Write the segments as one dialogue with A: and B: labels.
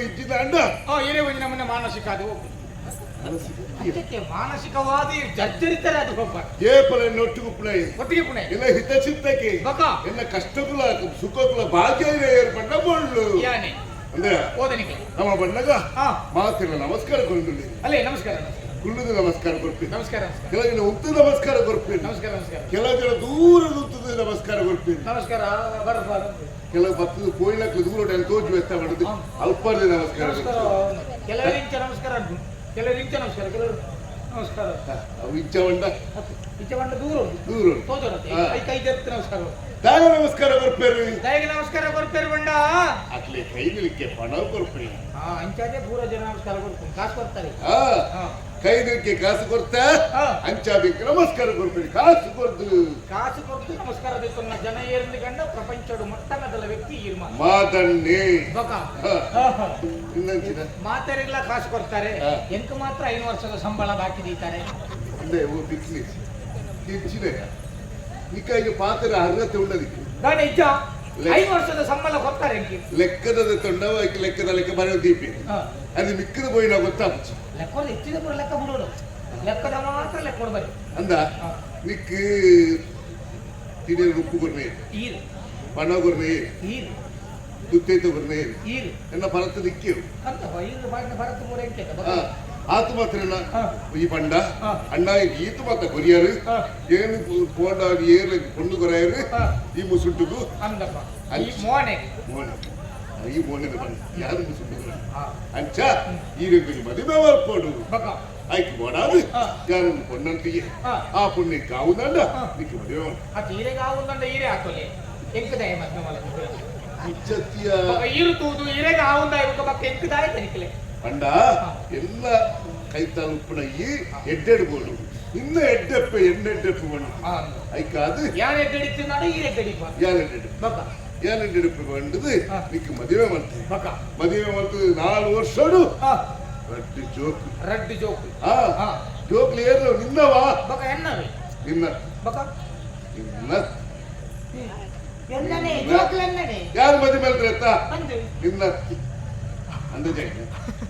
A: ಇಜ್ಜಿದ ಅಂಡ
B: ಏರೇ ಒಂಜಿ ನಮ್ಮನ್ನ ಮಾನಸಿಕ ಅದು ಹೋಗು. ಅದಕ್ಕೆ ಮಾನಸಿಕವಾದಿ ಜರ್ಜರಿತರೆ ಅದು ಹೋಗ್ಬಾರ್ದು.
A: ಏಪಲ ನೊಟ್ಟುಗು ಪುಣೈ.
B: ಒಟ್ಟಿಗೆ ಪುಣೆ.
A: ಎಲ್ಲ ಹಿತಚಿತ್ತಕ್ಕೆ.
B: ಬಕ.
A: ಎಲ್ಲ ಕಷ್ಟಕುಲ ಸುಖಕುಲ ಭಾಗ್ಯ ಏರ್ಪಟ್ಟ ಬೋಳ್ಳು.
B: ಯಾನೆ.
A: ಅಂದ್ರೆ
B: ಓದನಿಗೆ.
A: ನಮ್ಮ ಬಣ್ಣಗ ಮಾತಿನ ನಮಸ್ಕಾರ ಕೊರ್ಪಿಲ್ಲಿ.
B: ಅಲ್ಲೇ ನಮಸ್ಕಾರ ನಮಸ್ಕಾರ.
A: ಕುಳ್ಳುದು ನಮಸ್ಕಾರ ಕೊರ್ಪಿ.
B: ನಮಸ್ಕಾರ ನಮಸ್ಕಾರ.
A: ಕೆಲವು ಜನ ಉಂತು ನಮಸ್ಕಾರ ಕೊರ್ಪಿ.
B: ನಮಸ್ಕಾರ ನಮಸ್ಕಾರ.
A: ಕೆಲವು ಜನ ದೂರದ ಉಂತದ ನಮಸ್ಕಾರ ಕೊರ್ಪಿ.
B: ನಮಸ್ಕಾರ ಬರ ಬರ.
A: ಕೆಲವು ಬತ್ತದ ಕೋಯಿಲಕ್ಕೆ ದೂರ ತೋಜು ವ್ಯತ್ಯ ಮಾಡುದು ಅಲ್ಪರ್ದೆ ನಮಸ್ಕಾರ.
B: ನಮಸ್ಕಾರ. ಕೆಲವರು ಇಂಚ ನಮಸ್ಕಾರ ಉಂಟು, ಕೆಲವರು ಇಂಚ ನಮಸ್ಕಾರ, ಕೆಲವರು ನಮಸ್ಕಾರ.
A: ಅವು ಇಂಚ ಉಂಡ.
B: ಹತ್ತು. ಇಂಚ ಬಂಡ ದೂರ ಉಂಟು.
A: ದೂರ ಉಂಟು.
B: ತೋಜೋರತ್ತೆ. I ಕೈ ಜತ್ತು ನಮಸ್ಕಾರ.
A: ದಾಯ ನಮಸ್ಕಾರ ಕೊರ್ಪೇರು.
B: ದಯಗೆ ನಮಸ್ಕಾರ ಕೊಡ್ತೇವೆ ಬಂಡ.
A: ಅಟ್ಲೆ ಕೈ ನಿಲಿಕ್ಕೆ ಪಣ ಕೊರ್ಪಿ.
B: ಅಂಚಾದೆ ಪೂರ ಜನ ನಮಸ್ಕಾರ ಕೊಡ್ಕೊಂಡು ಕಾಸು ಕೊಡ್ತಾರೆ.
A: ಕೈ ನಿಲಿಕ್ಕೆ ಕಾಸು ಕೊರ್ತ. ಅಂಚಾದಕ್ಕೆ ನಮಸ್ಕಾರ ಕೊರ್ಪೇರು ಕಾಸು ಕೊರ್ದು.
B: ಕಾಸು ಕೊಟ್ಟು ನಮಸ್ಕಾರ ಬೇಕು ಜನ ಏರಿಂದ ಕಂಡ ಪ್ರಪಂಚದ ಮೊಟ್ಟ ಮೊದಲ ವ್ಯಕ್ತಿ ಈರ್ಮ
A: ಮಾತಣ್ಣೆ.
B: ಬಕ.
A: ಇನ್ನಂಚಿನ
B: ಮಾತರಿಗೆಲ್ಲ ಕಾಸು ಕೊಡ್ತಾರೆ. ಎಂಕ ಮಾತ್ರ 5 ವರ್ಷದ ಸಂಬಳ ಬಾಕಿ ದೀತಾರೆ.
A: ಅಂದ್ರೆ ಓ ಬಿಕ್ನೆಸ್ ಹೆಚ್ಚಿನ ನಿಕ್ಕಾಗಿ ಪಾತ್ರ ಅರ್ಹತೆ ಉಳ್ಳದಿಕ್ಕೆ.
B: ದಾನೆ ಇಜ್ಜ 5 ವರ್ಷದ ಸಂಬಳ ಕೊಡ್ತಾರೆ ಎಂಕಿ.
A: ಲೆಕ್ಕದ ತೊಂಡವ ಲೆಕ್ಕದ ಲೆಕ್ಕ ಬರೆಯೋ ದೀಪಿ. ಅದು ಮಿಕ್ಕದ ಪೋಯಿನ ಗೊತ್ತಾಪುಚಿ.
B: ಲೆಕ್ಕ ಹೆಚ್ಚಿದ ಪೂರ ಲೆಕ್ಕ ಬಿಡೋಡು, ಲೆಕ್ಕದ ಮಾತ್ರ ಲೆಕ್ಕ ಕೊಡ್ಬಾರಿ.
A: ಅಂದ ನಿಕ್ ತಿಡಿಯ ಉಪ್ಪು ಕೊರ್ನೆ.
B: ಈರು.
A: ಪಣ ಕೊರ್ನೆ.
B: ಈರು.
A: ತುತ್ತೈತ ಕೊರ್ನೆ.
B: ಈರು.
A: ಎನ್ನ ಪರತ ನಿಕ್ಕಿರು.
B: ಅಂತ ಈರು ಬಾಡಿನ ಭರತ ಮೂರ ಎಂಕೆ.
A: ಆತು ಮಾತ್ರ ಈ ಪಂಡ ಅಣ್ಣ ಈತು ಮಾತ ಕೊರಿಯರು ಏನು ಪೋಂಡ ಏರ್ಲ ಪೊಣ್ಣು ಕೊರಾಯರು ಈ ಮುಸುಂಟುಗು.
B: ಅಂದಪ್ಪ ಈ ಮೋನೆ.
A: ಮೋನೆ ಈ ಮೋನೆ ಪಂಡ ಯಾರು ಮುಸುಂಟುಗು ಅಂಚ ಈ ರಂಗುಲಿ ಮದುವೆ ಬರ್ಪೋಡು.
B: ಬಕ.
A: ಆಯ್ತು ಬೋಡಾದು ಯಾರು ಪೊಣ್ಣಂತಿಗೆ ಆ ಪುಣ್ಯ ಕಾವುದಂಡ ನಿಕ್ಕೆ ಮದುವೆ.
B: ಆ ತೀರೆಗೆ ಆವುಂದಂಡ ಈರೆ ಹಾಕೋಲಿ ಎಂಕದಾಯ ಮದ್ವೆ ಮಲ.
A: ಇಚ್ಚತ್ತಿಯ.
B: ಈರು ತೂದು ಈರೆಗೆ ಆವುಂದ ಇವಾಗ ಬಕ್ಕ ಎಂಕದಾಯ ತನಿಕಲೆ.
A: ಪಂಡ ಎಲ್ಲ ಕೈತಾಲ್ ಉಪ್ಪುನ ಈ ಎಡ್ಡೆಡು ಬೋಡು ಇನ್ನ ಎಡ್ಡೆಪ್ಪೆ ಎಣ್ಣೆಡ್ಡೆಪ್ಪು ಬಣ್ಣ ಐಕಾದು.
B: ಯಾರು ಎಡ್ಡೆಡಿತ್ತಿನಾಡ ಈರೆ ಎಡ್ಡೆಡಿಪ್ಪ.
A: ಯಾರು ಎಡ್ಡೆಡು.
B: ಬಕ.
A: ಯಾರು ಎಡ್ಡೆಡಿಪ್ಪು ಬಂಡದು ನಿಕ್ಕೆ ಮದುವೆ ಮಾಡ್ತೇವೆ.
B: ಬಕ.
A: ಮದುವೆ ಮಾಡ್ತದೆ 4 ವರ್ಷಡು ರಡ್ಡು ಜೋಕು.
B: ರಡ್ಡು ಜೋಕು.
A: ಜೋಕ್ಲು ಏರು ನಿನ್ನವಾ.
B: ಬಕ ಎನ್ನವೇ.
A: ನಿನ್ನ.
B: ಬಕ.
A: ನಿನ್ನ.
B: ಎನ್ನನೆ ಜೋಕ್ಲು ಎನ್ನನೆ.
A: ಯಾರು ಮದುವೆ ಮಾಡ್ತಾರೆ ಅತ್ತ?
B: ಅಂದು.
A: ನಿನ್ನ ಅಂದಜೆ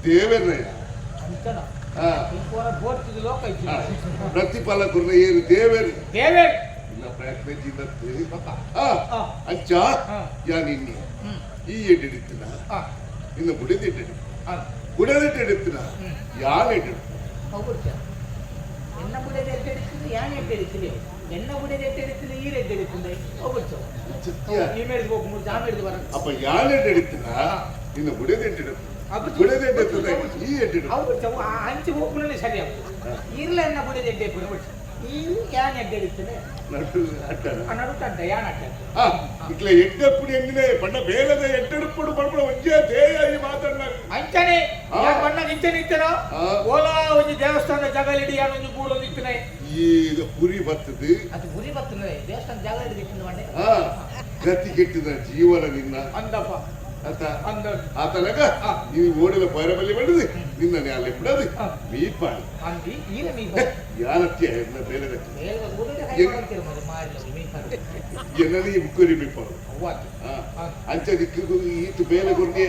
A: ದೇವರಯ್ಯ.
B: ಅಂಚನ. ಲೋಕ.
A: ಪ್ರತಿಫಲ ಕುರ್ನ ಏರು ದೇವರು.
B: ದೇವೇರ್.
A: ಇಲ್ಲ ಪ್ರಯತ್ನ ಜಿನ್ನತ್ತು.
B: ಬಕ.
A: ಅಂಚ ಯಾ ನಿನ್ನೆ ಈ ಎಡ್ಡೆಡಿತ್ತಿನ ನಿನ್ನ ಬುಡಿದ ಎಡ್ಡೆಡಿ ಬುಡದ ಎಡ್ಡೆಡಿತ್ತಿನ ಯಾನ್ ಎಡ್ಡೆಡು.
B: ಎನ್ನ ಬುಡದ ಎಡ್ಡೆಡಿತ್ತಿನ ಯಾನ್ ಎಡ್ಡೆಡಿತ್ತಿನ ಎನ್ನ ಬುಡದ ಎಡ್ಡೆಡಿತ್ತಿನ ಈರ್ ಎಡ್ಡೆಡಿತ್ತಿನ ಹೋಗುಚ್ಚ. ಈ ಮೇಡಿದ ಹೋಗು ಮೂರು ಜಾ ಮೇಡಿದ ಬರ.
A: ಅಪ್ಪ ಯಾನ್ ಎಡ್ಡೆಡಿತ್ತಿನ ನಿನ್ನ ಬುಡದ ಎಡ್ಡೆಡು ಬುಡದ ಎಡ್ಡೆತ್ತಿನ ಈ ಎಡ್ಡೆಡು.
B: ಅವು ಅಂಚೆ ಹೋಗ್ಬಿಡನೆ ಸರಿ ಆಗ್ತದೆ ಇರ್ಲ ಎನ್ನ ಬುಡದ ಎಡ್ಡೆ ಬಿಡ್ಬಿಟ್ಟು ಈ ಯಾನ್ ಎಡ್ಡೆಡಿತ್ತಿನ.
A: ನಡು ಅಡ್ಡನ.
B: ನಡುಟ ಅಡ್ಡ ಯಾನ್ ಅಡ್ಡ.
A: ಇಟ್ಲೆ ಎಡ್ಡೆಪ್ಪುಡು ಎಂಗಿನೇ ಬಣ್ಣ ಬೇಲದ ಎಡ್ಡೆಡುಪ್ಪುಡು ಬಡ್ಬಡ ಒಂಜೇ ಧ್ಯೇಯ ಈ ಮಾತನ್ನ.
B: ಅಂಚನೆ ಯಾನ್ ಬಣ್ಣ ಇಂಚನೆ ಇತ್ತನ ಓಲಾ ಒಂಜಿ ದೇವಸ್ಥಾನ ಜಗಲಿಡಿ ಯಾನ್ ಒಂಜಿ ಬೂರೊಂದು ಇತ್ತನೆ.
A: ಈಗ ಪುರಿ ಬರ್ತದೆ.
B: ಅದು ಗುರಿ ಬರ್ತದೆ ದೇವಸ್ಥಾನ ಜಗಲಿಡಿ ಇತ್ತಿನ ಬಂಡೆ.
A: ಗತಿ ಕೆಟ್ಟಿದ ಜೀವನ ನಿನ್ನ.
B: ಅಂದಪ್ಪ.
A: ಆತ.
B: ಅಂದ.
A: ಆತನಗ ನೀವು ಓಡಲ ಪೈರಬಲಿ ಮಾಡಿದೆ ನಿನ್ನ ಅಲ್ಲಿ ಬಿಡದು ಮೀಪಾಡಿ.
B: ಅಂದಿ ಈರ ಮೀಪ.
A: ಯಾರತ್ಯ ಎನ್ನ ಬೇಲದಕ್ಕೆ. ಎನ್ನಲಿ ಮುಕ್ಕುರಿ ಮೀಪಾಡು. ಅಂಚ ದಿಕ್ಕಿಗೂ ಈತು ಬೇಲೆ ಕೊರ್ಗೆ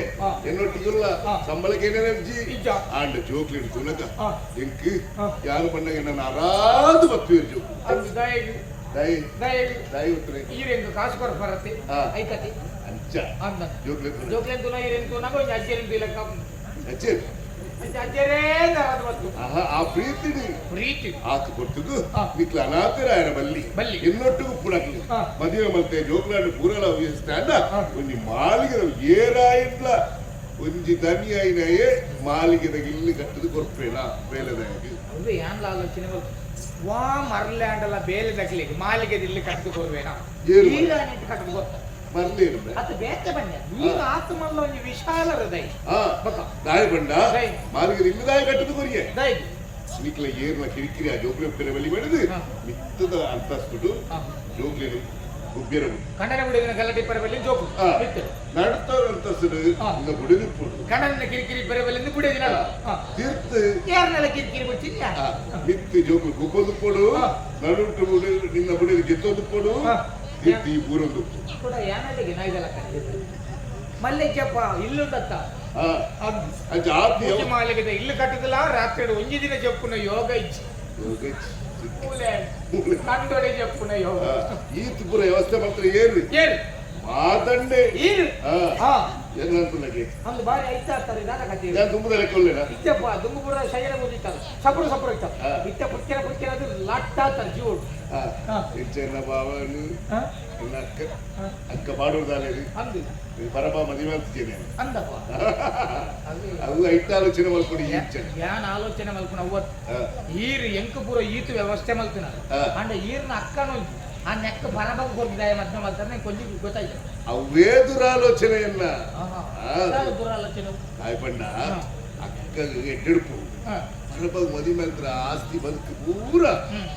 A: ಎನ್ನೊಟ್ಟಿಗುಲ್ಲ ಸಂಬಳಕ್ಕೆ ಏನೇನರ್ಜಿ ಆಂಡ ಜೋಕ್ಲಿ ತುನಕ ಎಂಕ್ ಯಾರು ಬಣ್ಣಗೆ ನನ್ನ ಅರಾದು ಬತ್ತುವೇರು ಜೋಕು. ದಯ ದಯ ಉತ್ತರೆ.
B: ಈರೆಂದು ಕಾಸು ಕೊರ ಬರತ್ತೆ ಐಕತಿ.
A: ಅಂಚ
B: ಅಂದ.
A: ಜೋಕ್ಲಿ.
B: ಜೋಕ್ಲಿ ತುನ ಈರೆಂದು ತುನಗ ಒಂಜಿ ಅಜ್ಜೆರೆಂದು ಇಲಕ್ಕ.
A: ಅಜ್ಜೆ.
B: ಅಜ್ಜೆರೇ ಅರಾದು ಬತ್ತು.
A: ಆ ಪ್ರೀತಿ.
B: ಪ್ರೀತಿ.
A: ಆತು ಕೊಟ್ಟುದು ನಿಕ್ಲ ಅನಾಥರಾಯರ ಬಲ್ಲಿ
B: ಬಲ್ಲಿ
A: ಎನ್ನೊಟ್ಟಿಗೂ ಪುಡಕ್ಲಿ ಮದುವೆ ಮಲ್ತೆ ಜೋಕ್ಲಾಂಡ್ ಪೂರಲ ಸ್ಟ್ಯಾಂಡ ಒಂಜಿ ಮಾಲಿಗೆದ ಏರಾಯಿಡ್ಲ ಒಂಜಿ ದನಿ ಐನಯೇ ಮಾಲಿಗೆದ ಇಲ್ಲಿ ಕಟ್ಟದು ಕೊರ್ಪೇನ ಬೇಲೆದಾಗಿ.
B: ಅದು ಏನ್ಲ ಆಲೋಚನೆ ವಾ ಮರ್ಲ್ಯಾಂಡಲ ಬೇಲೆ ದಕ್ಲಿಗೆ ಮಾಲಿಗೆದ ಇಲ್ಲಿ ಕಟ್ಟದು ಕೊರ್ವೇನ. ಈರಾನಿಟ್ಟು ಕಟ್ಟದು ಗೊತ್ತ.
A: ಮರ್ಲೇನು.
B: ಅದು ಬೇತೆ ಬಣ್ಣ ಈಗ ಆತ್ಮಲ್ಲ ಒಂಜಿ ವಿಶಾಲ ಹೃದಯ.
A: ದಾಯ ಬಂಡ ಮಾಲಿಗೆದ ಇಲ್ಲಿ ದಾಯ ಕಟ್ಟದು ಕೊರಿಯೆ. ನಿಕ್ಲ ಏರ್ನ ಕಿರಿಕಿರಿ ಆ ಜೋಕ್ಲಿ ಉಪ್ಪಿನ ಬಲಿ ಬೆಳೆದು ಮಿತ್ತದ ಅಂತಸ್ತುಡು ಜೋಕ್ಲಿನು ಗುಬ್ಬಿರ.
B: ಕಂಡನ ಗುಡಿನ ಗಲಾಟೆ ಪರಬಲ್ಲಿ ಜೋಕು
A: ನಡುತ್ತ ಅಂತಸ್ತುಡು ಇನ್ನ ಗುಡಿದಿಪ್ಪುಡು.
B: ಕಂಡನ ಕಿರಿಕಿರಿ ಪರಬಲ್ಲಿ ಗುಡಿದಿನ
A: ತೀರ್ಥ
B: ಏರ್ನೆಲ್ಲ ಕಿರಿಕಿರಿ ಬಿಡ್ತೀನಿ.
A: ಮಿತ್ತು ಜೋಕ್ಲು ಗುಬ್ಬೊಂದು ನಡುಟು ಬುಡಿ ನಿನ್ನ ಬುಡಿ ಗೆತ್ತೊಂದು ಪೊಡು ತೀರ್ಥ ಈ ಊರೊಂದು.
B: ಕೂಡ ಯಾನಲ್ಲಿಗೆ ನಾಯ್ದಲ್ಲ ಮಲ್ಲೆಜ್ಜಪ್ಪ ಇಲ್ಲುಂಡತ್ತ.
A: ಅಂಚ ಆತ್ಮೀಯ
B: ಮಾಲಿಗೆ ಇಲ್ಲು ಕಟ್ಟುದಿಲ್ಲ ರಾತ್ರಿ ಒಂಜಿ ದಿನ ಜಪ್ಪುನ ಯೋಗ ಇಚ್ಚು ಕಂಡೊಡೆ ಜಪ್ಪುನ ಯೋಗ.
A: ಈ ಪೂರ ವ್ಯವಸ್ಥೆ ಮಾತ್ರ ಏರು
B: ಏರು
A: ಮಾತಂಡೆ.
B: ಏರು.
A: ಏನಂತಲಗೆ
B: ಒಂದು ಬಾರಿ ಐತಾಡ್ತಾರೆ ದಾದ ಕಥೆ.
A: ನಾನು ತುಂಬದ ಲೆಕ್ಕೊಲ್ಲೇನ?
B: ಇತ್ತಪ್ಪ ದುಂಗುಪುರ ಶೈಲ ಮುಗಿತಾರೆ ಸಪುರ ಸಪುರ ಇತ್ತ ಇತ್ತ ಪುಕ್ಕೆನ ಪುಕ್ಕೆನ ಅದು ಲಾಟ್ಟಾತಾರೆ ಜೀವ.
A: ಇಚ್ಚೆನ್ನ ಬಾವನು ಎನ್ನ ಅಕ್ಕ ಅಕ್ಕ ಮಾಡೋದಾಲೆ
B: ಅಂದು
A: ಪರಮ ಮದುವೆ ಆಗ್ತಿದ್ದೇನೆ.
B: ಅಂದಪ್ಪ.
A: ಅದು ಐತ ಆಲೋಚನೆ ಮಲ್ಕೊಂಡು ಈಚೆ.
B: ಯಾನ್ ಆಲೋಚನೆ ಮಲ್ಪುನ ಅವ್ವತ್ತು ಈರು ಎಂಕು ಪೂರ ಈತು ವ್ಯವಸ್ಥೆ ಮಲ್ತಿನ ಅಂಡ ಈರ್ನ ಅಕ್ಕನೊಂಜಿ ಆ ನೆಕ್ಕ ಬರಬಗ್ ಕೊರ್ದಿದಾಯ ಮದ್ಮೆ ಮಲ್ತಾರೆ ಕೊಂಚ ಗೊತ್ತಾಯ್ತು.
A: ಅವೇ ದುರಾಲೋಚನೆಯನ್ನ.
B: ದುರಾಲೋಚನೆ.
A: ಕಾಯ್ಪಣ್ಣ ಅಕ್ಕ ಎಡ್ಡೆಡ್ಪು ಪರಬ ಮದಿ ಮಂತ್ರ ಆಸ್ತಿ ಬದುಕು ಪೂರ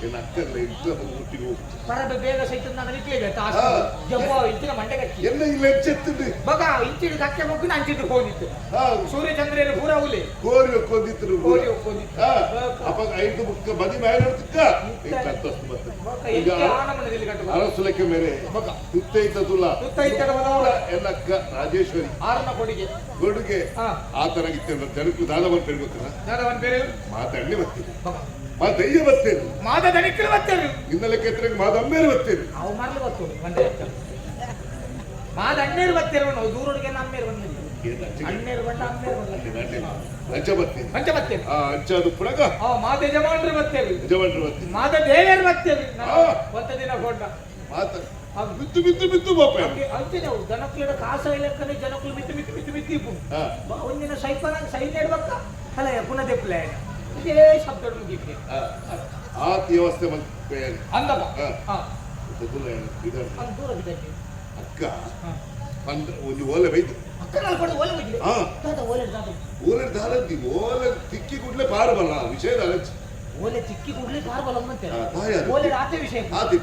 A: ಎನ್ನ ಅಕ್ಕಗಳ ಇಂತ ಒಟ್ಟಿಗೆ ಹೋಗ್ತು.
B: ಪರಬ ಬೇಗ ಸೈತ ನಾನು ನಿಕ್ಲೇಗೆ ಜಬ್ಬ ಇಂಚಿನ ಮಂಡೆ ಕಟ್ಟಿ
A: ಎಲ್ಲ ಇಲ್ಲ ಎಚ್ಚೆತ್ತುಂಡು.
B: ಬಗ ಇಂಚಿನ ಕಕ್ಕೆ ಮೊಗ್ಗಿನ ಅಂಚಿದ್ದು ಹೋಗಿತ್ತು. ಸೂರ್ಯಚಂದ್ರರು ಪೂರ ಉಲೆ
A: ಕೋರಿ ಒಕ್ಕೊಂದಿತ್ತು.
B: ಕೋರಿ ಒಕ್ಕೊಂದಿತ್ತು.
A: ಅಪ್ಪ ಐದು ಬುಕ್ಕ ಮದಿ ಮೇಲೆ ನೋಡ್ತಿಕ್ಕ ಈಗ ಅರಸುಲಕ್ಕೆ ಮೇರೆ
B: ಬಗ
A: ತುತ್ತೈತದುಲ್ಲ
B: ತುತ್ತೈತದ
A: ಎಲ್ಲ ಅಕ್ಕ ರಾಜೇಶ್ವರಿ
B: ಆರನ ಕೊಡುಗೆ
A: ಕೊಡುಗೆ ಆತನಾಗಿತ್ತೆ ಜನಕ್ಕೂ ದಾದವನ್ ಪೇರು ಗೊತ್ತಿಲ್ಲ.
B: ದಾದವನ್ ಪೇರು.
A: ಮಾತಾಡ್ಲಿ ಬರ್ತೀನಿ ಮಾತಯ್ಯ ಬರ್ತೇನೆ.
B: ಮಾದ ದಣಿಕ್ಕಲು ಬರ್ತೇನೆ.
A: ನಿನ್ನ ಲೆಕ್ಕ ಮಾದಮ್ಮೇರು ಬರ್ತೇನೆ.
B: ಅವು ಮರಲು ಬರ್ತೇನೆ ಮಂಡೆ ಮಾದ ಅಣ್ಣೇರು ಬರ್ತೇವೆ ನಾವು ದೂರೊಳಗೆ ನಮ್ಮೇರು ಬಂದಿದ್ದೀವಿ. ಅಣ್ಣೇರು ಬಂಡ ಅಮ್ಮೇರು ಬಂದ.
A: ಅಂಚ ಬರ್ತೇನೆ.
B: ಅಂಚ ಬರ್ತೇನೆ.
A: ಅಂಚ ಅದು ಪುನಗ
B: ಮಾದ ಯಜಮಾನ್ರು ಬರ್ತೇವೆ.
A: ಯಜಮಾನ್ರು ಬರ್ತೀನಿ.
B: ಮಾದ ದೇವರು ಬರ್ತೇವೆ. ಒಂತ ದಿನ ಕೊಟ್ಟ
A: ಮಾತ ಬಿತ್ತು ಬಿತ್ತು ಬಿತ್ತು ಬಾಪ.
B: ಅಂಚೆ ನಾವು ದನಕ್ಕುಲಿಡ ಕಾಸ ಇಲ್ಲಕ್ಕನೆ ಜನಕ್ಕುಲು ಮಿತ್ತು ಮಿತ್ತು ಮಿತ್ತು ಮಿತ್ತು ಇಪ್ಪು ಒಂದಿನ ಸೈಪನ ಸೈನ್ ಇಡ್ಬೇಕ ಅಲ್ಲ ಪುನಃ ದೆಪ್ಪಲೆ ಇದೇ ಶಬ್ದ ಮುಗಿಪೆ.
A: ಆತ ವ್ಯವಸ್ಥೆ ಮಲ್ಪೆ
B: ಅಂದಪ್ಪ. ದೂರ ಬಿದ್ದಕ್ಕೆ
A: ಅಕ್ಕ ಪಂದ್ರ ಒಂದು ಓಲೆ ಬೈದು.
B: ಅಕ್ಕ ನಾಲ್ಕೊಂಡು ಓಲೆ ಬೈದಿದೆ. ಓಲೆ ದಾದ.
A: ಓಲೆ ದಾಲದ್ದಿ ಓಲೆ ತಿಕ್ಕಿ ಕೂಡ್ಲೆ ಪಾರು ಬಲ್ಲ ವಿಷಯ ದಾಲಜ್ಜಿ.
B: ಓಲೆ ತಿಕ್ಕಿ ಕೂಡ್ಲೆ ಪಾರು ಬಲ್ಲ ಅಂತೆ. ಓಲೆ ಆತೆ ವಿಷಯ.
A: ಆತಿ.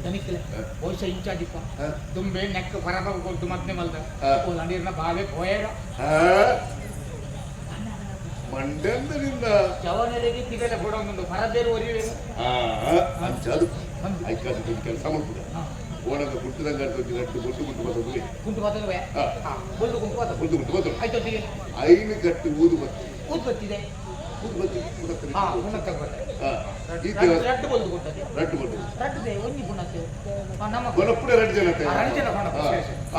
B: ದನಿಕ್ಲೆ ಬಹುಶಃ ಇಂಚಾಜಿಪ್ಪ ದುಂಬೆ ನೆಕ್ಕ ಪರಬ ಕೊಟ್ಟು ಮದ್ನೆ ಮಲ್ದ ಓ ನೀರಿನ ಬಾವೆ ಪೋಯೇರ.
A: ಮಂಡ್ಯಂದರಿಂದ
B: ಜವನರಿಗೆ ತಿಗಲೆ ಕೊಡೋದೊಂದು ಪರಬೇರು ಒರಿವೇನು.
A: ಅಂಚಾದು ಐಕಾಸಿ ಕೆಲಸ ಮಾಡ್ಬಿಡ ಓಣದ ಗುಟ್ಟದಂಗ ಗಟ್ಟು ಗುಟ್ಟು ಗುಟ್ಟು ಬರ್ತದೆ.
B: ಗುಂಟು ಬರ್ತದೆ. ಗುಂಟು ಗುಂಟು ಬರ್ತದೆ.
A: ಗುಂಟು ಗುಂಟು ಬರ್ತದೆ.
B: ಆಯ್ತು.
A: ಐನು ಕಟ್ಟು ಊದು ಬರ್ತದೆ.
B: ಊದು ಬತ್ತಿದೆ.
A: ಊದು ಬತ್ತಿ.
B: ಪುನಃ ಬರ್ತದೆ. ರಡ್ಡು ಬಲ್ದು ಕೊಟ್ಟದೆ.
A: ರಡ್ಡು ಬಲ್ದು.
B: ರಡ್ಡು ಒಂಜಿ ಪುನಃ ನಮ್ಮ
A: ಕೊನಪ್ಪುಡೆ ರಡ್ಡು ಜನ
B: ರಡ್ಡು ಜನ ಕೊನಪ್ಪು.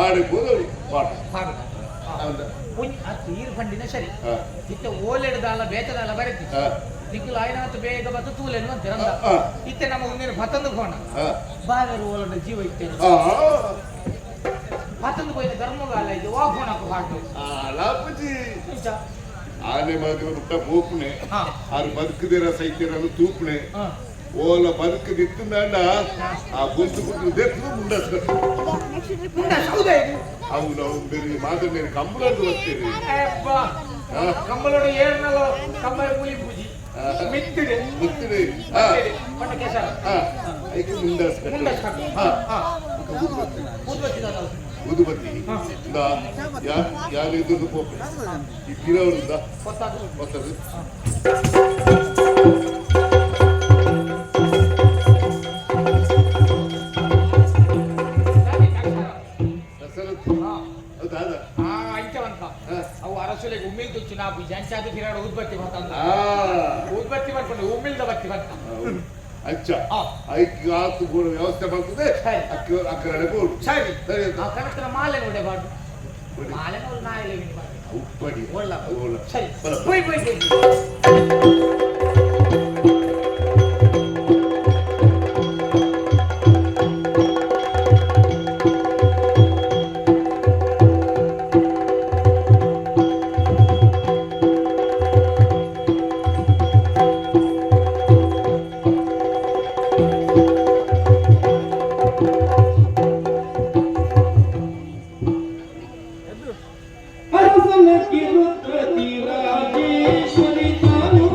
A: ಆಡೆ ಹೋದವು ಪಾಠ.
B: ಪಾಠ. ನೀರು ಬಂಡಿನ ಸರಿ ಇತ್ತ ಓಲೆಡ್ದಾಲ ಬೇತದಾಲ ಬರತಿ ನಿಕ್ಕುಲು ಆಯ್ನಾತ್ ಬೇಗ ಬತ್ತು ತೂಲೆನು ಅಂತ ರಂದ ಇತ್ತೆ ನಮ್ಮ ಒಂದಿನ ಪತಂದು ಕೋಣ ಬಾವೇರು ಓಲಂಡ ಜೀವ ಇತ್ತೆ ಪತಂದು ಪೋಯಿನ ಧರ್ಮಗಾಲ ಇದು ವಾ ಕೋಣకు ಹಾಟು
A: ಲಾಪುಜಿ ಆನೆ ಮಾತ್ರ ಪುಟ್ಟ ಪೋಪುನೆ ಆರು ಬದುಕುದಿರ ಸೈತ್ಯರನ್ನು ತೂಪುನೆ ಓಲ ಬದುಕದಿತ್ತಂದಾಂಡ ಆ ಬೊಂತು ಗುಟ್ಟು ದೆತ್ತು ಮುಂಡಸ್ಕ అవును అవును మీరు మాత్రం నేను కంబులాడు వస్తేది.
B: కంబలోడు ఏర్నలో కంబల కూలి పూజి మిత్తుడు
A: మిత్తుడు
B: పంట కేసర
A: అయితే ముండస్
B: ముండస్ ఊదుబత్తి
A: ఊదుబత్తి ఇందా యాలు ఎదురు పోపు ఈ పిరవరు ఉందా కొత్తది.
B: ಅವು ಅರಸುಲೆಗೆ ಉಮ್ಮಿಲ್ ತುಚ್ಚು ನಾ ಜಂಚಾದ ತಿರಾಡ ಉದ್ಬತ್ತಿ ಬಂತ ಉದ್ಬತ್ತಿ ಮಾಡ್ಕೊಂಡು ಉಮ್ಮಿಲ್ದ ಬತ್ತಿ ಬಂತ.
A: ಅಚ್ಚ ಐಕ್ ಆತು ಕೂಡ ವ್ಯವಸ್ಥೆ ಮಾಡ್ತದೆ ಅಕ್ಕ ಅಕ್ಕರಡೆ ಬೋಡು.
B: ಸರಿ ಸರಿ ಕನಕನ ಮಾಲೆ ನೋಡೆ ಬಾಡು ಮಾಲೆ ನೋಡು ನಾಯಿಲೆ
A: ಉಪ್ಪಡಿ
B: ಒಳ್ಳ ಸರಿ ಪೋಯ್ ಪೋಯ್ ಪೋಯ್.
C: ರಾಜೇಶ್ವರಿ ತಾನು.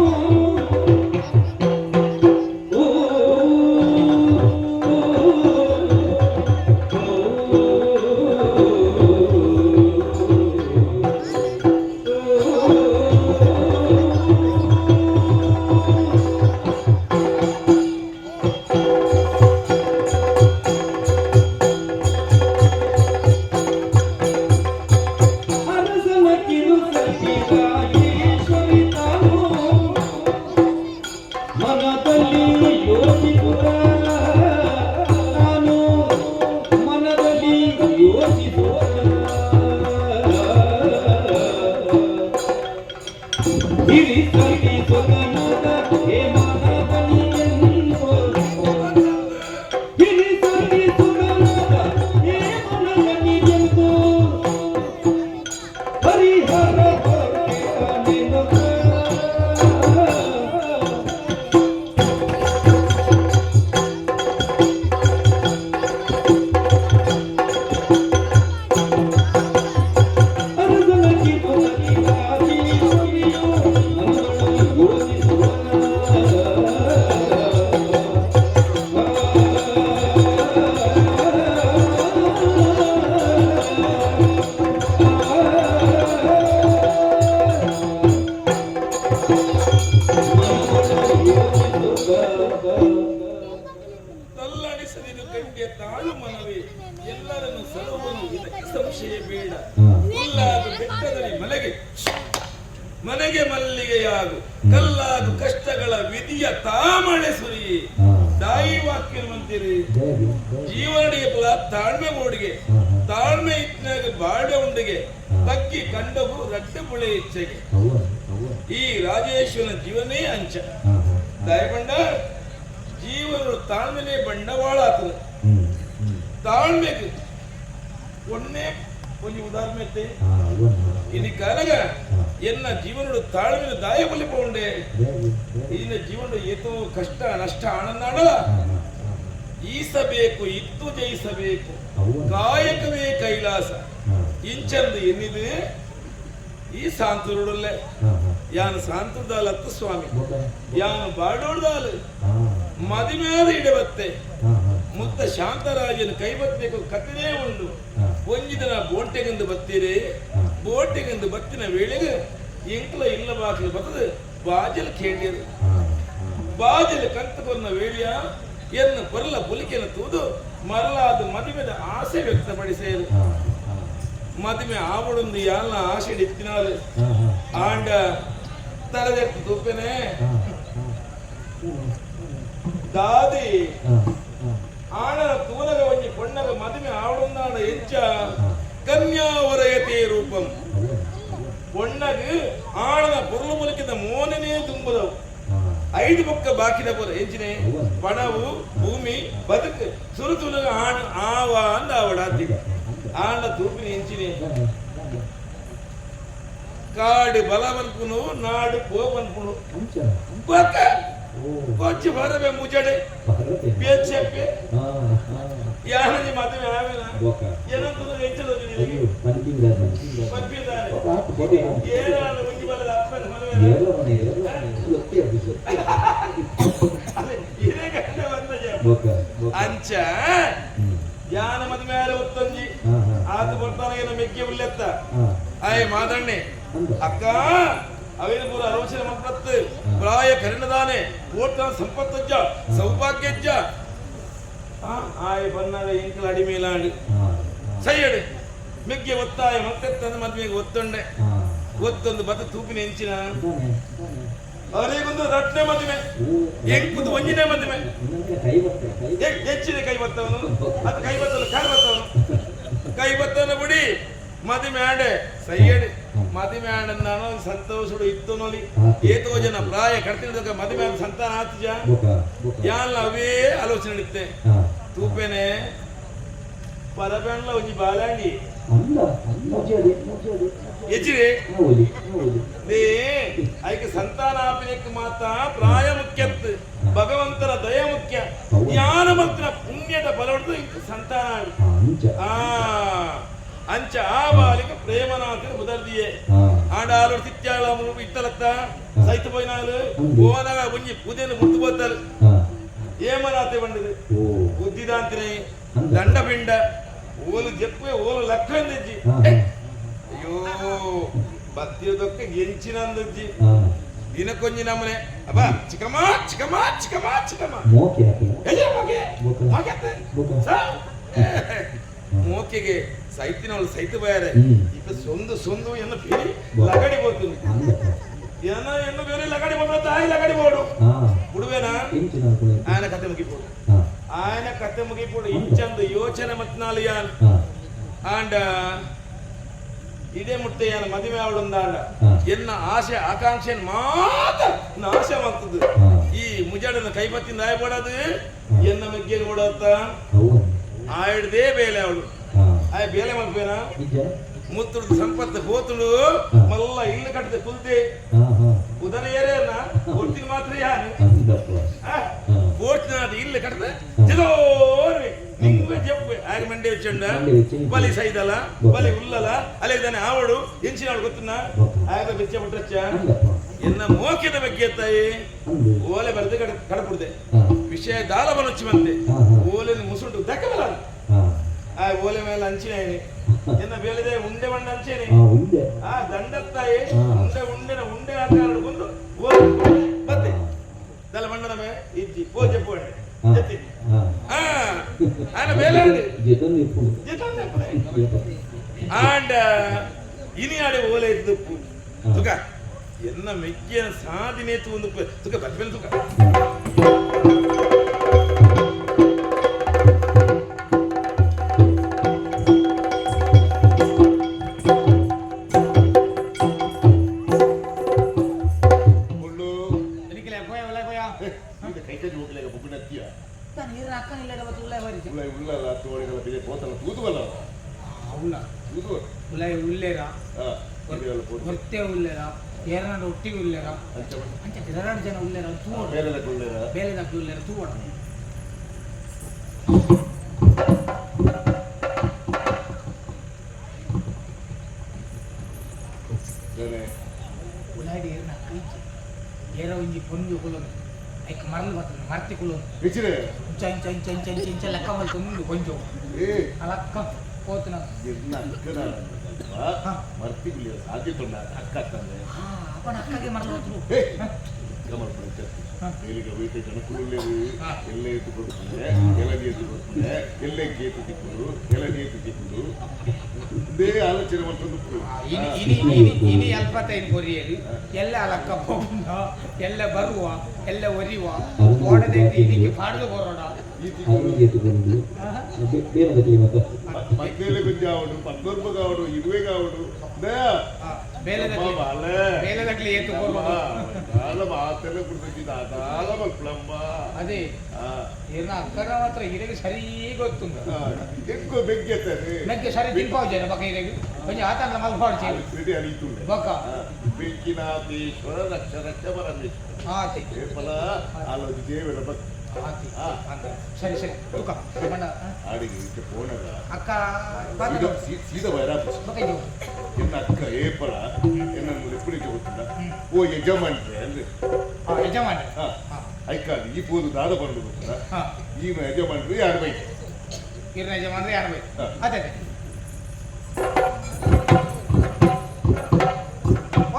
C: ಗಿರಿಸಲಿ ಸುಗನಾದ ಹೇ ಮನಬಲಿಯೆಂದು. ಗಿರಿಸಲಿ ಸುಗನಾದ ಹೇ ಮನಬಲಿಯೆಂದು. ಹರಿಹರ ಕೊರತೆ. ಅರಸನಗಿ ಮೊದಲಿಗಾಗಿ ಸುರಿಯು ಮನದೊಳು ಯೋಚಿಸುವ. ಯೋಚಿಸುವ.
D: ತಲ್ಲಣಿಸದಿರು ಕಂಡೆ, ತಾಳು ಮನವೇ, ಎಲ್ಲರನ್ನು ಸಲಹುವನು, ಇದಕ್ಕೆ ಸಂಶಯ ಬೇಡ. ಹುಲ್ಲಾಗು ಬೆಟ್ಟದಲ್ಲಿ ಮಲಗೆ ಮನೆಗೆ ಮಲ್ಲಿಗೆಯಾಗು, ಕಲ್ಲಾಗು ಕಷ್ಟಗಳ ವಿಧಿಯ ತಾಮಳೆ ಸುರಿ. ತಾಯಿ ವಾಕ್ಯವಂತೀರಿ. ಜೀವನಡಿಗೆ ಫಲ ತಾಳ್ಮೆ ಬೋಡಿಗೆ, ತಾಳ್ಮೆ ಇತ್ನಾಗ ಬಾಳ್ವೆ ಉಂಡಿಗೆ, ತಗ್ಗಿ ಕಂಡವು ರಡ್ಡ ಬುಳೆ ಇಚ್ಛೆಗೆ. ಈ ರಾಜೇಶ್ವರನ ಜೀವನೇ ಅಂಚ. ತಾಯಿ ಬಂಡ ಜೀವನ ತಾಳ್ಮೆನೇ ಬಂಡವಾಳ ಆತದ. ತಾಳ್ಮೆಗೆ ಒನ್ನೆ ಒಂಜಿ ಉದಾಹರಣೆ ಇತ್ತೆ. ಇನಿ ಕನಗ ಎನ್ನ ಜೀವನಡು ತಾಳ್ಮೆನ ದಾಯ ಬಲಿ ಪೌಂಡೆ. ಇನ್ನ ಜೀವನಡು ಏತೋ ಕಷ್ಟ ನಷ್ಟ ಆನಂದ ಈಸಬೇಕು ಇತ್ತು ಜಯಿಸಬೇಕು, ಕಾಯಕವೇ ಕೈಲಾಸ ಇಂಚಂದು ಎನ್ನಿದು ಈ ಸಾಂತುರುಡಲ್ಲೇ. ಯಾನು ಸಾಂತುರ್ದಾಲತ್ತು ಸ್ವಾಮಿ, ಯಾನು ಬಾಡೋಡ್ದಾಲು ಮದಿಮೇದ ಇಡಬತ್ತೆ. ಮುತ್ತ ಶಾಂತರಾಜನ ಕೈಬತ್ತಬೇಕು ಕಥೆನೇ ಉಂಡು. ಒಂಜಿ ದಿನ ಬೋಂಟೆಗೆಂದು ಬತ್ತೀರಿ. ಬೋಂಟೆಗೆಂದು ಬತ್ತಿನ ವೇಳೆಗೆ ಎಂಕ್ಲ ಇಲ್ಲ ಬಾಕಿಲು ಬತ್ತದು ಬಾಜಲ್ ಕೇಳಿಯರು. ಬಾಜಲ್ ಕಂತುಕೊನ್ನ ವೇಳೆಯ ಎನ್ನು ಕೊರಲ ಪುಲಿಕೆನ ತೂದು ಮರಲಾದ ಮದುವೆದ ಆಸೆ ವ್ಯಕ್ತಪಡಿసేರು. ಮದುವೆ ಆವಡೊಂದು ಯಾಲ್ನ ಆಸೆ ಇತ್ತಿನಾರು. ಆಂಡ ತಲೆದೆತ್ತು ತೂಪೆನೆ ದಾದಿ ಆಣನ ತೂನಗ ಒಂಜಿ ಪೊಣ್ಣಗ ಮದುವೆ ಆವಡೊಂದಾಣ ಎಂಚ ಕನ್ಯಾವರಯತೆ ರೂಪಂ. ಪೊಣ್ಣಗ್ ಆಣನ ಪೊರ್ಲು ಮುಲಕಿದ ಮೋನನೇ ತುಂಬುದವು. ಐದು ಪಕ್ಕ ಬಾಕಿದ ಪೊರ ಎಂಚಿನೆ ಪಣವು ಭೂಮಿ ಬದುಕು ಸುರು ತುನಗ ಆಣ ಆವ ಅಂದ ಆವಡಾತಿ. ಆಣ ತೂಪಿನ ಎಂಚಿನೆ ಕಾಡು ಬಲವನ್ಪುನು ನಾಡು ಪೋವನ್ಪುನು ಬಕ కొంచెం ಬರಬೆ ಮುಜಡೆ ಬೇಚೆಪ್ಪೆ. ಯಾರನಿ ಮದುವೆ ಆವೇನ ಏನಂತ ಎಂಚಲು ನಿನಗೆ ಪಂಪಿದ್ದಾರೆ ಏನಾದ ಒಂಜಿ ಬಲದ ಅಪ್ಪನ ಮದುವೆ ಇದೇ ಗಂಡ ಬಂದ ಅಂಚ ಯಾನ ಮದುವೆ ಆರೆ ಒತ್ತೊಂಜಿ ಆತ ಬರ್ತಾನೆ ಏನೋ ಮೆಕ್ಕೆ ಉಲ್ಲೆತ್ತ ಆಯ್ ಮಾದಣ್ಣೆ ಅಕ್ಕ ಅವೇನು ಪೂರ ಆಲೋಚನೆ ಮಕ್ಕಳತ್ತು ಪ್ರಾಯ ಕರಿಣದಾನೆ ಓಟ ಸಂಪತ್ತಜ್ಜ ಸೌಭಾಗ್ಯಜ್ಜ. ಆಯ್ ಬನ್ನಾಗ ಎಂಕಲ ಅಡಿಮೇಲಾಂಡು ಸೈಯಡು ಮೆಗ್ಗೆ ಒತ್ತಾಯ ಮತ್ತೆ ತಂದ ಮದ್ವೆಗೆ ಒತ್ತೊಂಡೆ. ಒತ್ತೊಂದು ಬತ್ತ ತೂಪಿನ ಎಂಚಿನ ಅವರಿಗೊಂದು ರಟ್ನೆ ಮದುವೆ, ಎಂಕುದು ಒಂಜಿನೇ ಮದುವೆ. ಹೆಚ್ಚಿನ ಕೈ ಬತ್ತವನು ಅದು ಕೈ ಬತ್ತವನು ಕಾಲು ಬತ್ತವನು ಕೈ ಬತ್ತವನ ಬಿಡಿ. ಮದುವೆ ಆಂಡೆ ಸೈಯಡೆ ಮದುವೆ ಆಂಡ ಸಂತೋಷಡು ಇತ್ತು ನೋಡಿ. ಏತೋ ಜನ ಪ್ರಾಯ ಕಡ್ತಿನ ಮದುವೆ ಆದ ಸಂತಾನ ಆತಜ ಯಾನ್ ಅವೇ ಆಲೋಚನೆ ಇತ್ತೆ ತೂಪೇನೆ ಪರಬೆಂಡ್ಲ ಒಂಜಿ ಬಾಲಾಂಡಿ ಎಚ್ಚಿರಿ they ಐಕೆ ಸಂತಾನ ಆಪಿನಕ್ಕೆ ಮಾತ ಪ್ರಾಯ ಮುಖ್ಯತ್ತು, ಭಗವಂತನ ದಯ ಮುಖ್ಯ. ಜ್ಞಾನ ಮಂತ್ರ ಪುಣ್ಯದ ಬಲವಡ್ದು ಇಂಕ ಸಂತಾನ ಆ ಅಂಚ ಆ ಬಾಲಿಕ ಪ್ರೇಮನಾಥನ ಬುದರ್ದಿಯೇ. ಆಂಡ ಆಲೋಡ್ ತಿತ್ಯಾಳ ಇತ್ತಲತ್ತ ಸೈತ ಪೋಯಿನಾಲು ಹೋನಾಗ ಒಂಜಿ ಪೂಜೆಯನ್ನು ಮುಟ್ಟು ಬೋತಾರು. ಏಮನಾತೆ ಬಂಡಿದೆ ಬುದ್ಧಿದಾಂತಿನಿ ದಂಡಪಿಂಡ ಓಲು ಜಪ್ಪೆ ಓಲು ಲಕ್ಕಂದಜ್ಜಿ. ಅಯ್ಯೋ ಬತ್ತಿಯದೊಕ್ಕ ಎಂಚಿನಂದಜ್ಜಿ ದಿನಕ್ಕೊಂಜಿ ನಮ್ಮನೆ ಅಬ್ಬ ಚಿಕ್ಕಮ್ಮ ಚಿಕ್ಕಮ್ಮ ಚಿಕ್ಕಮ್ಮ ಚಿಕ್ಕಮ್ಮ. ಎಲ್ಲಿ ಮೋಕೆ ಮೋಕೆ ಮೋಕೆಗೆ ಸೈತಿನವಳು ಸೈತ ಬಯಾರೆ. ಇಪ್ಪ ಸೊಂದು ಸೊಂದು ಎನ್ನ ಬೇರೆ ಲಗಡಿ ಬೋతుంది ಎನ್ನ ಎನ್ನು ಬೇರೆ ಲಗಡಿ ಬೋಡ ತಾಯಿ ಲಗಡಿ ಬೋಡು ಬುಡುವೇನಾ. ఆయన కథ ముగిపోడు, ఆయన కథ ముగిపోడు. ಇಂಚಂದು ಯೋಚನೆ ಮತ್ನಾಲು ಯಾನ್ ಆಂಡ ಇದೇ ಮುಟ್ಟೆ ಯಾನ್ ಮದುವೆ ಆವಡುಂದಾಂಡ. ಎನ್ನ ಆಸೆ ಆಕಾಂಕ್ಷೆ ಮಾತ್ರ ನಾಶ ಮಾಡ್ತದೆ. ಈ ಮುಜಾಡನ ಕೈಪತ್ತಿಂದ ಆಯ್ಬೋಡದು ಎನ್ನ ಮೆಗ್ಗೆಗೆ ಓಡತ್ತ ಆಯ್ಡ್ದೇ ಬೇಲೆ ಅವಳು. ಆಯ್ ಬೇಲೆ ಮಲ್ಪೇನ ಮುತ್ತುಡು ಸಂಪತ್ತು ಹೋತುಡು ಮಲ್ಲ ಇಲ್ಲು ಕಟ್ಟದೆ ಕುಲ್ತೆ ಉದನ ಏರೇನ ಒಟ್ಟಿನ ಮಾತ್ರ ಯಾನು పోర్చినాడు ఇల్లు కట్టదు జిదోర్వి నింగు చెప్పు ఆగ మండే వచ్చిండ బలి సైదల బలి ఉల్లల ಅಲೆ ಆವಡು ಎಂಚಿನಾಳು ಗೊತ್ತುನ್ನ ಆಗ ಬೆಚ್ಚ ಬಿಟ್ಟಚ್ಚ ಎನ್ನ ಮೋಕಿದ ಬಗ್ಗೆ ತಾಯಿ ಓಲೆ ಬರೆದು ಕಡ ಕಡಪುಡ್ದೆ ವಿಷಯ ದಾಲ ಬನೊಚ್ಚಿ ಬಂತೆ ಓಲೆ ಮುಸುಂಟು ದಕ್ಕಬಲ ಆ ಓಲೆ ಮೇಲೆ ಅಂಚಿನ ಎನ್ನ ಬೇಳೆದೆ ಉಂಡೆ ಬಂಡ ಅಂಚೇನೆ ಆ ದಂಡತ್ತಾಯಿ ಉಂಡೆ ಉಂಡೆನ ಉಂಡೆ ಆಕಾರ ಕೊಂಡು ಓಲೆ ಬತ್ತೆ ದಲ ಬಂಡದ ಮೇ ಇಜ್ಜಿ ಪೋ చెప్పు ಅಂಡೆ ಜತ್ತಿ ಆ ఆయన ಬೇಲೆ ಆಂಡ ಇನಿ ಆಡೆ ಓಲೆ ಇದ್ದುಪ್ಪು ತುಕ ಎನ್ನ ಮೆಗ್ಗಿನ ಸಾಧಿನೆ ಒಂದು ತುಕ ಬರ್ಬೇಲೆ ತುಕ.
A: ಮುಳ್ಳು.
B: ನಿಖಿಲ ಪೋಯ ಉಲ್ಲ ಪೋಯ.
A: ಇದು ಕೈಕಜಿ ಹೋಗ್ಲಿಕ್ಕೆ ಬುಗ್ಗುನತ್ತಿಯ.
B: ತಾನು ನೀರಿನ ಅಕ್ಕನ ಇಲ್ಲದ ಮತ್ತು ಉಲ್ಲ ಬರಿ.
A: ಉಳ್ಳ ಉಳ್ಳಲ್ಲ ತೋಳಿಗಳ ಬೇರೆ ಬೋತಲ್ಲ ತೂದುವಲ್ಲ.
B: ಉಲ್ಲ.
A: ತೂದು.
B: ಉಲ್ಲ ಉಲ್ಲೇರ.
A: ಹಾ ಇದೆಲ್ಲ ಪೋತು.
B: ಹೊರ್ತೆ ಉಲ್ಲೇರ ಏರನ ಒಟ್ಟಿಗೆ ಉಲ್ಲೇರ.
A: ಅಂಚ ಬಂದು.
B: ಅಂಚ ಎರಡು ಜನ ಉಲ್ಲೇರ ತೂವಡ.
A: ಬೇರೆಲ್ಲ ಗುಳ್ಳೇರ.
B: ಬೇಲೆದಕ್ಕೆ ಉಲ್ಲೇರ ತೂವಡ.
A: ಬೇರೆ.
B: ಉಲಾಡಿ ಏರ್ನ ಅಕ್ಕ ಇಜ್ಜಿ ಏರ ಒಂಜಿ ಪೊಂಜು ಕುಲೊಂದು ಐಕ್ ಮರಲು ಬರ್ತದೆ ಮರ್ತಿ ಕುಲೊಂದು.
A: ಹೆಚ್ಚಿದೆ.
B: ಇಂಚ ಇಂಚ ಇಂಚ ಇಂಚ ಇಂಚ ಇಂಚ ಲೆಕ್ಕ ಮಲ್ತೊಂದು ಕೊಂಚ.
A: ಏ.
B: ಅಲಕ್ಕ ಪೋತುನ.
A: ಎನ್ನ ಅಕ್ಕನ ಮರ್ತಿ ಗುಳ್ಳಿಯ ಸಾಧ್ಯತೆ ಉಂಡ ಅಕ್ಕ ತಂದೆ.
B: ಹಾ ಅಪ್ಪನ ಅಕ್ಕಗೆ ಮರಲು ಹೋದ್ರು.
A: ಏ ಬೇಲಿಗೆ ವೈದ್ಯ ಜನಕುಲುಲ್ಲೇರು ಎಲ್ಲ ಎತ್ತು ಕೊಡ್ತಾರೆ ಎಲದಿ ಎತ್ತು ಕೊಡ್ತಾರೆ ಎಲ್ಲೇ ಗೇತು ತಿಕ್ಕುದು ಎಲದಿ ಎತ್ತು ತಿಕ್ಕುದು ಇದೇ ಆಲೋಚನೆ ಮಾಡ್ಕೊಂಡು.
B: ಇನಿ ಇನಿ ಇನಿ ಇನಿ ಅಲ್ಪತೈನ್ ಕೊರಿಯರಿ ಎಲ್ಲ ಅಲಕ್ಕ ಪೋಂಡ ಎಲ್ಲ ಬರುವ ಎಲ್ಲ ಒರಿವ ಓಡದೆ ಇನಿಗೆ ಪಾಡ್ದು ಬರೋಡ.
A: ಈ ತಿಂಗಳು పద్నేళ్ళు గుంజావుడు పద్నాలుగు కావడు ఇరవై కావడు.
B: ಬೇಲೆದಕ್ಲಿ ಬೇಲೆದಕ್ಲಿ ಏತು ಕೊರೋಡು. ಅದೇ ಏನ ಅಕ್ಕನ ಮಾತ್ರ ಹಿರಿಗೆ ಸರಿ ಗೊತ್ತುಂಡು.
A: ఎక్కువ బెగ్గెత్తారు.
B: ಮೆಗ್ಗೆ ಸರಿ ತಿನ್ಪಾವು ಬಕ ಹಿರಿಗೆ కొంచెం ಆತನ ಮಲ್ಪಾಡು
A: రెడీ అడుగుతుండే.
B: ಬೊಕ್ಕ.
A: ಬೆಂಕಿನಾಥೇಶ್ವರ ರಕ್ಷ ರಕ್ಷ ಪರಮೇಶ್ವರ.
B: ಆತಿ.
A: ಏಪಲ ಆಲೋಚನೆ ದೇವರ ಭಕ್ತಿ.
B: ಆತಿ ಅಂದ ಸರಿ ಸರಿ ತುಕ ಬಣ್ಣ.
A: ಆಡಿಗೆ ಇತ್ತೆ ಪೋನಗ
B: ಅಕ್ಕ.
A: ಸೀದಾ ಸೀದಾ ಬೈರಾಪು.
B: ಬೊಕ್ಕ ಇದು.
A: ಎನ್ನ ಅಕ್ಕ ಏಪಲ ಎನ್ನ ಎಪ್ಪಡಿಗೆ ಗೊತ್ತಿಲ್ಲ ಓ ಯಜಮಾನ್ರೆ ಅಂದ್ರೆ.
B: ಆ ಯಜಮಾನ.
A: ಹಾ. ಐಕಾದು ಈ ಪೋದು ದಾದ ಬಂದು ಗೊತ್ತಿಲ್ಲ.
B: ಹಾ.
A: ಈ ಯಜಮಾನ್ರು ಯಾರು ಬೈಕ್.
B: ಇರ್ನ ಯಜಮಾನ್ರೆ ಯಾರು ಬೇಕು.
A: ಹಾ.
B: ಅದೇ ಅದೇ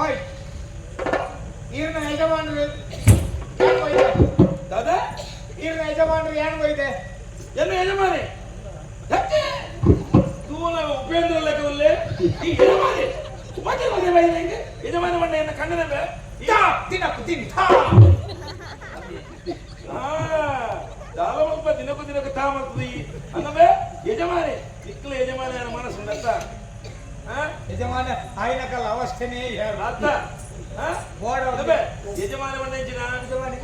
B: ಓಯ್ ಈರ್ನ ಯಜಮಾನ್ರು ಯಾರು ಬೈದೆ?
D: ದಾದಾ.
B: ಈರ್ನ ಯಜಮಾನ್ರು ಯಾರು ಬೈದೆ?
D: ಎನ್ನ ಯಜಮಾನಿ ತೂನ ಉಪೇಂದ್ರ ಲೆಕ್ಕ ಉಲ್ಲೆ ಈ ಯಜಮಾನಿ ಉಪಾಧ್ಯಾಯ ಮದುವೆ ಬೈದೆ ಹಿಂಗೆ ಯಜಮಾನಿ ಮಂಡೆ ಎನ್ನ ಕಣ್ಣನ ಬೇ.
B: ತಾ ತಿನ್ನಕ್ಕು ತಿನ್ನಿ ತಾ.
D: ದಾಲಮಲ್ಪ ದಿನಕ್ಕೂ ದಿನಕ್ಕೂ ತಾ ಮಾಡ್ತದೆ ಈ ಅನ್ನವೇ ಯಜಮಾನಿ ಇಕ್ಕಲ ಯಜಮಾನಿ ಅನ್ನೋ ಮನಸ್ಸು ಉಂಡತ್ತ. ಆ
B: ಯಜಮಾನ ಆಯ್ನ ಕಲ್ಲ ಅವಸ್ಥೆನೇ ಯಾರು.
D: ಅತ್ತ ಆ
B: ಬೋಡ.
D: ಅದೇ ಯಜಮಾನಿ ಮಂಡೆ ಇಂಚಿನ.
B: ಯಜಮಾನಿ.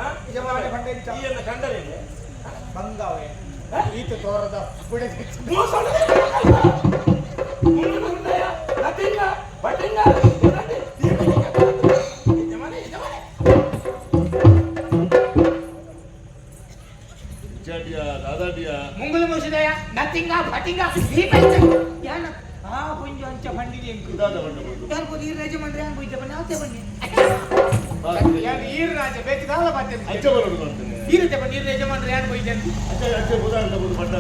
D: ಆ?
B: ಯಜಮಾನಿ ಬಂಡೆ ಇಂಚ.
D: ಈ ಎನ್ನ ಕಂಡರೇನೆ.
B: ಬಂಗಾವೆ ಈತ ತೋರದ ಬುಡ.
D: ಮೋಸ ನಥಿಂಗ ಬಟಿಂಗ ಯಜಮಾನಿ ಯಜಮಾನಿ.
A: ವಿಚಾಟಿಯ ದಾದಾಟಿಯ.
B: ಮುಂಗುಲು ಮುಸಿದಯ ನಥಿಂಗ ಫಟಿಂಗ ಈ ಪಂಚ ಯಾನ ಆ ಪುಂಜ ಅಂಚ ಬಂಡಿನಿ ಎಂಕು.
A: ದಾದ ಬಂಡ ಬಂದು.
B: ಯಾರು ಬೋದು ಈ ಯಜಮಾನ್ರೆ ಯಾರು ಬೈದ ಬನ್ನಿ ಆತೆ ಬನ್ನಿ ಯಾರು ಈರ್ ರಾಜ ಬೇಕಾದಲ್ಲ ಬಾತೆ.
A: ಅಚ್ಚ ಬರೋದು ಮಾಡ್ತೇನೆ.
B: ಈರತೆ ಬನ್ನಿ ಈರ್ ಯಜಮಾನ್ರೆ ಯಾರು ಬೈದೆ.
A: ಅಚ್ಚ ಅಚ್ಚ ಬುಧ ಅಂತ ಬುಧ ಬಣ್ಣ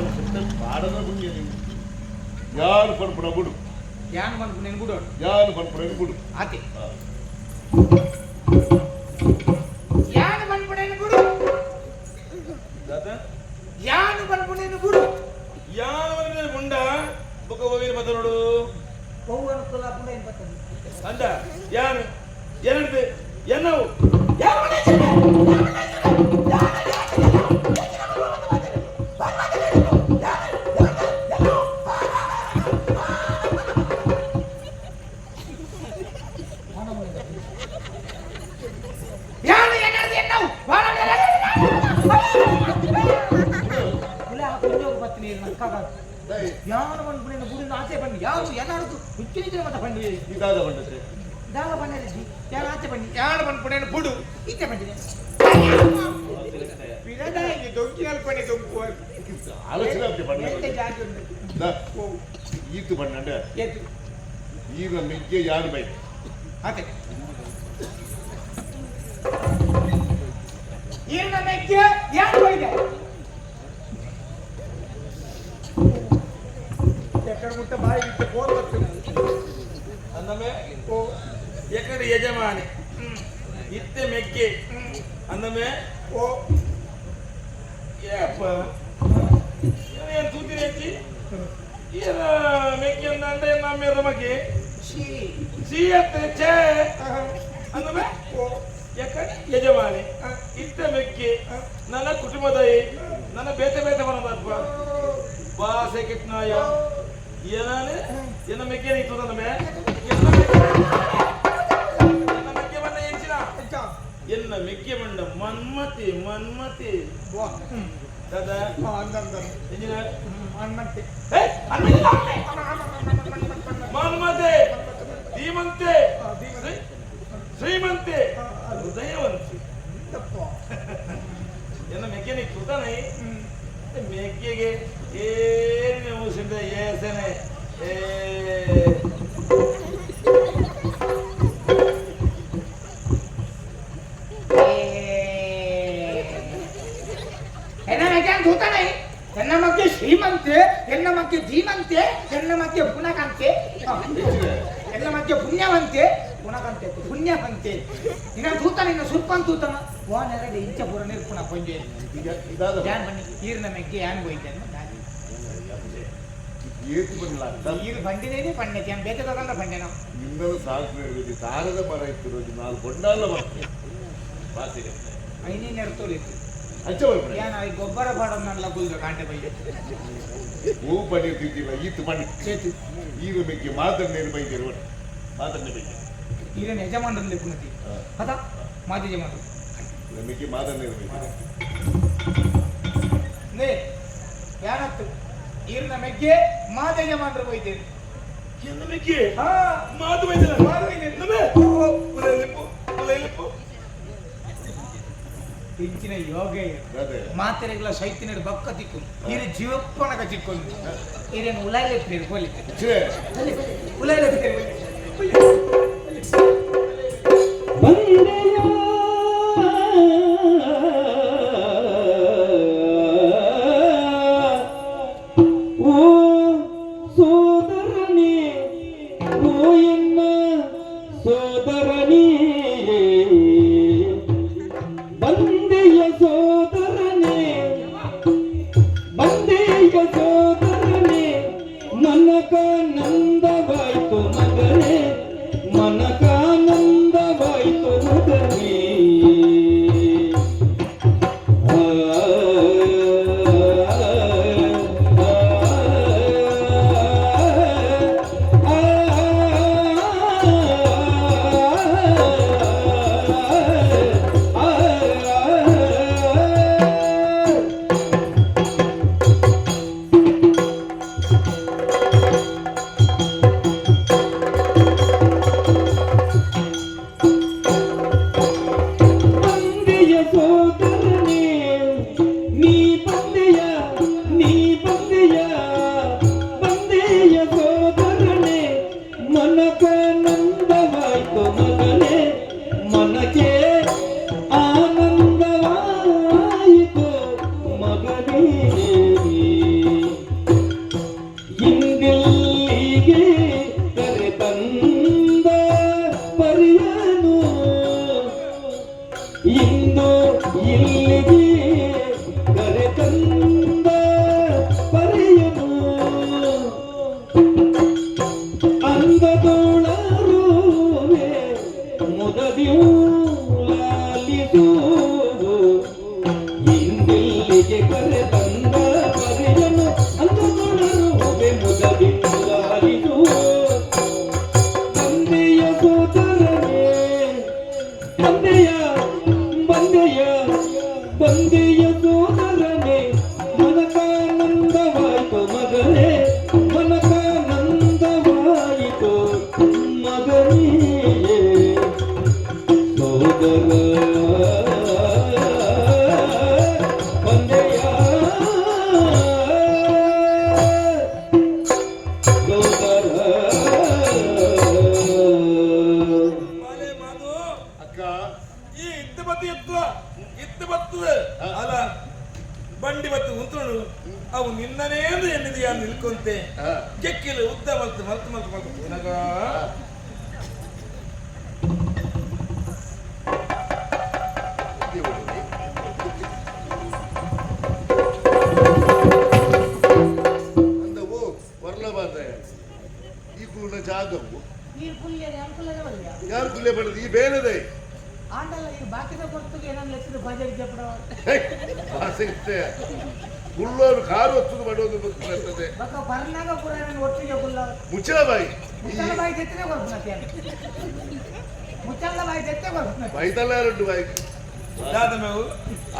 A: ಪಾಡದ ಪುಣ್ಯ ನೀವು ಯಾರು ಪಡ್ಪಡ ಬಿಡು.
B: ಯಾನ್ ಬಂದು ನೆನ್ ಬಿಡೋಡು.
A: ಯಾರು ಪಡ್ಪಡ ಬಿಡು.
B: ಆತೆ ಯಾನು ಬಂದ್ಬಿಡೇನು ಬಿಡು.
D: ದಾದಾ.
B: ಯಾನು ಬಂದ್ಬಿಡೇನು ಬಿಡು.
D: ಯಾನ ಮನೆ ಮುಂಡ ಬೊಕ್ಕ ಹೋಗಿನ ಬತ್ತ ನೋಡು.
B: ಬಹು ಅನುಕೂಲ ಪುಂಡ ಏನು ಬರ್ತದೆ.
D: ಅಂದ ಯಾನು ಏನಂತೆ ಎನ್ನವು ಯಾರು ಮನೆ
B: ಯಾನ ಪನ್ಪುನ ಗುಡಿನ ಆಚೆ ಬನ್ನಿ ಯಾರು ಏನಾದ್ರು ಹುಚ್ಚು ಮತ ಪಂಡಿ.
A: ಇದಾದ ಬಂಡತೆ.
B: ದಾಲ ಬಣ್ಣರಿಜಿ ಯಾರು ಆಚೆ ಬನ್ನಿ ಯಾರು ಪನ್ಪುನ ಬುಡು ಈಚೆ ಬಂದಿದೆ. ಪಿರದಾಯಿ ದೊಂಕಿ ಅಲ್ಪನೆ ದೊಂಕು.
A: ಆಲೋಚನೆ ಆಗ್ತದೆ ಬಣ್ಣ.
B: ಎಂತ ಜಾಗ ಉಂಟು?
A: ದಾ, ಈತು ಬಣ್ಣಂಡ.
B: ಏತು?
A: ಈರ ಮೆಗ್ಗೆ ಯಾರು ಬೈ?
B: ಅದೇ ಈರ್ನ ಮೆಕ್ಕೆ ಯಾರು ಹೋಗಿದೆ? ಎಕ್ಕಡ ಮುಟ್ಟ ಬಾಯಿ ಬಿಟ್ಟು ಫೋನ್ ಬರ್ತದೆ.
D: ಅಂದಮೆ.
B: ಓ.
D: ಎಕಡೆ ಯಜಮಾನಿ ಇತ್ತೆ ಮೆಕ್ಕೆ ಅಂದಮೆ.
B: ಓ.
D: ಏಪ್ಪ, ಏನ್ ತೂತಿನ ಹೆಚ್ಚಿ ಏನ ಮೆಕ್ಕೆ ಅಂದ ನಮ್ಮ ಮಗೆ.
B: She.
D: ಸೀಯತ್ತೆ ಛೇ. ಅಂದಮೆ.
B: ಓ.
D: ಎಕಡೆ ಯಜಮಾನಿ ಇತ್ತ ಮೆಕ್ಕೆ ನನ್ನ ಕುಟುಂಬದಾಯಿ ನನ್ನ ಬೇತೆ ಬೇತೆ ಬರೋದಪ್ಪ ಬಾಸೆ ಕೆಟ್ನಾಯ ಏನಾನೆ ಎನ್ನ ಮೆಕ್ಕೆ ಇತ್ತು ಅಂದಮೆ. ಎನ್ನ ಮೆಕ್ಕೆ, ಎನ್ನ ಮೆಕ್ಕೆ ಬಂದ ಎಂಚಿನ?
B: ಅಚ್ಚ.
D: ಎನ್ನ ಮೆಕ್ಕೆ ಬಂಡ ಮನ್ಮತಿ ಮನ್ಮತಿ.
B: ವಾ.
D: ದಾದಾ.
B: ಹಾ, ಅಂದ ಅಂದ.
D: ಎಂಜಿನ?
B: ಹನುಮಂತೆ.
D: ಏ, ಹನುಮಂತ ಮನ್ಮತೆ ಧೀಮಂತೆ ಶ್ರೀಮಂತೆ ಹೃದಯವಂತೆ.
B: ತಪ್ಪ.
D: ಎನ್ನ ಮೆಕ್ಕೆ ತುತಾನೆ ಮೆಕ್ಕೆಗೆ ಏನಿನ ಮುಸಿಂದ ಏಸನೆ ಏ.
B: ಎನ್ನ ಮೆಕ್ಕೆ ಅಂತ ತೂತಾನೆ ಎನ್ನ ಮಕ್ಕೆ ಶ್ರೀಮಂತೆ ಎನ್ನ ಮಕ್ಕೆ ಧೀಮಂತೆ ಎನ್ನ ಮಕ್ಕೆ ಪುನಕಂತೆ ಎನ್ನ ಮಕ್ಕೆ ಪುಣ್ಯವಂತೆ ಪುನಕಂತೆ ಪುಣ್ಯವಂತೆ ನಿನ್ನ ತೂತಾನ ಇನ್ನ ಸುರ್ಪನ್ ತೂತಾನ ವಾ ನೆರಡು ಇಂಚ ಪೂರ ನಿರ್ಪುಣ ಪಂಜೆ.
A: ಈಗ ಇದಾದ.
B: ಯಾನ್ ಬನ್ನಿ ಈರ್ನ ಮೆಕ್ಕೆ ಯಾನ್ ಹೋಯ್ತೇನೆ.
A: ಏತು ಬಣ್ಣ.
B: ಈರು ಬಂಡಿನೇನೆ ಪಣ್ಣೆ ಯಾನ್ ಬೇತೆ ತಗೊಂಡ ಬಂಡೆನ.
A: ನಿನ್ನದು ಸಾಕು ತಾರದ ಮರ ಇತ್ತು ರೋಜಿ ನಾಲ್ ಬೊಂಡಾಲ ಬರ್ತದೆ ಬಾಸಿಗೆ.
B: ಐನೇ ನೆರ್ತೋಲಿತ್ತು.
A: ಅಂಚ ಬರ್ಪುನೆ.
B: ಯಾನ್ I ಗೊಬ್ಬರ ಪಾಡೋದ್ನಲ್ಲ ಕುಲ್ದ ಕಾಂಟೆ ಬೈದೆ.
A: ಹೂ ಪಡೆಯುತ್ತಿದ್ದಿಲ್ಲ ಈತು ಬಣ್ಣ.
B: ಚೇತು.
A: ಈರ ಮೆಕ್ಕೆ ಮಾತನ್ನೇನು ಬೈದಿರು ಮಾತನ್ನೇ ಬೈದೆ.
B: ಈರನ ಯಜಮಾನರಲ್ಲಿ ಪುನತಿ ಅದ ಮಾಜಿ ಯಜಮಾನರು.
A: ಮೆಕ್ಕೆ ಮಾತನ್ನೇನು ಬೈದೆ.
B: ನೇ ಯಾನತ್ತು ಈರ್ನ ಮೆಗ್ಗೆ ಮಾದ ಯಜಮಾನರು ಬೈದೇನೆ.
D: ಎನ್ನ ಮೆಕ್ಕೆ?
B: ಹಾ.
D: ಮಾತು ಬೈದಲ್ಲ.
B: ಮಾತು ಬೈದೇನೆ.
D: ಅಂದಮೆ ಉಲೈಲಿಪ್ಪು ಉಲೈಲಿಪ್ಪು.
B: ಇಂಚಿನ ಯೋಗ.
A: ಅದೇ.
B: ಮಾತೆರೆಗಳ ಸೈತಿನ ಬಕ್ಕ ತಿಕ್ಕು ಈರು ಜೀವಪ್ಪನಕ ಚಿಕ್ಕೊಂಡು ಈರೇನು ಉಲಾಯ್ಲೆ ಪೇರು ಕೊಲಿ.
A: ಛೇ.
B: ಉಲಾಯ್ಲೆ ಪೇರು.
C: ಬಂದೆಯ ಓ ಸೋದರನೇ, ಓ ಎನ್ನ ಸೋದರನೇ, ಬಂದೆಯ ಸೋದರನೇ, ಬಂದೆಯ ಸೋದರನೇ, ಮನಕಾನಂದವಾಯ್ತು ಮಗನೇ, ಮನಕಾನಂದವಾಯ್ತು ಮಗನೇ. ಆ, ಆ, ಆ, ಆ, ಆ. ಬಂದೆಯ ಸೋದರನೇ, ನೀ ಬಂದೆಯ, ನೀ ಬಂದೆಯ, ಬಂದೆಯ ಸೋದರನೇ, ಮನಕಾನಂದವಾಯ್ತು ಮಗನೇ, ಮನಕ್ಕೆ ಆನಂದವಾಯಿತು ಮಗನೇ. ಇಂದಿಲ್ಲಿಗೆ ಕರೆತಂದ ಪರಿಯನು, ಇಂದು ಇಲ್ಲಿಗೆ ಕರೆತಂದ ಪರಿಯನು, ಅಂಗದೋಳರುವೆ ಮುದದಿಯೂ ಲಾಲಿಸು. ಇಂದಿಲ್ಲಿಗೆ ಕರೆತಂದ ಪರಿಯನು, ಅಂಗದೋಳರುವೆ ಮುದದಿಯೂ ಲಾಲಿಸು. ತಂದೆಯ ಸೋದರನೇ, ಬಂದೆಯ, ಬಂದೆಯ, ಬಂದೆಯ ಸೋದರನೇ, ಮನಕಾನಂದವಾಯ್ತು ಮಗನೇ. ಸೋದರ ಬಂದೆಯ ಸೋದರ.
D: ಬಾಲೆ ಮಾಧು,
A: ಅಕ್ಕ.
D: ಈ ಇದ್ದ ಬತ್ತಿ ಎತ್ತುವ ಇದ್ದ ಬತ್ತದ ಅಲ್ಲ, ಬಂಡಿ ಬತ್ತು ಉಂಟುಂಡು ಅವು ನಿನ್ನನೇಂದು ಎನ್ನಿದೆಯಾ ನಿಲ್ಕೊಂತೆ. ಕೆಕ್ಕಿಲು ಉದ್ದ ಮಲ್ತು ಮಲ್ತು ಮಲ್ತು ಮಲ್ತು ಪುನಗ.
A: ಅಂದವು ವರ್ಲಬಾರ್ದ ಈ ಕುಳ್ಳ ಜಾಗವು.
B: ನೀರು ಕುಲ್ಲೇನೆ ಅನುಕೂಲನೇ ಬಲ್ಯ.
A: ಯಾರು ಕುಲ್ಲೆ ಬಡದು ಈ ಬೇಲೆದೆ.
B: ಆಂಡಲ್ಲ ಈ ಬಾಕಿದ ಕೊರ್ತುಗೆ ಏನನ್ನ ಲೆಕ್ಕದ ಬಜೆಟ್ ಜಪ್ಪಡ.
A: ಆಸಕ್ತೆ ಕುಳ್ಳೋರು ಕಾರು ಹೊತ್ತದು ಬಡೋದು ಬರ್ತದೆ.
B: ಬಕ್ಕ ಬರ್ನಾಗ ಪೂರ ನನ್ನ ಒಟ್ಟಿಗೆ ಕುಲ್ಲ.
A: ಮುಚ್ಚಲ ಬಾಯಿ.
B: ಮುಚ್ಚಲ ಬಾಯಿ ತೆತ್ತನೆ ಕೊರ್ಪುನತ್ತೆ, ಮುಚ್ಚಲ ಬಾಯಿ ತೆತ್ತೆ ಕೊರ್ಪುನತ್ತೆ.
A: ಬೈತಲ್ಲ ಎರಡು ಬಾಯಿ.
D: ಜಾತ ಮೇವು.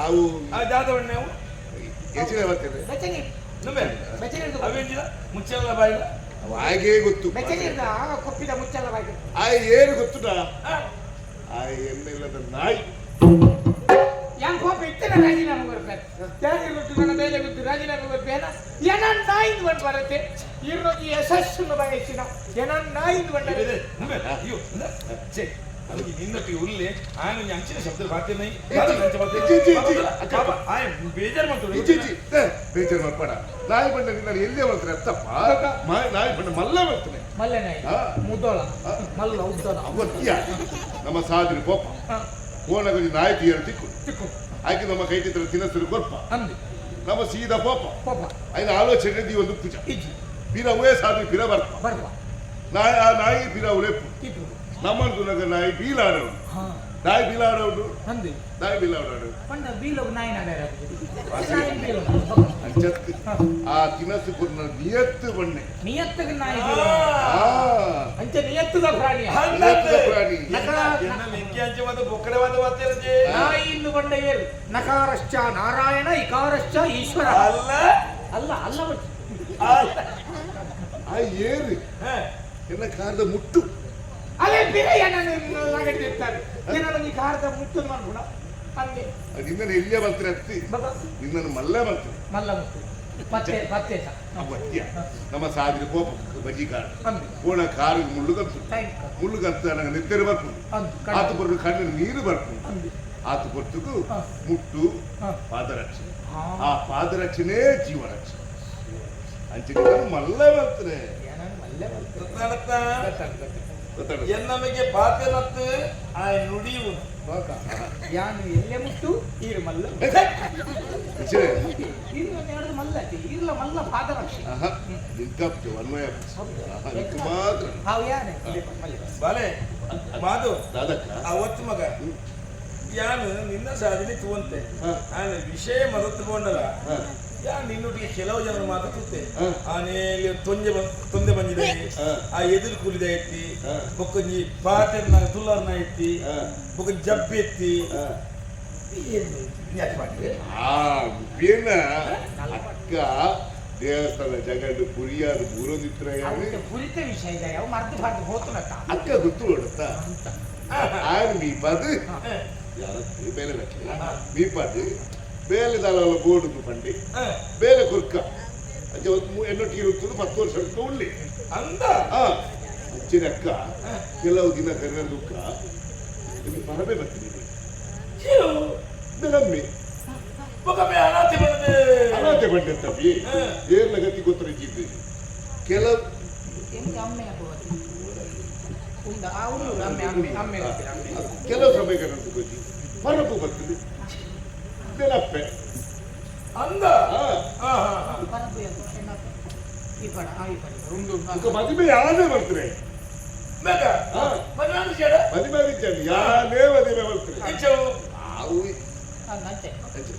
A: ಅವು.
D: ಆ ಜಾತ ಮೇವು.
A: ಹೆಚ್ಚಿನ ಬರ್ತದೆ.
B: ಬೆಚ್ಚಗೆ.
D: ನುಂಬೆ.
B: ಬೆಚ್ಚಗೆ.
D: ಅವೇಂಜಿಲ್ಲ ಮುಚ್ಚಲ್ಲ ಬಾಯಿಲ್ಲ.
A: ಅವು ಹಾಗೇ ಗೊತ್ತು.
B: ಬೆಚ್ಚಗೆ ಇರ್ದ ಆಗ ಕೊಪ್ಪಿದ ಮುಚ್ಚಲ ಬಾಯಿ.
A: ಆ ಏನು ಗೊತ್ತುಟಾ, ಆ ಎಮ್ಮೆಲ್ಲದ ನಾಯಿ.
B: ಯಾನ್ ಕೋಪ ಇತ್ತನ ರಾಜೀನಾಮೆ ಕೊರ್ಪೇನೆ. ಯಾರಿಗೆ ಗೊತ್ತು, ನನ್ನ ಬೇಲೆ ಗೊತ್ತು, ರಾಜೀನಾಮೆ ಕೊರ್ಪೇನ. ಏನ ನಾಯಿಂದು ಬಂದು ಬರುತ್ತೆ ಇರೋದು ಯಶಸ್ಸನ್ನು ಬಯಸಿನ ಏನ ನಾಯಿಂದು ಬಂಡ.
D: ನುಂಬೆ ಅಯ್ಯೋ ಛೇ, ಅದಕ್ಕೆ ನಿನ್ನೊಟ್ಟಿಗೆ ಉಲ್ಲೆ ಆಯನ ಒಂಜಿ ಅಂಚಿನ ಶಬ್ದ ಬಾತೆ ನೈ.
A: ಇಜ್ಜಿ, ಇಜ್ಜಿ, ಇಜ್ಜಿ.
D: ಆಯ ಬೇಜಾರ್ ಮಾಡ್ತಾರೆ.
A: ಇಜ್ಜಿ ಇಜ್ಜಿ ಏ, ಬೇಜಾರು ಮಾಡ್ಬೇಡ. ನಾಯಿ ಬಣ್ಣ ನಿನ್ನ ಎಲ್ಲೇ ಬರ್ತಾರೆ ಅತ್ತಪ್ಪ. ನಾಯಿ ಬಣ್ಣ ಮಲ್ಲ ಬರ್ತಾನೆ.
B: ಮಲ್ಲೆ ನಾಯಿ. ಮುದ್ದೋಳ ಮಲ್ಲ ಉದ್ದೋಳ.
A: ಅವತ್ತಿಯ ನಮ್ಮ ಸಾದ್ರಿ ಕೋಪ ಕೋಣಗೊಂಜಿ ನಾಯಿ ತೀರ ತಿಕ್ಕು.
B: ತಿಕ್ಕು.
A: ಆಕೆ ನಮ್ಮ ಕೈ ತಿತ್ರ ತಿನ್ನಸರು ಕೊರ್ಪ.
B: ಅಂದು.
A: ನಮ್ಮ ಸೀದಾ ಕೋಪ.
B: ಕೋಪ.
A: అయిన ಆಲೋಚನೆ the ಒಂದು ಪೂಜ.
B: ಇಜ್ಜಿ.
A: ಪಿರ ಅವೇ ಸಾದ್ರಿ ಪಿರ ಬರ್ಪ.
B: ಬರ್ಪ.
A: ನಾಯಿ, ಆ ನಾಯಿ ಪಿರ ಉಲೆಪ್ಪು.
B: ತಿಕ್ಕು.
A: ನಮ್ಮನ್ನು ನಗ ನಾಯಿ ಬೀಲಾಡವನು. ನಾಯಿ ಬೀಲಾಡವನು.
B: ಅಂದು.
A: ನಾಯಿ ಬೀಲಾಡವನು.
B: ಪಂಡ ಬೀಲೋಗ್ ನಾಯಿ ನಾಡ್ಯಾರ ನಾಯಿ ಬೀಲೋಗ್.
A: ಅಂಚತ್ ಆ ತಿನಸು ಕೊರ್ನ ನಿಯತ್ತು ಬಣ್ಣೆ.
B: ನಿಯತ್ತಗ ನಾಯಿ ಬೀಲೋಗ್.
A: ಆ
B: ಅಂಚೆ ನಿಯತ್ತದ ಪ್ರಾಣಿ.
A: ನಿಯತ್ತದ ಪ್ರಾಣಿ.
D: ಎನ್ನ ಮೆಂಕಿ ಅಂಚೆ ಮತ್ತೆ ಬೊಕ್ಕಡೆ ವಾದ ವಾತೆ.
B: ನಾಯಿ ಇಂದು ಬಂಡ ಏರು ನಕಾರಶ್ಚ ನಾರಾಯಣ ಇಕಾರಶ್ಚ ಈಶ್ವರ.
D: ಅಲ್ಲ.
B: ಅಲ್ಲ ಅಲ್ಲ ಬಚ್ಚು.
D: ಅಲ್ಲ.
A: ಆ ಏರು
D: ಹಾ.
A: ಎನ್ನ ಕಾರದ ಮುಟ್ಟು.
B: ಅದೇ ಬಿರಯ್ಯ ನಾನು ಲಗಡಿ ಇರ್ತಾರೆ ಏನೋ ಈ ಕಾರದ ಮುಟ್ಟು ಮಾಡ್ಬಿಡ ಹಂಗೆ.
A: ನಿನ್ನನ್ನು ಎಲ್ಲಿಯ ಬರ್ತಾರೆ ಅತ್ತಿ.
B: ಬಗ.
A: ನಿನ್ನನ್ನು ಮಲ್ಲ ಬರ್ತಾರೆ.
B: ಮಲ್ಲ ಮುಟ್ಟು ಪತ್ತೆ ಪತ್ತೆ ಸ.
A: ಅವತ್ತಿಯ ನಮ್ಮ ಸಾದಿನ ಕೋಪ ಬಜ್ಜಿ ಕಾಡು.
B: ಅಂದು.
A: ಕೋಣ ಕಾರು ಮುಳ್ಳು ಕತ್ತು.
B: Thank.
A: ಮುಳ್ಳು ಕತ್ತು ನನಗೆ ನೆತ್ತೆರು ಬರ್ಪುಂಡು.
B: ಅಂದು.
A: ಆತು ಕೊರ್ದು ಕಣ್ಣಿನ ನೀರು ಬರ್ಪುಂಡು.
B: ಅಂದು.
A: ಆತು ಕೊರ್ತುಕು ಮುಟ್ಟು. ಪಾದರಕ್ಷೆ. ಆ ಪಾದರಕ್ಷೆನೇ ಜೀವರಕ್ಷೆ. ಅಂಚಿನ ಮಲ್ಲ ಬರ್ತಾರೆ.
B: ಏನೋ ಮಲ್ಲೆ ಬರ್ತದೆ.
D: ಗೊತ್ತಾಡತ್ತ?
B: ಗೊತ್ತಾಗ್ತದೆ.
A: ಗೊತ್ತಾಡ.
D: ಎನ್ನಮಗೆ ಪಾತೆನತ್ತು ಆ ನುಡಿಯು.
B: ಯಾನು ಎಲ್ಲೆ ಮುಟ್ಟು ಈರು ಮಲ್ಲ.
A: ವಿಷಯ.
B: ಈರು ಎರಡು ಮಲ್ಲ ಐತಿ. ಈರ್ಲ ಮಲ್ಲ ಪಾದರಕ್ಷೆ.
A: ನಿಂಕಾಪ್ತು ಅನ್ವಯ ನಿಂಕು ಮಾತ್ರ.
B: ಹಾವು ಯಾನೆ ಮಲ್ಲೆ.
D: ಬಾಲೆ ಮಾಧು.
A: ದಾದಕ್ಕ.
D: ಆ ಒತ್ತು ಮಗ ಯಾನು ನಿನ್ನ ಸಾಧನೆ ತೂವಂತೆ. ಆನೆ ವಿಷಯ ಮದತ್ತುಕೊಂಡಲ್ಲ. ಯಾನ್ ನಿನ್ನೊಟ್ಟಿಗೆ ಕೆಲವು ಜನರು ಮಾತಾಡುತ್ತೆ. ಆನೇಲಿ ತೊಂಜೆ ತೊಂದೆ ಬಂದಿದೆ. ಆ ಎದುರು ಕೂಲಿದ ಎತ್ತಿ. ಬೊಕ್ಕೊಂಜಿ ಪಾತೆರ್ನ ತುಲ್ಲರ್ನ ಎತ್ತಿ. ಬೊಕ್ಕ ಜಬ್ಬಿ ಎತ್ತಿ. ಏನು ಯಾಕೆ ಮಾಡಿದೆ?
A: ಆ ಬೇನ ಅಕ್ಕ ದೇವಸ್ಥಾನ ಜಗಡು ಪುರಿಯಾದ ಬೂರೋದಿತ್ರ.
B: ಅವಕ್ಕೆ ಪುರಿತ ವಿಷಯ ಇದೆ, ಅವು ಮರ್ದು ಬಾರ್ದು ಹೋತುನಕ್ಕ.
A: ಅಕ್ಕ ಗೊತ್ತು ನೋಡುತ್ತಾ ಆಯ್ತು ಮೀ ಪದು ಯಾರತ್ತು ಬೇಲೆ ಬೆಕ್ಕೆ ಮೀ ಪದು ಬೇಲೆ ದಾಲ ಬೋರ್ಡು ಪಂಡಿ. ಬೇಲೆ ಕುರ್ಕ ಅಜ್ಜ ಒಂದು ಎನ್ನೊಟ್ಟಿಗೆ ಇರುತ್ತದೆ 10 ವರ್ಷ ಉಳ್ಳಿ.
D: ಅಂದ.
A: ಆ ಅಜ್ಜಿನ ಅಕ್ಕ ಕೆಲವು ದಿನ ಕರೆದ ದುಃಖ ನಿಮಗೆ ಪರಬೆ ಬರ್ತೀನಿ. ನಮ್ಮಿ.
D: ಬೊಕ್ಕಮ್ಮೆ ಅನಾಥೆ ಬಂದೆ.
A: ಅನಾಥೆ ಬಂಡೆ ತಪ್ಪಿ. ಏರ್ಲ ಗತಿ ಗೊತ್ತರ ಇದ್ದಿದ್ದು ಕೆಲವು.
B: ಎಂತ ಅಮ್ಮೆ ಹಾಕುವುದು? ಉಂಡ ಆ ಉಂಡು ಅಮ್ಮೆ ಅಮ್ಮೆ ಅಮ್ಮೆ ಗೊತ್ತಿಲ್ಲ, ಅಮ್ಮೆ.
A: ಕೆಲವು ಸಮಯ ಗೊತ್ತಿ ಪರಬು ಬರ್ತದೆ ನೆನಪೆ.
D: ಅಂದ.
A: ಆ,
D: ಹಾ ಹಾ ಹಾ.
B: ಪರಬು ಎಂತ? ಏನಪ್ಪ? ಈ ಪಡ ಆ ಈ ಪಡ ಉಂಡು ಉಂಡು.
A: ಬೊಕ್ಕ ಮದುವೆ ಯಾರೇ ಬರ್ತಾರೆ.
D: ಬೇಗ. ಮದುವೆ ಆದ?
A: ಮದುವೆ ಆಗಿದ್ದಾನೆ ಯಾರೇ ಮದುವೆ ಬರ್ತಾರೆ.
D: ಇಂಚವು.
A: ಆವು.
B: ಆ, ನಂತೆ.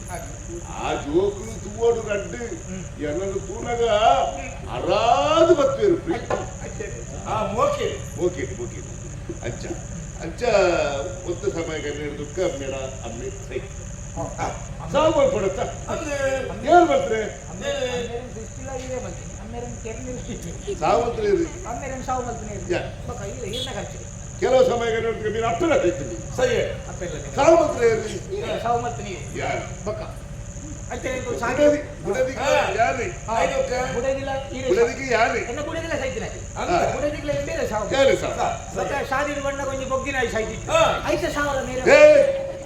B: ಹಾಗೆ.
A: ಆ ಜೋಕುಲು ತೂವಡು ರಡ್ಡು ಎನ್ನನ್ನು ತೂನಗ ಅರಾದು ಬತ್ತೇರು ಪ್ರೀತಿ.
D: ಆ ಮೋಕೆ.
A: ಓಕೆ ಓಕೆ ಅಂಚ ಅಂಚ ಒತ್ತ ಸಮಯ ದುಃಖ ಮೇಡ ಅಮ್ಮೆ ಸೈ ಸಾವು ಮಾಡ್ಕೊಡತ್ತ.
D: ಅಂದ್ರೆ
A: ಏನ್ ಬರ್ತಾರೆ?
B: ಅಮ್ಮೇರನ್ ಸೃಷ್ಟಿಲ ಇದೇ ಬರ್ತೀನಿ, ಅಮ್ಮೇರನ್ ಕೆರ್ನಿಲ್.
A: ಸಾವಂತ್ರಿ.
B: ಅಮ್ಮೇರನ್ ಸಾವು ಬರ್ತೀನಿ.
A: ಯಾ.
B: ಬೊಕ್ಕ ಇಲ್ಲ ಈರ್ನ ಖರ್ಚಿಗೆ.
A: ಕೆಲವು ಸಮಯ ಮೀನು ಅಪ್ಪನ ಸೈತೀನಿ.
D: ಸರಿ.
A: ಸಾವು ಮಾತ್ರ.
B: ಸಾವು ಮಲ್ತು ನೀವು.
A: ಯಾರು?
B: ಬೊಕ್ಕ ಅಂಚೆ ನಿಂಕು ಸಾಗೆ.
A: ಬುಡದಿ ಬುಡದಿಗೆ ಯಾರು?
D: ಆಯ್ತು.
B: ಬುಡದಿಲ್ಲ ಈರೆ.
A: ಬುಡದಿಗೆ ಯಾರು?
B: ಎನ್ನ ಬುಡದಿಲ್ಲ ಸೈತಿನ.
D: ಅಂದ.
B: ಬುಡದಿಲ್ಲ ಬೇರೆ ಸಾವು.
A: ಯಾರು ಸಾವು?
B: ಬೊಕ್ಕ ಶಾದಿನ ಬಣ್ಣ ಕೊಂಚ ಬೊಗ್ಗಿನ ಸೈತಿ. ಐತ ಸಾವಿರ ಮೇರೆ.
A: ಏ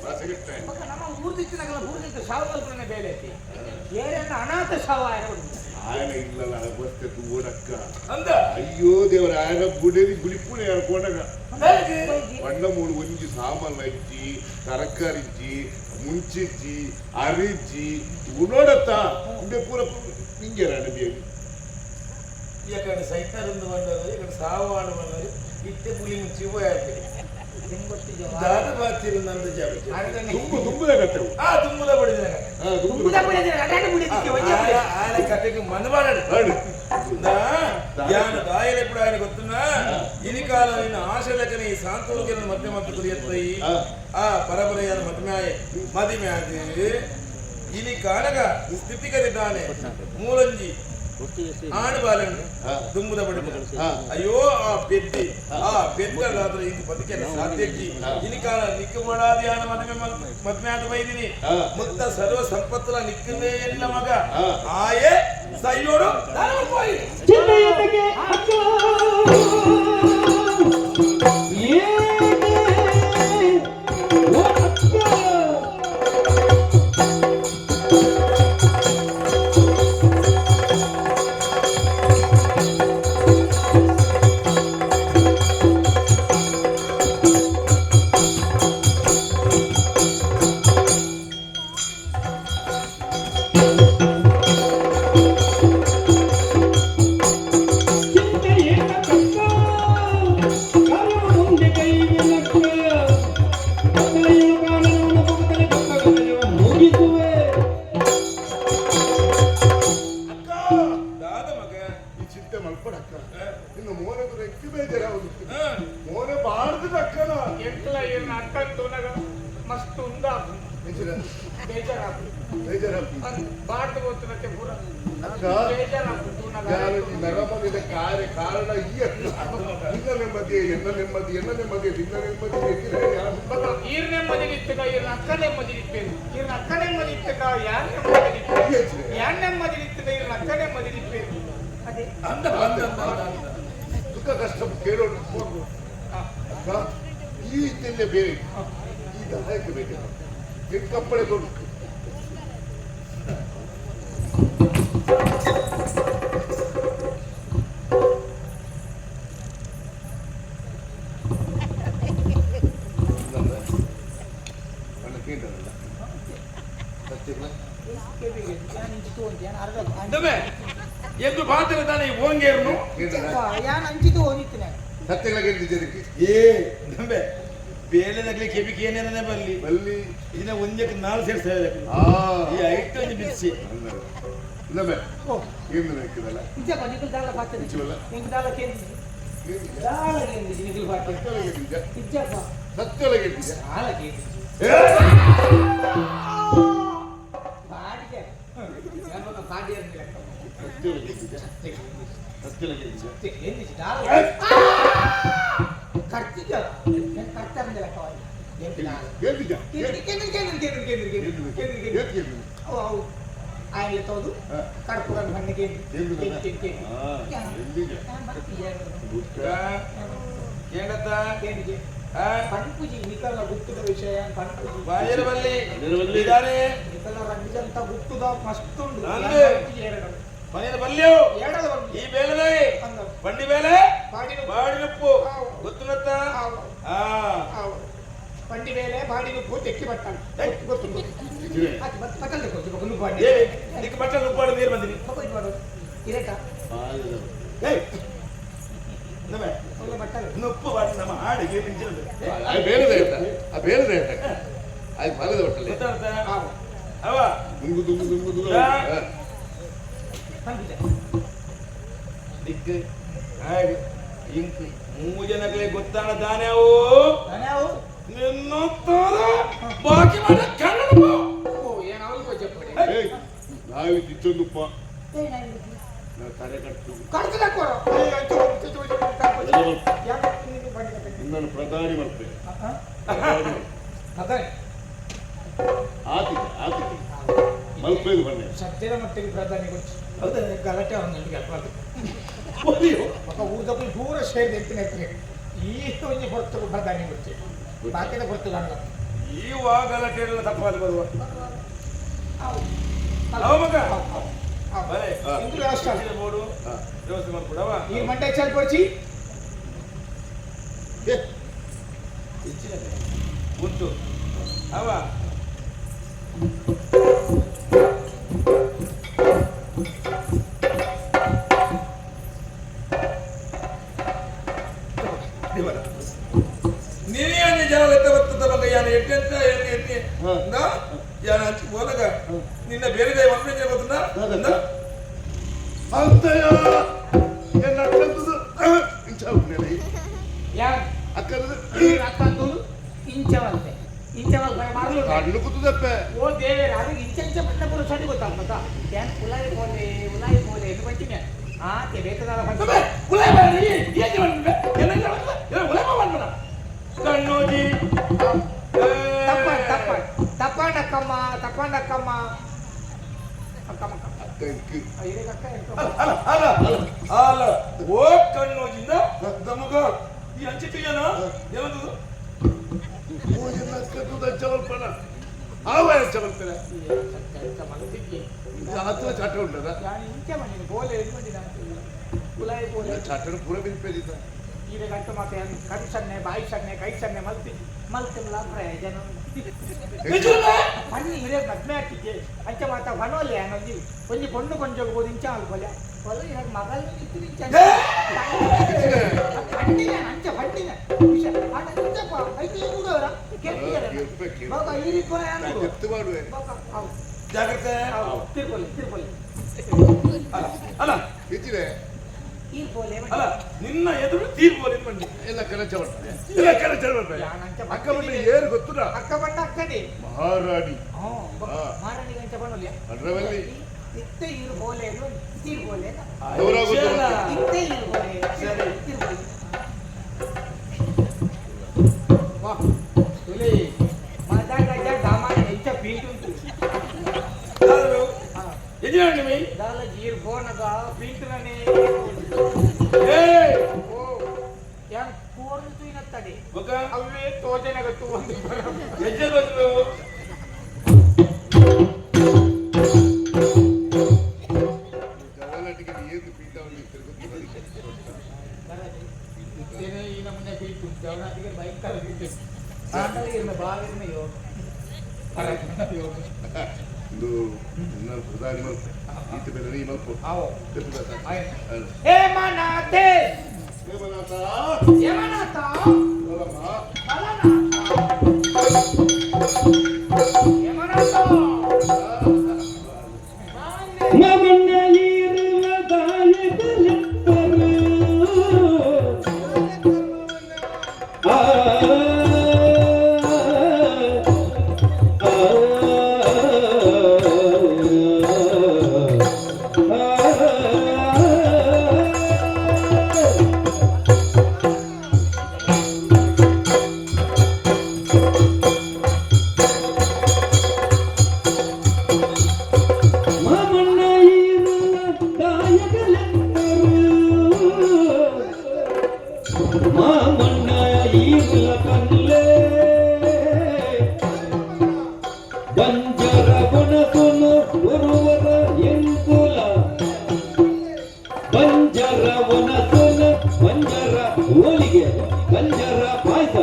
A: ಬಾಸಗಿಟ್ಟೆ.
B: ಬೊಕ್ಕ ನಮ್ಮ ಊರ್ದಿತ್ತಿನಗಲ ಊರ್ದಿತ್ತು ಸಾವು ಮಲ್ಪುನ ಬೇಲೆ ಐತಿ ಏರನ್ನ ಅನಾಥ ಸಾವು ಆಯನ.
A: ఆయన ಇಲ್ಲಲ್ಲ ಗೊತ್ತೆ ಓಡಕ್ಕ.
D: ಅಂದ.
A: ಅಯ್ಯೋ ದೇವರ, ఆయన ಬುಡದಿ ಗುಳಿಪುಣೆ ಕೋಡಗ ಬಣ್ಣ ಮೂಡು ಒಂಜಿ ಸಾಮಾನು ಇಜ್ಜಿ, ತರಕಾರಿ ಇಜ್ಜಿ, ಮುಂಚಿಜ್ಜಿ, ಅರಿಜ್ಜಿ ಉಣೋಡತ್ತ ಇಂದೆ ಪೂರ ನಿಂಗೆ ಬೇಗ.
D: ಯಾಕಂದ್ರೆ ಸೈತಾರಂದು ಬಂದವರು ఇక్కడ ಸಾವು ಆಡು ಬಂದವರು ಇತ್ತೆ ಪುಲಿ ಮುಂಚಿ ಹೋಯಾಕೆ ದಾದ ಬಾತಿರು ನಂದು ಜಾಬ.
A: ತುಂಬು ತುಂಬುದ ಕಟ್ಟೆವು.
D: ಆ ತುಂಬುದ ಬಡಿದ.
B: ತುಂಬುದ ಬುಡದಿಲ್ಲ ಅಡಾಡ ಬುಡದಿಕ್ಕೆ ಒಂಜೆ ಬುಡದಿ.
D: ఆయన కథకి మనవాడాడు. ಯಾನು ದಾಯಲೆ ಕೂಡ ఆయన ಗೊತ್ತುన్నా ಇನಿಕಾಲ ನಿನ್ನ ಆಶೆ ಲೆಕ್ಕನೆ ಈ ಸಾಂತೋಲ್ಗೆ ಮಧ್ಯೆ ಮತ್ತು ಕುರಿಯತ್ತೈ. ಆ ಪರಬರೆಯಾದ ಮದ್ಮ್ಯಾಯೆ ಮದಿಮ್ಯಾದ ಇನಿ ಕಾಣಗ ಸ್ಥಿತಿಗರಿದ್ದಾನೆ ಮೂರಂಜಿ ಆಣು ಬಾಲನು ದುಂಬುದ ಬಡಿದ. ಅಯ್ಯೋ ಆ ಪೆದ್ದಿ ಆ ಪೆದ್ದಲಾದ್ರೆ ಇಂದು ಬದುಕೆಲ್ಲ ಸಾಧ್ಯಜ್ಜಿ. ಇನಿಕಾಲ ನಿಕ್ಕು ಮಾಡಾದಿಯಾನ ಮದುವೆ ಮದ್ವೆ ಆದ ಬೈದಿನಿ. ಮುತ್ತ ಸರ್ವ ಸಂಪತ್ತುಲ ನಿಕ್ಕಂದೇ ಎಲ್ಲ ಮಗ ಆಯೆ ಸೈಯೋಡು ದಾನ ಹೋಯಿ.
C: ಚಿಂತೆಯೊಂದಿಗೆ ಅಕ್ಕ ಏನೇ ಓ ಅಕ್ಕ. ಚಿಂತೆಯೇತಕಕ್ಕ, ಕಾರ್ಯವ ಮುಂದೆ ಕೈವಿಲಕ್ಕ, ಕತ್ತಲೆಯು ಕಾನನವನ್ನು ಪುಕ್ಕಲೆ ಪುಕ್ಕಗಲೆಯು ಮುಗಿಸುವೆ.
A: ಅಕ್ಕ.
D: ದಾದ ಮಗ.
A: ಈ ಚಿಂತೆ ಮಲ್ಕೊಡಕ್ಕ, ಇನ್ನು ಮೋನದ ರೆಕ್ಕಿ ಬೇಜಾರಾಗುದು. ಮೋನೆ ಬಾರ್ದು ಅಕ್ಕನ.
B: ಎಂಟ್ಲ ಏನ ಅಕ್ಕನ್ ತೂನಗ ಮಸ್ತ್ ಉಂದಾಪು. ಬೇಜಾರಾಪು.
A: ಬೇಜಾರಾಗ್ತದೆ.
B: ಬಾಡ್ದು ಗೊತ್ತಿನಕ್ಕೆ ಪೂರ.
A: ಅಕ್ಕ.
B: ಬೇಜಾರಾಪು ತೂನಗ.
A: ಯಾರು ನರಮನಿದ ಕಾರ್ಯ ಕಾರಣ ಈ ಅಕ್ಕ. ನಿನ್ನ ನೆಮ್ಮದಿ ಎನ್ನ ನೆಮ್ಮದಿ, ಎನ್ನ ನೆಮ್ಮದಿ ನಿನ್ನ ನೆಮ್ಮದಿ ಎತ್ತಿರ ಯಾರು?
B: ಬೊಕ್ಕ ಈರ್ ನೆಮ್ಮದಿ ಇತ್ತಗ ಈರ್ನ ಅಕ್ಕ ನೆಮ್ಮದಿ ಇಪ್ಪೇನು, ಈರ್ನ ಅಕ್ಕ ನೆಮ್ಮದಿ ಇತ್ತಗ ಯಾರ್ ನೆಮ್ಮದಿ ಇಪ್ಪೇನು, ಯಾರ್ ನೆಮ್ಮದಿ ಇತ್ತಗ ಈರ್ನ ಅಕ್ಕ ನೆಮ್ಮದಿ ಇಪ್ಪೇನು ಅದೇ.
D: ಅಂದ ಬಂದ ಅಂದ ಅಂದ.
A: ದುಃಖ ಕಷ್ಟ ಕೇಳೋಣ ಅಕ್ಕ. ಈ ಇದ್ದಲ್ಲೇ ಬೇರೆ ಈ ದಹಾಯಕ್ಕೆ ಬೇಜಾರು ನಿನ್ ಕಪ್ಪಳೆ ಕೊಡು. ಅಣ್ಣ ಕೇಂದ್ರಲ್ಲ ಸತ್ಯಗಳ.
B: ಯಾನ್ ಇಂಚಿತು ಅಂತ ಯಾನ್ ಅರ್ಧ.
D: ಅಂದಮೆ ಎದ್ದು ಬಾತಿರ ತಾನೆ ಓಂಗೇರ್ನು.
A: ಕೇಂದ್ರ.
B: ಯಾನ್ ಅಂಚಿತು ಹೋಗಿತ್ತಿನ.
A: ಸತ್ಯಗಳ ಕೇಳಿದ್ದಕ್ಕೆ.
D: ಏ ನಂಬೆ ಬೇಲೆದಾಗ್ಲಿ ಕೆಬಿಕೆ ಏನೇನೇ ಬರ್ಲಿ.
A: ಬಲ್ಲಿ.
D: ಇದನ್ನ ಒಂದಕ್ಕೆ ನಾಲ್ಕು ಸೇರ್ಸ.
A: ಆ
D: ಈ ಐಟ್ ಒಂಜಿ ಬಿಸಿ.
A: ಇಲ್ಲವೇ?
B: ಓ.
A: ಏನು ಹಾಕಿದಲ್ಲ?
B: ಇಜ್ಜಪ್ಪ, ನಿಕಲ್ ದಾಲ ಪಾತ್ರೆ.
A: ಇಜ್ಜವಲ್ಲ?
B: ನಿಂಗೆ ದಾಲ ಕೇಂದ್ರ ದಾಲ ಕೇಂದ್ರ ನಿಕಲ್ ಪಾತ್ರೆ. ಇಜ್ಜಪ್ಪ.
A: ಸತ್ಯೊಳಗೆ ಇಟ್ಟಿದ್ಯಾ?
B: ದಾಲ ಕೇಂದ್ರ ಪಾಡಿಗೆ ಪಾಡಿ ಅಂದಿಲ್ಲ.
A: ಸತ್ಯೊಳಗೆ ಇಟ್ಟಿದ್ಯಾ? ಸತ್ಯೊಳಗೆ ಇಟ್ಟಿದ್ಯಾ?
B: ಕರ್ತಿದ್ದಲ್ಲ ಕರ್ತಾರಂದಿಲ್ಲ.
A: ಕೇಳಿದ್ಯಾ?
B: ಕೇಂದ್ರ ಕೇಂದ್ರ ಕೇಂದ್ರ ಕೇಂದ್ರ ಕೇಂದ್ರ ಕೇಂದ್ರ ಕೇಂದ್ರ ಕೇಂದ್ರ.
A: ಕೇಳಿದ್ಯಾ?
B: ಅವು ಅವು ಆಯ್ಲೆ ತೋದು ಕರ್ಪುರನ್ ಹಣ್ಣು ಕೇಂದ್ರ ಕೇಂದ್ರ ಕೇಂದ್ರ ಕೇಂದ್ರ.
A: ಎಲ್ಲಿಗೆ?
D: ಕೇಳತ್ತ.
B: ಕೇಂದ್ರ ಪನ್ಪುಜಿ ನಿಕಲ್ನ ಗುತ್ತದ ವಿಷಯ ಪನ್ಪುಜಿ.
D: ಬಾಯರ್ ಬಲ್ಲಿ ಇದಾರೆ.
B: ನಿಕಲ್ನ ರಂಜಂತ ಗುತ್ತದ ಮಸ್ತ್ ಉಂಡು.
D: ನಂದು. ಮನೆಯ ಬಲ್ಯವು.
B: ಏಡದ ಪನ್ಪುಜಿ.
D: ಈ ಬೇಲೆದೈ
B: ಅಂದ.
D: ಬಂಡಿ ಬೇಲೆ.
B: ಬಾಡಿನ
D: ಬಾಡಿನಪ್ಪು ಗೊತ್ತುನತ್ತ. ಆ.
B: ಬಂಡಿ ಮೇಲೆ ಬಾಡಿನ ಉಪ್ಪು ತೆಕ್ಕಿ ಬಟ್ಟಾಣ ಗೊತ್ತುಂಟು. ಆಯ್ತು, ಮತ್ತೆ ಪಕ್ಕದ ಕೊಚ್ಚು ನುಗ್ಗು.
D: ಏ ನಿಕ್ ಬಟ್ಟೆ ನುಗ್ಗಾಡು ನೀರು ಬಂದಿನಿ.
B: ಬಾಡಿ ಇರೇಟ.
D: ಏಯ್ ನಮೆ.
B: ಒಳ್ಳೆ ಬಟ್ಟಲು.
D: ನುಪ್ಪು ಬಾಡಿ ನಮ್ಮ ಹಾಡಿಗೆ ಮಿಂಚಿನದು.
A: ಆ ಬೇರೆ ಆ ಬೇರೆ ಆಯ್ತು ಮಲದ ಹೊಟ್ಟಲೆ.
D: ಗೊತ್ತಾಗ್ತಾ
B: ಆವು.
D: ಅವ.
A: ದುಂಗು ದುಂಗು ದುಂಗು ದುಂಗು.
B: ಪನ್ಪುಜ.
D: ದಿಕ್ ಹಾಗೆ ಇಂಕ್ ಮೂರು ಜನಗಳಿಗೆ ಗೊತ್ತಾಣ ತಾನೇ ಅವು.
B: ನಾವು
D: ನಿನ್ನತ್ತಾರ ಬಾಕಿ ಮಾಡ ಕನ್ನಡ.
B: ಓ ಏನು ಅವಳಿಗೆ ಕೊಚ್ಚಪ್ಪಡಿ.
A: ಏಯ್ ನಾವಿ ದಿಚ್ಚೊಂದುಪ್ಪ ನಾವು ತಲೆ ಕಟ್ತೀವಿ.
B: ಕಡ್ತದ ಕೊರ.
A: ನಿನ್ನನ್ನು ಪ್ರಧಾನ
B: ಅದೇ.
A: ಆತಿ ಆತಿ ಮಲ್ಪೇದು ಬನ್ನಿ.
B: ಸದ್ಯದ ಮಟ್ಟಿಗೆ ಪ್ರಧಾನಿ ಗೊತ್ತು. ಹೌದಾ? ಗಲಾಟೆ ಅವನಿಗೆ ಅಲ್ಪ. ఒక ಊರ್ದಕ್ಕೂ ದೂರ ಸೇರಿದ ಎತ್ತಿನ ಎತ್ತಿನ ಈ ಒಂಜಿ ಹೊರತು ಪ್ರಧಾನಿ ಗೊತ್ತು, ಬಾಕಿದ ಹೊರತು ಕಾಣಲ್ಲ.
D: ಈ ವಾ ಗಲಾಟೆ ಎಲ್ಲ ತಪ್ಪಾದ ಬರುವ. ಅವ ಮಗ. ಬಲೆ.
B: ಇಂದು ವ್ಯವಸ್ಥೆ
D: ಇಂಚಿನ ಬೋರ್ಡು ವ್ಯವಸ್ಥೆ ಮಾಡ್ಕೊಡವ.
B: ಈ ಮಂಡ್ಯ ಚಾಲ್ ಪಡಿಸಿ.
A: ಏ,
D: ಇಂಚಿನ ಉಂಟು ಅವ. ನೀನೇ ಜನ ಲೆಕ್ಕ ಬರ್ತದ ಮಗ, ಯಾನ ಎಟ್ಟೆ ಅಂತ ಎಣ್ಣೆ ಎಣ್ಣೆ ಇಂದ ಯಾನ ಹಂಚಿ ಹೋದಾಗ ನಿನ್ನ ಬೇರೆ ದೈವ ಮಂತ್ರ ಗೊತ್ತದ.
A: ಅಂತಯ್ಯ ಎನ್ನ ಅಕ್ಕಂತದ್ದು ಇಂಚ ಉಂಟು.
B: ಯಾರು?
A: ಅಕ್ಕನದು.
B: ಅಕ್ಕಂತೂ ಇಂಚವಂತೆ ಇಂಚವಲ್ ಮಾರ್ಲು.
A: ಕಣ್ಣು ಕುತ್ತದಪ್ಪೆ.
B: ಓ ದೇವೇರ, ಅದು ಇಂಚ ಇಂಚ ಪಟ್ಟ ಪೂರ ಸರಿ ಗೊತ್ತಾಗ್ತದ. ಏನ್ ಉಲಾಯಿ ಪೋಲೆ ಉಲಾಯಿ ಪೋಲೆ ಎಂದು ಬಂಚಿನ ಆತೆ ಬೇಕಾದ.
D: ಕಣ್ಣೋಜಿ.
B: ತಪ್ಪ ತಪ್ಪ ತಪ್ಪಂಡಕ್ಕಮ್ಮ ತಪ್ಪಂಡಕ್ಕಮ್ಮ ಅಕ್ಕಮ್ಮ.
A: ಅಕ್ಕ ಇಕ್ಕು.
B: ಅಕ್ಕ.
D: ಅಲ್ಲ ಅಲ್ಲ ಅಲ್ಲ, ಓ ಕಣ್ಣೋಜಿಂದ ನಮಗ ಈ ಅಂಚಿಟ್ಟಿಗೆನ ಏನಂತದು?
A: ಓ ಎನ್ನ ಅಕ್ಕಂತದ್ದು ಅಂಚವಲ್ಪನ ಆವ ಅಂಚವಲ್ಪನ. ಇದು ಆತನ ಚಟ ಉಂಟದ.
B: ಇಂಚ ಬಂದಿನಿ ಬೋಲೆ ಇದು ಬಂದಿನ ಉಲಾಯಿ ಬೋಲೆ.
A: ಚಟನ ಪೂರ ಬಿಲ್ಪೇದಿದ್ದ.
B: ಈಗ ಗಂಟು ಮಾತೆ ಕಣ್ ಸನ್ನೆ ಬಾಯಿ ಸನ್ನೆ ಕೈ ಸನ್ನೆ ಮಲ್ತಿ ಮಲ್ತಿಲ್ಲ ಪ್ರಯೋಜನ. ಪನ್ನಿ ಹಿರಿಯ ಮದ್ಮೆ ಆಗ್ತಿದ್ದೆ ಅಂಚ ಮಾತ ವನೋಲೆ ಅನ್ನೊಂಜಿ ಒಂಜಿ ಪೊಣ್ಣು ಕೊಂಚ ಹೋದು ಇಂಚ ಅಲ್ಪೊಲೆ ಒಲ್ಲ ಇವಾಗ ಮಗಲ್ ಇತ್ತು ಇಂಚ ಪಂಡಿನ ಅಂಚ ಪಂಡಿನ ವಿಷ ಆಂಡ ಇಂಚಪ್ಪ ಐತೆ ಕೂಡವರ ಕೆಟ್ಟಿದ್ದಾರೆ.
A: ಕೆರ್ಪೆ, ಕೆರ್ಪೆ.
B: ಬಾಬಾ ಈ ರೀತಿ
A: ನಾನು ಎತ್ತು ಮಾಡುವೆ.
B: ಅವು
D: ಜಾಗ್ರತೆ.
B: ಅವು ತಿರ್ಕೊಲಿ ತಿರ್ಕೊಲಿ.
D: ಅಲ್ಲ ಅಲ್ಲ.
A: ಇಚ್ಚಿದೆ.
B: ತೀರ್ಕೊಲೆ.
D: ಅಲ್ಲ, ನಿನ್ನ ಎದುರು ತೀರ್ಪು ಮಂಡಿ.
A: ಎಲ್ಲ ಕಡೆ ಚವಲ್ಪನೆ ಎಲ್ಲ ಕಡೆ ಚವಲ್ಪನೆ.
B: ಅಂಚ.
A: ಅಕ್ಕ ಬಂದ್ರೆ ಏರು ಗೊತ್ತುನಾ?
B: ಅಕ್ಕ ಬಣ್ಣ ಅಕ್ಕಡಿ.
A: ಮಹಾರಾಣಿ.
B: ಹ್ಞೂ ಮಾರಣಿಗೆ ಅಂಚ ಬಣ್ಣೊಲಿಯ.
A: ಅಡ್ರವಲ್ಲಿ.
B: ಇತ್ತೆ ಇರು ಬೋಲೆ ತೀರ್ಬೋಲೆ.
A: ಗೌರವ ಗೊತ್ತು.
B: ಇತ್ತೆ ಇರು ಬೋಲೆ.
D: ಸರಿ.
B: ತೀರ್ಬೋಲೆ. ವಾಹ್ ತುಲಿ ಮದ ಗಜ ದಾಮಾನ ಇಂಚ ಪೀಂಟ್ ಉಂಟು.
D: ಯಜಮಾನಿ ಮೈ.
B: ದಾಲ ಜೀರ್ ಬೋನಗ ಪೀಂಟುನನೇ.
D: ಏ.
B: ಓ ಯಾನ್ ಕೋರ್ನು ತೂಯಿನತ್ತಡೆ.
D: ಬೊಕ.
B: ಅವೇ ತೋಜನಗ ತೂ ಒಂದು.
D: ಹೆಜ್ಜೆ ಬಂದ್ರು.
A: ಜವಲಟಿಗೆ ಏನು ಪೀಠವನ್ನು ತಿರುಗುತ್ತದೆ.
B: ಇತ್ತೇನೆ ಈ ನಮ್ಮನೆ ಪೀಂಟ್ ಉಂಟು ಜವನಾಟಿಗೆ ಭಯಂಕರ ಪೀಂಟ್ ಆಂಡಲ ಇರ್ನ ಬಾವಿರ್ನ ಯೋಗ ಯೋಗ.
A: ಇದು ನನ್ನ ಪ್ರಧಾನಿ ಮಲ್ಪ ಈತ ಬೇರೆ ನೀ ಮಲ್ಪ.
B: ಆವೋ.
A: ಆಯ್ತು.
B: ಹೇಮನಾಥೆ.
A: ಹೇಮನಾಥ.
B: ಹೇಮನಾಥ.
A: ಬಲಮ್ಮ.
B: ಬಲನಾಥ ಹೇಮನಾಥ ಮಾನ್ಯ.
C: ಮಮಣ್ಣ ಇರುವ ದಾಯಕಲೆತ್ತರು. ಆ ಆ ಆ. ಮಾಮಣ್ಣ ಇರುಳ ದಾಯಕಲೆತ್ತರು. ಮಾಮಣ್ಣ ಇರುಳ ಕಲ್ಲೆ ಬಂಜರ ಗುಣಸುನು ಗುರುವರ ಎಂಕುಲ ಬಂಜರ ವನಸುನ ಬಂಜರ ಹೋಳಿಗೆ ಬಂಜರ ಪಾಯಸ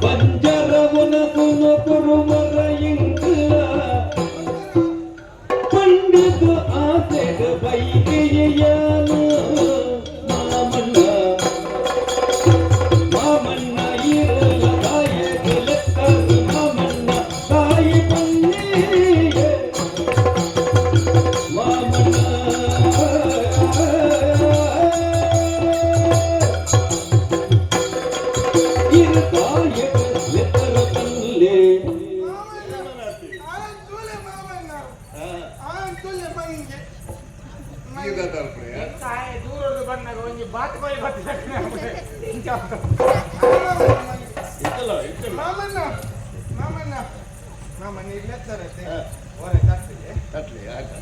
C: ಬಂಜರ ವನಸುನು ಗುರುವರ ಎಂಕುಲ ಪಂಡಿತ ಆಸೆಗ ಬೈಕೆಯಾನು ಮಾಮಣ್ಣ ಮಾಮಣ್ಣ ಇರಲ ತಾಯಗಲೆತ್ತರು ಮಾಮಣ್ಣ ತಾಯಿ ಪನ್ನಿಯೇ ಮಾಮಣ್ಣ ಇರು ತಾಯಗಲೆತ್ತರು ಪಲ್ಲೆ.
A: ಈಗಾದ ಅಲ್ಪಣೆಯ.
B: ತಾಯಿ ದೂರದ್ದು ಬಂದಾಗ ಒಂಜಿ ಬಾತ್ ಕೊಯ್ ಬರ್ತದೆ ಇಂಚ.
E: ಮಾಮಣ್ಣ ಮಾಮಣ್ಣ ಮಾಮಣ್ಣ ಇಲ್ಲೆತ್ತರತ್ತೆ ಹೊರ ತಟ್ಟಿದೆ.
A: ತಟ್ಲಿ ಆಯ್ತಾ?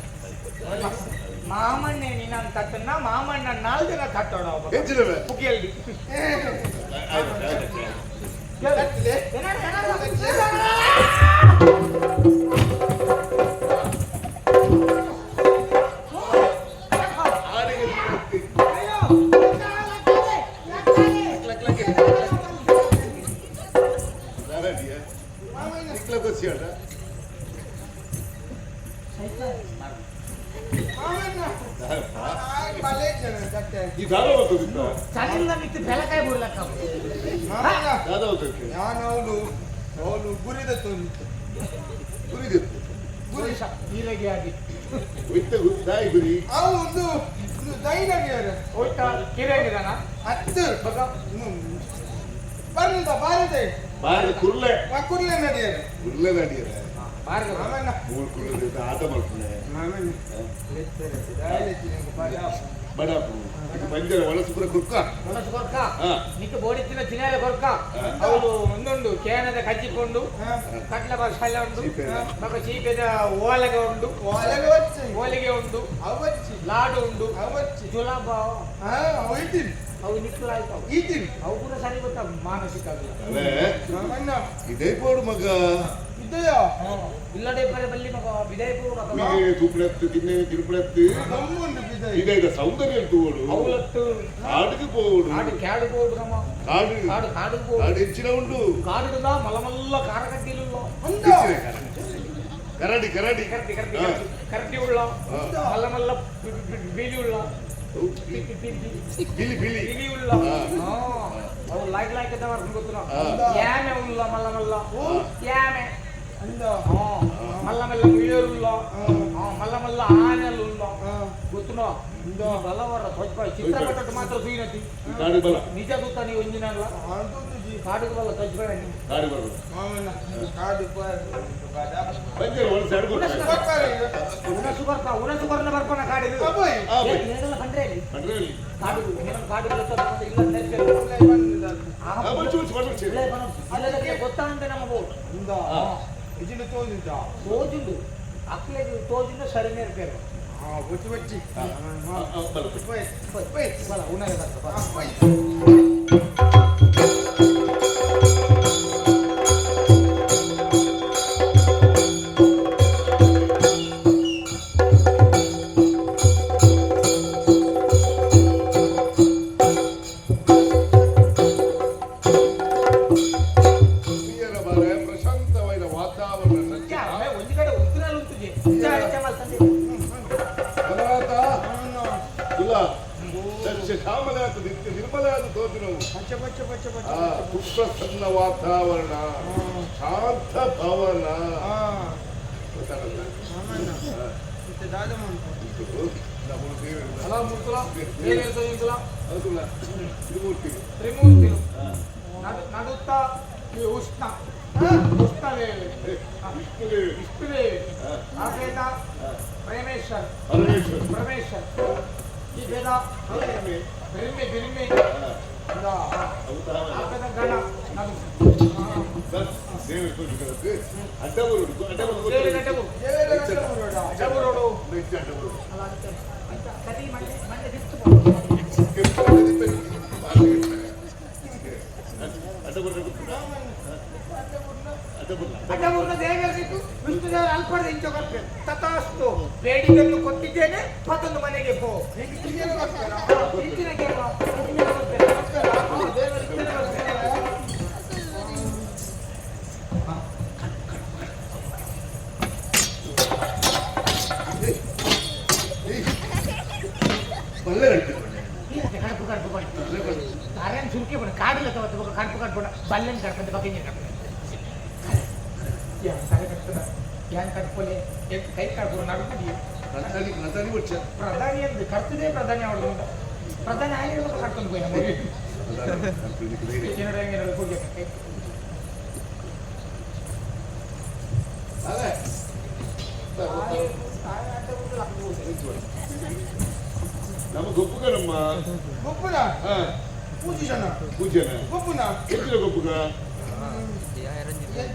B: ಮಾಮಣ್ಣೆ ನೀನಂತ ತಟ್ಟನ್ನ ಮಾಮಣ್ಣ ನಾಲ್ಕು ಜನ ತಟ್ಟೋಣ ಒಬ್ಬ.
A: ಹೆಚ್ಚಿನವೇ?
B: ಪುಕಿಯಲ್ಲಿ.
A: ಆಯ್ತು, ಆಯ್ತು.
E: ತಟ್ಟಲೆ.
A: ಆಡಿಗೆ ತಟ್ಟಿ. ದಾದಾಟಿಯ? ಇಕ್ಲ ಕೊಚ್ಚಿಯಾಟ?
E: ಮಾಮಣ್ಣ ಬಲೆ ಜನ ತಟ್ಟೆ.
A: ಈ ದಾದ ಬರ್ತದಿತ್ತ?
B: ಚಲಿಲ್ಲ ಮಿತ್ತು ಬೆಳಕಾಯಿ ಬಿಡ್ಲಕ್ಕ.
E: ಮಾಮಣ್ಣ
A: ದಾದ ಬರ್ತದೆ.
E: ನಾನು ಅವಳು ಅವಳು ಗುರಿದ ತುಂಬಿತ್ತು.
A: ಗುರಿದಿತ್ತು.
E: ಗುರಿ.
B: ನೀಲಗಿ ಆಗಿ.
A: ಒಯ್ತ ಗುರಿ, ದಾಯಿ ಗುರಿ.
E: ಅವು ಒಂದು ಒಂದು ದೈನಗಿಯರ.
B: ಹೋಯ್ತಾ ಕಿರಿಯಾಗಿದಾನ?
E: ಹತ್ತು ಬರಲಿಲ್ಲ ಬಾರದೆ.
A: ಬಾರಿ ಕುರ್ಲೆ.
E: ಕುರ್ಲೆ ನಡೆಯರು.
A: ಕುರ್ಲೆ ನಡಿಯರ.
B: ಬಾರ್ಗ.
E: ಮಾಮಣ್ಣ.
A: ಮೂರು ಕುರ್ಲೆ ಜೊತೆ ಆಟ ಮಾಡ್ತಾನೆ.
E: ಮಾಮಣ್ಣ
A: ಬಡಾಪು. ಇದು ಪಂಜರ ಒಳಸು ಪೂರ ಕುರ್ಕ.
B: ಒಣಸು ಕೊರ್ಕ.
A: ಹಾ.
B: ನಿಕ್ಕ ಬೋಡಿತ್ತಿನ ತಿನ್ನಾಲೆ ಕೊರ್ಕ.
A: ಹಾ.
B: ಹೌದು, ಒಂದೊಂದು ಕೇನದ ಕಜ್ಜಿಕೊಂಡು ಕಟ್ಲೆ ಬಸಾಲ ಉಂಟು.
A: ಚೀಪೆದ.
B: ಬೊಕ ಚೀಪೆದ ಓಲಗ ಉಂಡು.
E: ಒಳಗೆ ವಚ್ಚಿ.
B: ಓಲಿಗೆ ಉಂಡು.
E: ಅವಚ್ಚಿ.
B: ಲಾಡು ಉಂಡು.
E: ಅವಚ್ಚಿ.
B: ಜುಲಾಬ.
E: ಹಾ, ಅವು ಇದ್ದೀನಿ.
B: ಅವು ನಿಕ್ಕಲಾಯ್ತು ಅವು.
E: ಇದ್ದೀನಿ.
B: ಅವು ಕೂಡ ಸರಿ ಗೊತ್ತ ಮಾನಸಿಕ ಆಗಲ್ಲ.
A: ಅದೇ
E: ಮಾಮಣ್ಣ.
A: ಇದೇ ಪೋಡು ಮಗ.
E: ಇದೆಯಾ?
B: ಇಲ್ಲಡೆ ಬರೆ ಬಲ್ಲಿ ಮಗ ವಿದಯಪುರ.
A: ಮೀನೇ ತೂಪುಳೆತ್ತು ತಿನ್ನೇ ತಿರುಪುಳೆತ್ತು.
E: ದಮ್ಮುಂಡು ಬಿದೆ.
A: ಇದೇ ಇದೆ ಸೌಂದರ್ಯ ತೂವಡು.
B: ಅವಲತ್ತು.
A: ಕಾಡಿಗೆ ಪೋಡು.
B: ಕಾಡು ಕ್ಯಾಡು ಬೋಡು ನಮ್ಮ.
A: ಕಾಡು.
B: ಕಾಡು ಕಾಡು ಬೋಡು.
A: ಕಾಡು ಹೆಚ್ಚಿನ ಉಂಡು.
B: ಕಾಡುದ ಮಲಮಲ್ಲ ಖಾರ ಕಡ್ಡಿಲು.
E: ಅಂದ.
A: ಹೆಚ್ಚಿನ ಕರಡಿ. ಕರಡಿ ಕರಡಿ.
B: ಕರಡಿ ಕರಡಿ.
A: ಹಾ.
B: ಕರಡಿ ಉಳ್ಳ.
A: ಹಾ.
B: ಮಲ್ಲ ಮಲ್ಲ ಬೀಲಿ ಉಳ್ಳ.
A: ಬಿಲಿ ಬಿಲಿ.
B: ಬಿಲಿ ಉಳ್ಳ.
A: ಹಾ.
B: ಅವು ಲಾಯ್ಕ್ ಲಾಯ್ಕ್ ಅಂತ ಬರ್ಕೊಂಡು ಗೊತ್ತು.
A: ಹಾ.
B: ಯಾಮೆ ಉಳ್ಳ ಮಲ್ಲ ಮಲ್ಲ ಯಾಮೆ.
E: ಅಂದ.
B: ಹಾ. ಮಲ್ಲ ಮಲ್ಲ ಮುಯ್ಯರುಳ್ಳ. ಹಾ, ಮಲ್ಲ ಮಲ್ಲ ಆನೆಲುಳ್ಳ. ಗೊತ್ತು. ಬಲವರ ಸ್ವಚ್ಛ ಚಿತ್ರಪಟ ಮಾತ್ರ ಸುಯಿನತಿ.
A: ಕಾಡು ಬಲ.
B: ನಿಜ ಗೊತ್ತಾ ನೀವು ಒಂಜಿನಲ್ಲ.
E: ಅಂತೂ
B: ಕಾಡುಗೆ ಬಲ್ಲ ತಜ್ಬ.
A: ಕಾಡು ಬಲ.
E: ಮಾಮಣ್ಣ ಕಾಡು ಬಾದ.
A: ಪಂಜರ ಒಳಸು ಅಡ್ಗೊಡ್ತಾರೆ.
E: ಬರ್ತಾರೆ.
B: ಉಣಸು ಬರ್ಪ ಉಣಸು ಬರ್ನ ಬರ್ಪನ ಕಾಡಿಗೆ.
E: ಅಬೋಯ್.
A: ಆ ಬೈ.
B: ಏನೆಲ್ಲ ಕಂಡ್ರೆ ಇಲ್ಲಿ?
A: ಪಂಡ್ರೆ ಇಲ್ಲಿ.
B: ಕಾಡು ನಿನ್ನ ಕಾಡು ಬೆಳೆಸೋದು ಅಂತ ಇಲ್ಲ ಅಂತ ಹೇಳ್ತಾರೆ.
A: ಆ ಬಚ್ಚು ಬಚ್ಚು ಬಚ್ಚು.
B: ಇಲ್ಲೇ ಬರೋ- ಅಲ್ಲೆಲ್ಲ ಗೊತ್ತಾಂತೆ ನಮ್ಮ ಬೋರ್ಡ್.
E: ಅಂದ. ಇಜಿನ ತೋಜುಂಟ.
B: ತೋಜುಂಡು ಅಕ್ಲೆಗ್ ತೋಜುಂಡು ಸರಿ ನೇರ್ಪೇರು.
E: ಹಾ, ಬಚ್ಚಿ ಬಚ್ಚಿ.
A: ಆ, ಆ, ಬಲ ಬಚ್ಚು.
E: ಹೋಯ್ ಹೋಯ್.
B: ಬಲ ಉಣಗೆ ಬರ್ತದೆ, ಬಲ.
E: ಹೋಯ್.
A: ಪ್ರಿಯರ ಬಾರೆ ಪ್ರಶಾಂತವಾದ ವಾತಾವರಣ
B: ಯಾ, ಅವೇ ಒಂಜಿ ಕಡೆ ಉತ್ತರಲ್ಲಿ ಉಂಟುಜಿ. ಉಚ್ಚ ಅಡಿಚ ಮಲ್ತಂದೆ.
A: ಕಮಲಾತ.
E: ಮಾಮಣ್ಣ.
A: ಇಲ್ಲ ಸಸ್ಯ ಶ್ಯಾಮಲಾದ ನಿತ್ಯ ನಿರ್ಮಲಾದ ತೋಪಿನವು.
E: ಬಚ್ಚ ಬಚ್ಚ ಬಚ್ಚ ಬಚ್ಚ.
A: ಆ ಸುಪ್ರಸನ್ನ ವಾತಾವರಣ, ಶಾಂತ ಭವನ.
E: ಹಾ.
A: ಗೊತ್ತಾಗಲ್ಲ?
E: ಮಾಮಣ್ಣ. ಮತ್ತೆ ದಾದ ಉಂಟು.
A: ಇದು ನಮ್ಮ ದೇವರು.
B: ಅಲ ಮೂರ್ತುಲ, ಏನ್ ಹೇಳ್ತದೆ ಇಂಕುಲ?
A: ಹೌದಲ್ಲ? ತ್ರಿಮೂರ್ತಿ.
B: ತ್ರಿಮೂರ್ತಿಲು. ನಡುತ್ತ ಈ ಉಷ್ಣ. ಉಷ್ಣದೇವಿ.
A: ಏ, ವಿಷ್ಣುದೇವಿ.
B: ವಿಷ್ಣುದೇವಿ.
A: ಹಾ.
B: ಆ ಭೇದ ಪರಮೇಶ್ವರ್.
A: ಪರಮೇಶ್ವರ್.
B: ಪರಮೇಶ್ವರ್. ಈ ಭೇದ
A: ಬಿರ್ಮೆ.
B: ಬಿರ್ಮೆ ಬಿರ್ಮೆ.
A: ಹಾ,
B: ಆ
A: ಅವತಾರ.
B: ಭೇದ ಗಣ ನಡು.
A: ಬಸ್ ದೇವರು ತೋರಿಸಿದಕ್ಕೆ ಅಡ್ಡಬರುಡು ಅಡ್ಡಬರು.
B: ದೇವರ ಅಡ್ಡಬರು.
E: ದೇವರ ಅಡ್ಡಬರುಡ.
B: ಅಡ್ಡಬರುಡು.
A: ಹೆಚ್ಚು ಅಡ್ಡಬರುಡು.
B: ಅಲ್ಲ, ಅಂಚ ಅಂಚ ಕರಿ ಮಂಡೆ ಮಂಡೆ ದಿತ್ತು ಪೋ. ಅಡ್ಡಬುರ್ನ ದೇವರಿಗೂ ವಿಷ್ಣುದೇವರು ಅಲ್ಪದ ಇಂಚ ಕೊಡ್ತೇನೆ. ತಥಾಸ್ತು, ಬೇಡಿದ್ದನ್ನು ಕೊಟ್ಟಿದ್ದೇನೆ, ಮತ್ತೊಂದು ಮನೆಗೆ ಪೋ. ಇಂಚಿನ ಕೇಳುವ, ಇಂಚಿನ ಕೊಡ್ತೇನೆ. ದೇವರು ಇಂಚಿನ ಕೊಡ್ತೇನೆ.
A: ಬಲ್ಲೆ ಕಟ್ಟಿ.
B: ಕಡುಪು ಕಡುಪು ಕಡುಪು ಅರೇನು ಸುರ್ಕಿ ಬಣ್ಣ ಕಾಡಿಲ್ಲ ತವತ್ತು ಬೊಕ ಕಡುಪು ಕಡುಪು ಬಲ್ಲೆನ್ ಕಡ್ಪಂತ ಬಕ್ಕ ಕಡ್ಪು ಯಾನ್ ತಲೆ ಕಟ್ತದ ಯಾನ್ ಕಟ್ಪೊಲೆ ಎತ್ ಕೈ ಕಡ್ಪುರ ನಡು ಕಡಿಯು.
A: ಪ್ರಧಾನಿ ಪ್ರಧಾನಿ వచ్చా.
B: ಪ್ರಧಾನಿ ಎಂದು ಕರ್ತದೇ ಪ್ರಧಾನಿ ಅವಳು ಪ್ರಧಾನಿ ಆಗಿ ಕಟ್ಕೊಂಡು ಹೋಗಿ ನಮಗೆ. ಜನರ ಹೆಂಗೆ ಹೋಗಿ ಕೈ.
A: ಅದೇ ನಮ್ಮ ಗೊಪ್ಪುಗ ನಮ್ಮ.
E: ಗೊಪ್ಪುನ.
A: ಹಾ.
E: ಪೂಜಿಸನ.
A: ಪೂಜೆನ.
E: ಗೊಪ್ಪುನ.
A: ಎಂಚಿನ ಗೊಪ್ಪುಗ?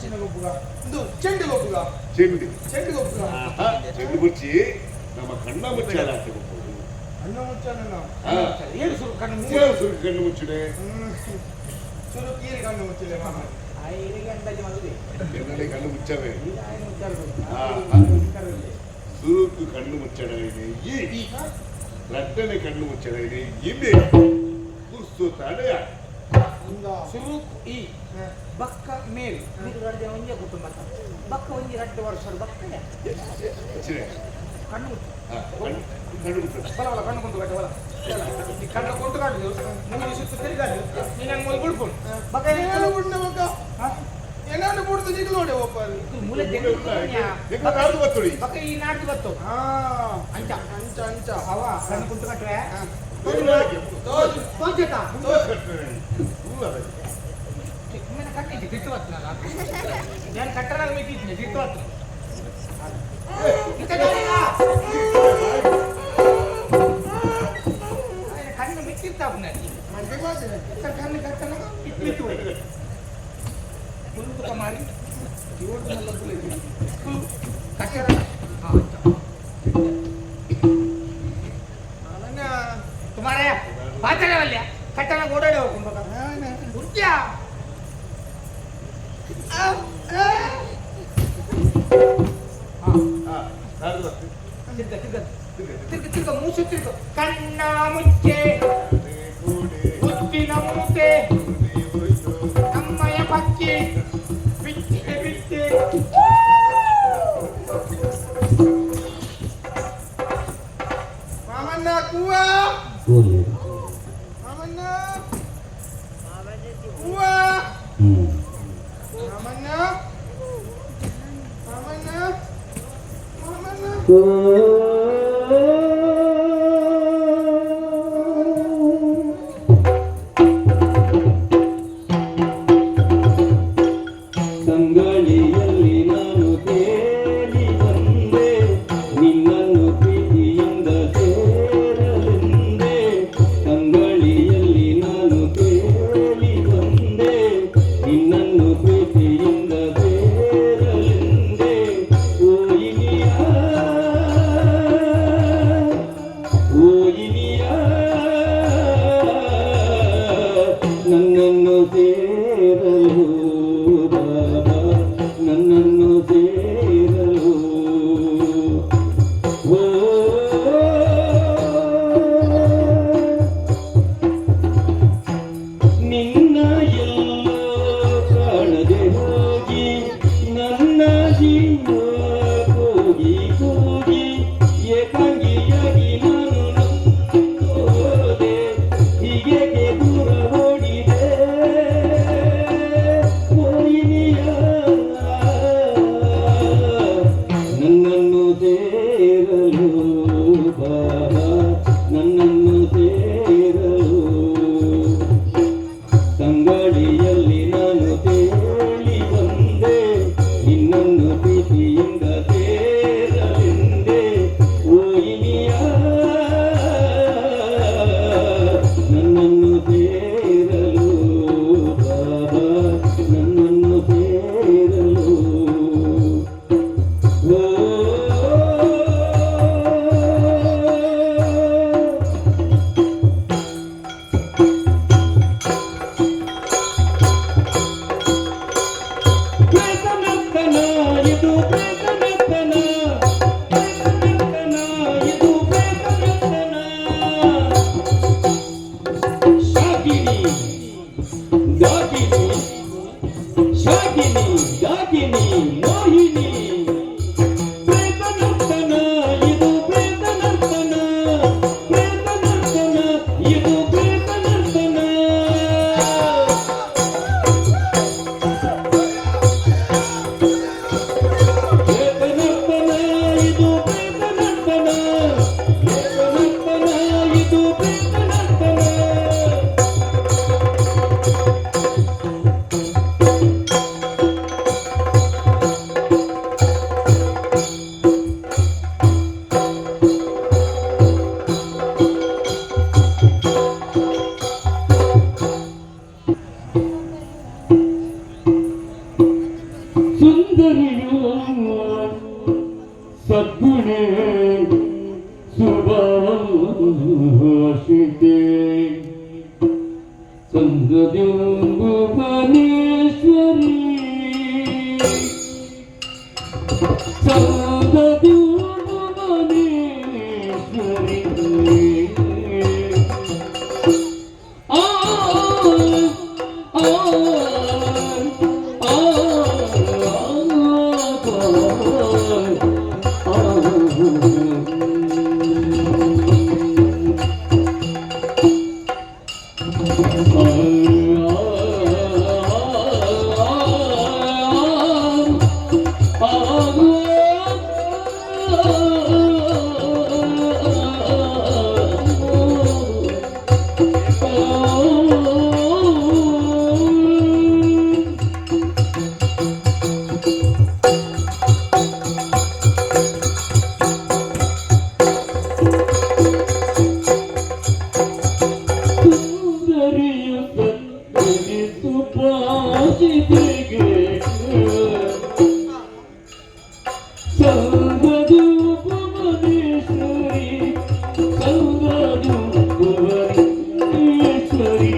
E: ಎಂಚಿನ ಗೊಬ್ಬುಗ? ಇದು ಚೆಂಡು ಗೊಬ್ಬುಗ.
A: ಚೆಂಡು.
E: ಚೆಂಡು ಗೊಬ್ಬುಗ.
A: ಆಹಾ, ಚೆಂಡು ಬುರ್ಚಿ, ನಮ್ಮ ಕಣ್ಣ ಮುಚ್ಚಾಲ ಆಟ ಗೊಬ್ಬುಡು.
E: ಅಣ್ಣ ಮುಚ್ಚಾನ.
A: ಹಾ.
B: ಏಳು ಸುರು ಕಣ್ಣು ಮೂರು.
A: ಏಳು ಸುರು ಕಣ್ಣು ಮುಚ್ಚಿಡೆ.
E: ಸುರು ಕೀರಿ ಕಣ್ಣು ಮುಚ್ಚಿಲೆ ಮಾಮ.
B: ಆ ಇರಿಗೆ ಅಂದಾಜು ಮದುವೆ.
A: ಎನ್ನಲೆ ಕಣ್ಣು ಮುಚ್ಚವೆ.
B: ಈಗ ఆయన ಮುಚ್ಚಾರ.
A: ಹಾ, ಹಾ. ಸುರುಕು ಕಣ್ಣು ಮುಚ್ಚಡೈನೆ ಈ, ರಡ್ಡನೆ ಕಣ್ಣು ಮುಚ್ಚಡೈನೆ ಇಲ್ಲಿ ಕುಸ್ತು ತಡೆಯ.
B: ಸುರುಕು ಈ ಬಕ್ಕ ಮೇಲ್ ನೀರು ರಡ್ಡೆ ಒಂಜೆ ಕುಟುಂಬ ಬಕ್ಕ ಒಂಜಿ ರಡ್ಡೆ ವರ್ಷ ಬಕ್ಕನೆ.
A: ಮುಚ್ಚಿದೆ.
B: ಕಣ್ಣು ಮುಚ್ಚು.
A: ಹಾ, ಕಣ್ಣು ಕಣ್ಣು ಮುಚ್ಚು.
B: ಬಲ ಬಲ ಕಣ್ಣು ಕೊಂತು ಕಟ್ಟೆ ಬಲ. ಈ ಕಣ್ಣು ಕೊಂತು ಕಾಟು ಮೂರು ಸುತ್ತು ತಿರುಗಾಡು ನೀನು ಹಂಗೆ ಮೂಲೆ ಬುಡ್ಕೊಂಡು ಬಕ್ಕ.
E: ಏನಾರು ಬುಡ್ನ ಮಗ. ಏನಾರು ಬುಡ್ದು ಜಿಗ್ಲೋಡೆ ಒಪ್ಪದು.
B: ಮೂಲೆ
A: ಎಂಕ ನಾಡ್ದು ಬತ್ತುಡಿ.
B: ಬಕ್ಕ ಈ ನಾಡ್ದು ಬತ್ತು.
E: ಹಾ.
B: ಅಂಚ.
E: ಅಂಚ ಅಂಚ.
B: ಅವ ಕಣ್ಣು ಕುಂತು ಕಟ್ಟುವೆ.
E: ತೋಜು.
B: ತೋಜಕ.
A: ಕಟ್ಟೆ.
B: ಮೇಲೆ ಕಟ್ಟಿದ್ದೆ ತಿಟ್ಟು ಬತ್ತು. ನಾನು ನಾನು ಕಟ್ಟರಾಗ ಮಿಟ್ಟಿದ್ದೆ ತಿಟ್ಟು ಬತ್ತು. ಕಣ್ಣು ಮಿಟ್ಟಿತ್ತ.
E: ಮಂಡಿ ಮಾತಿನ.
B: ಕಣ್ಣು ಕಟ್ಟನಾಗ ಇಟ್ಟು ಕುಂತು ಮಾರಿ ಕಟ್ಟರ. ಹಾಂ.
E: ಅವನ.
B: ತುಮಾರೇ ಪಾತ್ರವಲ್ಯ ಕಟ್ಟನಾಗ ಓಡಾಡಿ ಹೋಗ್ಬೇಕು ಉರ್ಜ.
A: ಹಾ, ನಾಡ್ದು ಬತ್ತು.
B: ತಿರ್ಗ ತಿರ್ಗ ತಿರ್ಗ ತಿರ್ಗ ಮೂಸು ತಿರ್ಗ ಕಣ್ಣ ಮುಚ್ಚೆ.
A: ಕೂಡೆ.
B: ಮುತ್ತಿನ ಮೂತೆ.
A: ಹೋಯ್ತು.
B: ನಮ್ಮಯ ಪಕ್ಕಿ ಬಿಟ್ಟೆ ಬಿಟ್ಟೆ.
E: ಮಾಮಣ್ಣ ಕೂವ.
C: ಓಲಿ.
E: ಮಾಮಣ್ಣ ಕೂವ.
C: ಹ್ಮ್.
E: ಮಾಮಣ್ಣ ಮಾಮಣ್ಣ ಮಾಮಣ್ಣ.
C: ತಂಗಳಿಯಲ್ಲಿ ನಾನು ತೇಲಿ ಬಂದೆ, ನಿನ್ನನ್ನು ಪ್ರೀತಿಯಿಂದ ಸೇರಲೆಂದೆ. ತಂಗಳಿಯಲ್ಲಿ ನಾನು ತೇಲಿ ಬಂದೆ, ನಿನ್ನನ್ನು ಪ್ರೀತಿಯಿಂದ ಸೇರಲೆಂದೆ. ಓ ಇನಿಯ. ಸುಂದರಿಯು ಸದ್ಗುಣೆ ಸುಭಾಷಿತೆ ಸಂಗದ್ಯುಂಬುವನೇಶ್ವರಿ ಸಂಗದ್ಯುಂಬುವನೇಶ್ವರಿ ಆ ಆ ಆ ಸುಂದರಿಯು ಸುಭಾಷಿತೆಗೆ ಸಂಗದು ಭುವನೇಶ್ವರಿ ಸಂಗದು ಭುವನೇಶ್ವರಿ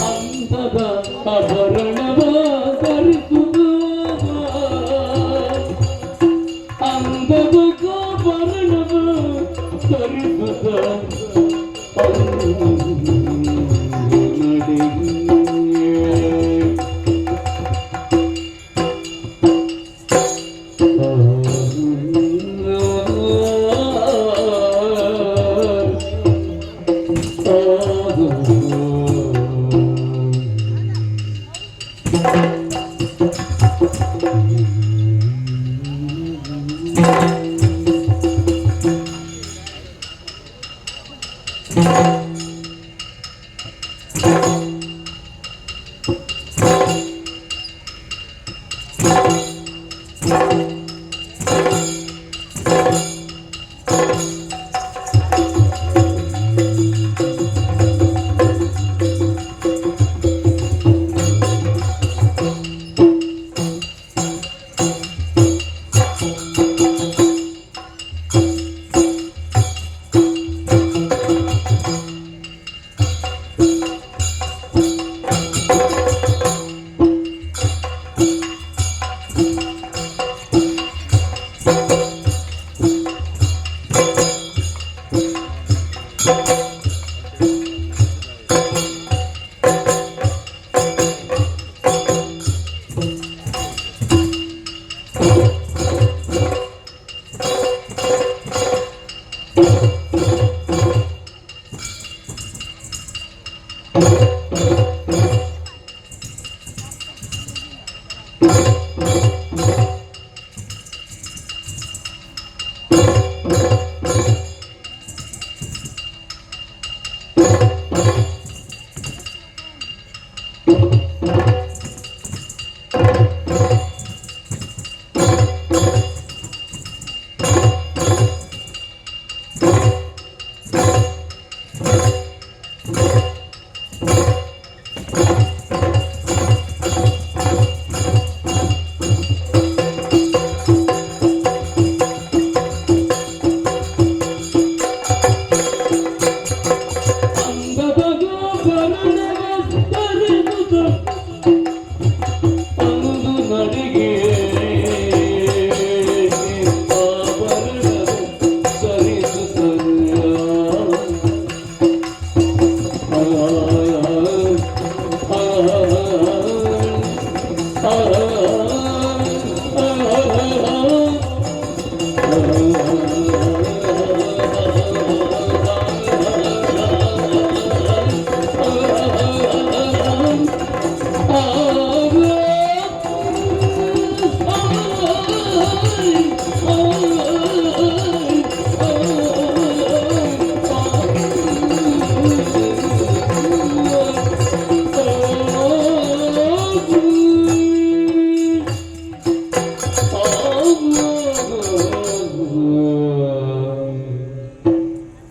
C: ಅಂದದ ಆಭರಣವ ಧರಿಸುತ್ತ ಅಂದದ ಆಭರಣವ ಧರಿಸುತ್ತ ನಡೆಗೆ.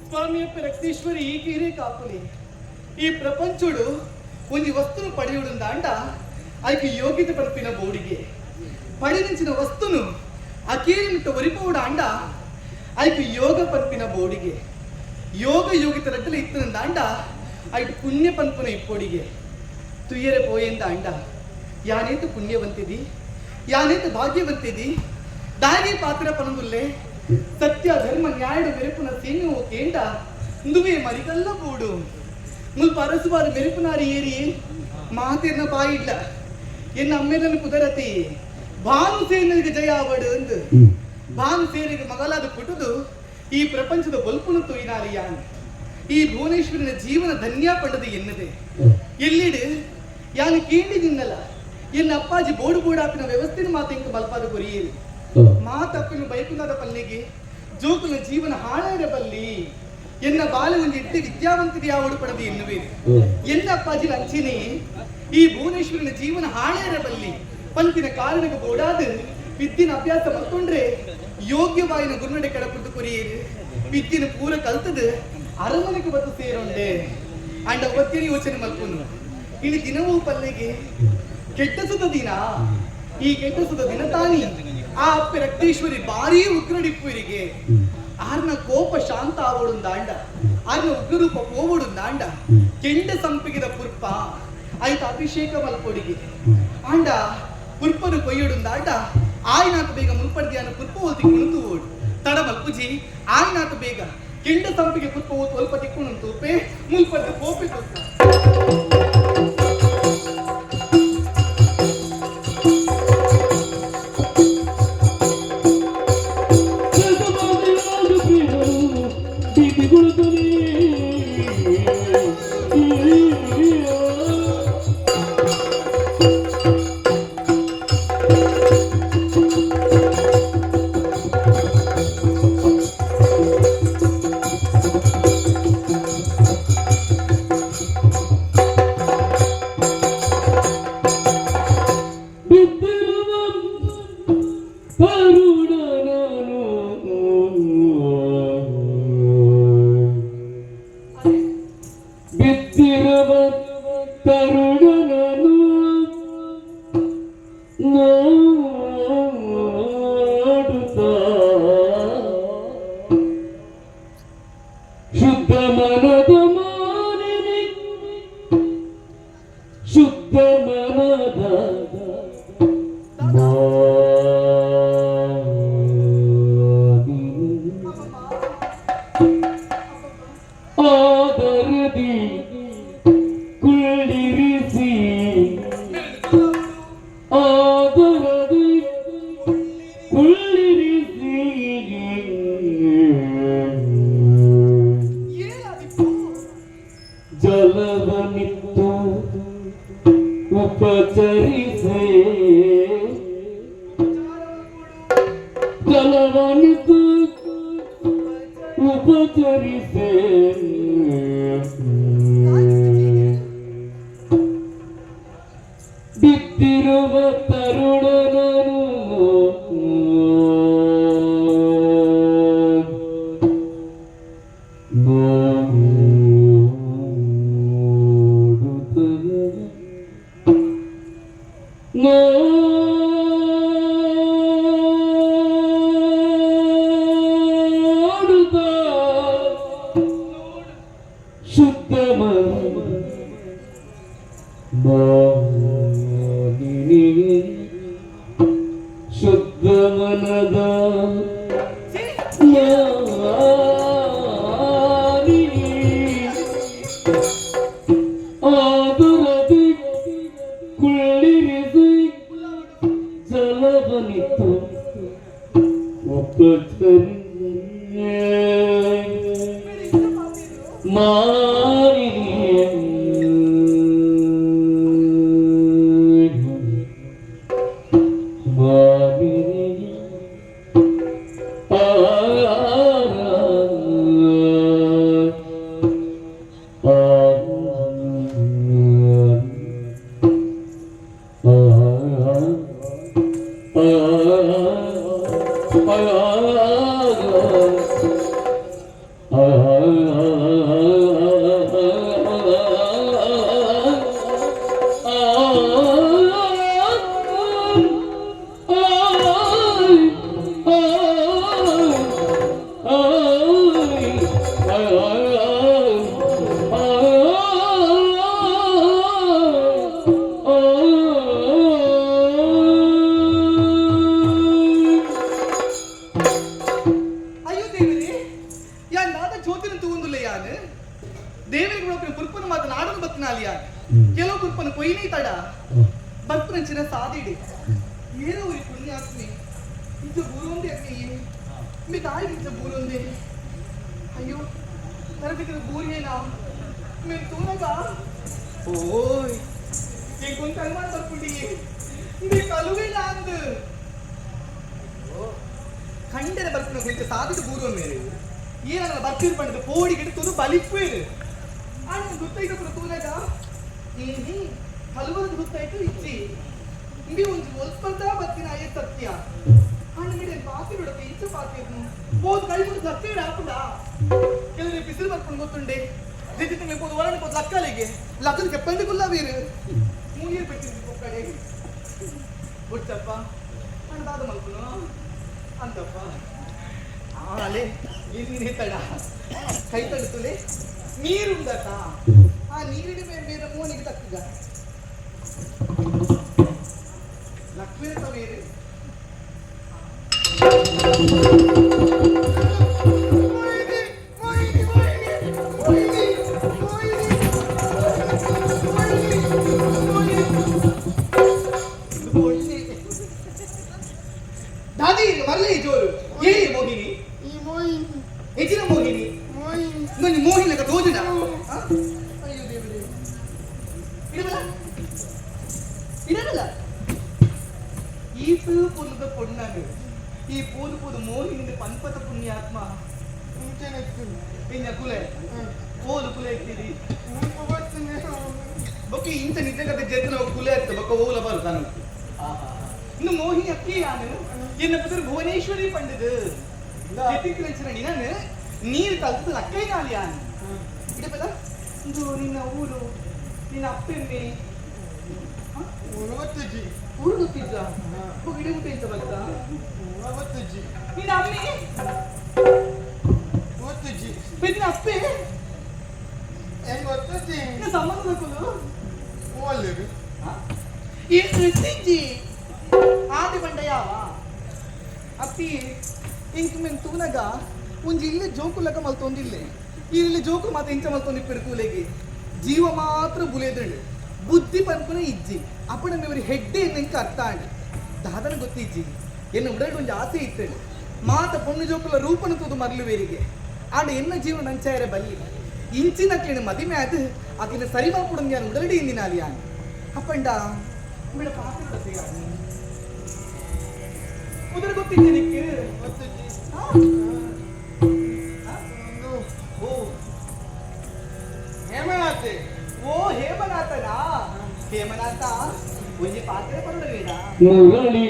E: ಸ್ವಾಮಿಯಪ್ಪ ರಕ್ತೇಶ್ವರಿ ಈ ಕೀರೆ ಕಾಪುಲಿ. ಈ ಪ್ರಪಂಚುಡು ಒಂಜಿ ವಸ್ತುನು ಪಡೆಯುಡುಂದಾಂಡ ಐಕ್ ಯೋಗ್ಯತೆ ಪನ್ಪಿನ ಬೋಡಿಗೆ. ಪಡೆದಿಂಚಿನ ವಸ್ತುನು ಅಕೇರಿ ಮುಟ್ಟ ಒರಿಪೋಡ ಅಂಡ ಐಕ್ ಯೋಗ ಪನ್ಪಿನ ಬೋಡಿಗೆ. ಯೋಗ ಯೋಗಿತ ರಡ್ಡಲ ಇತ್ತನಂದಾಂಡ ಐಟ್ ಪುಣ್ಯ ಪನ್ಪುನ ಇಪ್ಪೊಡಿಗೆ. ತುಯ್ಯರೆ ಪೋಯೆಂದ ಅಂಡ ಯಾನೇತು ಪುಣ್ಯವಂತಿದಿ, ಯಾನೇತು ಭಾಗ್ಯವಂತಿದಿ, ದಾಗಿ ಪಾತ್ರ ಪನಂದುಲ್ಲೆ. ಸತ್ಯ ಧರ್ಮ ನ್ಯಾಯಡು ಮೆರುಪುನ ಸೇನೆ ಕೇಂಡ ಇಂದುವೇ ಮರಿಗಲ್ಲ ಬೋಡು. ಮುಲ್ಪ ಅರಸುವಾದ ಮೆರುಪುನಾರಿ ಏರಿ ಮಾತೆರ್ನ ಬಾಯಿಡ್ಲ ಎನ್ನ ಅಮ್ಮೆರನ್ನು ಕುದರತಿ ಭಾನು ಸೇನರಿಗೆ ಜಯ ಆವಡು ಅಂದು. ಭಾನು ಸೇನೆಗೆ ಮಗಲಾದ ಪುಟುದು ಈ ಪ್ರಪಂಚದ ಬೊಲ್ಪುನು ತೊಯ್ನಾರಿ ಯಾನ್. ಈ ಭುವನೇಶ್ವರಿನ ಜೀವನ ಧನ್ಯ ಪಂಡದು ಎನ್ನದೆ. ಎಲ್ಲಿಡು ಯಾನು ಕೇಂಡಿ ನಿನ್ನಲ ಎನ್ನ ಅಪ್ಪಾಜಿ ಬೋಡು ಬೋಡಾಪಿನ ವ್ಯವಸ್ಥೆನ ಮಾತು ಇಂಕ ಬಲ್ಪಾದ ಕೊರಿಯೇರಿ. ಮಾತಪ್ಪಿನ ಬೈಕುನಾದ ಪಲ್ಲಿಗೆ ಜೋಕುನ ಜೀವನ ಹಾಳಾರ ಬಲ್ಲಿ. ಎನ್ನ ಬಾಲ ಒಂಜಿ ಎಡ್ಡೆ ವಿದ್ಯಾವಂತರಿ ಯಾವಡು ಪಡೆದು ಎನ್ನುವೇನು. ಎನ್ನ ಅಪ್ಪಾಜಿ ಅಂಚಿನಿ ಈ ಭುವನೇಶ್ವರಿನ ಜೀವನ ಹಾಳೇರ ಬಲ್ಲಿ ಪಂತಿನ ಕಾರಣಕ್ಕೆ ಬೋಡಾದ ವಿದ್ಯೆನ ಅಭ್ಯಾಸ ಮಲ್ಕೊಂಡ್ರೆ ಯೋಗ್ಯವಾಯಿನ ಗುರುನಡೆ ಕಡಪುಟ್ಟು ಕೊರಿಯೇರು. ವಿದ್ಯೆನ ಪೂರ ಕಲ್ತದು ಅರಮನೆಗೆ ಬತ್ತು ಸೇರೊಂಡೆ. ಅಂಡ ಒತ್ತಿನ ಯೋಚನೆ ಮಲ್ಪುನು. ಇನ್ನು ದಿನವೂ ಪಲ್ಲಿಗೆ ಕೆಟ್ಟ ಸುತ ದಿನ. ಈ ಕೆಟ್ಟ ಸುತ ದಿನ ತಾನಿ ಆ ಅಪ್ಪೆ ರಕ್ತೇಶ್ವರಿ ಭಾರೀ ಉಗ್ರಡಿಪ್ಪುರಿಗೆ. ಆರ್ನ ಕೋಪ ಶಾಂತ ಆವಡುಂದಾಂಡ, ಆರ್ನ ಉಗ್ರರೂಪ ಪೋವಡುಂದಾಂಡ ಕೆಂಡ ಸಂಪಿಗೆದ ಪುರ್ಪ ಆಯ್ತು ಅಭಿಷೇಕ ಮಲ್ಪೊಡಿಗೆ. ಆಂಡ ಪುರ್ಪನು ಕೊಯ್ಯಡುಂದಾಂಡ ಆಯ್ನಾಥ ಬೇಗ ಮುಲ್ಪಡ್ದಿಯಾನ ಪುರ್ಪ ಓತಿ ಕುಣುತು ಓಡು ತಡ ಮಲ್ಪುಜಿ. ಆಯ್ನಾಥ ಬೇಗ ಕೆಂಡ ಸಂಪಿಗೆ ಪುರ್ಪ ಓತು ಒಲ್ಪ ತಿಕ್ಕುಣುಂತು ಪೇ ಮುಲ್ಪದ ಕೋಪೆ ಕೊತ್ತ.
C: ಬಿದ್ದಿರುವ ತರುಣನನು ನೋಡುತ್ತ ಶುದ್ಧ ಮನದ ಮಾನಿನಿ, ಶುದ್ಧ ಮನದ ಮಾನಿನಿ ಆದರದಿ ಕುಳ್ಳಿರಿಸಿ, ಆದರದಿ ಕುಳ್ಳಿರಿಸಿ.
E: ಏನಾದಿತ್ತು?
C: ಜಲವನಿತ್ತು ಉಪಚರಿಸೆ, ಜಲವನಿತ್ತು ಉಪಚರಿಸೆ. ಬಿದ್ದಿರುವ ತರುಣನನು ನೋಡುತ್ತ ನೋಡುತ್ತ ಶುದ್ಧ ಮಾನಿನಿ, ಶುದ್ಧ ಮನದ ಮಾನಿನಿ ಆದರದಿ ಕುಳ್ಳಿರಿಸಿ ಜಲವನಿತ್ತು ಉಪಚರಿಸೆ ಮಾನಿನಿ ಮಾನಿನಿ.
E: ಅಯ್ಯೋ ದೇವರೇ, ಯಾನ್ ದಾದ ಜ್ಯೋತಿನ ತೂವೊಂದುಲ್ಲೆ ಯಾನ್. ದೇವರಿಗೆ ಒಪ್ಪಿನ ಪುರ್ಪನ ಮಾತ ನಾಡನ್ನು ಬತ್ತಿನಾಲಿ ಯಾನ್. ಕೆಲವು ಪುರ್ಪನ ಕೊಯ್ನೇ ತಡ ಬರ್ಪುನಂಚಿನ ಸಾದಿಡಿ ಏನೋ ಈ ಪುಣ್ಯಾತ್ಮಿ ಇಂಚ ಬೂರೊಂದೆ ಅಕ್ಕಿ ಮಿ ತಾಯಿ ಇಂಚ ಬೂರೊಂದೆ. ಅಯ್ಯೋ ತರಬೇಕಿನ ಬೂರಿಯೇನಾ ಮೇನ್ ತೂನಗ. ಓಯ್, ಈ ಕುಂತ ಅನುಮಾನ ಬರ್ಪುಂಡಿ ಇಂದು ಕಲುವೇನ ಅಂದ್. ಖಂಡನೆ ಬರ್ಪಿನ ಕುಂಚ ಸಾದಿದ ಬೂರು ಮೇರೆ ಏನನ್ನ ಬರ್ತಿರ್ ಪಂಡದ ಪೋಡಿಗಿಟ್ಟು ತುದು ಬಲಿಪ್ಪೇರು. ಆಣ ಗೊತ್ತಾಯ್ತು ಪುರ ತೂನಗ. ಹ್ಮ್ ಹಲವರದ ಗೊತ್ತಾಯ್ತು ಇಚ್ಚಿ ಇಂಬಿ ಒಂಜಿ ಒಲ್ಪರ್ದ ಬತ್ತಿನ ಅಯ್ಯ ಸತ್ಯ. ಆಣ ಮಿಡೆ ಪಾತಿ ಬಿಡತ್ತೆ ಇಂಚ ಪಾತಿರ್ನು ಪೋದು ಕೈ ಮುಂದೆ ಸತ್ಯ ಹಾಕುಡ. ಕೆಲವರು ಬಿಸಿಲು ಬರ್ಕೊಂಡು ಗೊತ್ತುಂಡೆ ಜೆಜ್ಜಿ ತಿಂಗಳು ಪೋದು ಒಳಗಡೆ ಪೋದು ಲಕ್ಕಲಿಗೆ ಲಕ್ಕದ ಕೆಪ್ಪಂಡಿ ಗುಲ್ಲಾವೀರು ಮೂಗಿಯರ್ పెట్టింది ಒಕ್ಕಡೆ ಬುಡ್ಚಪ್ಪ. ಅಣ್ಣ ದಾದ ಮಲ್ಪುನು ಅಂತಪ್ಪ. ಆಲೆ ಎಲ್ಲಿ ತಡ ಕೈ ತಡುತ್ತಲೆ ನೀರುಂದತ. ಆ ನೀರಿನ ಮೇಲೆ ಮೇಲೆ ಮೋನಿಗೆ ತಕ್ಕಗ ಲಕ್ಷ್ಮೀ ತವೇರು. ಮೋಹಿನಿ, ಮೋಹಿನಿ, ಮೋಹಿನಿ, ಮೋಹಿನಿ, ಮೋಹಿನಿ, ಮೋಹಿನಿ, ಮೋಹಿನಿ. ದಾದಿ ಮರಲಿ ಜೋರು ಏ ಮೋಹಿನಿ.
A: ಈ ಮೋಹಿನಿ.
E: ಹೆಚ್ಚಿನ ಮೋಹಿನಿ.
A: ಮೋಹಿನಿ.
E: ಇನ್ನೊಂದು ಮೋಹಿನಿ ಲೆಕ್ಕ ತೋಜುನ. ಅಯ್ಯೋ ದೇವರೇ, ಇಡಬಲ್ಲ ಇಡಬಲ್ಲ. ಈತು ಪೊಲ್ಲುದ ಪೊಣ್ಣನು ಈ ಪೋದು ಪೋದು ಮೋಹಿನಿಂದ ಪನ್ಪತ ಪುಣ್ಯಾತ್ಮ. ಇನ್ನ ಕುಲೆ ಪೋದು ಕುಲೆ ಇಟ್ಟಿರಿ. ಬೊಕ್ಕ ಇಂತ ನಿಜ ಕತೆ ಜೆತ್ತನ ಕುಲೆ ಅತ್ತ ಬೊಕ್ಕ ಓಲ ಬರು ತಾನು. ಇನ್ನು ಮೋಹಿನಿ ಅಕ್ಕಿ ಯಾನು ಎನ್ನ ಪುತ್ರ ಭುವನೇಶ್ವರಿ ಪಂಡದು ಜೆತ್ತಿಕ್ಕಿನ ನಾನು ನೀರು ಕಲ್ತದ ಲಕ್ಕೈ ನಾಲಿ ಯಾನು ಇಡಬಲ್ಲ. ಇದು ನಿನ್ನ ಊರು, ನಿನ್ನ ಅಪ್ಪೆಮ್ಮೆ?
A: ಊರು ಗೊತ್ತಿಜ್ಜಿ.
E: ಊರು ಗೊತ್ತಿದ್ದ ಇಡೀ ಊಟ ಎಂತ ಬರ್ತಾ?
A: ಊರ ಗೊತ್ತಿಜ್ಜಿ.
E: ನಿನ್ನ ಅಮ್ಮೆ?
A: ಗೊತ್ತಿಜ್ಜಿ.
E: ನಿನ್ನ ಅಪ್ಪೆ?
A: ಹೆಂಗ್ ಗೊತ್ತಿಜ್ಜಿ?
E: ನಿನ್ನ ಸಂಬಂಧ ಕುಲು?
A: ಒಳ್ಳೆದು.
E: ಈ ಕೃತಿಜ್ಜಿ ಆದಿ ಬಂಡ ಯಾವ ಅಪ್ಪಿ ಇಂಕ್ ಮೆನ್ ತೂನಗ ಒಂಜಿ ಇಲ್ಲೇ ಜೋಕುಲಕ ಮಲ್ತೊಂದಿಲ್ಲೆ. ಈ ಇಲ್ಲಿ ಜೋಕು ಮಾತ ಇಂಚ ಮಲ್ತೊಂದು ಇಪ್ಪಿರು. ಜೀವ ಮಾತ್ರ ಬುಲೇದಳು, ಬುದ್ಧಿ ಪನ್ಪುನ ಇಜ್ಜಿ. ಅಪ್ಪಣ ಮೇವರಿ ಹೆಡ್ಡೆ ಎಂಕ ಅರ್ಥ ಆಂಡ್. ದಾದನ ಗೊತ್ತಿಜ್ಜಿ, ಎನ್ನ ಉಡಲ್ಡ್ ಒಂಜಿ ಆಸೆ ಇತ್ತಳು. ಮಾತ ಪೊಣ್ಣು ಜೋಕುಲ ರೂಪನ ತೂದು ಮರ್ಲುವೇರಿಗೆ. ಆಂಡ ಎನ್ನ ಜೀವನ ನಂಚಾಯರೆ ಬಲ್ಲಿ. ಇಂಚಿನ ಅಕ್ಲಿನ ಮದಿಮೆ ಅದು ಅಕ್ಲಿನ ಸರಿಮಾಪುಡು ಯಾನ್ ಉಡಲ್ಡಿ ಇಂದಿನಾಲಿ ಯಾನ್. ಅಪ್ಪಂಡ ಬಿಡ ಪಾತ್ರ ಉದರ ಗೊತ್ತಿದ್ದೆ ನಿಕ್ಕೆ?
A: ಗೊತ್ತಿಜ್ಜಿ.
E: ಆ? ಆ?
A: ಒಂದು
E: ಓ
A: ಹೇಮನಾಥೆ.
E: ಓ ಹೇಮನಾಥನಾ? ಹೇಮನಾಥ, ಒಂಜಿ ಪಾತ್ರೆ ಪರಡಬೇಡ.
C: ಮುರಳಿ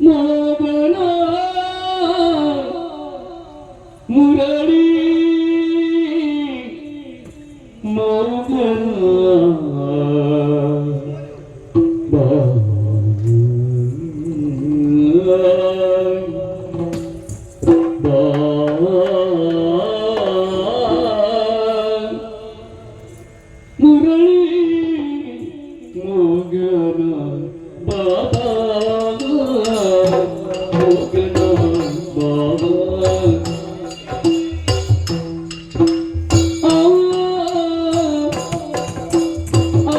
C: ಮೋಗನ ಮುರಳಿ ಮೋಗನ ಮುರಳಿ ಮೋಗನ ಬಾಬಾ ಮೋಗನ ಬಾಬಾ ಆ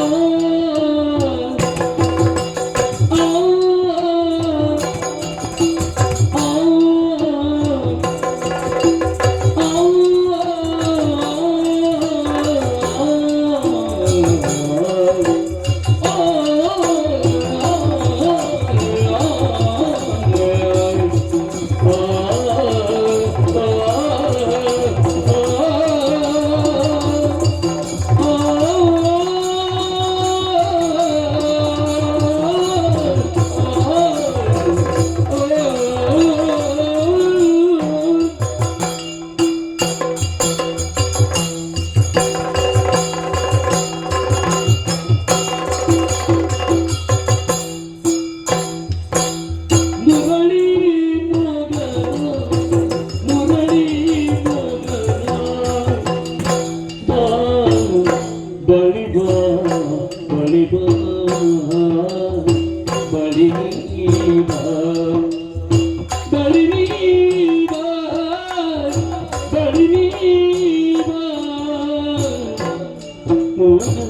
C: ಆ ಆ ಆ. ಬಾ ಬಳಿ ನೀ ಬಾ ಬಳಿ ನೀ ಬಾ ಮೋಹನ.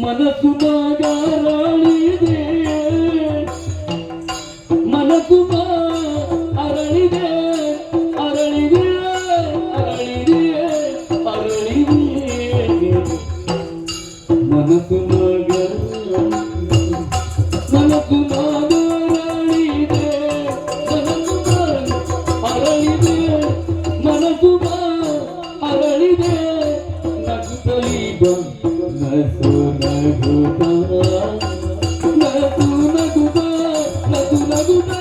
C: ಮನಸ್ಸು ಬಾಗಾರಳಿದೆ, ಮನಸ್ಸು ಬಾ ಅರಳಿದೆ, ಅರಳಿದೆ, ಅರಳಿದೆ, ಅರಳಿದೆ. ಮನಸ್ಸು ಮಗ ಮನಸ್ಸು ಮಾಗರಳಿದೆ, ಮನಸ್ಸು ಅರಳಿದೆ, ಮನಸ್ಸು ಬಾ ಅರಳಿದೆ. ನಗುತ್ತಲಿ ಬಾ, ನಸು ನಗುತ್ತ, ನಗು ನಗುತ್ತ, ನಗು ನಗುತ್ತ,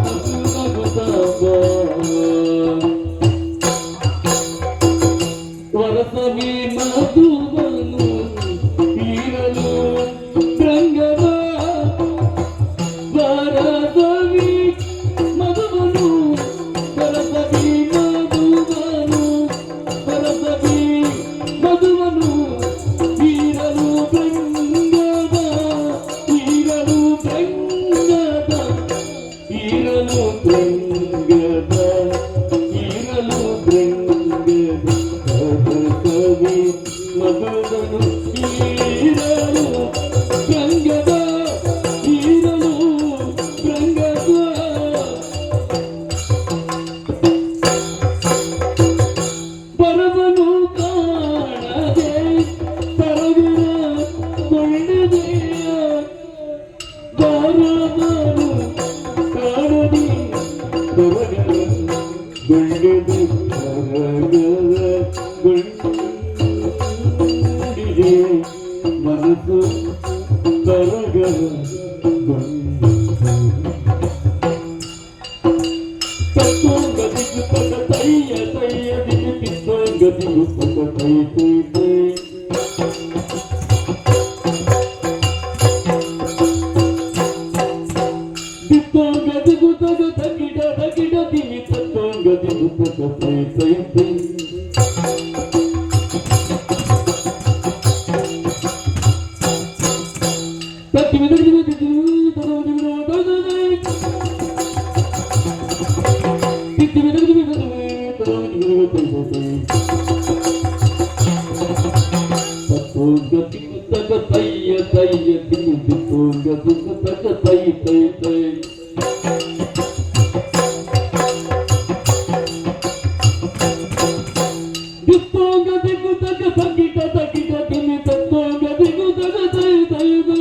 C: ನಗು ನಗುತ್ತ ಬಾ. ವರಸವಿ ಮಧುವನು ಇರಲು ರಂಗದ, ವರಸವಿ ಮಧುವನು, ವರಸವಿ ಮಧುವನು, ವರಸವಿ ಮಧುವನು ಇರಲು ರಂಗದ, ಇರಲು ರಂಗದ, ಇರಲು ರಂಗದ, ಇರಲು ರಂಗದ. ಕವಿ ಮಧುವನು ಇರಲು ರಂಗದ, ಇರಲು ರಂಗದ. ಪರವನು ಕಾಣದೆ ತರಗರ ಕೊಳ್ಳದೆ, ಪರವನು ಕಾಣದೆ ತರಗರ ಗೊಳ್ಳೆದೆ, ತರಗರ ಗೊಳ್ಳಿದೆ, ಮನಸ್ಸು ತರಗರ ಗೊಂಡಿದೆ. ತತ್ವಂಗ ದಿಕ್ಕು ತಕ ತಯ್ಯ ತಯ್ಯ ದಿಕ್ಕು ತಿತ್ತಂಗ ದಿಕ್ಕು ತಕ ತೈ ತೈ ತೈ. ದಿತ್ತಂಗ ದಿಕ್ಕು ತಕ ತಕಿಟ ತಕಿಟ ದಿಮಿ ತತ್ವಂಗ ದಿಕ್ಕು ತಕ ತೈ ತೈ ತೈ. ತತ್ತಿಮಿ ತತ್ತಿಮಿ ತತ್ತಿಮಿ ತತ್ತಿಮಿ ತತ್ತಿಮಿ ತಯ್ಯ ತಯ್ಯ ತಿಕ್ಕು ದಿತ್ತೋಂಗ ದಿಕ್ಕು ತಕ ತೈ ತೈ ತೈ. ದಿತ್ತೋಂಗ ದಿಕ್ಕು ತಕ ತಕಿಟ ತಕಿಟ ತಿನ್ನಿ ತತ್ತೋಂಗ ದಿಕ್ಕು ತಕ ತೈ ತೈ ತೈ.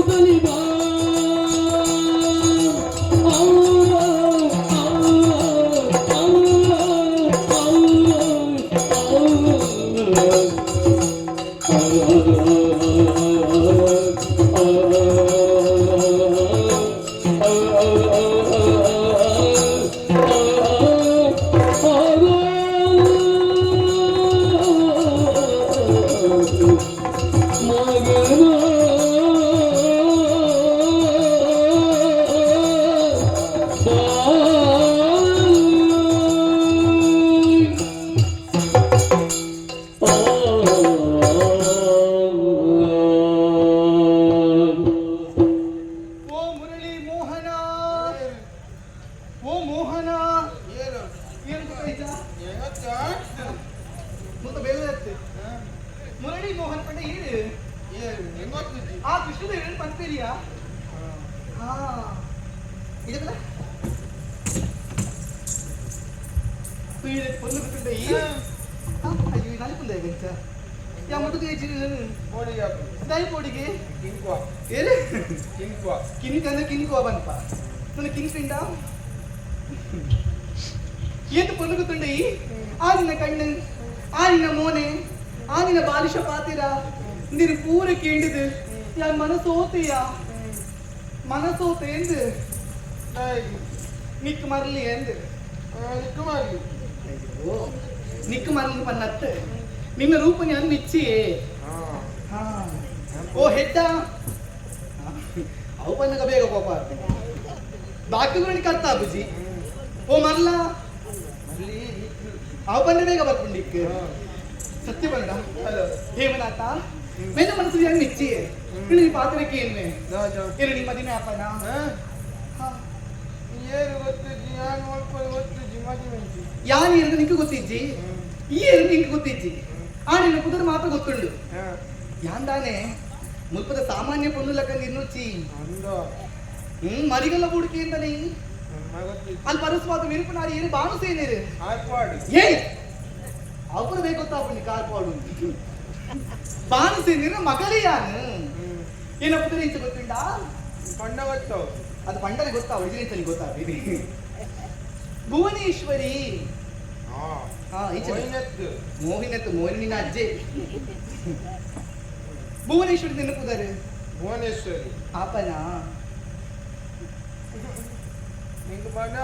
C: ಬಲಿಬಾ
E: ಓ ಮುರಳಿ ಮೋಹನ, ಓ ಮೋಹನ.
D: ಏನು?
E: ಏನು ಗೊತ್ತಾಯ್ತಾ?
D: ಏನತ್ತ?
E: ಮುತ್ತ ಬೇಲೆ. ಮುರಳಿ ಮೋಹನ್ ಪಂಡ ಏನು?
D: ಏನು ಹೆಂಗೊತ್ತಿದ್ದಿ?
E: ಆ ಕೃಷ್ಣದ ಏನು ಪಂಪೇರಿಯಾ? ಹಾ, ಇದಕ್ಕಲ್ಲ ಪೊಲ್ಲು ಬಿಟ್ಟುಂಡ ಈ. ಅಯ್ಯೋ, ನಾಲ್ಕುಂದ ಗಂಚ ಯಾ ಮುಟ್ಟು ತೇಜಿ.
D: ಬೋಡಿಗೆ ಹಾಕು.
E: ದಾಯಿ ಪೋಡಿಗೆ.
D: ಕಿಂಕ್ವಾ.
E: ಏರೆ?
D: ಕಿಂಕ್ವಾ.
E: ಕಿನ್ಕಂದ್ರೆ ಕಿನ್ಕುವ ಬನ್ಪ ನನ್ನ ಕಿನ್ಕಿಂಡ. ಏತು ಪೊಲುಗುತ್ತುಂಡ ಈ. ಆ ನಿನ್ನ ಕಣ್ಣು, ಆ ನಿನ್ನ ಮೋನೆ, ಆ ನಿನ್ನ ಬಾಲಿಶ ಪಾತಿರ ನೀನು ಪೂರ ಕೇಂಡಿದು ಯಾ ಮನಸೋತೆಯ ಮನಸೋತೆ ಎಂದು. ನಿಕ್ ಮರಲಿ ಎಂದು.
D: ನಿಕ್ಕು ಮಾರ್ಲಿ.
E: ಅಯ್ಯೋ, ನಿಕ್ ಮರಲಿ ಪನ್ನತ್ತು ನಿನ್ನ ರೂಪ ನಾನು ಮಿಚ್ಚಿಯೇ. ಹಾ. ಓ ಹೆಡ್ಡ, ಅವು ಪನ್ನಗ ಬೇಗ ಕೋಪ ಆಗ್ತದೆ. ಬಾಕಿಗಳು ಕರ್ತ ಬುಜಿ. ಓ ಮರ್ಲ.
D: ಮಲ್ಲಿ ನಿಕ್ಕು.
E: ಅವು ಪನ್ನ ಬೇಗ ಬರ್ಪುಂಡಿಕ್. ಸತ್ಯ ಬಂದ.
D: ಹಲೋ.
E: ಹೇಮನಾಥ ಮೆನ್ನ ಮನಸ್ಸು ಹೆಂಗ್ ಮಿಚ್ಚಿಯೇ. ನೀನು ಪಾತ್ರಕ್ಕೆ ಏನ್ಮೆ?
D: ರಾಜ.
E: ಏನು ನಿಮ್ಮ ದಿನ ಅಪ್ಪನ?
D: ಹಾ? ಏನು ಗೊತ್ತಿಜ್ಜಿ, ನಾನು ನೋಡ್ಕೊಂಡು ಗೊತ್ತಿಜ್ಜಿ ಮದಿ ಮೆಂಚಿ.
E: ಯಾರು ಇರೋದು ನಿಂಗೆ ಗೊತ್ತಿಜ್ಜಿ, ಈ ಇರೋದು ನಿಂಗೆ ಗೊತ್ತಿಜ್ಜಿ. ಆ ನಿನ್ನ ಕುದುರೆ ಮಾತ್ರ ಗೊತ್ತುಂಡು. ಯಾಂದಾನೆ ಮುಲ್ಪದ ಸಾಮಾನ್ಯ ಪೊಣ್ಣು ಲಕ್ಕ ನಿರ್ನುಚ್ಚಿ.
D: ಅಂದ.
E: ಮರಿಗಲ್ಲ ಬುಡುಕಿ ಅಂತಾನೆ.
D: ಗೊತ್ತಿಜ್ಜಿ.
E: ಅಲ್ಲಿ ಪರಸ್ವಾದ ಮಿರುಪನಾರಿ ಏನು ಬಾನುಸೇನಿರು.
D: ಆರ್ಪಾಡು.
E: ಏಯ್, ಅವರ ಬೇಕು ಗೊತ್ತಾಪುಂಡಿ ಕಾರ್ಪಾಡು. ಬಾನುಸೇನಿರ ಮಗಲಿಯಾನು. ಏನಪ್ಪ ಇಂಚ ಗೊತ್ತುಂಡಾ?
D: ಪಂಡ ಗೊತ್ತಾವು.
E: ಅದು ಪಂಡನೆ ಗೊತ್ತಾ? ಒರಿಜಿನಲ್ ಗೊತ್ತಾ? ಭುವನೇಶ್ವರಿ.
D: ಹಾ.
E: ಹಾ, ಈಚೆ.
D: ಮೋಹಿನತ್ತು.
E: ಮೋಹಿನತ್ತು, ಮೋಹಿನಿ ನಿನ್ನ ಅಜ್ಜೆ. ಭುವನೇಶ್ವರಿ ನಿನ್ನ ಪುದಾರು.
D: ಭುವನೇಶ್ವರಿ.
E: ಆಪನ.
D: ನಿಂಗೆ ಬಡ.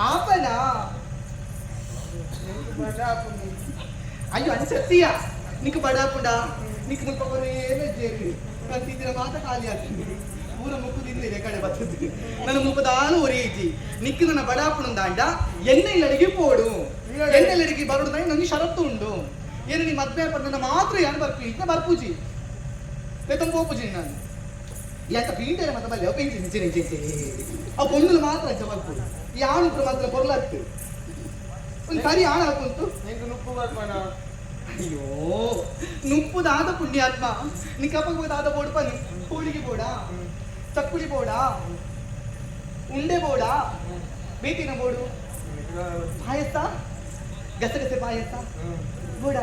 E: ಆಪನ.
D: ನಿಂಗೆ ಬಡ.
E: ಅಯ್ಯೋ, ಅನ್ಸತ್ತೀಯ ನಿಕ್ ಬಡಾಪುಂಡ. ನಿಕ್ ಮುಲ್ಪ ಏನೇ ಜೇರಿ ಅಂತಿದ್ದೀರ ಮಾತ ಖಾಲಿ ಆಗ್ತದೆ. ಪೂರ ಮುಕ್ಕುದಿಲ್ಲ ಇದೆ ಕಡೆ ಬರ್ತದೆ. ನನ್ನ ಮುಪ್ಪದಾಲು ಒರೇಜಿ ನಿಕ್ಕು ನನ್ನ ಬಡಾಪುಣಂದಾಂಡ ಎಣ್ಣೆ ಅಡಿಗೆ ಪೋಡು. ಎಣ್ಣೆ ಅಡಿಗೆ ಬರೋಡು ನನಗೆ ಷರತ್ತು ಉಂಡು. ಏನು ನೀ ಮದ್ವೆ ನನ್ನ ಮಾತ್ರ ಯಾರು ಬರ್ಪಿ ಇದ್ನ ಬರ್ಪೂಜಿ ಲೇತಂ ಪೋಪುಜಿ ನಾನು ಎಂತ ಪೀಂಟರೆ ಮತ್ತೆ ಬಲ್ಲೆ ಪಿಂಚಿ ನಿಂಚಿ ನಿಂಚಿ. ಆ ಪೊಣ್ಣುಲು ಮಾತ್ರ ಅಜ್ಜ ಬರ್ಪು ಯಾನು ಮಾತ್ರ ಪೊರ್ಲತ್ತು ಒಂದು ಸರಿ ಆಣ ಹಾಕುಂಟು.
D: ನಿಂಗೆ ನುಪ್ಪು ಬರ್ಪಣ.
E: ಅಯ್ಯೋ, ನುಪ್ಪುದಾದ ಪುಣ್ಯಾತ್ಮ ನಿಕ್ಕಪ್ಪದಾದ ಬೋಡ್ಪನು. ಹೋಳಿಗೆ ಬೋಡ, ಚಕ್ಕುಲಿ ಬೋಡ, ಉಂಡೆ ಬೋಡ, ಬೇತಿನ ಬೋಡು, ಪಾಯಸ, ಗಸಗಸೆ ಪಾಯಸ ಬೋಡ.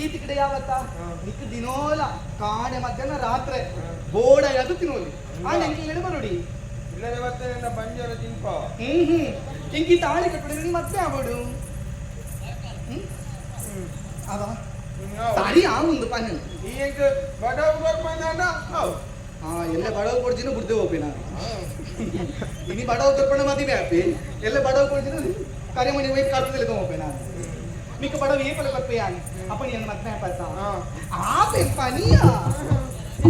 E: ಈ ಕಡೆ ಯಾವತ್ತ ನಿಕ್ಕ ದಿನೋಲ ಕಾಣೆ ಮಧ್ಯಾಹ್ನ ರಾತ್ರಿ ಬೋಡ ಅದು ತಿನ್ನೋಲಿ. ಆ ನೆಂಕಿಲ್ ಬರೋಡಿ.
D: ಇಲ್ಲದೆ ಬರ್ತೇನೆ, ಬಂಜಾರ ತಿನ್ಪಾವ.
E: ಹ್ಮ್ ಹ್ಮ್ ಇಂಕಿ ತಾಳಿ ಕಟ್ಬಿಡಿ ನೀ ಮತ್ತೆ ಆಬೋಡು. ಹ್ಮ್ ಅವ ಸರಿ, ಆ ಒಂದು ಪನ್.
D: ಈಗ ಬಡವು ಬರ್ಪಣ ಹೌದು.
E: ಹಾ, ಎಲ್ಲ ಬಡವ ಕೊಡ್ಜಿನ ಬುಡ್ದೆ ಹೋಪಿ ನಾನು. ಇನಿ ಬಡವ ತರ್ಪಣ ಮದಿಮೆ ಆಪಿ. ಎಲ್ಲ ಬಡವ ಕೊಡ್ಜಿನ ಕರೆಮಣಿ ಹೋಗಿ ಕರ್ತದಲ್ಲಿ ಹೋಪೆ ನಾನು. ಮಿಕ್ಕ ಬಡವ ಏ ಪಲ ಕೊಪ್ಪೆ ಯಾನ್ ಅಪ್ಪ ನೀನು ಮತ್ತೆ ಪತ್ತ. ಆಪೆ ಪನಿಯ.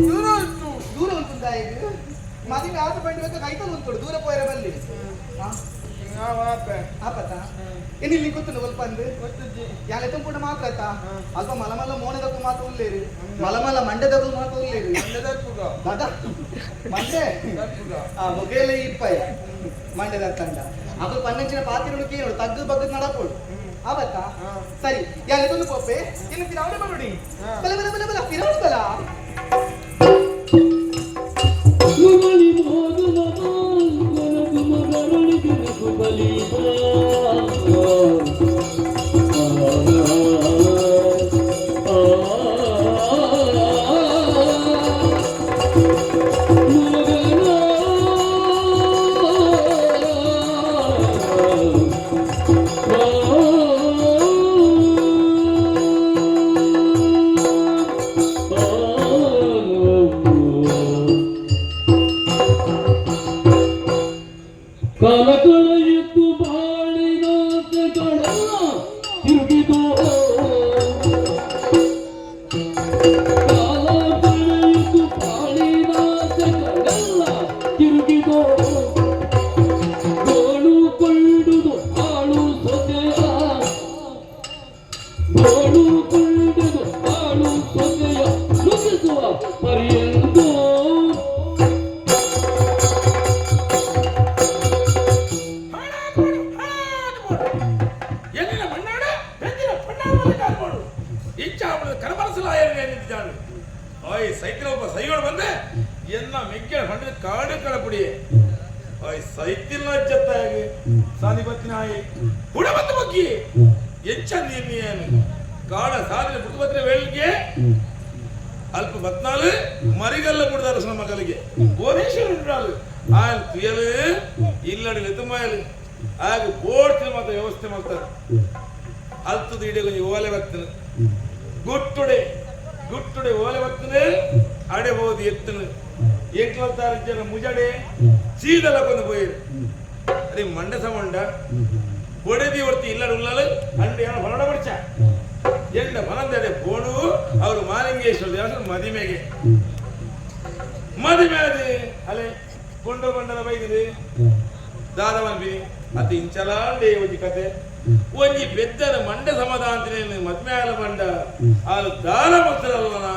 D: ದೂರ ಉಂಟು.
E: ದೂರ ಉಂಟುಂದ? ಈಗ ಮದಿಮೆ ಆದ ಬಂಡಿ ಬೇಕಾ ಕೈತಲ್ ಉಂಟು ದೂರ ಪೋಯರ ಬಲ್ಲಿ.
D: ಆಪೆ.
E: ಆಪತ್ತ ಏನಿಲ್ಲಿ ಗೊತ್ತುಂಡು ಸ್ವಲ್ಪ ಅಂದು.
D: ಗೊತ್ತಿಜ್ಜಿ.
E: ಯಾಲೆ ತುಂಪುಂಡ ಮಾತ್ರ ಆಯ್ತಾ? ಅಲ್ಪ ಮಲಮಲ ಮೋನದಕ್ಕೂ ಮಾತ್ರ ಉಲ್ಲೇರು, ಮಲಮಲ ಮಂಡ್ಯದಕ್ಕೂ ಮಾತ್ರ ಉಲ್ಲೇರು.
D: ಮಂಡ್ಯದಕ್ಕೂಗ.
E: ದಾದಾ ಮಂಡೆ.
D: ದಕ್ಕುಗ.
E: ಆ ಮೊಗೇಲೆ ಇಪ್ಪಯ್ಯ ಮಂಡ್ಯದ ತಂಡ ಅದು ಪನ್ನಂಚಿನ ಪಾತಿರುಳು ಕೇಳು ತಗ್ಗು ಬಗ್ಗು ನಡಪೋಡು ಆವತ್ತಾ. ಸರಿ, ಯಾಲೆ ತಂದು ಪೋಪೆ ಇನ್ನು ಪಿರಾವಣೆ ಬರೋಡಿ. ಬಲ ಬಲ ಬಲ ಬಲ ಪಿರಾವಣೆ ಬಲ.
C: ಮುರಳಿ ಮೋಹನ ಮರಳಿ ಬಲಿ. ಆ
D: ಕರಮನಸಲಾಯ ಜಾನು ಓಯ್ ಸೈತಿನ ಒಬ್ಬ ಸೈಯೋಳು ಬಂದೆ ಎನ್ನ ಮೆಕ್ಕೆ ಹೊಂಡಿದ ಕಾಡು ಕಳಪುಡಿಯೇ ಓಯ್ ಸೈತಿನ ಜತ್ತಾಗಿ ಸಾನಿ ಬತ್ತಿನಾಯಿ ಹುಡ ಬಂದ ಬಗ್ಗಿ ಎಂಚ ನೀನು ಕಾಡ ಸಾಧನೆ ಪುಟ್ಟು ಬತ್ತಿನ ವೇಳಿಗೆ ಅಲ್ಪ ಬತ್ನಾಲು ಮರಿಗಲ್ಲ ಮುಡಿದಾರ ಮಗಲಿಗೆ ಭುವನೇಶ್ವರ ಉಂಟಾಳು ಆಯ್ ತುಯಲು ಇಲ್ಲಡಿ ಲೆತ್ತುಮಾಯಲು ಆಗ ಬೋರ್ಡ್ ಮಾತ್ರ ವ್ಯವಸ್ಥೆ ಮಾಡ್ತಾರೆ ಅಲ್ತದ ಇಡೀ ಕೊಂಚ ಓಲೆ ಬತ್ತನು ಗುಟ್ಟುಡೆ ಗುಟ್ಟುಡೆ ಓಲೆ ಬತ್ತನು ಅಡೆ ಹೋದು ಎತ್ತನು ಎಂಕ್ಲತ್ತಾರು ಜನ ಮುಜಡೆ ಸೀದಲ ಕೊಂಡು ಪೋಯಿರು ಅದೇ ಮಂಡ ಸಮಂಡ ಬೊಡೆದಿ ಹೊರ್ತಿ ಇಲ್ಲಡು ಉಳ್ಳಾಳು ಅಂಡು ಏನೋ ಹೊರಡ ಪಡಿಚ ಎಂಡ ಬನಂದಡೆ ಬೋಡು ಅವರು ಮಾಲಿಂಗೇಶ್ವರ ದೇವಸ್ಥಾನ ಮದಿಮೆಗೆ ಮದಿಮೆ ಅದು ಅಲೆ ಕೊಂಡ ಬಂಡಲ ಬೈದಿರಿ ದಾದವನ್ಬಿ ಅತಿ ಇಂಚಲಾಂಡೆ ಒಂಜಿ ಕತೆ ಒಂಜಿ ಪೆದ್ದನ ಮಂಡ ಸಮಾಧಾನ ಮದ್ಮೆ ಆಲ ಮಂಡ ಆಲು ದಾನ ಮಂತ್ರಲ್ಲನ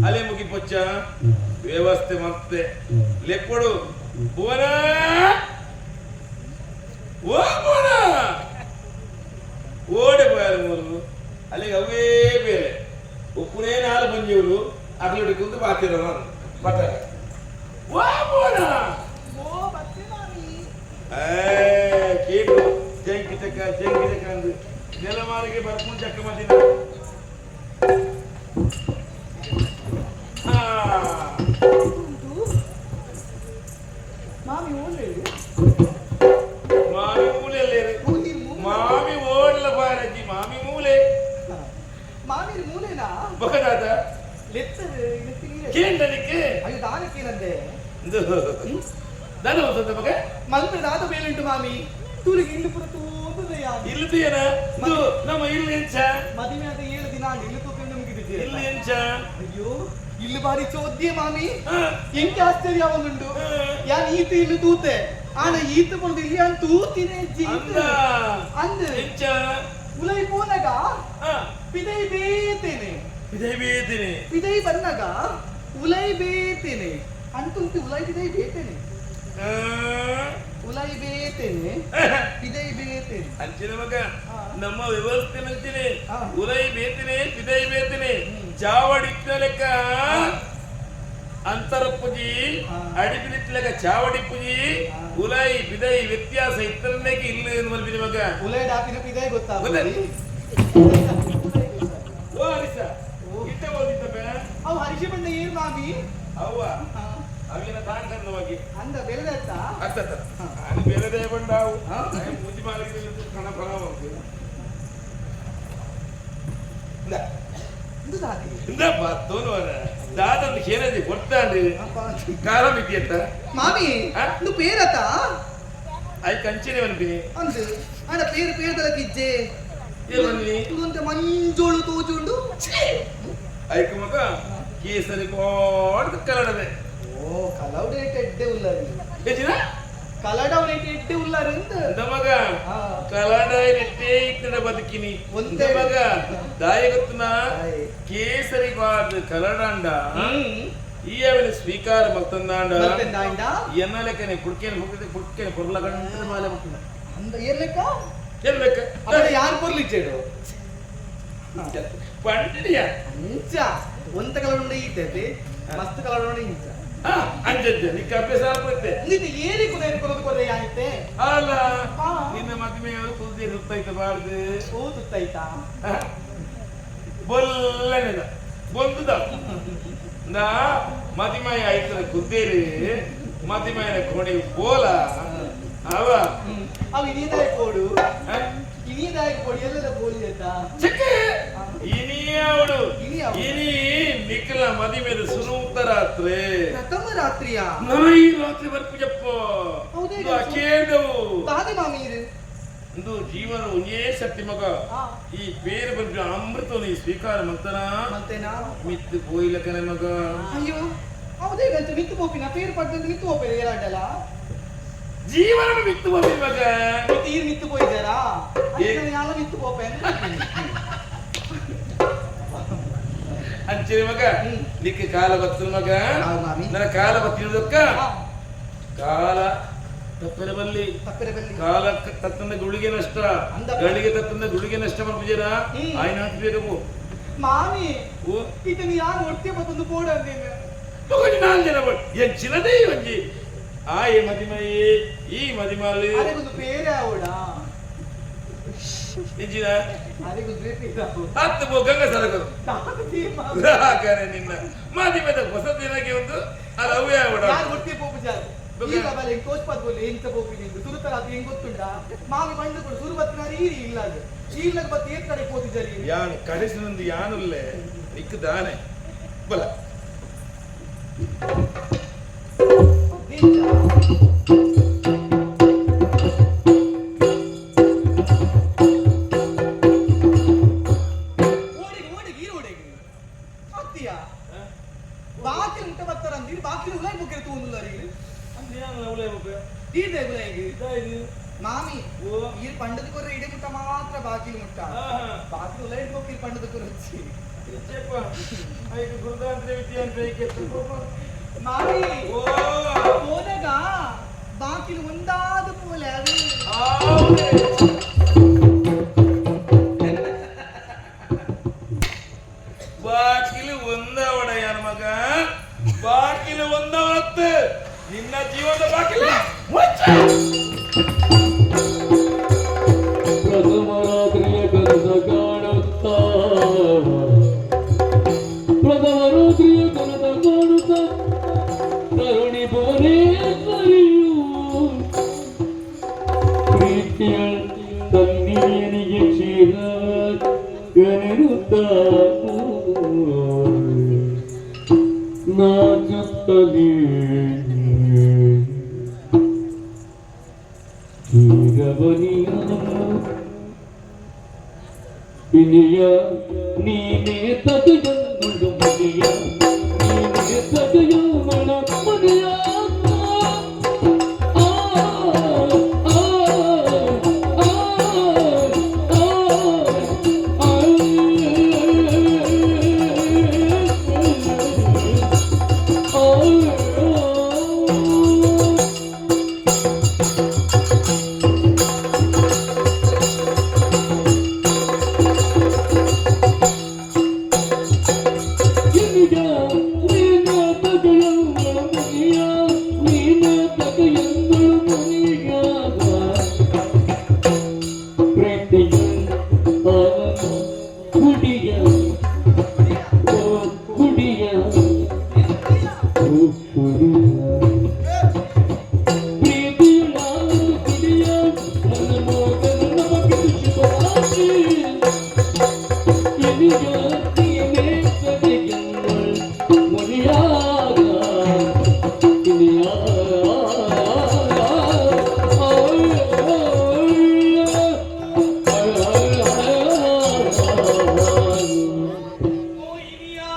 D: ಅಲೆ ಮುಗಿ ಪೊಚ್ಚ ವ್ಯವಸ್ಥೆ ಮತ್ತೆ ಲೆಪ್ಪಡು ಭುವನ ಓ ಭುವನ ಓಡೆ ಪೋಯಾರು ಮೂರು ಅಲ್ಲಿಗೆ ಅವೇ ಬೇರೆ ಉಪ್ಪುನೇ ನಾಲು ಬಂಜಿಯವರು ಅಗಲುಡಿ ಕುಂತು ಬಾತಿರೋ ನಾನು ಬಟ್ಟಾಗ ಓ ಭುವನ
E: ಓ ಬತ್ತೆ ಮಾಮಿ
D: ಕೇಕು ಜಂಕಿ ಚಕ್ಕ ಜಂಕಿ ಚಕ್ಕ ಅಂದು ನೆಲಮಾರಿಗೆ ಬರ್ಕೊಂಡು ಚಕ್ಕ ಮದಿನ
E: ಉಂಟು ಮಾಮಿ ಓಲೇಳು
D: ಮಾಮಿ ಮೂಲೆ ಮಾಮಿ ಓಡ್ಲ ಬಾರಜ್ಜಿ ಮಾಮಿ ಮೂಲೆ
E: ಮಾಮಿ ಮೂಲೆನಾ
D: ಬಕದಾದ
E: ಲೆತ್ತರು ಲೆತ್ತಿ
D: ಕೇಂದ್ರನಿಕ್ಕೆ
E: ಅಯ್ಯೋ ದಾನಕ್ಕೇನಂದೆ
D: ದಾನ ಹೊಸದ ಮಗ
E: ಮಲ್ಪೆ ದಾದ ಬೇಲುಂಟು ಮಾಮಿ ತೂಲಿಗೆ ಇಲ್ಲಿ ಪೂರ ತೂತದಯ್ಯ
D: ಇಲ್ಲದೇನ ಇದು ನಮ್ಮ ಇಲ್ಲಿ ಎಂಚ
E: ಮದುವೆ ಆದ 7 ದಿನ ಆಂಡ್ ಇಲ್ಲಿ ತೂಕ ನಮ್ಗೆ
D: ಇಲ್ಲಿ ಎಂಚ
E: ಅಯ್ಯೋ ಇಲ್ಲಿ ಬಾರಿ ಚೋದ್ಯ ಮಾಮಿ
D: ಹಾ.
E: ಎಂಕೆ ಆಶ್ಚರ್ಯ ಅವಂದುಂಡು
D: ಹಾ.
E: ಯಾನ್ ಈತ ಇಲ್ಲಿ ತೂತೆ ಆನ ಈತ ಪೊಂದು ಇಲ್ಲಿ ಯಾನ್ ತೂತಿನೇ ಜೀತ
D: ಅಂದ
E: ಅಂದ
D: ಎಂಚ
E: ಉಲೈ ಪೋನಗ
D: ಹಾ
E: ಪಿದೈ ಬೇತೇನೆ
D: ಇದೇ ಬೇತೀನಿ
E: ಪಿದೈ ಬನ್ನಗ ಉಲೈ ಬೇತೇನೆ ಅಂಟುಂತಿ ಉಲೈ ಪಿದೈ ಬೇತೇನೆ
D: ಆ
E: ಉಲೈ ಬೇತೇನೆ ಪಿದೈ ಬೇತೇನೆ
D: ಅಂಚಿನ ಮಗ
E: ಹಾ.
D: ನಮ್ಮ ವ್ಯವಸ್ಥೆ ಅಂಚಿನೆ
E: ಹಾ.
D: ಉಲೈ ಬೇತಿನಿ ಪಿದೈ ಬೇತಿನಿ ಚಾವಡಿತ್ತ ಲೆಕ್ಕ ಅಂತರಪ್ಪುಜಿ
E: ಹಾ.
D: ಅಡಿಪಿಲಿತ್ತ ಲೆಕ್ಕ ಚಾವಡಿಪ್ಪುಜಿ
E: ಹಾ.
D: ಉಲೈ ಪಿದೈ ವ್ಯತ್ಯಾಸ ಇತ್ತರನೇಕೆ ಇಲ್ಲ ಎಂದು ಮಲ್ಪಿನ ಮಗ
E: ಉಲೈ ಡಾಪಿನ ಪಿದೈ ಗೊತ್ತಾಗ್ತದೆ
D: ಓ ಹರಿಸ ಇಟ್ಟ ಓದಿತ್ತಪ್ಪ
E: ಅವು ಹರಿಶಿ ಬಣ್ಣ ಏನ್ ಮಾಮಿ
D: ಅವ್ವ
E: ಹಾ.
D: ಅವಿನ ತಾಂಕಂದವಾಗಿ
E: ಅಂದ ಬೆಳೆದತ್ತ
D: ಅತ್ತ ನಾನು ಬೇರೆದೇ ಬಂಡಾವು
E: ಹಾ.
D: ಮೂಜಿ ಮಾಲಿಗೆ ಕಣ ಫಲ ಹೋಗ್ತದೆ
E: ಇದು ದಾದಿ
D: ಇಂದ ಬತ್ತೋನು ವರ ದಾದನ್ ಹೇನದಿ ಕೊಡ್ತಾಂಡು ಕಾಲ ಮಿತಿಯತ್ತ
E: ಮಾಮಿ
D: ಹಾ?
E: ಇದು ಪೇರತ
D: I ಕಂಚಿನೆ ಬಂದಿನಿ
E: ಅಂದು ಆಡ ಪೇರು ಪೇರ್ದಲ ಕಿಜ್ಜೆ
D: ಏನ್
E: ಇಂತ ಮಂಜೋಳು ತೋಜುಂಡು
D: ಐಕು ಮಗ ಕೇಸರಿ ಪಾಡ್ದು ಕಲಡದೆ
E: ಓ ಕಲೌಡೇಟ್ ಎಡ್ಡೆ ಉಲ್ಲರಿ
D: ಹೆಚ್ಚಿನ
E: ಕಲಡವನೇಟ್ ಎಡ್ಡೆ ಉಲ್ಲರಿ ಅಂತ
D: ಇಂದ ಮಗ
E: ಹಾ.
D: ಕಲಡ ನೆಟ್ಟೆ ಇತ್ತಡ ಬದುಕಿನಿ
E: ಒಂದೇ.
D: ಒಂದೇ ಮಗ ದಾಯಗತ್ನ
E: ದಾಯೆ.
D: ಕೇಸರಿ ಬಾರ್ದು ಕಲಡಾಂಡ ಈ ಅವನ ಸ್ವೀಕಾರ ಮಲ್ತಂದಾಂಡ
E: ಮಲ್ತಂದಾಂಡ
D: ಎನ್ನ ಲೆಕ್ಕನೆ ಕುಡ್ಕೇನೆ ಹುಟ್ಟಿದ ಕುಡ್ಕೇನೆ ಕೊರ್ಲ ಗಂಟದ ಮಾಲೆ ಹುಟ್ಟಿದ
E: ಅಂದ ಏನ್ ಲೆಕ್ಕ
D: ಏನ್ ಲೆಕ್ಕ
E: ಅಪ್ಪಡ ಯಾರು ಕೊರ್ಲಿಚ್ಚೇಡು
D: ಪಂಡಿಯ
E: ಅಂಚ ಒಂತ ಕಲರುಂಡ ಈತೆ ಮಸ್ತ್ ಕಲರುಂಡ ಇಂಚ
D: ಹಾ ಅಂಜಜ್ಜ ನಿಕ್ಕ ಅಭ್ಯಾಸ ಆಗ್ಬಿಡುತ್ತೆ
E: ನಿನ್ನ ಏರಿ ಕುದೇರಿ ಕೊರೋದು ಕೊರ್ರೆ ಯಾಯ್ತೆ
D: ಅಲ್ಲ
E: ಹಾ.
D: ನಿನ್ನ ಮದುವೆಯವರು ಕುಲ್ದಿ ಸುತ್ತೈತ ಬಾರ್ದು
E: ಓ ತುತ್ತೈತಾ
D: ಬೊಲ್ಲನೆದ ಬೊಂದುದ ನಾ ಮದಿಮಯ ಆಯ್ತದ ಕುದ್ದೇರಿ ಮದಿಮಯನ ಕೋಣೆ ಬೋಲ ಅವ
E: ಅವು ಇನಿದಾಯ ಕೋಡು
D: ಹ?
E: ಇನಿದಾಯ ಕೋಡು ಎಲ್ಲೆಲ್ಲ ಬೋಲಿ ಆಯ್ತಾ
D: ಚೆಕ್ಕ ಇನಿ ಅವಳು
E: ಇನಿ ಅವಳು.
D: ಇನಿ ನಿಖಲ ಮದಿಮೆದ ಸುನೂತ ರಾತ್ರಿ
E: ಪ್ರಥಮ ರಾತ್ರಿಯ
D: ನಾಯಿ ರಾತ್ರಿ ಬರ್ಪುಜಪ್ಪ
E: ಹೌದೇ
D: ಕೇಳ್ದವು
E: ದಾದಿ ಮಾಮಿ ಇದು
D: ಇಂದು ಜೀವನ ಒಂದೇ ಶಕ್ತಿ ಮಗ
E: ಹಾ.
D: ಈ പേര് പറഞ്ഞ ಅಮೃತವನ್ನು ಈ ಸ್ವೀಕಾರ ಮಾಡ್ತಾನ
E: ಮತ್ತೇನಾ
D: ಮಿತ್ತು ಪೋಯಿಲಕನೆ ಮಗ
E: ಅಯ್ಯೋ ಹೌದೇ ಗಂಚ ಮಿತ್ತು ಪೋಪಿನ ಪೇರು ಪಡ್ದಂತ ಮಿತ್ತು ಪೋಪಿನ ಏರಾಡಲ್ಲ
D: ಜೀವನ ಮಿತ್ತು ಹೋಗಿ ಮಗ
E: ಮಿತ್ತು ಈರು ಮಿತ್ತು ಪೋಯಿದ್ದಾರಾ
D: ಏ.
E: ಯಾಲ ಮಿತ್ತು ಪೋಪೆ
D: ಅಂಚಿನ ಮಗ
E: ಹ್ಮ್.
D: ನಿಕ್ಕ ಕಾಲ ಬತ್ತದ ಮಗ
E: ಹೌದು ಮಾಮಿ.
D: ನನ್ನ ಕಾಲ ಬತ್ತಿನದಕ್ಕ ಕಾಲ ತಪ್ಪರ ಬಲ್ಲಿ
E: ತಪ್ಪರೆ ಬಲ್ಲಿ
D: ಕಾಲ ತತ್ತಂದ ಗುಳಿಗೆ ನಷ್ಟ
E: ಅಂದ.
D: ಗಳಿಗೆ ತತ್ತಂದ ಗುಳಿಗೆ ನಷ್ಟ ಮಾಡ್ಬಿಜರ
E: ಹ್ಮ್.
D: ಆಯ್ನ ಬೇಕವು
E: ಮಾಮಿ
D: ಓ
E: ಇದನ್ನ ಯಾರು ಒಟ್ಟೆ ಬತ್ತೊಂದು ಬೋಡ ಅಂದೇನು
D: ಒಂಜಿ ನಾಲ್ ಜನ ಬೋಡು ಎಂಚಿನದೇ ಒಂಜಿ ಆಯೆ ಮದಿಮಯೇ ಈ ಮದಿಮಾಲು
E: ಅರೆಗೊಂದು ಬೇರೆ ಆವಡ
D: ಎಂಚಿನ
E: ಅರೆಗೊಂದು ಬೇರೆ ಆವು
D: ಹತ್ತು ಬೋ ಗಂಗಾ ಸರಕರು ಹಾಗಾರೆ ನಿನ್ನ ಮದಿಮೆದ ಹೊಸ ದಿನಕ್ಕೆ ಒಂದು ಅದು ಅವೇ ಆವಡ
E: ಯಾರು ಒಟ್ಟೆ ಪೋಪು ಜಾರು ಈಗ ಬಲೆ ಕೋಚ್ ಪದ್ ಬೋಲೆ ಎಂತ ಪೋಪಿ ನಿಂದು ಸುರುತರ ಅದು ಹೆಂಗ್ ಗೊತ್ತುಂಟಾ ಮಾಮಿ ಬಂದು ಕೊಡು ಸುರು ಬತ್ತಿನಾರು ಈರಿ ಇಲ್ಲ ಅದು ಈರ್ಲಗ್ ಬತ್ತಿ ಏತ್ ಕಡೆ ಪೋತಿದ್ದಾರೆ
D: ಯಾನ್ ಕಡೆಸಿನೊಂದು ಯಾನುಲ್ಲೆ ನಿಕ್ಕು ದಾನೆ ಬಲ
E: ಓಡಿಗೆ ಓಡಿಗೆ ಈರು ಓಡಿಗೆ ಅತ್ತಿಯ ಬಾಕಿಲ್ ಮುಟ್ಟ ಬರ್ತಾರ ಅಂದಿರಿ ಬಾಕಿಲ್ ಉಲಾಯಿ ಬುಕ್ಕಿರ ತೂಂದುಲ್ಲ ರೀ ತೀರ್ದೆ ಉಲಾಯಿಗೆ ಮಾಮಿ
D: ಓ.
E: ಈರ್ ಪಂಡದ ಕೊರ ಇಡೆ ಮುಟ್ಟ ಮಾತ್ರ ಬಾಕಿಲ್ ಮುಟ್ಟ ಬಾಕಿಲ್ ಉಲಾಯಿ ಬೊಕ್ಕಿರ್ ಪಂಡದ ಕೊರ ಹಚ್ಚಿ ಮಾಮಿ ಹೋದಾಗ ಬಾಕಿಲ್ ಒಂದಾದ ಪೋಲೆ ಅದು
D: ಬಾಕಿಲು ಒಂದವಡ ಯಾರ ಮಗ ಬಾಕಿಲು ಒಂದವತ್ತು ನಿನ್ನ ಜೀವನದ ಬಾಕಿಲು ಮುಚ್ಚ.
C: ಪ್ರಥಮ ರಾತ್ರಿಯ ಕನಸ ಕಾಣುತ್ತಾ ಪ್ರಥಮ ರಾತ್ರಿಯ ಕನಸ ಕಾಣುತ್ತ ತರುಣಿ ಭುವನೇಶ್ವರಿಯು ಪ್ರೀತಿಯ ತನ್ನಿಯನಿಗೆ ಕ್ಷೀರ ಕನೆರುತ್ತಾ ನಾಚುತ್ತಲೇ ಕ್ಷೀರವನಿಯನ್ನು ಇನಿಯ ನೀನೇ ತದೆಯಂದುಳು ಮನೆಯ ನೀನೇ ತದೆಯಂಗಳ ಮನೆಯ ಆ, ಆ, ಆ, ಆ, ಆ, ಆ. ಇನಿಯ ನೀನ ತದೆಯಂಗಳ ಮುನಿಯ ನೀನ ತದೆಯಂಗಳ ಮುನಿಯ ಪ್ರೀತಿಯು ಆನಂದ ಕುಡಿಯ ಓ ಕುಡಿಯ ಓ ಕುಡಿಯ ಪ್ರೀತಿಯು ನಾನು ಕುಡಿಯ ನನ್ನ ಮೋಗನ ನಮಗೆ ಶುಭರಾತ್ರಿ ಇನಿಯ ನೀನೇ ತದೆಯಂಗಳ ಮುನಿಯಾಗ ಇನಿಯ
E: ಓ ಇನಿಯಾ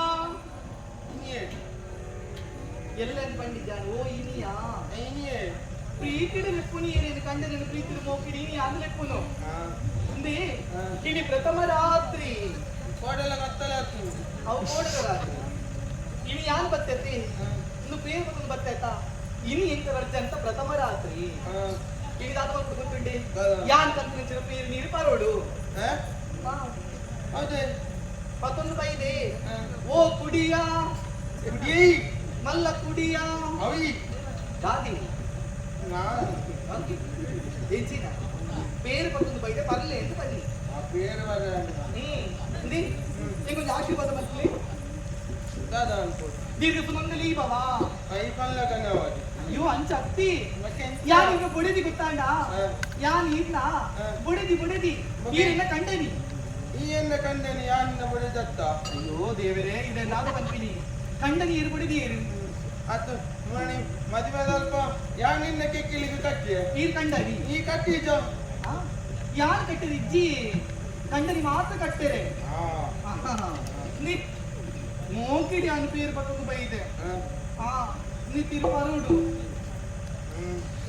E: ಎಲ್ಲನ್ ಪಂಡಿಜಾನ್ ಓ ಇನಿಯಾ ಪ್ರೀತಿಡು ಲೆಪ್ಪುನಿ ಏನೇನು ಕಂಡನೇನು ಪ್ರೀತಿಡು ಮೋಕಿಡಿ ಇನಿ ಅಂದ್ ಲೆಪ್ಪುನು ಅಂದೆ ಇನಿ ಪ್ರಥಮ ರಾತ್ರಿ ಅವು ಕೋಡದ ರಾತ್ರಿ ಇನಿ ಯಾನ್ ಬತ್ತೈತಿ ಇನ್ನು ಪೇರು ಬತ್ತೊಂದು ಬತ್ತೈತಾ ಇನಿ ಎಂತ ವರ್ಜ ಅಂತ ಪ್ರಥಮ ರಾತ್ರಿ ಇನಿ ದಾದ ಬಂದು ಗೊತ್ತುಂಡೆ ಯಾನ್ ಕಂತಿನ ಪೇರು ನೀರು ಪರೋಡು ಪತ್ತೊಂದು ಬೈದೆ ಓ ಕುಡಿಯ ಮಲ್ಲ ಕುಡಿಯ ದಾದಿ ಎಂಚಿನ ಪೇರು ಪತ್ತೊಂದು ಬೈದೆ ಪರ್ಲೆ ಅಂತ ಬನ್ನಿ ಹ್ಮ್ ಇಂಕೊಂಚ ಆಶೀರ್ವಾದ ಮಲ್ಪಲೆ ದೀರ್ಘ ಸುಮಂಗಲಿ ಬಾವಾ ಅಯ್ಯೋ ಅಂಚ ಅತ್ತಿ ಯಾನ್ ಇವ್ನ ಬುಡದಿ ಗೊತ್ತಾಂಡ ಯಾನ್ ಇರ್ನ ಬುಡದಿ ಬುಡದಿ ಈರೆಲ್ಲ ಕಂಡನಿ
F: ಕಂಡನಿ ಯಾನಿನ ಬುಡಿದತ್ತ
E: ಅಯ್ಯೋ ದೇವರೇ ಇದೆಲ್ಲಾದ ಪನ್ಪಿನಿ ಕಂಡನಿ ಇರು ಬುಡದಿ ಏರು
F: ಅದು ಮಣಿ ಮದುವೆ ಅಲ್ಪ ಯಾನ್ ನಿನ್ನ ಕೆಕ್ಕಿಲಿಗೆ ಕಟ್ಟಿಯೆ
E: ಈರ್ ಕಂಡನಿ
F: ಈ ಕಟ್ಟಿಜ
E: ಆ? ಯಾರು ಕಟ್ಟಿದ ಇಜ್ಜಿ ಕಂಡನಿ ಮಾತ್ರ ಕಟ್ಟೆರೆ ನೀ ಮೋಕಿಡಿ ಅನ್ ಪೇರು ಪತ್ತೊಂದು ಬೈದೆ ಆ ನೀ ತಿರು ಪರೋಡು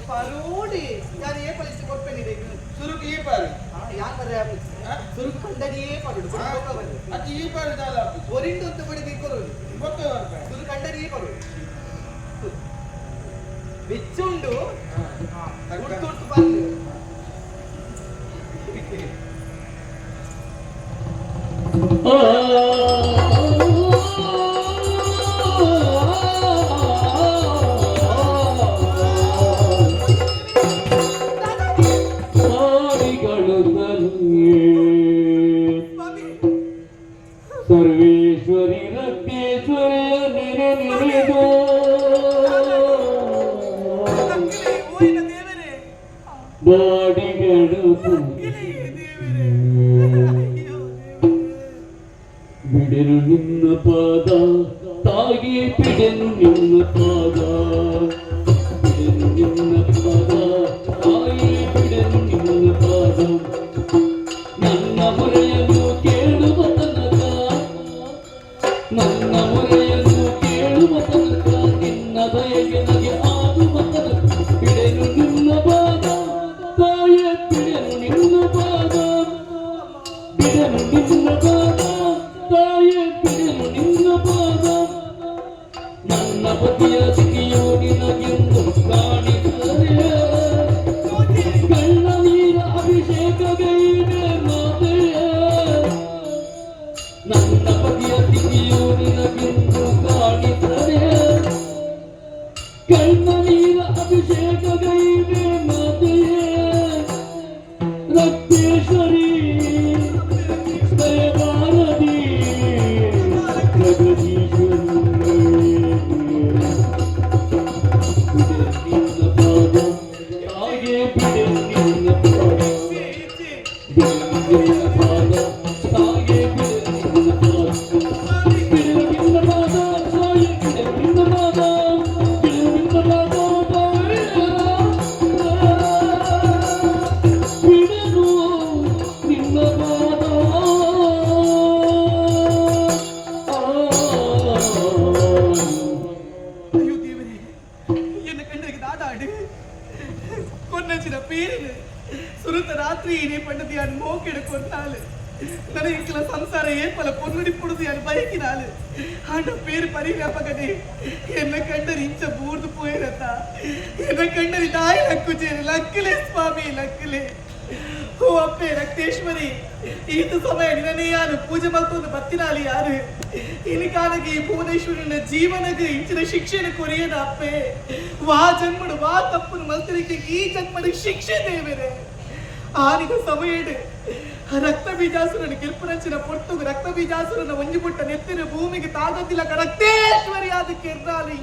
E: ಪರೋಡಿ ಯಾರು ಏ ಪಲಿಸಿ ಕೊಡ್ಪೇನಿದೆ
F: ಸುರುಕು ಈ ಪಾರು
E: ಯಾರು ಬರ್ರೆ ಸುರುಕು ಕಂಡನಿಯೇ ಪರೋಡು
F: ಅದು ಈ ಪಾರು ದಾಲ
E: ಒರಿಂಡು ಅಂತ ಬಡಿದು ಕೊರೋಡು
F: ಗೊತ್ತ ಬರ್ಪೆ
E: ಸುರು ಕಂಡನಿಯೇ ಪರೋಡು ಬೆಚ್ಚ ಉಂಡು ಉಡ್ತು ಉಡ್ತು ಬರ್ಲಿ
C: ಆ ರಕ್ತೇಶ್ವರಿಯ ನೆನೆ ನೆನೆದು
E: ಲಕ್ಕಿಲೆ ಓಯಿನ ದೇವರೇ.
C: ಬಾಡಿಗೆಡು
E: ಲಕ್ಕಿಲೆ ದೇವರೇ, ಅಯ್ಯೋ ದೇವರೇ.
C: ಬಿಡೆನು ನಿನ್ನ ಪಾದ ತಾಯಿ, ಬಿಡೆನು ನಿನ್ನ ಪಾದ, ಬಿಡೆನು ನಿನ್ನ ಪಾದ ತಾಯಿ, ಬಿಡೆನು ನಿನ್ನ ಪಾದ. ನನ್ನ ಮೊರೆಯನ್ನು ಕೇಳುವ ತನಕ, ನನ್ನ ಮೊರೆಯನ್ನು ಕೇಳುವ ತನಕ, ನಿನ್ನ ದಯೆಗೆ ನಗೆ ಆಗುವ ತನಕ, ಬಿಡೆನು ನಿನ್ನ ಪಾದ ತಾಯೇ, ಬಿಡೆನು ನಿನ್ನ ಪಾದ, ಬಿಡನು ನಿನ್ನ ಪಾದ ತಾಯೇ, ಬಿಡನು ನಿನ್ನ ಪಾದ. ನನ್ನ ಪತಿಯ ಸ್ಥಿತಿಯು ನಿನಗೆಂದು ಕಾಣಿಸದೆ ಕಣ್ಣ ನೀರ ಅಭಿಷೇಕಗೈದೆ ಮಾತೆಯೇ. ನನ್ನ ಪತಿಯ ಸ್ಥಿತಿಯು ನಿನಗೆಂದು ಕಾಣಿಸದೆ ಕಣ್ಣ ನೀರ ಅಭಿಷೇಕಗೈದೆ ಮಾತೆಯೇ. ರಕ್ತೇಶ್ವರಿ ದಯಭಾರತಿ ಜಗದೀಶ್ವರಿ, ಬಿಡೆ ನಿನ್ನ ಪಾದ ತಾಯೇ, ಬಿಡೆ ನಿನ್ನ ಪಾದ, ಬಿಡೆ ನಿನ್ನ ಪಾದ ತಾಯೇ, ಬಿಡೆ ನಿನ್ನ ಪಾದ, ಬಿಡೆ ನಿನ್ನ ಪಾದ ತಾಯೇ, ಬಿಡೆ ನಿನ್ನ ಪಾದ, ಬಿಡೆ ನಿನ್ನ ಪಾದ ತಾಯೇ, ಬಿಡನು ನಿನ್ನ ಪಾದ.
E: ಅಯ್ಯೋ ದೇವರೇ, ಎನ್ನ ಕಂಡರಿಗೆ ದಾದಾಡು ಕೊನ್ನಂಚಿನ ಪೇರಿನ ಸುರುತ ರಾತ್ರಿ ನೀ ಪಂಡದಿ ಅನ್ ಮೋಕೆಡು ಕೊನ್ನಾಲು ನನಗೆ ಸಂಸಾರ ಏಪಲ ಪೊನ್ನುಡಿ ಪುಡುದು ಅನ್ ಬಯಕಿನಾಲು. ಆಂಡ ಪೇರು ಪರಿವ್ಯಾಪಕನೆ ಎನ್ನ ಕಂಡರಿ ಇಂಚ ಬೂರ್ದು ಪೋಯಿರತ್ತ. ಎನ್ನ ಕಂಡರಿ ದಾಯಿ ಲಕ್ಕುಜೇರು. ಲಕ್ಕಲೆ ಸ್ವಾಮಿ, ಲಕ್ಕಲೆ. ಓ ಅಪ್ಪೆ ರಕ್ತೇಶ್ವರಿ, ಈತ ಸಮಯ ನಿನನೇ ಯಾರು ಪೂಜೆ ಮಲ್ತೊಂದು ಬತ್ತಿನಾಲಿ ಯಾರು ಇನಿಕಾನಗೆ ಈ ಭುವನೇಶ್ವರಿನ ಜೀವನಗೆ ಇಂಚಿನ ಶಿಕ್ಷೆನ ಕೊರಿಯದ ಅಪ್ಪೆ. ವಾ ಜನ್ಮಡು ವಾ ತಪ್ಪುನು ಮಲ್ತರಿಕೆ ಈ ಜನ್ಮಡು ಶಿಕ್ಷೆ ದೇವರೇ. ಆನಿಗ ಸಮಯಡು ರಕ್ತ ಬೀಜಾಸುರನ ಕಿರ್ಪುರಂಚಿನ ಪೊರ್ತುಗು ರಕ್ತ ಬೀಜಾಸುರನ ಒಂಜಿ ಪುಟ್ಟ ನೆತ್ತಿನ ಭೂಮಿಗೆ ತಾಗದಿಲ್ಲ ರಕ್ತೇಶ್ವರಿ ಆದ ಕೆರ್ನಾಲಿ.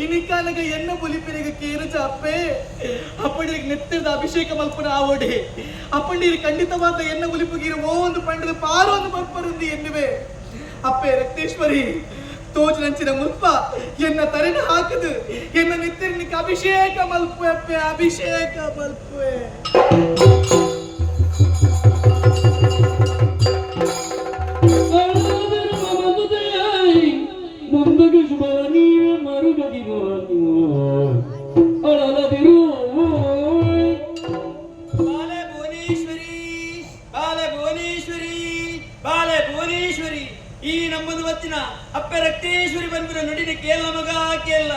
E: ಇನಿಕಾಲಗ ಎನ್ನ ಬುಲಿಪಿನಿಗೆ ಕೇರುಜ ಅಪ್ಪೆ. ಅಪ್ಪಂಡಿಗೆ ನೆತ್ತಿರದ ಅಭಿಷೇಕ ಮಲ್ಪನ ಆವೋಡಿ. ಅಪ್ಪಂಡಿರಿ ಖಂಡಿತವಾದ ಎನ್ನ ಉಲಿಪುಗಿರು ಓ ಒಂದು ಪಂಡದ ಪಾರೊಂದು ಬರ್ಪರುಂದು ಎನ್ನುವೆ. ಅಪ್ಪೆ ರಕ್ತೇಶ್ವರಿ, ತೋಜುನಂಚಿನ ಮುಲ್ಪ ಎನ್ನ ತರೆನ ಹಾಕದು ಎನ್ನ ನೆತ್ತಿರನಿಗೆ ಅಭಿಷೇಕ ಮಲ್ಪುವೆ ಅಪ್ಪೆ, ಅಭಿಷೇಕ ಮಲ್ಪುವೆ.
C: ಅಳಲದಿರು.
G: ಬಾಲೆ ಭುವನೇಶ್ವರಿ, ಬಾಲೆ ಭುವನೇಶ್ವರಿ, ಬಾಲೆ ಭುವನೇಶ್ವರಿ. ಈ ನಮ್ಮದು ಬತ್ತಿನ ಅಪ್ಪೆ ರಕ್ತೇಶ್ವರಿ ಬಂದಿರ ನುಡಿನ ಕೇಳ ಮಗ, ಕೇಳ.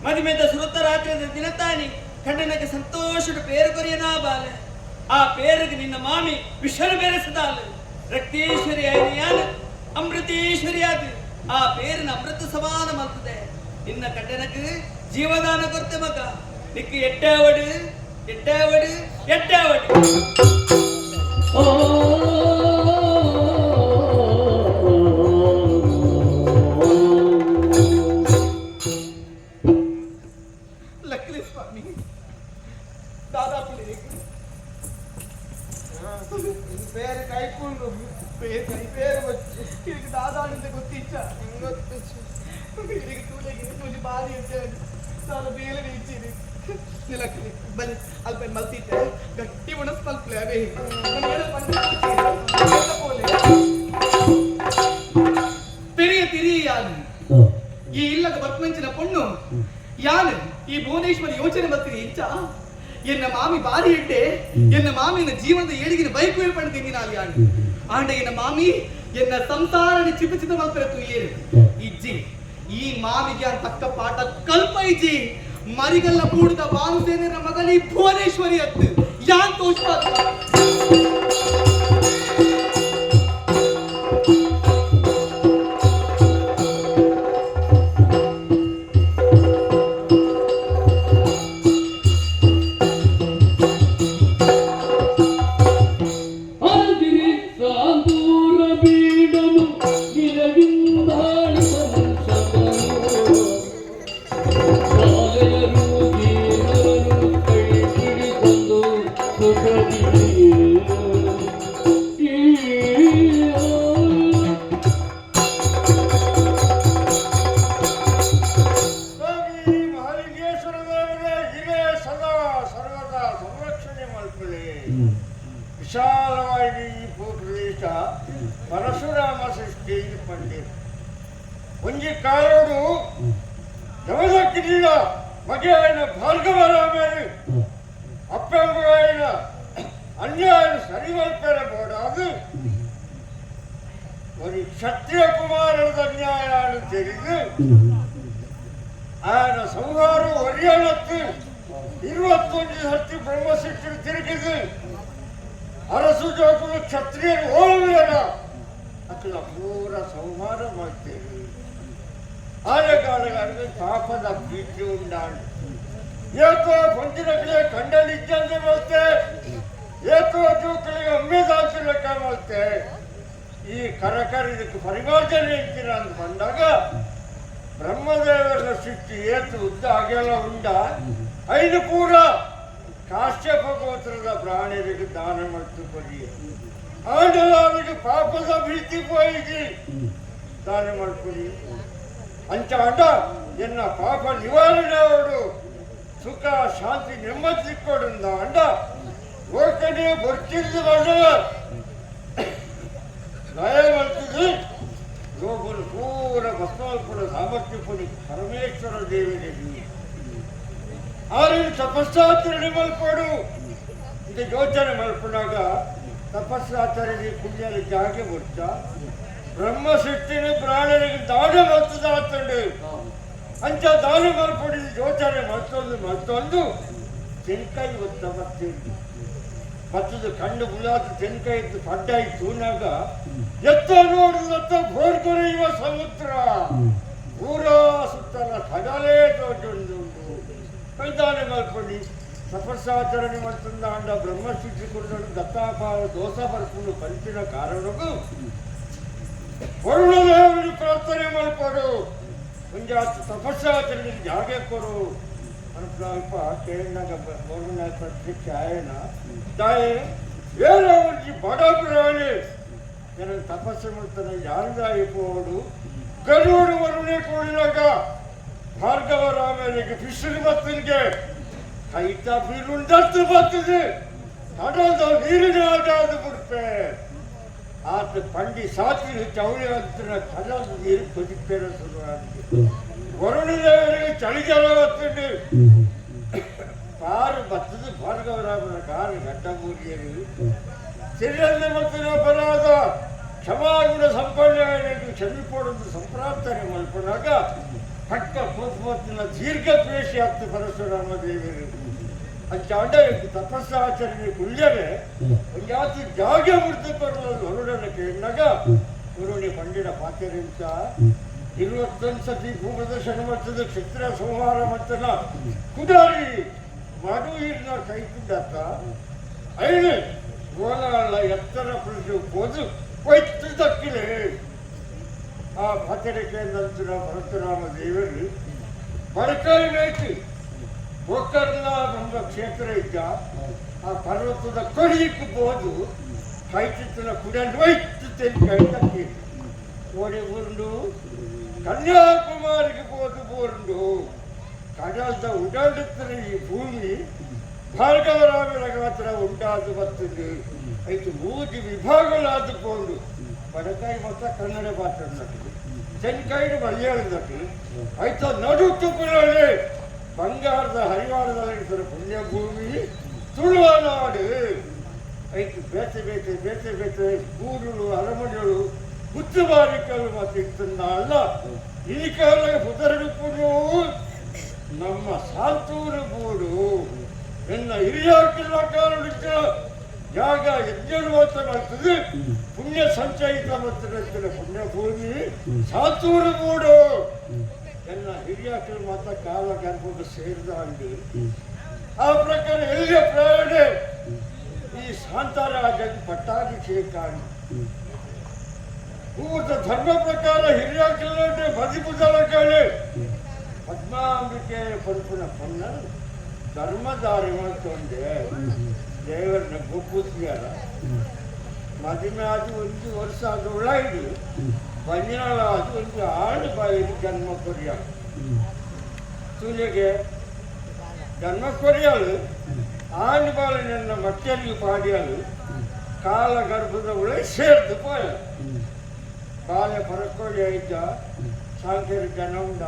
G: ಮದುಮೆದ ಸುರತ ರಾತ್ರಿದ ದಿನತಾನಿ ಖಂಡನಕ್ಕೆ ಸಂತೋಷದ ಪೇರು ಕೊರಿಯನಾ ಬಾಲೆ. ಆ ಪೇರುಗೆ ನಿನ್ನ ಮಾಮಿ ವಿಷನು ಬೆರೆಸದಾಲು. ರಕ್ತೇಶ್ವರಿ ಆಯ್ನಿಯಾನ ಅಮೃತೇಶ್ವರಿ ಆದ ಆ ಪೇರಿನ ಅಮೃತ ಸಮಾನ ಮಲ್ತದೆ. ನಿನ್ನ ಕಂಡನಕ್ಕೆ ಜೀವದಾನ ಕೊರ್ತೆ ಮಗ. ನಿಕ್ಕ ಎಟ್ಟಾವಡು, ಎಟ್ಟಾವಡು, ಎಟ್ಟಾವಡು.
E: ಲಕ್ಕಲಿ ಸ್ವಾಮಿ, ದಾದಾ ಪುಳಿ.
F: ಇದು ಬೇರೆ ಕೈಕೊಂಡು.
E: ಬೇರೆ ಕೈ
F: ಬೇರೆ ಬಚ್ಚಿ.
E: ಇದಕ್ಕೆ ದಾದಾನಂತ ಗೊತ್ತಿಚ್ಚ.
F: ಗೊತ್ತಿಚ್ಚ.
E: ಇದಕ್ಕೆ ತೂಲೆಗೆ ಒಂಜಿ ಬಾರಿ ಅಂತ ನಾನು ಬೇಲೆ ಇಚ್ಚಿರಿ. ನಿಲಕ್ಕಲಿ ಬನ್ನಿ. ಅಲ್ಪ ಮಲ್ತಿದ್ದೆ ಗಟ್ಟಿ ಒಣಸ್ ಮಲ್ಪಲೆ ಅವೇ. ಪೋಲೆ ಪೆರಿಯ ತಿರಿಯ ಯಾನು ಈ ಇಲ್ಲದ ಬರ್ಪಂಚಿನ ಪೊಣ್ಣು ಯಾನು. ಈ ಭುವನೇಶ್ವರಿ ಯೋಚನೆ ಬರ್ತೀನಿ ಇಂಚ, ಎನ್ನ ಮಾಮಿ ಬಾರಿ ಎಡ್ಡೆ, ಎನ್ನ ಮಾಮಿನ ಜೀವನದ ಏಳಿಗಿನ ಬೈಕು ಏರ್ಪಣ ತಿಂದಿನಾಲಿ ಯಾನು. ಆಂಡ ಎನ್ನ ಮಾಮಿ ಎನ್ನ ಸಂಸಾರನ ಚಿಪ ಚಿತ ಮಲ್ಪರೆ ತುಯ್ಯೇರು. ಇಜ್ಜಿ, ಈ ಮಾಮಿಗೆ ಅನ್ ತಕ್ಕ ಪಾಠ ಕಲ್ಪ ಇಜ್ಜಿ. ಮರಿಗಲ್ಲ ಕೂಡಿದ ವಾನುಸೇನರ ಮಗಲಿ ಭುವನೇಶ್ವರಿ ಅತ್ತು ಯಾನ್ ತೋಷ್ಪ.
C: ಅರದಿರಿ ಸಾಂದೂರ ಬೀಡನು ನಿಲವಿರಲು.
H: ಪಂಡೇರು ಒಂಜಿ ಕಾಲೋಡು ಜಮದಕ್ಕಿಲ್ಲ ಮಗೆಯಾಯನ ಭಾರ್ಗವರಾಮೇರು ಅಪ್ಪಂಗಾಯನ ಅನ್ಯಾಯ ಸರಿಮಲ್ಪೆರ ಬೋಡಾದು ಒಂದು ಕ್ಷತ್ರಿಯ ಕುಮಾರನ ಅನ್ಯಾಯ ತಿಳಿದು ಆಯನ ಸಂಹಾರ ಒರಿಯಣತ್ತು 21 ಸರ್ತಿ ಬ್ರಹ್ಮಶಿಷ್ಟರು ತಿರುಗಿದು ಅರಸು ಜೋಕುಲು ಕ್ಷತ್ರಿಯರು ಓಡುವೇನ ಅಕ್ಕಲ ಪೂರ ಸಂಹಾರ ಮಾಡ್ತೇವೆ. ಆಲೆಗಾಲಗಾರಿಗೆ ಪಾಪದ ಭೀತಿ ಉಂಡಾಂಡು ಏತೋ ಪಂಚಿನಕಲೆ ಕಂಡಲಿಜ್ಜಂದೆ ಮಲ್ತೆ, ಏತೋ ಜೋಕುಲಿಗೆ ಅಮ್ಮೆದಾಂತ ಲೆಕ್ಕ ಮಲ್ತೆ. ಈ ಕರಕರ ಇದಕ್ಕೆ ಪರಿಮಾರ್ಜನೆ ಇರ್ತೀರ ಅಂತ ಬಂದಾಗ ಬ್ರಹ್ಮದೇವರ ಸೃಷ್ಟಿ ಏತು ಉದ್ದ ಅಗೆಲ ಉಂಡ ಐದು ಪೂರ ಕಾಶ್ಯಪ ಗೋತ್ರದ ಪ್ರಾಣಿಯರಿಗೆ ದಾನ ಮಾಡ್ತು ಕೊಡಿ. ಆಂಡಲಾರಿಗೆ ಪಾಪದ ಭೀತಿ ಪೋಯಿಸಿ ದಾನ ಮಾಡ್ಕೊಡಿ ಅಂಚ ಅಂಡ ಎನ್ನ ಪಾಪ ನಿವಾರಣೆ ಅವಡು ಸುಖ ಶಾಂತಿ ನೆಮ್ಮದಿ ಸಿಕ್ಕೊಡುಂದ ಅಂಡ ಲೋಕನೇ ಬರ್ತಿದ್ದು ಬಂದ ದಯ ಮಾಡ್ತಿದ್ದು ಲೋಕನು ಪೂರ ಭಸ್ಮಾಲ್ಪುರ ಸಾಮರ್ಥ್ಯ ಪುರಿ ಪರಮೇಶ್ವರ ದೇವರಿಗೆ ಆರೇನು ತಪಸ್ಸಾಚರಣೆ ಮಲ್ಪಡು. ಇದು ಯೋಚನೆ ಮಲ್ಪನಾಗ ತಪಸ್ಸಾಚರಣೆ ಪುಣ್ಯದ ಜಾಗೆ ಬರ್ತ ಬ್ರಹ್ಮ ಸೃಷ್ಟಿನ ಪ್ರಾಣರಿಗೆ ದಾನ ಮಲ್ತದ ಆತಂಡು ಅಂಚ ದಾನ ಮಲ್ಪಡಿ ಯೋಚನೆ ಮತ್ತೊಂದು ಮತ್ತೊಂದು ತೆನ್ಕಾಯಿ ಒತ್ತ ಬರ್ತೀನಿ ಬತ್ತದ ಕಂಡು ಬುಲಾದ ತೆನ್ಕಾಯಿ ಇದ್ದು ಪಡ್ಡಾಯಿ ತೂನಾಗ ಎತ್ತ ನೋಡುದತ್ತ ಭೋರ್ಗೊರೆಯುವ ಸಮುದ್ರ ಊರ ಸುತ್ತಲ ಕಡಲೇ ತೋಟುಂಡು. ದಾನ ಮಲ್ಪಡಿ ತಪಸ್ಸಾಚರಣೆ ಮಾಡ್ತಂದ ಅಂಡ ಬ್ರಹ್ಮಸ್ಥಿತಿ ಕುರಿತು ದತ್ತಾಪಾರ ದೋಷ ಬರ್ಪುಂಡು ಪಂಚಿನ ಕಾರಣಕ್ಕೂ ವರುಣದೇವರಿಗೆ ಪ್ರಾರ್ಥನೆ ಮಲ್ಪಡು ಮುಂಜಾತ ತಪಸ್ಸಾಚರಣೆ ಜಾಗೆ ಕೊರು ಅಲ್ಪ ಕೇಳಿನಾಗ ವರುಣ ಪ್ರತ್ಯಕ್ಷ ಆಯನ ತಾಯೇ ಏನೋ ಒಂಜಿ ಬಡ ಪ್ರಾಣಿ ನನಗೆ ತಪಸ್ಸು ಮಾಡ್ತಾನೆ ಯಾಂದಾಯಿ ಪೋಡು ಗರುಡು ವರುಣೆ ಕೂಡಿನಾಗ ಭಾರ್ಗವ ರಾಮನಿಗೆ ಬಿಸಿಲು ಬತ್ತನಿಗೆ ಕೈತ ಬೀರುಂಡತ್ತು ಬರ್ತದೆ ಕಡಲ್ದ ನೀರಿನ ಆಟಾದ ಬಿಡ್ಪೆ ಆತ ಪಂಡಿ ಸಾತ್ವಿ ಚೌಳಿ ಅಂತಿನ ಕಡಲ್ದ ನೀರು ಕೊದಿಪೇರ ಶುರುವಾಗಿದೆ. ವರುಣದೇವರಿಗೆ ಚಳಿಜಲ ಬತ್ತುಂಡು ಕಾರು ಬತ್ತದ ಭಾರ್ಗವರಾಮನ ಕಾರು ಗಡ್ಡಮೂರಿಯರು ಸಿರಿಯಂದ ಮತ್ತಿನ ಅಪರಾಧ ಕ್ಷಮಾಗುಣ ಸಂಪನ್ನ ಕ್ಷಮಿಪೋಡೊಂದು ಸಂಪ್ರಾರ್ಥನೆ ಮಲ್ಪನಾಗ ಪಕ್ಕ ಕೋಪತ್ತಿನ ದೀರ್ಘ ದ್ವೇಷಿ ಆಗ್ತ ಪರಶುರಾಮ ದೇವರು ಅಂಚ ಅಂಡ ತಪಸ್ಸಾಚರಣೆ ಕುಳ್ಯರೆ ಒಂಜಾತಿ ಜಾಗೆ ಮುರ್ದು ಬರಲು ವರುಣನ ಕೇಳಿನಾಗ ವರುಣಿ ಪಂಡಿನ ಪಾತ್ರೆಂತ 21 ಸತಿ ಭೂಪ್ರದರ್ಶನ ಮಾಡ್ತದೆ ಕ್ಷತ್ರ ಸಂಹಾರ ಮಾಡ್ತನ ಕುಡಾರಿ ಮಡು ಇರ್ನ ಕೈ ಕುಂಡತ್ತ ಐನು ಗೋಲಾಳ ಎತ್ತರ ಪ್ರದೇಶ ಹೋದು ಒಯ್ತು ದಕ್ಕಿಲೆ ಆ ಪಾತ್ರೆಗೆ ನಂತರ ಪರಶುರಾಮ ದೇವರು ಬಡಕಾಯಿ ಮೇಯ್ತು ಗೋಕರ್ಣ ಎಂಬ ಕ್ಷೇತ್ರ ಇದ್ದ ಆ ಪರ್ವತದ ಕೊಡಿಯಕ್ಕೆ ಹೋದು ಕೈ ಚಿತ್ತಿನ ಕುಡಂಡು ಒಯ್ತು ತೆನ್ಕಾಯಿ ತಕ್ಕಿ ಓಡಿ ಊರುಂಡು ಕನ್ಯಾಕುಮಾರಿಗೆ ಹೋದು ಬೋರುಂಡು ಕಡಲ್ದ ಉಡಾಡುತ್ತಿನ ಈ ಭೂಮಿ ಭಾರ್ಗವರಾಮನ ಗಾತ್ರ ಉಂಟಾದ ಬರ್ತದೆ ಐತು ಮೂಜಿ ವಿಭಾಗಗಳಾದುಕೊಂಡು ಬಡಕಾಯಿ ಮೊತ್ತ ಕನ್ನಡ ಪಾತ್ರ ತೆನ್ಕಾಯಿನ ಮಲಯಾಳದಟ್ಟು ಆಯ್ತು ನಡುಟ್ಟು ಪುರಾಣೆ ಬಂಗಾರದ ಹರಿವಾಣದಲ್ಲಿ ಪುಣ್ಯಭೂಮಿ ತುಳುವನಾಡು ಐತು ಬೇತೆ ಬೇತೆ ಬೇತೆ ಬೇತೆ ಗೂಡುಗಳು ಅರಮನೆಗಳು ಗುತ್ತುಬಾರಿಕಲು ಮತ್ತು ಇತ್ತನ್ನ ಈ ಕಾಲ ಪುದರಡುಪುನು ನಮ್ಮ ಸಾಂತೂರು ಗೂಡು ಎನ್ನ ಹಿರಿಯಾಕಿಲ್ಲ ಕಾಲಡಿದ್ದ ಜಾಗ ಯಜ್ಞ ಮಾಡ್ತದೆ ಪುಣ್ಯ ಸಂಚಯಿತ ಮತ್ತು ಪುಣ್ಯಭೂಮಿ ಸಾತೂರು ಗೂಡು ಎಲ್ಲ ಹಿರಿಯಾಕಲು ಮಾತ್ರ ಕಾಲ ಗರ್ಭಕ್ಕೆ ಸೇರಿದ ಅಂದು ಆ ಪ್ರಕಾರ ಎಲ್ಲಿಯ ಪ್ರಯಾಣ ಈ ಶಾಂತರಾಜನ ಪಟ್ಟಾಭಿಷೇಕ ಪೂರ್ತ ಧರ್ಮ ಪ್ರಕಾರ ಹಿರಿಯಾಕಲಂటే ಬದಿಪುದಲಕಳೆ ಪದ್ಮಾಂಬಿಕೆ ಪಲ್ಪುನ ಪೊನ್ನ ಧರ್ಮದಾರಿ ಮಾಡ್ಕೊಂಡೆ ದೇವರನ್ನ ಗೊಪ್ಪುತ್ತೀಯಾರ ಮದುವೆ ಆದ ಒಂದು ವರ್ಷ ಅದು ಒಳಗೆ ಬಂಜಿನಾಳ ಅದು ಒಂದು ಆಳು ಬಾಯಿಗೆ ಜನ್ಮ ಕೊರಿಯಾಳ ತುಲಿಗೆ ಜನ್ಮ ಕೊರಿಯಾಳು ಆಣ್ ಬಾಳು ನನ್ನ ಮಕ್ಕಳಿಗೆ ಪಾಡಿಯಾಳು ಕಾಲ ಗರ್ಭದ ಒಳಗೆ ಸೇರ್ದು ಪೋಯ. ಬಾಲೆ ಪರಕೋಳಿ ಇದ್ದ ಸಾಂಕೇರ ಜನ ಉಂಡ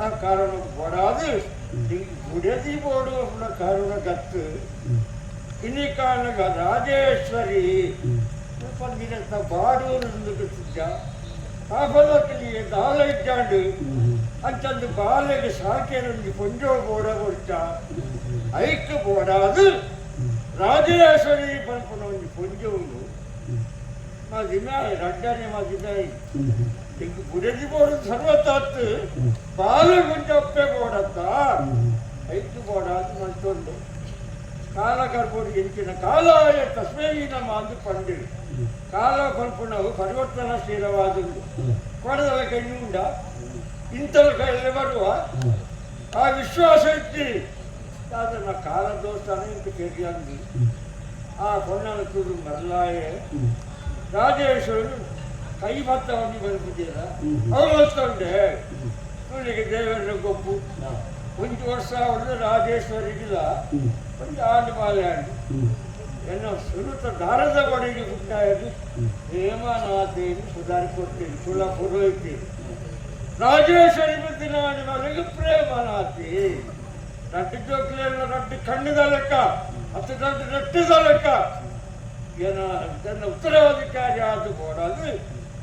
H: ಆ ಕಾರಣ ಬಡಾದು ಬುಡದಿ ಬೋಡು ಕಾರಣ ಗತ್ತು ಇನ್ನಿ ಕಾರಣಗ ರಾಜೇಶ್ವರಿ ಪಂದಿನ ಬಾಡೂರು ಸಿದ್ಧ ಕಾಪದಕ್ಕಲಿಗೆ ದಾಲ ಇದ್ದಾಂಡು ಅಂಚಂದು ಬಾಲೆಗೆ ಸಾಕೇರೊಂದು ಕೊಂಜೋ ಬೋಡ ಕೊಡ್ತ ಐಕ್ ಬೋಡಾದು ರಾಜೇಶ್ವರಿ ಪನ್ಪುನ ಒಂಜಿ ಪೊಂಜೋವು ಮದಿಮೆ ರಡ್ಡನೆ ಮದಿಮೆ ಎಂಕ್ ಬುಡದಿ ಬೋಡು ಸರ್ವತಾತ್ ಬಾಲೆ ಕೊಂಚ ಅಪ್ಪೆ ಬೋಡತ್ತ ಐಕ್ ಬೋಡಾದು ಮಲ್ತೊಂಡು ಕಾಲ ಕರ್ಬೋದು ಎಂಚಿನ ಕಾಲಾಯ ತಸ್ಮೈ ನಮ್ಮ ಅಂದು ಪಂಡು ಕಾಲ ಪನ್ಪುನವು ಪರಿವರ್ತನಾಶೀಲವಾದುಂಡು ಕೊಡದಲ ಕೈಯುಂಡ ಇಂತಲ ಕೈಯಲ್ಲಿ ಬರುವ ಆ ವಿಶ್ವಾಸ ಇತ್ತು ಅದನ್ನ ಕಾಲ ದೋಸ್ತಾನ ಇಂತ ಕೇಳಿಯಂದು ಆ ಪೊಣ್ಣನ ತುದು ಮರಲಾಯೆ ರಾಜೇಶ್ವರನು ಕೈ ಭತ್ತವನ್ನು ಬದುಕಿದ್ದೀರ ಅವಳು ಇವಳಿಗೆ ದೇವರ ಗೊಪ್ಪು ಒಂದು ವರ್ಷ ಅವಳು ರಾಜೇಶ್ವರಿಗಿಲ್ಲ ಒಂದು ಆಂಡು ಬಾಲೆ ಆಂಡು ಎನ್ನ ಸುರುತ ದಾರದ ಬಡಿಗೆ ಗುಟ್ಟಾಯದು ಹೇಮನಾಥೇನು ಸುಧಾರಿ ಕೊಡ್ತೀನಿ ಕುಲ ಪುರೋಹಿತಿ ರಾಜೇಶ್ವರಿ ಬುದ್ಧಿನ ಮನೆಗೆ ಪ್ರೇಮನಾಥಿ ರಡ್ಡು ಜೋಕ್ಲೆಲ್ಲ ರಡ್ಡು ಕಣ್ಣುದ ಲೆಕ್ಕ ಹತ್ತು ದೊಡ್ಡ ರಟ್ಟಿದ ಲೆಕ್ಕ ಏನ ತನ್ನ ಉತ್ತರಾಧಿಕಾರಿ ಆದ ಬೋಡಾದು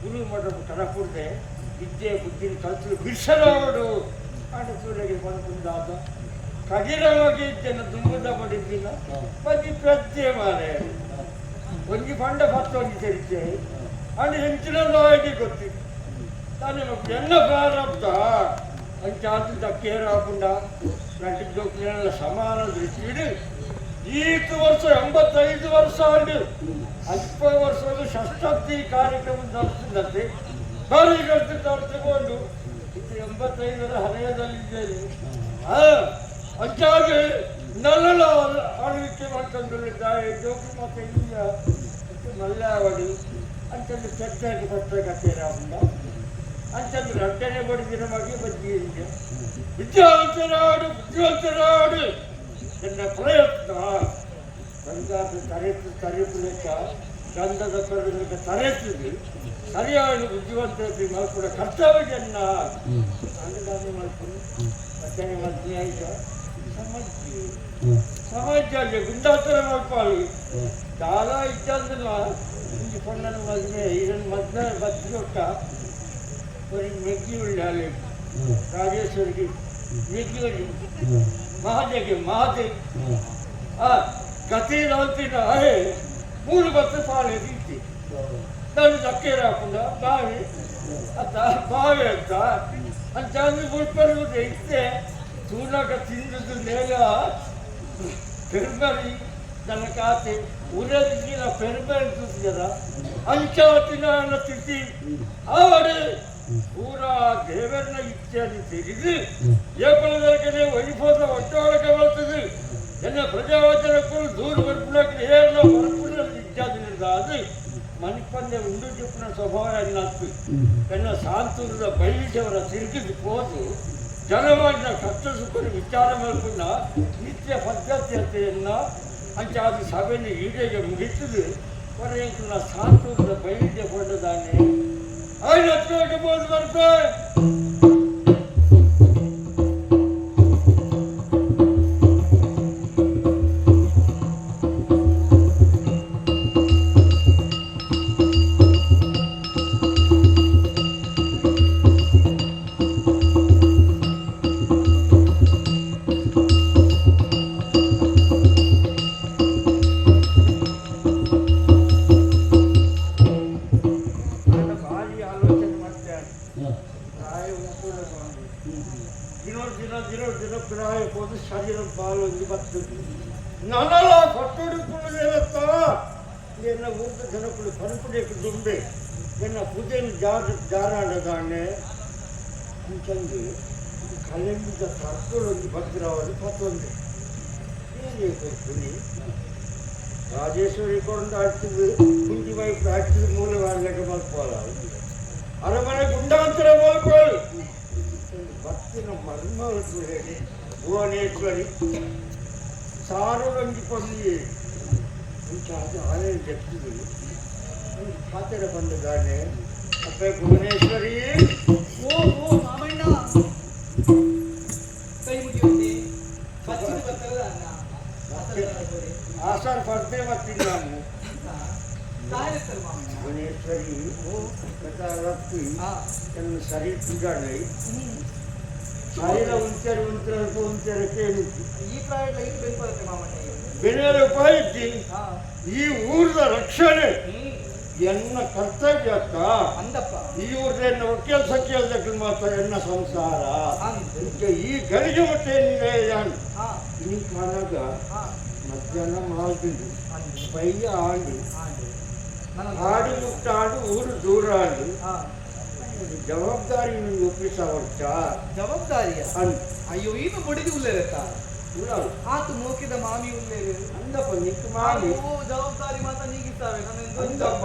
H: ಗುರು ಮಠ ಕಡಪುರ್ದೆ ವಿದ್ಯೆ ಬುದ್ಧಿನ ಕಲ್ತು ಬಿರ್ಸಲವಡು ಆಟ ಸೂರ್ಯಗೆ ಬಂದುಕೊಂಡಾದ ಕಡಿರವಾಗಿ ಜನ ದುಂಬುದ ಪಡಿದ್ದಿಲ್ಲ ಬದಿ ಪ್ರತ್ಯೆ ಮಾರೆ ಒಂಜಿ ಪಂಡ ಪತ್ತ ಒಂಜಿ ತೆರಿಚೆ ಅಂಡ್ ಹೆಂಚಿನ ಲಾಗಿ ಗೊತ್ತಿತ್ತು ತಾನೇ ಎನ್ನ ಪ್ರಾರಬ್ಧ ಅಂಚಾತು ದಕ್ಕೇರಾಪುಂಡ ನಟಿ ಜೋಕ್ಲೆಲ್ಲ ಸಮಾನ ದೃಷ್ಟಿಡು ಈತು ವರ್ಷ 85 ವರ್ಷ ಆಂಡು ಅಲ್ಪ ವರ್ಷದ ಷಷ್ಠಿ ಕಾರ್ಯಕ್ರಮ ನಡೆಸಿದಂತೆ ಬಾರಿ ಕರ್ತು ತರಿಸಿಕೊಂಡು ಇದು 85ರ ಹರೆಯದಲ್ಲಿದ್ದೇನೆ. ಅಂಚಾಗಿ ನಲ್ಲಲ ಆಳ್ವಿಕೆ ಮಾಡ್ಕೊಂಡಿದ್ದಾರೆ ಜೋಕು ಮತ್ತೆ ಇಂಜ ಮಲ್ಲಾವಡಿ ಅಂತಂದು ಚರ್ಚಾಗಿ ಪತ್ರ ಕಥೆ ಅಂತಂದು ರಡ್ಡನೆ ಬಡಿದಿನ ಬಗ್ಗೆ ಬಜ್ಜಿ ವಿದ್ಯಾವಂತರಾಡು ಬುದ್ಧಿವಂತರಾಡು ಎನ್ನ ಪ್ರಯತ್ನ ಬಂಗಾರದ ತರೆತು ತರೆಪು ಲೆಕ್ಕ ಗಂಧದ ಲೆಕ್ಕ ತರೆತಿದ್ದು ಸರಿಯಾದ ಬುದ್ಧಿವಂತರತಿ ಮಲ್ಪುಡ ಕರ್ತವ್ಯ ಅನುದಾನ ಮಲ್ಪುಡು ಮಧ್ಯಾಹ್ನ ಮಧ್ಯ ಆಯ್ತು ಸಮಾಜ ಸಮಾಜ ಗುಂಡಾತರ ಮಲ್ಪಾಲು ದಾದಾ ಇದ್ದಂದಿಲ್ಲ ಇಂಜಿ ಪೊಣ್ಣನ ಮದುವೆ ಇದನ್ನು ಮದ್ವೆ ಬಜ್ಜೊಟ್ಟ ಒಂದು ಮೆಗ್ಗಿ ಉಳ್ಳಾಲೆ ರಾಜೇಶ್ವರಿಗೆ ಮೆಗ್ಗಿ ಮಹಾದೇವಿ ಮಹಾದೇವಿ ಆ ಗತಿ ಅಂತಿನ ಅಹೇ ಮೂರು ಬತ್ತು ಪಾಳೆ ರೀತಿ ನಾನು ದಕ್ಕೇರ ಹಾಕೊಂಡ ಬಾವಿ ಅತ್ತ ಬಾವಿ ಅಂತ ಅಂತ ಅಂದ್ರೆ ಇತ್ತೆ ತೂನಾಗ ತಿಂದದ್ದು ನೇಗ ಪೆರ್ಬರಿ ನನ್ನ ಕಾತೆ ಉರದಿನ ಪೆರ್ಬರಿ ತೂತಿದರ ಅಂಚಾತಿನ ತಿಥಿ ಆವಡು ಪೂರಾ ದೇವರನ್ನ ಇಚ್ಛೆಯನ್ನು ತಿಳಿದು ಏಪಲದೊಳಗನೆ ವೈಭೋದ ಒಟ್ಟೊಳಗೆ ಬರ್ತದೆ ಎನ್ನ ಪ್ರಜಾವಚನಕ್ಕೂ ದೂರ ಬರ್ಪುಣಕ್ಕೆ ಏರ್ನ ಬರ್ಪುಣ ಇಚ್ಛಾದಿನಿಂದ ಮನಿಪಂದೆ ಉಂಡು ಚಿಪ್ಪುನ ಸ್ವಭಾವ ಎನ್ನತ್ತು ಎನ್ನ ಸಾಂತೂರದ ಬೈಲಿಸವರ ತಿರುಗಿದು ಹೋದು ಜನವಾಡಿನ ಕಷ್ಟ ಸುಖ ವಿಚಾರ ಮಲ್ಪುನ ನಿತ್ಯ ಪದ್ಧತಿಯನ್ನ ಅಂಚಾದ ಸಭೆಯನ್ನು ಈಡೇಗೆ ಮುಗಿತದೆ ಹೊರೆಯಂಕುನ ಸಾಂತೂರದ ಬೈಲಿಗೆ ಕೊಂಡದಾನೆ ఆయన ಹತ್ರ ಬರ್ತಾರೆ. ಭಾರಿ ಆಲೋಚನೆ ಮಾಡ್ತಾರೆ ಪ್ರಾಯ ಉಂಟು ದಿನ ದಿನ ದಿನ ದಿನ ಪ್ರಾಯ ಹೋದು ಶರೀರ ಬಾಲೊಂದು ಬರ್ತದೆ ನನಲ ಕೊಟ್ಟುಡಿಕೊಳ್ಳುವುದೇನತ್ತ ಎನ್ನ ಊರ್ದ ಜನಕ್ಕಳು ಪಣಪುಡಕ್ಕೆ ದುಂಬೆ ಎನ್ನ ಪೂಜೆಯನ್ನು ಜಾರ ಜಾರಾಡದಾನೆ ಅಂತಂದು ಕಲೆಂಬಿದ ತರ್ಕಳೊಂದು ಭದ್ರವಾದ ಪತ್ತೊಂದು ಏನೇ ಪುನಿ ರಾಜೇಶ್ವರಿ ಕೊಂಡು ಆಡ್ತಿದ್ದು ಕುಂಟಿ ವೈಪ್ ಆಡ್ತಿದ್ದು ಮೂಲ ಲೆಕ್ಕ ಮಲ್ಪೋಲ ಅರಮನೆ ಗುಂಡಾಂತರ ಮಲ್ಕೋಳು ಭಕ್ತಿನ ಮರ್ಮ ಹೇಳಿ ಭುವನೇಶ್ವರಿ ಸಾರುಡೊಂಜಿ ಪೊಂದಿ ಇಂಚ ಅದು ಆನೆ ಜತ್ತಿದ್ದು ಒಂದು ಪಾತ್ರೆ ಬಂದಿದ್ದಾನೆ. ಅಪ್ಪೆ ಭುವನೇಶ್ವರಿ.
E: ಓ ಓ ಮಾಮಣ್ಣ, ಕೈ ಮುಗಿಯುತ್ತೆ ಬಚ್ಚಿದ ಬರ್ತದ ಅನ್ನ.
H: ಆಸಾನ್ ಪರ್ದೆ ಮತ್ತಿಲ್ಲ ನಾವು.
E: ತಾಯಿರ್ತಾರೆ ಮಾಮಣ್ಣ.
H: ಭುವನೇಶ್ವರಿ, ಕಥಾರತ್ತಿ. ನನ್ನ ಸರಿ ಪೂಜಾಣೈ ಶರೀರ ಉಂಚರಿ ಉಂಚರ ಉಂಚರ ಕೇಳಿ.
E: ಈ ಪ್ರಾಯದ ಲೈಫ್ ಬೆನ್ ಬರುತ್ತೆ ಮಾಮಣ್ಣ.
H: ಬೆನೆಯ ಉಪಾಯಕ್ಕೆ ಈ ಊರದ ರಕ್ಷಣೆ ಎನ್ನ ಕರ್ತವ್ಯ ಅಕ್ಕ.
E: ಅಂದಪ್ಪ.
H: ಈ ಊರದ ಎನ್ನ ಕೆಲಸ ಕೇಳ್ದಕ್ಕೆ ಮಾತ್ರ ಎನ್ನ ಸಂಸಾರ.
E: ಅಂದ್.
H: ಈಗ ಈ ಗಳಿಗೆ ಮತ್ತೆ ಯಾನು ಈ ಕಾಲಾಗ ಮಧ್ಯಾಹ್ನ ಮಾಡ್ತಿದ್ದು
E: ಅಂದ್.
H: ಬೈಯ ಆಂಡು.
E: ಆಂಡು ನನ್ನ
H: ಆಡು ಮುಟ್ಟಾಡು, ಊರು ದೂರ ಆಡು. ಜವಾಬ್ದಾರಿ ನಿಮ್ಗೆ ಒಪ್ಪಿಸವಚ್ಚ.
E: ಜವಾಬ್ದಾರಿಯ?
H: ಅಂದ್.
E: ಅಯ್ಯೋ, ಇನ್ನು ಬಡಿದು ಉಲ್ಲೇರತ್ತ.
H: ಉಳ್ಳಾವು.
E: ಆತು ಮೋಕಿದ ಮಾಮಿ ಉಲ್ಲೇರು.
H: ಅಂದಪ್ಪ, ನಿಕ್ ಮಾಮಿ.
E: ಓ, ಜವಾಬ್ದಾರಿ ಮಾತ್ರ ನೀಗಿದ್ದಾವೆ ನನ್ನ.
H: ಅಂದಪ್ಪ.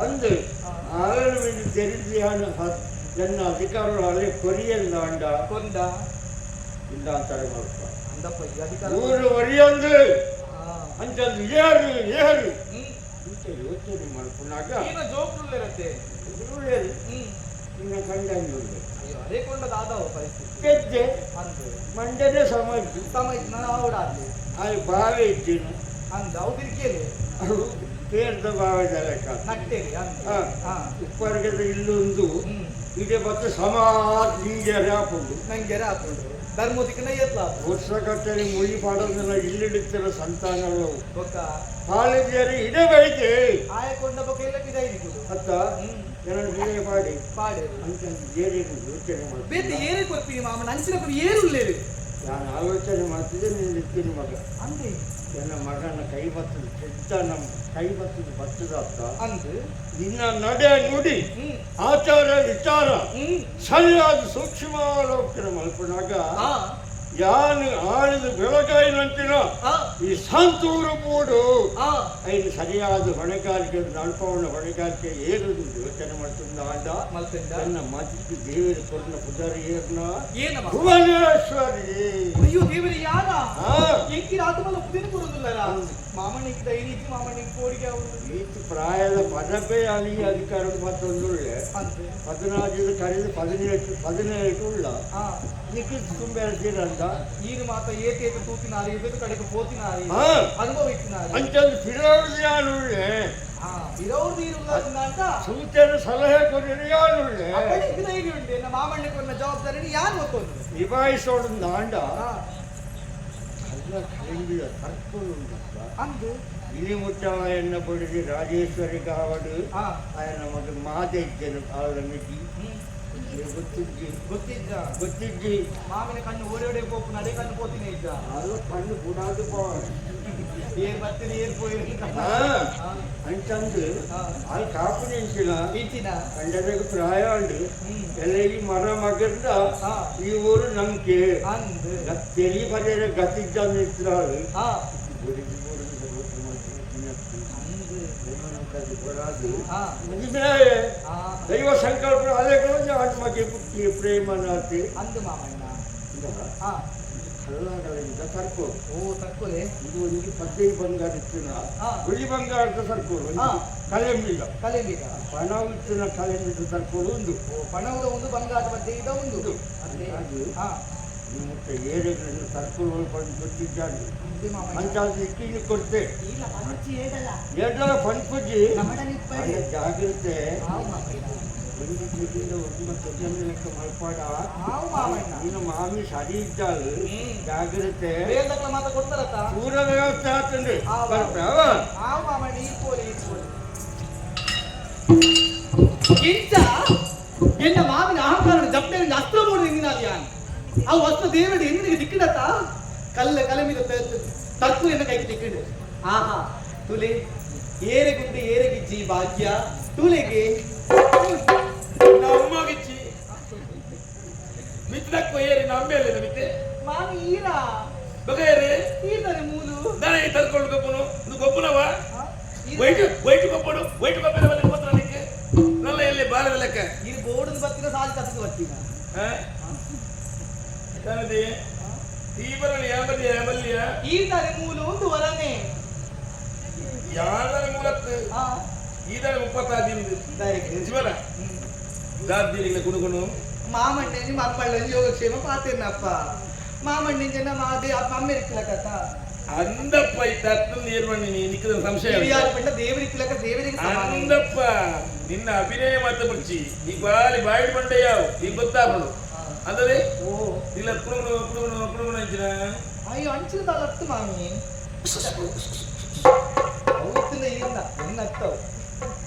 H: ಅಂದು ಆಳು ತೆರಿದಿಯಾನು ನನ್ನ ಅಧಿಕಾರ ಅಲೆ ಕೊರಿಯಲ್ಲ ಅಂಡ.
E: ಕೊಂದ.
H: ಇಲ್ಲ ಅಂತಾರೆ ಮಾಡ್ಪ.
E: ಅಂದಪ್ಪ, ಈ ಅಧಿಕಾರ.
H: ಊರು ಒರಿಯಂದು ಅಂಚಂದು ಏರು ಏರು ಇಂಚ ಯೋಚನೆ ಮಾಡ್ಕೊಂಡಾಗ
E: ಏನ ಜೋಕ್ರುಲ್ಲೇರತ್ತೆ.
H: ಒಳ್ಳೇದು. ಇನ್ನ ಕಂಡಂಗೆ.
E: ಅಯ್ಯೋ, ಅದೇ ಕೊಂಡದ ಆದವು ಪರಿಸ್ಥಿತಿ.
H: ಗೆದ್ದೆ.
E: ಅಂದು.
H: ಮಂಡನೆ ಸಮಾಜ.
E: ಸಮಯ ನಾನು ಆವಡಾದ್ಲಿ.
H: ಅಲ್ಲಿ ಬಾವೆ ಇದ್ದೇನು.
E: ಅಂದ ಅವು ತಿರ್ಗಿಯಲೆ.
H: ಅದು ಪೇರ್ದ ಬಾವೆ ಲೆಕ್ಕ.
E: ನಟ್ಟೇರಿ ಅಂದ.
H: ಉಪ್ಪರ್ಗದ ಇಲ್ಲೊಂದು ಇದೇ ಮತ್ತೆ ಸಮಾಜ ಹಿಂಗೆ ಹಾಕೊಂಡು.
E: ನಂಗೆ ಹಾಕೊಂಡು ಧರ್ಮೋದಿಕ್ಕನ ಎತ್ಲ.
H: ವರ್ಷ ಕಟ್ಟಲೆ ಮುಳಿ ಪಾಡೋದನ್ನ ಇಲ್ಲಿಡುತ್ತಿರೋ ಸಂತಾನಗಳು.
E: ಬೊಕ್ಕ.
H: ಕಾಲೇಜಿಯಲ್ಲಿ ಇದೇ ಬೈತೆ.
E: ಆಯ ಕೊಂಡ ಬೊಕ್ಕ ಎಲ್ಲ ಬಿದಾಯಿದಿಕ್ಕುದು.
H: ಅತ್ತ ಎರಡು ಬಿಳೆ ಪಾಡಿ.
E: ಪಾಡೆ.
H: ಅಂತ ಏನೇನು ಯೋಚನೆ
E: ಬೇತೆ
H: ಮಾಡ್ತೀನಿ.
E: ಏನೇ ಕೊರ್ಪಿನಿ ಮಾಮನ, ಅಂಚಿನ ಕೊರಿ ಏರು ಉಲ್ಲೇರು.
H: ನಾನು ಆಲೋಚನೆ ಮಾಡ್ತಿದ್ದೆ, ನೀನು ಇರ್ತೀನಿ ಮಗ.
E: ಅಂದೆ.
H: ನನ್ನ ಮಗನ ಕೈ ಬತ್ತದ ಕೆಟ್ಟ ನಮ್ಮ ಕೈ ಬತ್ತದ ಬತ್ತದ ಅತ್ತ.
E: ಅಂದು.
H: ನಿನ್ನ ನಡೆ ನುಡಿ ಆಚಾರ ವಿಚಾರ ಸರಿಯಾದ ಸೂಕ್ಷ್ಮಾಲೋಕನ ಮಲ್ಪನಾಗ ಯಾನು ಆಳಿದ ಬೆಳಗಾಯಿನಂತಿನ ಈ ಸಂತೂರು ಮೂಡು ಐದು ಸರಿಯಾದ ಹೊಣೆಗಾರಿಕೆ ನಡ್ಪವನ ಹೊಣೆಗಾರಿಕೆ ಏನು ಯೋಚನೆ ಮಾಡ್ತಂದ ಆಂಡ.
E: ಮಲ್ತಂಡ.
H: ನನ್ನ ಮತಿಗೆ ದೇವರ ಕೊರನ ಪೂಜಾರಿ ಏರ್ನ
E: ಏನಮ್ಮ?
H: ಭುವನೇಶ್ವರಿ.
E: ಅಯ್ಯೋ ದೇವರೇ, ಯಾರ?
H: ಹಾ.
E: ಎಂಕಿರ ಆತಮಲ್ಲ ಪುದಿನ ಕೊಡುದಿಲ್ಲರ ಮಾಮಣ್ಣಿಗೆ ಧೈರ್ಯ ಇತ್ತು, ಮಾಮಣ್ಣಿಗೆ ಕೋಡಿಗೆ ಅವರು.
H: ಈತ ಪ್ರಾಯದ ಪದಪೇ ಅಲ್ಲಿ ಅಧಿಕಾರದ ಮತ್ತೊಂದುಳ್ಳೆ.
E: ಅಂದು.
H: 14 ಕರೆದು 18 17 ಉಳ್ಳ. ನಿಖಿಲ್ ತುಂಬ ಹೇಳ್ತೀರಂತ.
E: ಈನು ಮಾತ ಏತೇತ ತೂತಿನಾರಿ ಇಬ್ಬರು ಕಡೆಗೆ ಪೋತಿನಾರಿ. ಅನುಭವ ಇತ್ತಿನಾರಿ.
H: ಅಂಚಂದು ಫಿರೋದು ಯಾರುಳ್ಳೆ.
E: ಇರೋರ್ದು ಇರುಲ್ಲ ಅಂತ.
H: ಸೂಚನೆ ಸಲಹೆ ಕೊರಿಯರು ಯಾರುಳ್ಳೆ.
E: ಅಪ್ಪನಿಗೆ ಧೈರ್ಯ ಉಂಟು, ನನ್ನ ಮಾಮಣ್ಣಿಗೆ ಕೊನ್ನ ಜವಾಬ್ದಾರಿನ ಯಾರು ಒತ್ತೊಂದು
H: ನಿಭಾಯಿಸೋಡು ಅಂಡ. ಕಲ್ಲ ಕಲಿಂಗಿದ ತರ್ಕೊಂಡು ಉಂಟಪ್ಪ.
E: ಅಂದು.
H: ಇಲಿ ಮುಟ್ಟವ ಎನ್ನ ಬಡಿದಿ ರಾಜೇಶ್ವರಿ ಗಾವಡು. ಆಯನ ಮಗ ಮಾತೆ ಇದ್ದೇನೆ ಆಳ ಮಿತಿ ಗೊತ್ತಿದ್ದಿ.
E: ಗೊತ್ತಿದ್ದ.
H: ಗೊತ್ತಿದ್ದಿ.
E: ಮಾವಿನ ಕಣ್ಣು ಓಡಿ ಓಡಿ ಪೋಪು ನಡೆ ಕಣ್ಣು ಪೋತಿನ ಇದ್ದ.
H: ಅದು ಕಣ್ಣು ಬುಡಾದು ಪೋವಡು.
E: ಏರ್ ಬರ್ತೀನಿ ಏರ್ ಪೋಯಿ.
H: ಅಂತಂದು ಅಲ್ಲಿ ಕಾಪು ನಿಂಚಿನ.
E: ಇಂಚಿನ.
H: ಕಂಡದಾಗ ಪ್ರಾಯ ಉಂಡು ಎಲ್ಲ ಈ ಮರ ಮಗಂದ ಈ ಊರು ನಂಬಿಕೆ.
E: ಅಂದು.
H: ತೆಲಿ ಬರೆಯ ಗತಿದ್ದ ನಿಂತಿರಾಳು. ಬುಡಿದು ಬುಡಿದು ಬರಾದು. ದೈವ ಸಂಕಲ್ಪ ಅದೇ ಆತ್ಮಕ್ಕೆ ಪುಟ್ಟಿ ಪ್ರೇಮನಾಥಿ.
E: ಅಂದು ಮಾಮಣ್ಣ.
H: ಕಳ್ಳಗಳಿಂದ ತರ್ಕೋ.
E: ಓ ತರ್ಕೋಲೆ.
H: ಇದು ಒಂದು 15 ಬಂಗಾರ ಇತ್ತಿನ ಬಿಳಿ ಬಂಗಾರದ ತರ್ಕೋಲು. ಕಲೆಂಬಿಲ್ಲ.
E: ಕಲೆಂಬಿಲ್ಲ.
H: ಪಣ ಇತ್ತಿನ ಕಲೆಂಬಿದ ತರ್ಕೋಲು ಒಂದು.
E: ಪಣವದ ಒಂದು, ಬಂಗಾರದ ಮಧ್ಯೆ ಇದ ಒಂದು.
H: ಅದು ನಿಮ್ಮ ಏರಿಗಳನ್ನು ತರ್ಕೋಲು ಬಂದು ಗೊತ್ತಿದ್ದಾನೆ ಅಂತ ಇಕ್ಕಿ ಕೊಡ್ತೆ. ಏಡಲ ಪನ್ಪುಜಿ ಜಾಗ್ರತೆ. ಒಂದು ಜಿಗಿಂದ ಒಬ್ಬ ತೆಗೆದ ಲೆಕ್ಕ ಮಲ್ಪಾಡ. ನೀನು ಮಾಮಿ ಸರಿ ಇದ್ದಾಳು, ಜಾಗ್ರತೆ.
E: ಮಾತ ಕೊಡ್ತಾರತ್ತ.
H: ಪೂರ ವ್ಯವಸ್ಥೆ ಆಗ್ತದೆ. ಬರ್ತಾವ.
E: ಮಾಮಣ್ಣ, ಈ ಪೋಲಿ ಈ ಪೋಲಿ ಇಂಚ ಎನ್ನ ಮಾವಿನ ಅಹಂಕಾರ ಜಪ್ಟೆ ಅಸ್ತ್ರ ಮೂಡು ಇಂದಿನ ಯಾನ್ ಅವು ಅಸ್ತ್ರ ದೇವಡಿ ಎಂದಿಗೆ ದಿಕ್ಕಿಡತ್ತ ಕಲ್ಲ ಕಲಮಿದ ತರ್ಕು ಎನ್ನ ಕೈಗೆ ದಿಕ್ಕಿಡು. ಆಹಾ ತುಲೆ ಏರೆ ಗುಂಡಿ ಏರೆಗಿಜ್ಜಿ ಭಾಗ್ಯ ತುಲೆಗೆ.
D: ನಮ್ಮಗಿಚ್ಚಿ ಮಿತ್ರಕ್ಕೂ ಏರಿ ನಮ್ಮೇಲೆ ಮಿತ್ತೆ.
E: ಮಾಮಿ ಈರಾ.
D: ಬಗೆಯರಿ.
E: ಈತನೆ ಮೂಲು.
D: ದಾನೆ ಈ ತರ್ಕೊಂಡು ಗೊಪ್ಪನು ಇದು ಗೊಪ್ಪನವ. ವೈಟ್ ವೈಟ್ ಗೊಪ್ಪಡು ವೈಟ್ ಗೊಪ್ಪನ ಬಲ್ಲಿ ಗೊತ್ತ ನಿಕ್ಕೆ ನಲ್ಲ ಎಲ್ಲಿ ಬಾಲದ ಲೆಕ್ಕ.
E: ಇದು ಬೋರ್ಡ್ ಬತ್ತಿನ ಸಾಲಿ ತಪ್ಪು ಬರ್ತೀನ.
D: ದಾನದಿ ಈ ಬರಲಿ ಯಾಬಲ್ಲಿಯ ಯಾಬಲ್ಲಿಯ.
E: ಈತನೆ ಮೂಲು ಒಂದು ವರನೆ.
D: ಯಾರ ಮೂಲತ್ತು. ಈದಾಳ 36 ನಿಜವಲ್ಲ ದಾದಿರಿಗಳ ಕುಣುಗುಣು
E: ಮಾಮಣ್ಣಿ ಮಕ್ಕಳ ಯೋಗಕ್ಷೇಮ ಪಾತಿರ್ನಪ್ಪ ಮಾಮಣ್ಣಿ ಜನ ಮಾದೇ ಅಮ್ಮೆರಿಕ್ಕಿಲ್ಲ ಕಥ
D: ಅಂದಪ್ಪ ಈ ತತ್ವ ನೀರ್ಮಣ್ಣಿ ನಿಕ್ಕದ ಸಂಶಯ
E: ಹಿರಿಯಾರು ಪಂಡ ದೇವರಿಕ್ಕಿಲಕ ದೇವರಿಗೆ ಸಮಾನ.
D: ಅಂದಪ್ಪ ನಿನ್ನ ಅಭಿನಯ ಮಾತ ಬಿಡ್ಚಿ ಈಗ ಬಾಲಿ ಬಾಯಿಡ್ ಬಂಡೆ ಯಾವ ಈಗ ಗೊತ್ತಾಗ್ಬಿಡು ಅಂದರೆ
E: ಓ
D: ಇಲ್ಲ ಕುಣುಗುಣು ಕುಣುಗುಣು ಕುಣುಗುಣು ಅಂಚಿನ.
E: ಅಯ್ಯೋ ಅಂಚಿನ ಅತ್ತು ಮಾಮಿ ಅವತ್ತಿಂದ ಇಲ್ಲ ಎನ್ನ ಅತ್ತವು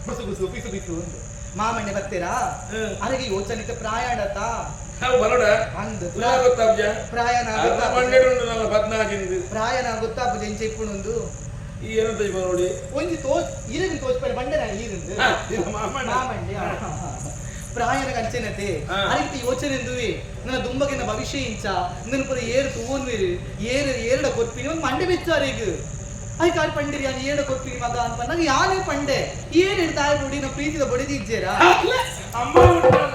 E: ಗುಸು ಗುಸು ಬಿಸು ಬಿಸು ಒಂದು ಮಾಮಣ್ಣೆ ಬರ್ತೀರಾ?
D: ಹ್ಮ್.
E: ಅರಗೆ ಯೋಚನೆಗೆ ಪ್ರಾಯಾಣತ.
D: ನಾವು ಬರೋಡ.
E: ಅಂದ್
D: ತುಲಾ ಗೊತ್ತಾಬ್ಜ.
E: ಪ್ರಾಯಣ.
D: ಪನ್ನೆರಡು ನಮ್ಮ ಪದ್ನಾಲ್ಕಿಂದು.
E: ಪ್ರಾಯಣ ಗೊತ್ತಾಪುಜ ಇಂಚ ಇಪ್ಪುಣೊಂದು.
D: ಈ ಏನಂತ ಇಪ್ಪ ನೋಡಿ.
E: ಒಂಜಿ ತೋಚ್ ಇರಗಿನ ತೋಚ್ಪಡೆ ಬಂಡೆ ಈರಿಂದು.
D: ಹಾ, ಇದು ಮಾಮಣ್ಣ.
E: ಮಾಮಣ್ಣೆ ಪ್ರಾಯಣ ಕಂಚನತೆ. ಅರಿತಿ ಯೋಚನೆ ಎಂದುವೆ ನನ್ನ ದುಂಬಗಿನ ಭವಿಷ್ಯ ಇಂಚ ನನ್ನ ಪುರ ಏರು ತೂವನ್ವಿರು ಏರು ಏರಡ ಕೊರ್ಪಿನಿ ಒಂದು ಮಂಡೆ ಬೆಚ್ಚಾರಿಗ್ I car ಪಂಡಿರಿ ಯಾನ್ ಏರಡ ಕೊರ್ಪಿನಿ ಮಗ ಅಂತ ನಂಗೆ ಯಾನೇ ಪಂಡೆ ಏರು ಹಿಡ್ದು ಆಯ್ ಬೊಡಿ ನಮ್ಮ ಪ್ರೀತಿದ ಬೊಡಿದಿ ಇಜ್ಜೇರಾ.
D: ಅಮ್ಮ ಹುಟ್ಟಾಳ.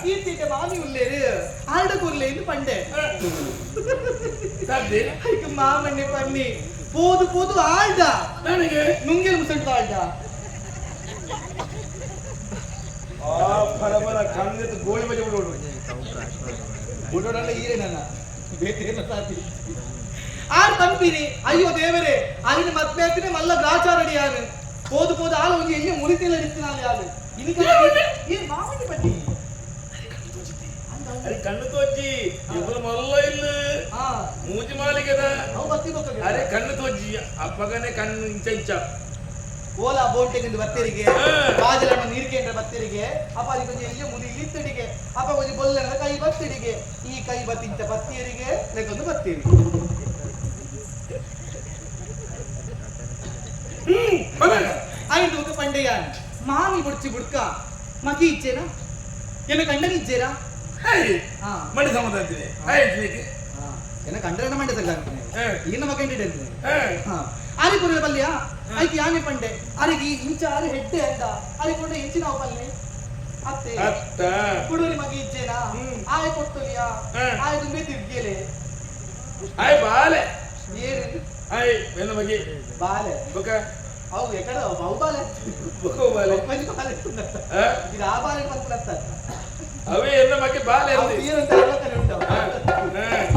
E: ಈ ಮಾಮಿ ಉಲ್ಲೇರು ಆರಡ ಕೊರ್ಲೆ ಎಂದು ಪಂಡೆ.
D: ಸಾಧ್ಯ.
E: ಐಕ್ ಮಾಮಣ್ಣೆ ಪನ್ನಿ ಪೋದು ಪೋದು ಆಳ್ದ.
D: ನನಗೆ
E: ನುಂಗೆಲ್ ಮುಸಂಟು ಆಳ್ದ.
D: ಆ ಪರಬರ ಕಣ್ಣೆತ್ತು ಗೋಳಿ ಬಜೆ ಬಿಡೋಡು.
E: ಬುಡೋಡಲ್ಲ ಈರೆ ನನ್ನ ಬೇತೇನ ಸಾತಿ ಆರ್ ತಂಪಿನಿ ಅಯ್ಯೋ ದೇವರೇ ಅಲ್ಲಿನ ಮದ್ಮೇತಿನ ಮಲ್ಲ ಗ್ರಾಚಾರಡಿ ಯಾರು ಪೋದು ಪೋದು ಆಲ ಒಂಜಿ ಎಲ್ಲಿ ಮುರಿತಿಲ್ಲ ಇತ್ತಿನಾಲ ಯಾರು ಈ ಮಾಮಣ್ಣಿ ಬನ್ನಿ.
D: ಅರೆ ಕಣ್ಣು ತೋಚಿ ಇಬ್ಬರು ಮಲ್ಲ ಇಲ್ಲ.
E: ಹಾ.
D: ಮೂಜಿ ಮಾಲಿಗೆದ.
E: ಅವು ಬತ್ತಿ ಬೊಕ್ಕ.
D: ಅರೆ ಕಣ್ಣು ತೋಜಿ ಅಪ್ಪಗನೆ ಕಣ್ಣು ಇಂಚ ಇಂಚ.
E: ಓಲಾ ಬೋಂಟೆಗಿಂದು ಬತ್ತರಿಗೆ. ಬಾಜಲಣ್ಣ ನೀರು ಕೇಂದ್ರ ಬತ್ತರಿಗೆ ಅಪ್ಪ ಅಲ್ಲಿ ಕೊಂಚ ಎಲ್ಲಿ ಮುದಿ ಇತ್ತಡಿಗೆ ಅಪ್ಪ ಕೊಂಚ ಬೊಲ್ಲನ ಕೈ ಬತ್ತಿಡಿಗೆ ಈ ಕೈ ಬತ್ತಿಂಚ ಬತ್ತಿಯರಿಗೆ ಲೆಕ್ಕೊಂದು ಬತ್ತೀರಿ. ಐದು ಪಂಡೆಯಾನ್ ಮಾಮಿ ಬುಡ್ಚಿ ಬುಡ್ಕ ಮಗಿ ಇಚ್ಚೇನಾ ಎನ್ನ ಕಂಡನ ಇಚ್ಚೇರಾ? ಹಾ.
D: ಮಂಡಿ ಸಮಾಧಾನ ಆಯ್ತು.
E: ಎನ್ನ ಕಂಡರನ ಮಂಡೆ ಸಂಗ. ಈ ನಮ್ಮ ಕಂಡಿಡೆ.
D: ಹಾ.
E: ಆರಿ ಪುರ ಪಲ್ಯ ಐಕ್ ಯಾನೆ ಪಂಡೆ ಅರಿಗೆ ಇಂಚ ಆರಿ ಹೆಡ್ಡೆ ಅಂದ ಅರಿ ಕೊಂಡ ಇಂಚಿನ ಅವು ಪಲ್ಲೆ ಅತ್ತೆ.
D: ಅತ್ತ.
E: ಕುಡೂರಿ ಮಗಿ ಇಚ್ಚೇನಾ? ಆಯ್ ಕೊಟ್ಟುಲಿಯಾ. ಆಯ್ ತುಂಬೆ ತಿರ್ಗಿಯಲೆ.
D: ಆಯ್ ಬಾಲೆ.
E: ಏನು?
D: ಆಯ್ ಎನ್ನ ಬಗ್ಗೆ.
E: ಬಾಲೆ.
D: ಬೊಕ.
E: ಅವು ಎಕಡ ಅವು ಬಾಲೆ.
D: ಬೊಕ ಬಾಲೆ.
E: ಒಪ್ಪಂಜಿ ಬಾಲೆ.
D: ಆ?
E: ಇದು ಆ ಬಾಲೆ ಬಂದ್ಬಿಡತ್ತ.
D: ಅವೇ ಎನ್ನ ಬಗ್ಗೆ ಬಾಲೆ
E: ಅವು
D: ಅಂದೆ.
E: ಏನಂತ ಆಲೋಚನೆ ಉಂಟು.
D: ಹಾ.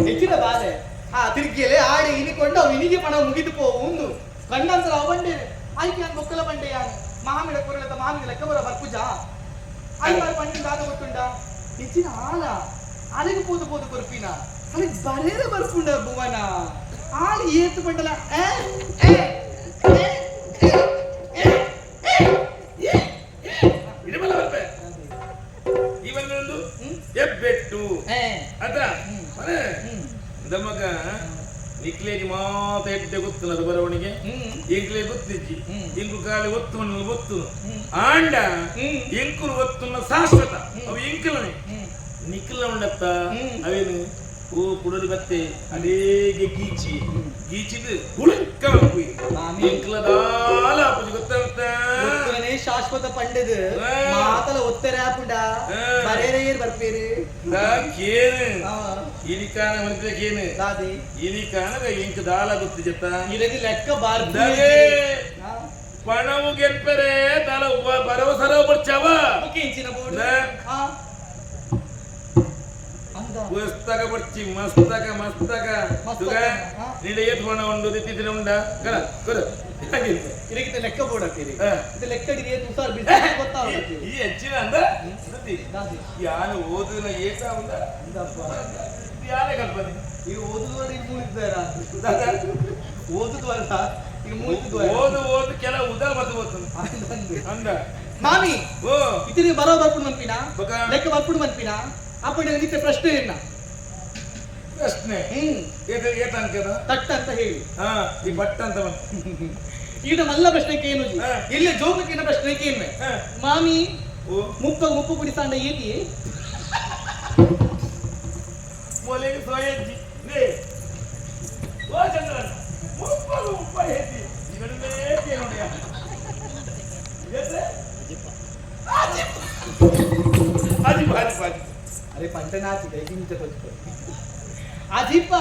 E: ಹೆಚ್ಚಿನ ಬಾಲೆ ಆ ತಿರ್ಗಿಯಲೆ ಆಡಿ ಇನಿಕೊಂಡು ಅವು ಇನಿಗೆ ಪಣ ಮುಗಿದು ಪೋ ಒಂದು ಕಂಡಂತರ ಅವು ಬಂಡೇನೆ ಆಯ್ಕೆ ಯಾನ್ ಬೊಕ್ಕಲ ಬಂಡೆ ಯಾನ್ ಮಾಮಿಡ ಕೊರಳತ ಮಾಮಿನ ಲೆಕ್ಕ ಬರ ಬರ್ಪುಜ ಐವಾರು ಪಂಡಿನ ದಾದ ಗೊತ್ತುಂಡ ಹೆಚ್ಚಿನ ಆಲ ಅಲೆಗೆ ಪೋದು ಪೋದು ಕೊರ್ಪಿನ ಅಲೆಗೆ ಬರೇರ ಬರ್ಪುಂಡ ಭುವನ ಆಳು ಏತು ಬಂಡಲ ಏ ಏ ಏ ಏ ಏ ಏ.
D: ಇಡಮಲ್ಲ ಬರ್ಪೆ ಇವನ್ ಒಂದು ಎಬ್ಬೆಟ್ಟು.
E: ಏ.
D: ಅದ ಮನೆ ದಮಗ ನಿಕ್ಲೇಜಿ ಮಾತ ಎಡ್ಡೆ ಗೊತ್ತುನದು ಬರವಣಿಗೆ. ಇಂಕ್ಲೆ ಗೊತ್ತಿಜ್ಜಿ. ಇಂಕು ಖಾಲಿ ಒತ್ತು ಒತ್ತು ಆಂಡ. ಇಂಕುಲು ಒತ್ತುನ ಶಾಶ್ವತ ಅವು ಇಂಕಲನೆ ನಿಕ್ಲ ಉಂಡತ್ತ. ಅವೇನು ಓ ಕುಡಲಿ ಬತ್ತೆ ಅಡೇಗೆ ಗೀಚಿ ಗೀಚಿದು ಹುಳುಕ್ಕ
E: ಮಾಮಿ.
D: ಇಂಕ್ಲದಾಲ ಅಪ್ಪುಜಿ ಗೊತ್ತಂತ.
E: ಒತ್ತುನನೇ ಶಾಶ್ವತ ಪಂಡದು. ಮಾತಲ ಒತ್ತೆರೆ ಆಪುಂಡ. ಬರೇರೆ ಏರ್ ಬರ್ಪೇರು.
D: ಕೇನು ಇಲಿಕಾನ ಮನಿತ ಕೇನು.
E: ದಾದಿ.
D: ಇಲಿಕಾನ ಇಂಕ್ ದಾಲ ಗೊತ್ತು ಜತ್ತ.
E: ಇರಗಿ ಲೆಕ್ಕ ಬಾರ್ದು.
D: ದಗೆ ಪಣವು ಗೆಲ್ಪರೆ ದಾಲ ಬರವ ಸರವ ಬರ್ಚವ.
E: ಇಂಚಿನ ಬೋರ್ಡ್. ಅಂದ.
D: ಪುಸ್ತಕ ಬರ್ಚಿ ಮಸ್ತಕ ಮಸ್ತಕ.
E: ಮಸ್ತಕ,
D: ತುಗ ನಿಡ ಏತ್ ಪಣ ಉಂಡು ದಿತ್ತಿನ ಉಂಡ ಕರ ಕರ.
E: ಇರಗಿತ ಲೆಕ್ಕ ಬೋರ್ಡ್ ಹಾಕಿರಿ. ಇದು ಲೆಕ್ಕ ಹಿಡಿದು ತುಸಾರ್ ಬಿಸಿ ಗೊತ್ತಾಗುತ್ತೆ.
D: ಈ ಹೆಚ್ಚಿನ ಅಂದ ಸತಿ.
E: ದಾದಿ.
D: ಯಾನು ಓದಿನ ಏಟ ಉಂಡ.
E: ಅಂದಪ್ಪ.
D: ಯಾರೇ ಕಲ್ಪನೆ.
E: ಈಗ ಓದುದವರ ಈಗ ಮೂಳಿದ್ದಾರ ಓದುದವರ ಈಗ ಮೂಳಿದ್ವ.
D: ಓದು ಓದು ಕೆಲ ಉದಾ ಮತ್ತು ಓದು ಅಂದ.
E: ಮಾಮಿ.
D: ಓ.
E: ಇತಿರಿ ಬರೋ ಬರ್ಪುಡು ಮನ್ಪಿನ.
D: ಬೊಕ.
E: ಲೆಕ್ಕ ಬರ್ಪುಡು ಮನ್ಪಿನ ಅಪ್ಪಂಡ ನಿತ್ಯ ಪ್ರಶ್ನೆ ಏನ?
D: ಪ್ರಶ್ನೆ. ಏತ ಏತ ಅನ್ಕದ.
E: ತಟ್ಟ ಅಂತ ಹೇಳಿ.
D: ಹಾ ಈ ಬಟ್ಟ ಅಂತ ಬಂತು.
E: ಈಗ ಮಲ್ಲ ಪ್ರಶ್ನೆ ಏನು? ಎಲ್ಲಿ ಜೋಗಕ್ಕಿನ ಪ್ರಶ್ನೆ ಕೇನ್ವೆ. ಮಾಮಿ.
D: ಓ.
E: ಮುಪ್ಪ ಮುಪ್ಪು ಪುಡಿ ಸಾಂಡ ಏತಿ.
D: ಮೊಲೆಗೆ ಸೋಯಜ್ಜಿ ಲೇ ಓ ಚಂದ್ರಣ್ಣ ಮುಪ್ಪಗ ಮುಪ್ಪ ಹೇತಿ ಇವನನ್ನೇ ಕೇಳೋಣ ಏತೆ ಅಜಿಪ ಅಜಿಪ ಅಜಿಪ.
E: ಅರೆ ಪಂಟನಾಚಿ ಕೈಗಿಂಚ ಕೊಚ್ಕೊ ಅಜಿಪ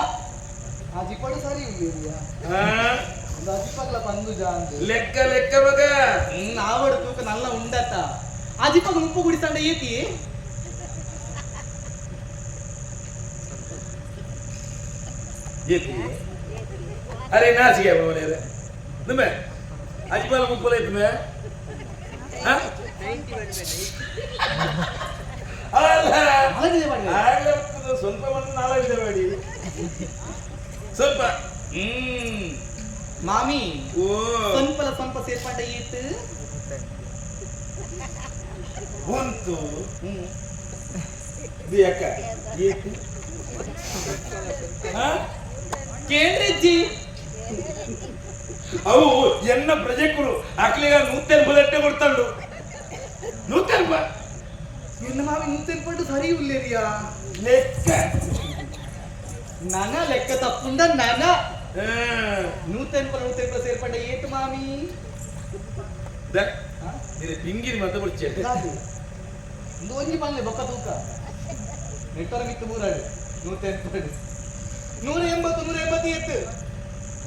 E: ಅಜಿಪಡು ಸರಿ ಉಳ್ಳೇರಿಯಾ.
D: ಹಾ.
E: ಅಜಿಪಗ್ಲ ಪಂದು ಜಾಂದು.
D: ಲೆಕ್ಕ ಲೆಕ್ಕ ಮಗ.
E: ಆವಡು ತೂಕ ನಲ್ಲ ಉಂಡತ. ಅಜಿಪಗ ಮುಪ್ಪು ಗುಡಿಸಂಡ ಏತಿ?
D: ಏತಿ? ಅರೆ ನಾಸಿಗೆ ಮನೆಯರೆ ನುಮ್ಮೆ ಅಜ್ಮಲ್ ಮುಪ್ಪಲ ಇತ್ತುಮೆ. ಅಲ್ಲ.
E: ಅಲಗಿದೆ ಮಾಡಿ.
D: ಆಗ್ಲೇ ಬರ್ತದೆ, ಸ್ವಲ್ಪ ಮಂದಿ ನಾಲ್ಕು ಮಾಡಿ ಸ್ವಲ್ಪ.
E: ಮಾಮಿ.
D: ಓ.
E: ಸ್ವಲ್ಪ ಸ್ವಲ್ಪ ಸೇರ್ಪಂಡ ಏತ್?
D: ಬಂತು. The ಅಕ್ಕ ಏತಿ? ಹಾ?
E: ಕೇಂದ್ರಜ್ಜಿ.
D: ಅವು ಎನ್ನ ಪ್ರಜೆಕರು ಅಕ್ಲಿಗ 180 ಕೊಡ್ತಾಳು 180.
E: ಎನ್ನ ಮಾಮಿ 180 ಸರಿ ಉಲ್ಲೇರಿಯಾ?
D: ಲೆಕ್ಕ.
E: ನನ ಲೆಕ್ಕ ತಪ್ಪುಂಡ ನನ.
D: ಹಾ.
E: 180 180 ಸೇರ್ಪಂಡ ಏತ್ ಮಾಮಿ?
D: The, ಇದು ಪಿಂಗಿರಿ ಮತ ಬುಡ್ಚೆ.
E: ದಾದು? ಒಂದು ಒಂಜಿ ಪನ್ಲೆ ಬೊಕ್ಕ ತೂಕ ನೆಟ್ಟರ ಮಿತ್ತು ಬೂರಾಡು. 180 180 180 ಏತ್?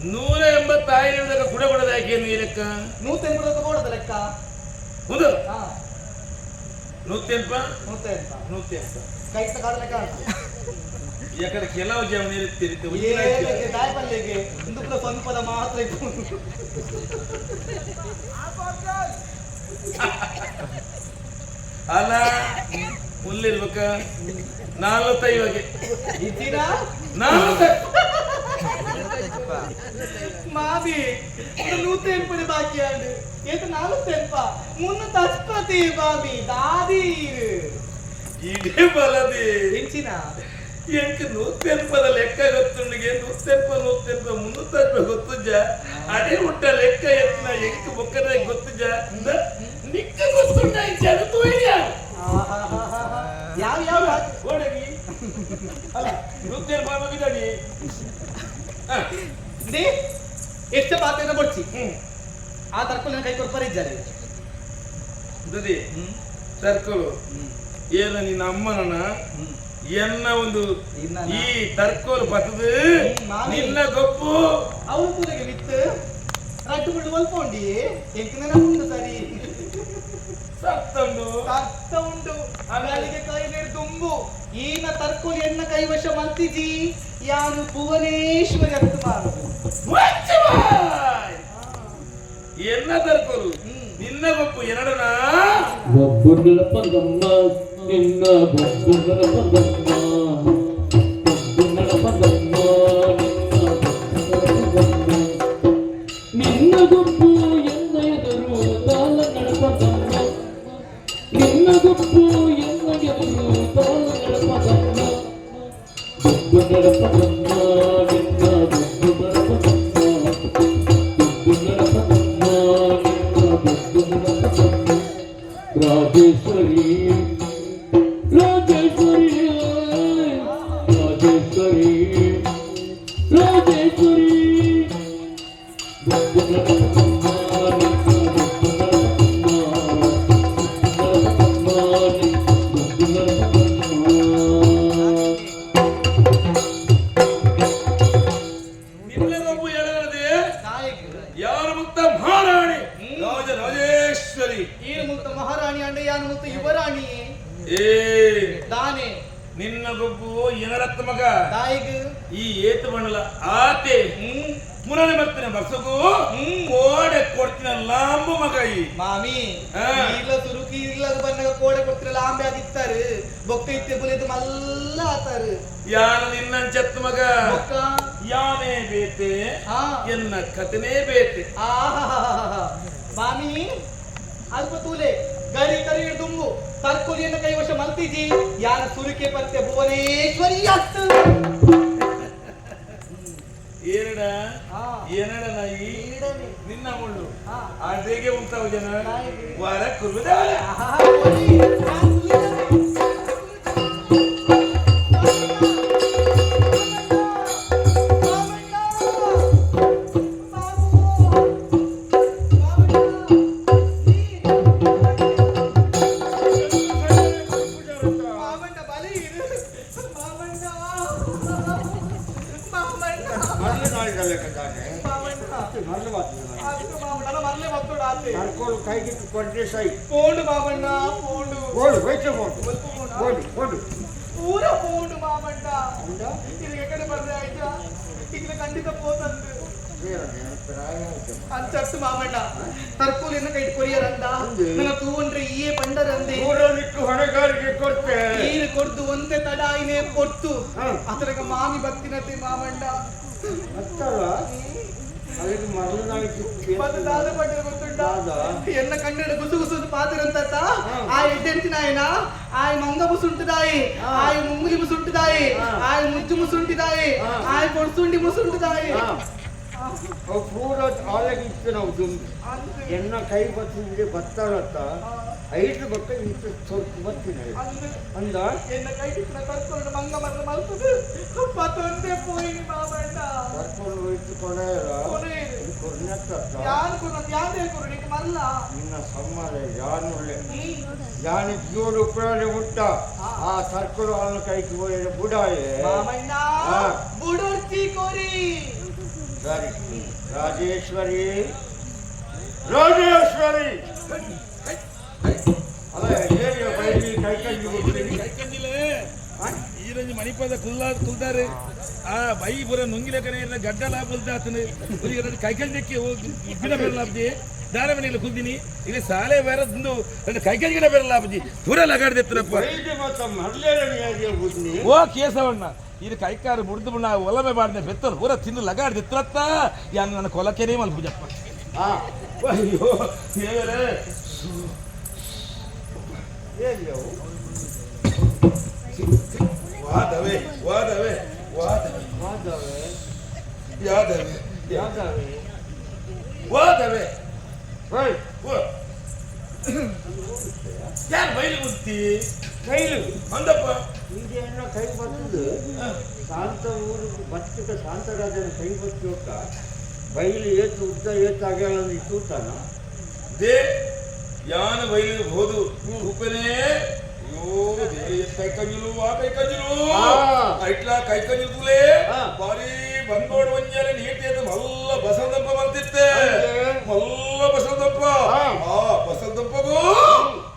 D: 180 ಆಯಿನ ಕುಡ ಕೊಡದ ಏನು ಈ ಲೆಕ್ಕ?
E: 180 ಕೊಡದ ಲೆಕ್ಕ.
D: ಹೌದು.
E: ಹಾ.
D: 180.
E: 180.
D: 180.
E: ಕೈತ ಕಾಡ ಲೆಕ್ಕ.
D: ಯಾಕಂದ್ರೆ ಕೆಲವು ಜನ ಇರ್ತಿರುತ್ತೆ.
E: ಏಲೆಗೆ ದಾಯ ಪಲ್ಲೆಗೆ ಒಂದು ಪುರ ಸ್ವಲ್ಪದ ಮಾತ್ರ ಇಪ್ಪುಂಡು.
D: ಅಲ್ಲ ಮುಲ್ಲಿರ್ಬೇಕ 45ಗೆ.
E: ಇದ್ದೀರಾ?
D: 45.
E: ಮಾಬಿ ಒಂದು 180 ಬಾಕಿ ಆಂಡು ಏತ 40 380 ಬಾಬಿ ದಾದೀರು.
D: ಇದೇ ಬಲದಿ.
E: ಎಂಚಿನ?
D: ಎಂಕ್ 180 ಲೆಕ್ಕ ಗೊತ್ತುಂಡಿಗೆ 180 180 380 ಗೊತ್ತುಜ. ಅದೇ ಹುಟ್ಟ ಲೆಕ್ಕ ಎತ್ತಿನ ಎಂಕ್ ಬೊಕ್ಕದ ಗೊತ್ತುಜ ನಿಕ್ಕ ಗೊತ್ತುಂಡ ಜನ ತೋಯ್ಯ.
E: ಆಹಾಹಾಹಾಹಾ. ಯಾವ ಯಾವ?
D: ಓಡಗಿ ಅಲ್ಲ 180 ಬಿದ್ದಾಡಿ.
E: They ಎಷ್ಟ ಪಾತ್ರೆನ ಬೊಡ್ಚಿ. ಆ ತರ್ಕೊಲಿನ ಕೈ ಕೊಡ್ಪಾರ ಇದ್ದಾರೆ.
D: ದುದಿ ತರ್ಕೊಲು ಏನ ನಿನ್ನ ಅಮ್ಮನ ಎನ್ನ ಒಂದು
E: ನಿನ್ನನ?
D: ಈ ತರ್ಕೋಲು ಬತ್ತದು.
E: ಮಾಮಿ.
D: ನಿನ್ನ ಗೊಪ್ಪು.
E: ಅವು ಕೂದಗೆ ವಿತ್ ರಡ್ಡು ಮುಳ್ಳು ಒಲ್ಪೊಂಡಿ ಎಂಕ್ ಉಂಡು ಸರಿ.
D: ಸತ್ತಂದು.
E: ಅರ್ಥ ಉಂಡು ಅಗಳಿಗೆ ಕೈ ನೀರು ತುಂಬು ಈನ ತರ್ಕೋಲಿ ಎನ್ನ ಕೈವಶ ಮಲ್ತಿಜಿ ಯಾನು ಭುವನೇಶ್ವರಿ ಅರ್ಥ ಮಾಡುದು.
D: ಮುಚ್ಚಬಾಯ್. ಎನ್ನ ತರ್ಕೋಲು ನಿನ್ನ ಗೊಪ್ಪು ಎರಡನ.
C: ಒಬ್ಬು ನಡಪದಮ್ಮ ನಿನ್ನ ಒಬ್ಬು ನಡಪದಮ್ಮ ಒಬ್ಬು ನಡಪದಮ್ಮ ನಿನ್ನ ಒಬ್ಬು ನಡಪದಮ್ಮ ನಿನ್ನ ಗೊಪ್ಪು ಎನ್ನ ಎದುರು ತಾಳ ನಡಪದಮ್ಮ ನಿನ್ನ ಗೊಪ್ಪು ಎನ್ನ ಎದುರು ತಾಳ ನಡಪದಮ್ಮ ಒಬ್ಬು ನಡಪದಮ್ಮ ನಿನ್ನ ಒಬ್ಬು ನಡಪದಮ್ಮ ಒಬ್ಬು ನಡಪದಮ್ಮ ನಿನ್ನ ಒಬ್ಬು ನಡಪದಮ್ಮ ರಾಜೇಶ್ವರಿ ರಾಜೇಶ್ವರಿ ರಾಜೇಶ್ವರಿ ರಾಜೇಶ್ವರಿ ಒಬ್ಬು ನಡಪದಮ್ಮ ನಿನ್ನ ಒಬ್ಬು ನಡಪದಮ್ಮ ನಡಪದಮ್ಮ ನಿನ್ನ ಒಬ್ಬು ನಡಪದಮ್ಮ.
D: ನಿನ್ನ ಗೊಪ್ಪು ಎರಡನದೇ.
E: ನಾಯಕ.
D: ಯಾರು ಮುಕ್ತ ಮಹಾರಾಣಿ ರಾಜ ರಾಜೇಶ್ವರಿ.
E: ಈನು ಮುಕ್ತ ಮಹಾರಾಣಿ ಅಂಡ ಯಾನು ಮುಕ್ತ ಯುವರಾಣಿ.
D: ಏ.
E: ದಾನೆ?
D: ನಿನ್ನ ಗೊಬ್ಬು ಏನರತ್ತ ಮಗ?
E: ದಾಯಿಗ್?
D: ಈ ಏತು ಬಣ್ಣಲ ಆತೆ ಮುರಳಿ ಬರ್ತೀನಿ ಬರ್ಸಗು ಕೋಡೆ ಕೊಡ್ತೀನ ಲಾಂಬು ಮಗ ಈ.
E: ಮಾಮಿ.
D: ಹಾ.
E: ಇಲ್ಲ ಸುರುಕಿ ಇಲ್ಲ ಬಂದಾಗ ಕೋಡೆ ಕೊಡ್ತಿರಲ್ಲ ಆಂಬೆ ಆಗಿತ್ತಾರೆ ಬೊಕ್ಕ ಇತ್ತೆ ಬುಲೆದು ಮಲ್ಲ ಆತಾರು.
D: ಯಾನು ನಿನ್ನಂಚತ್ ಮಗ.
E: ಬೊಕ್ಕ?
D: ಯಾನೇ ಬೇತೆ.
E: ಹಾ.
D: ಎನ್ನ ಕಥೆನೇ ಬೇತೆ.
E: ಆಹಾಹಾಹಾಹಾ. ಮಾಮಿ ಅಲ್ಪ ತೂಲೆ ಗರಿ ಕರಿ ದುಂಬು ತರ್ಕೊಲಿಯನ್ನು ಕೈವಶ ಮಲ್ತಿಜಿ ಯಾನ ಸುರುಕೆ ಪಂತೆ ಭುವನೇಶ್ವರಿ ಅತ್ತು.
D: ಏನಡ?
E: ಹಾ.
D: ಏನಡ ನಾಯಿ?
E: ಈಡನೆ.
D: ನಿನ್ನ ಮುಳ್ಳು.
E: ಹಾ.
D: ಅದೇಗೆ ಉಂಟಾವು ಜನ
E: ನಾಯಿಗೆ.
D: ವರ ಕುರುದವರ.
E: ಆಹಾಹಾ, ಒಲಿ. ಆ ಸುಲಿದಾನೆ. ಮಾಮಣ್ಣ! ಮಾಮು! ಮಾಮಣ್ಣ! ನೀ! ಮಾಮಣ್ಣ ಬಲಿ ಇರು. ಮಾಮಣ್ಣ! ಮಾಮಣ್ಣ!
H: ನಲ್ಲ ನಾಯಿಗಳ ಲೆಕ್ಕ ತಾನೆ.
E: ಮಾಮಣ್ಣ!
H: ನಲ್ಲ ಪರ್ದೇಸಾಯಿ.
E: ಪೋಂಡು ಮಾಮಣ್ಣ, ಪೋಂಡು.
H: ಓಡು, ಹೋಯ್ತು, ಓಡು ಓಡು ಓಡು.
E: ಪೂರ ಪೋಂಡು ಮಾಮಣ್ಣ. ಇದು ಎಕಡೆ ಬರ್ದೆ ಆಯ್ತಾ? ಈಗ ಖಂಡಿತ ಪೋತಂದು. ಅಂಚತ್ತು ಮಾಮಣ್ಣ, ತರ್ಕೋಲಿನ ಕೈಟ್ ಕೊರಿಯರಂದ ನನ್ನ ತೂವಂಡ್ರೆ ಈಯೇ ಪಂಡರಂದೆ.
H: ಊರಲ್ಲಿಟ್ಟು ಹೊಣೆಗಾರಿಕೆ ಕೊಡ್ತೆ.
E: ನೀರು ಕೊಡ್ದು ಒಂದೇ ತಡ ಆಯ್ನೆ ಕೊಡ್ತು. ಅತರಗ ಮಾಮಿ ಬತ್ತಿನತೆ ಮಾಮಣ್ಣ.
H: ಅತ್ತಲ್ಲ, ಅದಕ್ಕೆ ಮರಳನಾಗಿ.
E: ಮತ್ತೆ ದಾದ ಪಂಡರ ಗೊತ್ತುಂಟ? ಎನ್ನ ಕಣ್ಣಡ ಗುಸು ಗುಸು ಪಾತಿರಂತ ಆ ಎಡ್ಡೆಂಚಿನಾಯನ ಆಯ್ ಮಂಗ ಮುಸುಂಟುದಾಯಿ, ಆಯ್ ಮುಂಗುಲಿ ಮುಸುಂಟುದಾಯಿ, ಆಯ್ ಮುಜ್ಜು ಮುಸುಂಟಿದಾಯಿ, ಆಯ್ ಪೊಡ್ಸುಂಡಿ ಮುಸುಂಟುದಾಯಿ.
H: ಅವು ಪೂರ ಆಲಗಿತ್ತು ನಾವು ದುಂಬಿ. ಎನ್ನ ಕೈ ಬತ್ತಿದ್ರೆ ಬತ್ತಾಳತ್ತ ಐದು ಬಕ್ಕ ಇಂತ ಸ್ವಲ್ಪ ಬತ್ತಿನ ಅಂದ.
E: ಎನ್ನ ಕೈ ಕರ್ಕೊಂಡು ಮಂಗ ಮರ ಮಲ್ತದು ಪತ್ತೊಂದೇ ಪೋಯಿ ಮಾಮಣ್ಣ.
H: ಕರ್ಕೊಂಡು ಹೋಯ್ತು ಕೊನೆಯಲ್ಲ. ಕೊರ್ನತ್ತ.
E: ಯಾರು ಕೊರ, ಯಾರೇ ಕೊರು ನಿಕ್ ಮಲ್ಲ.
H: ನಿನ್ನ ಸಮ್ಮಲೆ ಯಾನುಳ್ಳೆ ಯಾನಿ ಜೋಡು ಉಪ್ಪಳನೆ ಮುಟ್ಟ ಆ ಸರ್ಕಲು ಅವನ ಕೈಗೆ ಹೋಯ ಬುಡಾಯೆ.
E: ಮಾಮಣ್ಣ, ಬುಡುರ್ಚಿ ಕೋರಿ.
H: ಸರಿ, ರಾಜೇಶ್ವರಿ, ರಾಜೇಶ್ವರಿ. ಅಲ್ಲ, ಏರಿಯ ಬೈಲಿ ಕೈ ಕಂಡು ಹೋಗ್ತೀನಿ.
D: ಕೈಕಂಜಿಲೆ ಈರಂಜಿ ಮಣಿಪದ ಕುಲ್ಲ ಕುಲ್ದಾರೆ ಆ ಬೈ ಪೂರ ನುಂಗಿಲಕನೆ ಇರ್ನ ಗಡ್ಡಲ ಬುಲ್ದಾತನು ಕೈಕಂಜಕ್ಕೆ ಹೋಗಿ ಇಬ್ಬಿನ ಬೆರಲಾಬ್ಜಿ ದಾರ ಮನೆಯಲ್ಲಿ ಕುಲ್ದಿನಿ. ಇಲ್ಲಿ ಸಾಲೆ ಬೇರೆ రెండు ಕೈಕಂಜಿನ ಬೆರಲಾಬ್ಜಿ ಪೂರ ಲಗಾಡ್ದೆತ್ತರಪ್ಪ.
H: ಬೈಲಿ ಮತ್ತ ಮರ್ಲೇರನಿ ಏರಿಯ ಬುದ್ನಿ.
D: ಓ ಕೇಸವಣ್ಣ, ಇದು ಕೈಕಾರು ಮುಡ್ದು ನಾ ಒಲಮೆ ಬಾಡ್ನೆ ಬೆತ್ತರು ಪೂರ ತಿಂದು ಲಗಾಡ್ದೆತ್ತರತ್ತ. ಯಾನ್ ನನ್ನ ಕೊಲಕೆನೇ ಮಲ್ಪುಜಪ್ಪ. ಅಯ್ಯೋ ದೇವರೇ.
H: ಏರಿಯವು.
D: ವಾದವೆ ವಾದವೆ ವಾದವೆ.
H: ಮಾಧವೆ.
D: ಯಾದವೆ.
H: ಯಾದವೆ.
D: ವಾದವೆ.
H: ಹೋಯ್.
D: ಓ ಯಾರು ಬೈಲು ಗುತ್ತಿ?
H: ಕೈಲು.
D: ಅಂದಪ್ಪ.
H: ಈಗ ಏನೋ ಕೈ ಬರ್ತದೆ. ಶಾಂತ ಊರು ಬತ್ತಿದ ಶಾಂತರಾಜನ ಕೈ ಬತ್ತಿಯೋಕ ಬೈಲು ಏತು ಉದ್ದ ಏತು ಆಗ್ಯಾಳ ತೂತಾನ.
D: They ಯಾನ ಬೈಲು ಹೋದು ಉಪ್ಪನೇ. ಅಯ್ಯೋ they, ಕೈಕಂಜಿಲು, ಆ ಕೈಕಂಜಿಲು. ಐಟ್ಲಾ ಕೈಕಂಜಿಲು ತುಲೆ. ಬಾರಿ ಬಂದೋಡು ಒಂಜಾನೆ ನೀಟೇದು ಮಲ್ಲ ಬಸಂತಪ್ಪ ಬಂತಿತ್ತೆ. ಮಲ್ಲ ಬಸಂತಪ್ಪ. ಆ ಬಸಂತಪ್ಪಗೂ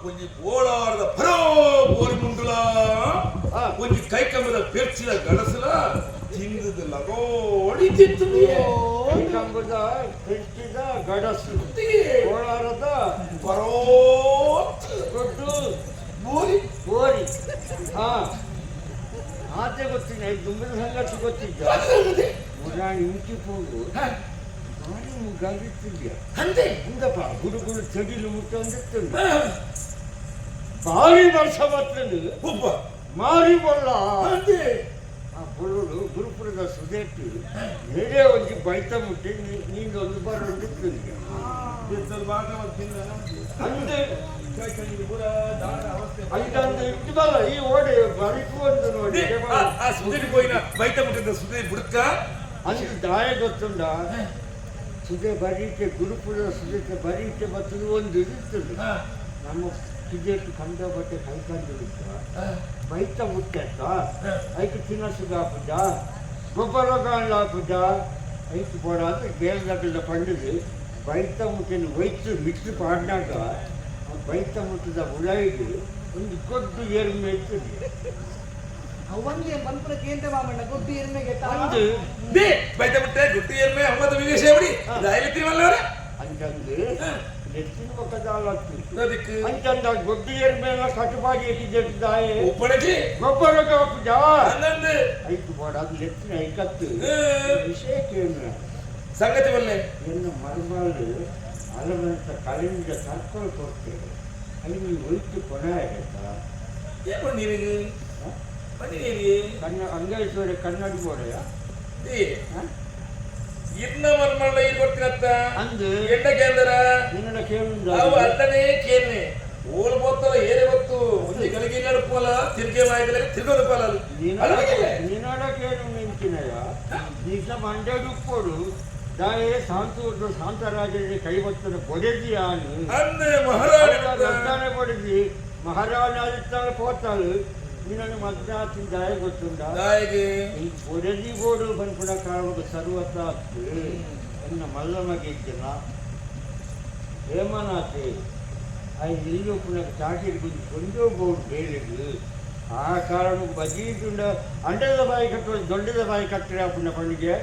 D: ಒಂಜಿ ಬೋಳಾರದ ಪರೋ ಬೋರಿ ಮುಂಡುಲ, ಒಂಜಿ ಕೈಕಂಬದ ಪೆರ್ಚಿದ ಗಡಸಲ ತಿಂದದ ಲಗೋಡಿ ತಿಂತದೆ.
H: ಕೈಕಂಬದ ಕೃಷ್ಟಿದ ಗಡಸು ಕೋಲಾರದ
D: ಪರೋ
H: ದೊಡ್ಡ
D: ಬೋರಿ.
H: ಬೋರಿ. ಹಾ, ಆತೆ ಗೊತ್ತಿಲ್ಲ, ದುಂಬಿನ ಸಂಗತಿ ಗೊತ್ತಿದ್ದ. ಮುರಾಣಿ ಇಂಚಿ ಪೋಗು ಭಾರಿ ಮುಗಾಗಿತ್ತಿದ್ಯ.
D: ಅಂದೆ.
H: ಅಂದಪ್ಪ, ಗುಡುಗುಡು ಚಡಿಲು ಮುಟ್ಟ ಅಂದಿತ್ತು. ಭಾರಿ ವರ್ಷ ಬರ್ತದೆ.
D: ಒಬ್ಬ
H: ಮಾರಿ ಬೊಲ್ಲ.
D: ಅಂದೆ.
H: ಆ ಬೊಳ್ಳೋಡು ಗುರುಪುರದ ಸುದೇಟ್ಟು ಬೇರೆ ಒಂಜಿ ಬೈತ ಮುಟ್ಟಿ ನೀಂದೊಂದು ಬರೋದಿತ್ತು. ಅಂದೆ. ಅಂದಂದು ಇಟ್ಟಬಲ್ಲ ಈ ಓಡಿ ಬರಿಕು ಒಂದು ನೋಡಿ.
D: ಆ ಸುದೇರಿ ಪೋಯಿನ ಬೈತ ಮುಟ್ಟಿದ ಸುದೇರಿ ಬುಡ್ಕ.
H: ಅಂದು ದಾಯ ಗೊತ್ತುಂಡ, ಸುದೆ ಬರೀತೆ ಗುರುಪುರದ ಸುದೇತೆ ಬರೀತೆ ಬರ್ತದೆ ಒಂದು ಇರ್ತದೆ. ನಮ್ಮ ಸುದೇಟು ಕಂಡ ಬಟ್ಟೆ ಕೈ ಕಂಡು ಬೈತ ಮುಟ್ಟೆತ್ತ ಐಕ್ ತಿನಸುಗ ಹಾಕುದ, ಗೊಬ್ಬರ ಗಾಂಡ್ಲ ಹಾಕುದ, ಐಕ್ ಬೋಡ ಅಂತ ಬೇರೆ ಪಂಡದು ಬೈತ ಮುಟ್ಟಿನ ಒಯ್ತು ಮಿಕ್ಸ್ ಪಾಡ್ನಾಗ ಆ ಬೈತ ಮುಟ್ಟದ ಉಳೈದು ಒಂದು ಗೊಡ್ಡು ಎರ್ಮೆ ಇರ್ತದೆ.
E: ಅವಂಗೆ ಬಂಪುರ ಕೇಂದ್ರ ಮಾಮಣ್ಣ ಗೊಡ್ಡು ಎರ್ಮೆಗೆ.
H: ಅಂದು.
D: They ಬೈತ ಮುಟ್ಟೆ ಗುಟ್ಟಿ ಎರ್ಮೆ ಅಮ್ಮದ ವಿಶೇಷ ಬಿಡಿ ದಾಯಲಿತ್ರಿ ಮಲ್ಲವರ.
H: ಅಂತಂದು ನೆತ್ತಿನ ಪಕ್ಕದ
D: ಅದಕ್ಕೆ
H: ಅಂತಂದ ಗೊಡ್ಡು ಎರ್ಮೆಲ್ಲ ಕಟುಪಾಡಿ ಇಟ್ಟಿದ್ದಾಯೆ.
D: ಉಪ್ಪಣಕಿ.
H: ಗೊಬ್ಬರ ಹಾಕುದ.
D: ಅಂದಂದು.
H: ಐಕ್ ಬೋಡ ಅದು ನೆತ್ತಿನ ಐಕತ್ತು ವಿಷಯ ಕೇಳ.
D: ಸಂಗತಿ ಬಲ್ಲೆ.
H: ಎನ್ನ ಮರುಮಾಳು ಅಲವಂತ ಕಲಿಂದ ಕರ್ಕೊಂಡು ಕೊಡ್ತೇವೆ, ಅಲ್ಲಿ ನೀವು ಒಯ್ತು ಕೊನೆ ಆಗತ್ತಾ?
D: ಏನ್ ಬಂದಿರಿ ಬಂದಿರಿ?
H: ಕಣ್ಣ ಅಂಗೈಶ್ವರಿ ಕನ್ನಡಿ ಬೋಡೆಯ.
D: They ಇರ್ನ ಮರ್ಮಳ್ಳ ಇಲ್ಲಿ ಕೊಡ್ತೀನತ್ತ.
H: ಅಂದು.
D: ಎಂಡ ಕೇಂದ್ರ.
H: ನಿನ್ನ ಕೇಳಿದ.
D: ಅವು ಅಲ್ಲನೇ ಕೇಳ್ನೆ ಓಲ್ ಬೋತ್ತಲ್ಲ ಏರೆ ಗೊತ್ತು ಒಂಜಿ ಗಳಿಗೆ ನಡುಪೋಲ ತಿರ್ಗೆ ಮಾಯ್ದಲೆ ತಿರ್ಗೋದು ಪೋಲ ಅದು ಅಲ್ಲಗಿಲ್ಲ.
H: ನಿನ್ನಡ ಕೇಳು ನಿಂತಿನಯ ನಿಜ ಮಂಡ್ಯಡುಪ್ಪೋಡು ದಾಯೆ ಶಾಂತೂರ್ದು ಶಾಂತರಾಜರಿಗೆ ಕೈ ಬತ್ತದ ಬೊಡೆದಿಯಾನು.
D: ಅಂದೆ ಮಹಾರಾಣಿ.
H: ದೊಡ್ಡನೆ ಬೊಡೆದಿ ಮಹಾರಾಣಿ ಆದಿತ್ತಾಳೆ ಪೋತಾಳು. ನಿನ್ನನ್ನು ಮದ್ರಾತಿನ ದಾಯ ಗೊತ್ತುಂಡ.
D: ದಾಯಿಗೆ.
H: ಈ ಬೊಡೆದಿ ಬೋಡು ಬನ್ಪುಣ ಕಾರಣದ ಸರ್ವತ ಎನ್ನ ಮಲ್ಲಮಗೆ ಇದ್ದನ ಹೇಮನಾಥೆ. ಆಯ್ ಇಲ್ಲೊಪ್ಪುನ ಚಾಕಿರಿ ಗುಂಜಿ ಕೊಂಜೋ ಬೋರ್ಡ್ ಬೇಲೆಗ್ ಆ ಕಾರಣಕ್ಕೆ ಬಜೀತುಂಡ ಅಂಡದ ಬಾಯಿ ಕಟ್ಟುವ ದೊಡ್ಡದ ಬಾಯಿ ಕಟ್ಟರೆ ಆಪುನ ಪಂಡಿಗೆ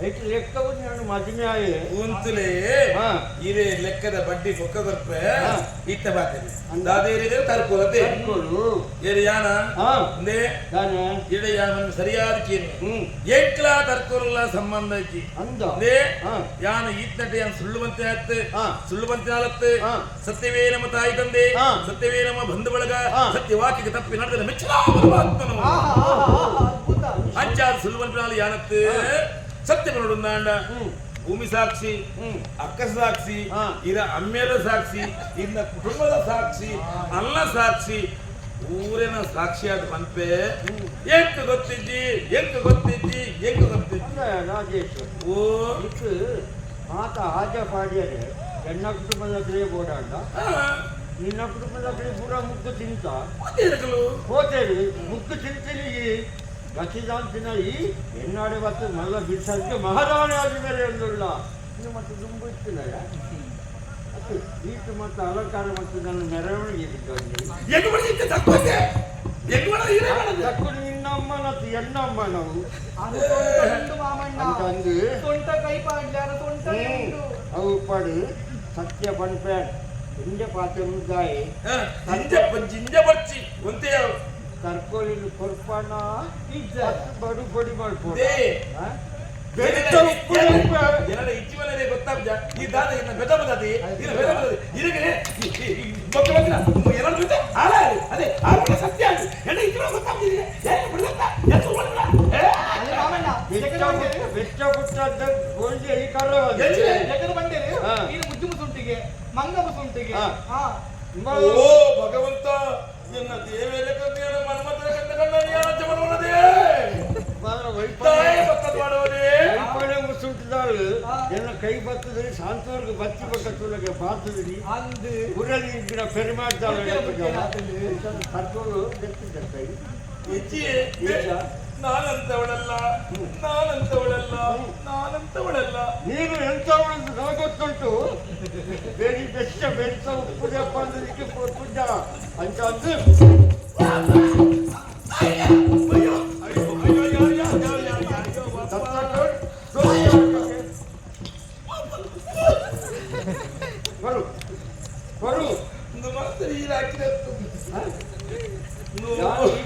H: ಐಟ್ ಲೆಕ್ಕವು ನಾನು ಮದಿಮೆ ಆಯೆ.
D: ಉಂತುಲೇ. ಇರೇ ಲೆಕ್ಕದ ಬಡ್ಡಿ ಬೊಕ್ಕ ಕೊರ್ಪೆ. ಇತ್ತ ಬಾತೇನೆ ದಾದೇರಿಗೆ ತರ್ಕೋಲತೆ.
H: ತರ್ಕೋಲು.
D: ಏರು ಯಾನ ಇಂದೇ
H: ದಾನೆ?
D: ಇಡೆ ಯಾನ ಸರಿಯಾದ ಕೀನು. ಏಕ್ಲಾ ತರ್ಕೋಲ ಸಂಬಂಧ ಐತಿ.
H: ಅಂದ.
D: ಇಂದೇ ಯಾನ ಈತ್ನಟೆ ಯಾನ್ ಸುಳ್ಳುವಂತೆ ಆತ್. ಸುಳ್ಳುವಂತೆ ಆಲತ್ತು. ಸತ್ಯವೇ ನಮ್ಮ ತಾಯಿ ತಂದೆ. ಸತ್ಯವೇ ನಮ್ಮ ಬಂಧು ಬಳಗ. ಸತ್ಯವಾಕ್ಯಕ್ಕೆ ತಪ್ಪಿ ನಡೆದ ಮೆಚ್ಚಲ ಪರಮಾತ್ಮನು.
E: ಆಹಾ ಆಹಾ ಆಹಾ ಅದ್ಭುತ.
D: ಅಂಚಾದ ಸುಳ್ಳುವಂತೆ ಯಾನತ್ತು ಸತ್ಯ ನೋಡುಂದಾಂಡ ಭೂಮಿ ಸಾಕ್ಷಿ, ಅಕ್ಕ ಸಾಕ್ಷಿ, ಇರ ಅಮ್ಮೇರ ಸಾಕ್ಷಿ, ಇನ್ನ ಕುಟುಂಬದ ಸಾಕ್ಷಿ, ಅಲ್ಲ ಸಾಕ್ಷಿ, ಊರಿನ ಸಾಕ್ಷಿಯಾದ ಪನ್ಪೆ. ಎಂಕ್ ಗೊತ್ತಿಜ್ಜಿ, ಎಂಕ್ ಗೊತ್ತಿಜ್ಜಿ, ಎಂಕ್ ಗೊತ್ತಿಜ್ಜಿ.
H: ಅಂದ ರಾಜೇಶ್.
D: ಓ.
H: ಇತ್ತು ಮಾತ ಆಜ ಪಾಡಿಯರೆ ಎನ್ನ ಕುಟುಂಬದ ಕಡೆ ಬೋಡಾಂಡ. ನಿನ್ನ ಕುಟುಂಬದ ಕಡೆ ಪೂರ ಮುಗ್ಗು ತಿಂತ.
D: ಹೋತೇರುಗಳು.
H: ಹೋತೇರು ಮುಗ್ಗು ತಿಂತೀನಿ. ಗತಿದಾಂತಿನ ಈ ಎನ್ನಾಡೆ ಮತ್ತು ಮಲ್ಲ ಬಿಡ್ಸಕ್ಕೆ ಮಹಾರಾಣಿ ಆದ ಮೇಲೆ ಅಂದುಳ್ಳ ಇನ್ನು ಮತ್ತೆ ದುಂಬು ಇತ್ತಿಲ್ಲ. ಅದು ಈಟು ಮತ್ತು ಅಲಂಕಾರ ಮತ್ತು ನನ್ನ ಮೆರವಣಿಗೆ ಇದ್ದಲ್ಲಿ.
D: ಎಂಗ್ ಮಾಡಿದ್ದೆ ತಕ್ಕೋತೆ, ಎಂಗ್ ಮಾಡೋದು ಇರೇ ಮಾಡೋದು.
H: ತಕ್ಕು ನಿನ್ನಮ್ಮನತ್ತು ಎನ್ನಮ್ಮ ನಾವು.
E: ಅದು ಸೊಂಟ ಉಂಟು ಮಾಮಣ್ಣ.
H: ಅಂತ ಅಂದು.
E: ಸೊಂಟ ಕೈ ಪಾಡ್ಲಾರ ಸೊಂಟ ಉಂಟು.
H: ಅವು ಪಡು ಸತ್ಯ ಪನ್ಪೇರ್ ಇಂಜ ಪಾತೆ ಮುದ್ದಾಯಿ.
D: ಜಿಂಜ ಜಿಂಜ ಬರ್ಚಿ ಒಂತೆ.
H: ತರ್ಕೋಲಿನ ಕೊರ್ಪಣ.
E: ಇಜ್ಜ.
H: ಬಡು ಬಡಿ ಮಾಡ್ಬೋದು.
D: They.
H: ಬೆಟ್ಟ ಉಪ್ಪು ಉಪ್ಪು.
D: ಜನರ ಇಚ್ಚಿ ಮನೆ ಗೊತ್ತಾಗ್ಜ ಈ ದಾದ ಇನ್ನ ಬೆದ ಬದತಿ ಇನ್ನ ಬೆದ ಬದತಿ ಇದಕ್ಕೆ ಮಕ್ಕ ಮಕ್ಕಳ ಎರಡು ಜೊತೆ ಆಳ ಅದೇ ಆಳ ಸತ್ಯ ಅದು ಎಣ್ಣ ಇಚ್ಚಿ ಮನೆ ಗೊತ್ತಾಗ್ತಿದೆ ಏನು ಬಿಡದತ್ತ ಎತ್ತು ಬಿಡಲ್ಲ.
E: ಅಲ್ಲ ಮಾಮಣ್ಣ.
H: ಬೆಟ್ಟ ಬೆಟ್ಟ ಪುಟ್ಟದ್ದ ಗೋಲ್ಜೆ ಈ ಕರ್ರವಾದ.
D: ಎಂಚಿನ?
E: ಜಗದ ಬಂಡೇರು. ನೀನು ಮುಜ್ಜು ಮುಸುಂಟಿಗೆ ಮಂಗ ಮುಸುಂಟಿಗೆ.
D: ಓ ಭಗವಂತ, ಎನ್ನ ದೇವೇಲೆ ಕಂದೇನ ಮನ್ಮಥನ ಕಂದ ಕಂಡ ಯಾನ ಮಾಡುವುದೇ ತಾಯಿ ಭಕ್ತ ಮಾಡುವುದೇ.
H: ವೈಫಲ್ಯ ಮುಸುಂಟಿದಾಳು ಎನ್ನ ಕೈ ಬತ್ತದ್ರಿ ಶಾಂತವರ್ಗ ಬತ್ತಿ ಬಕ್ಕ ತುಲಗೆ ಬಾತದ್ರಿ.
E: ಅಂದು.
H: ಉರಲಿ ಗಿಡ ಪೆರುಮಾಡ್ದಾಳು. ತರ್ಕೋಲು ಬೆತ್ತಿದ್ದ ಕೈ.
D: ಇಜ್ಜಿ, ನಾನಂತವಳಲ್ಲ, ನಾನಂತವಳಲ್ಲ, ನಾನಂತವಳಲ್ಲ.
H: ನೀನು ಎಂಥವಳು ಅಂತ ನನಗೆ ಗೊತ್ತುಂಟು. ಬೇರೆ ಬೆಚ್ಚ ಬೆಚ್ಚ ಉಪ್ಪುದಪ್ಪ ಅಂದ್ರೆ ಪೂಜ ಅಂತ ಅಂದು.
D: ಅಯ್ಯೋ ಅಯ್ಯೋ ಅಯ್ಯೋ ಅಯ್ಯೋ ಅಯ್ಯೋ ಅಯ್ಯೋ ಅಯ್ಯೋ
H: ಬರು ಬರು.
D: ಮಾತ್ರ ನೀರು ಹಾಕಿದ.
H: ನಾನು ಈ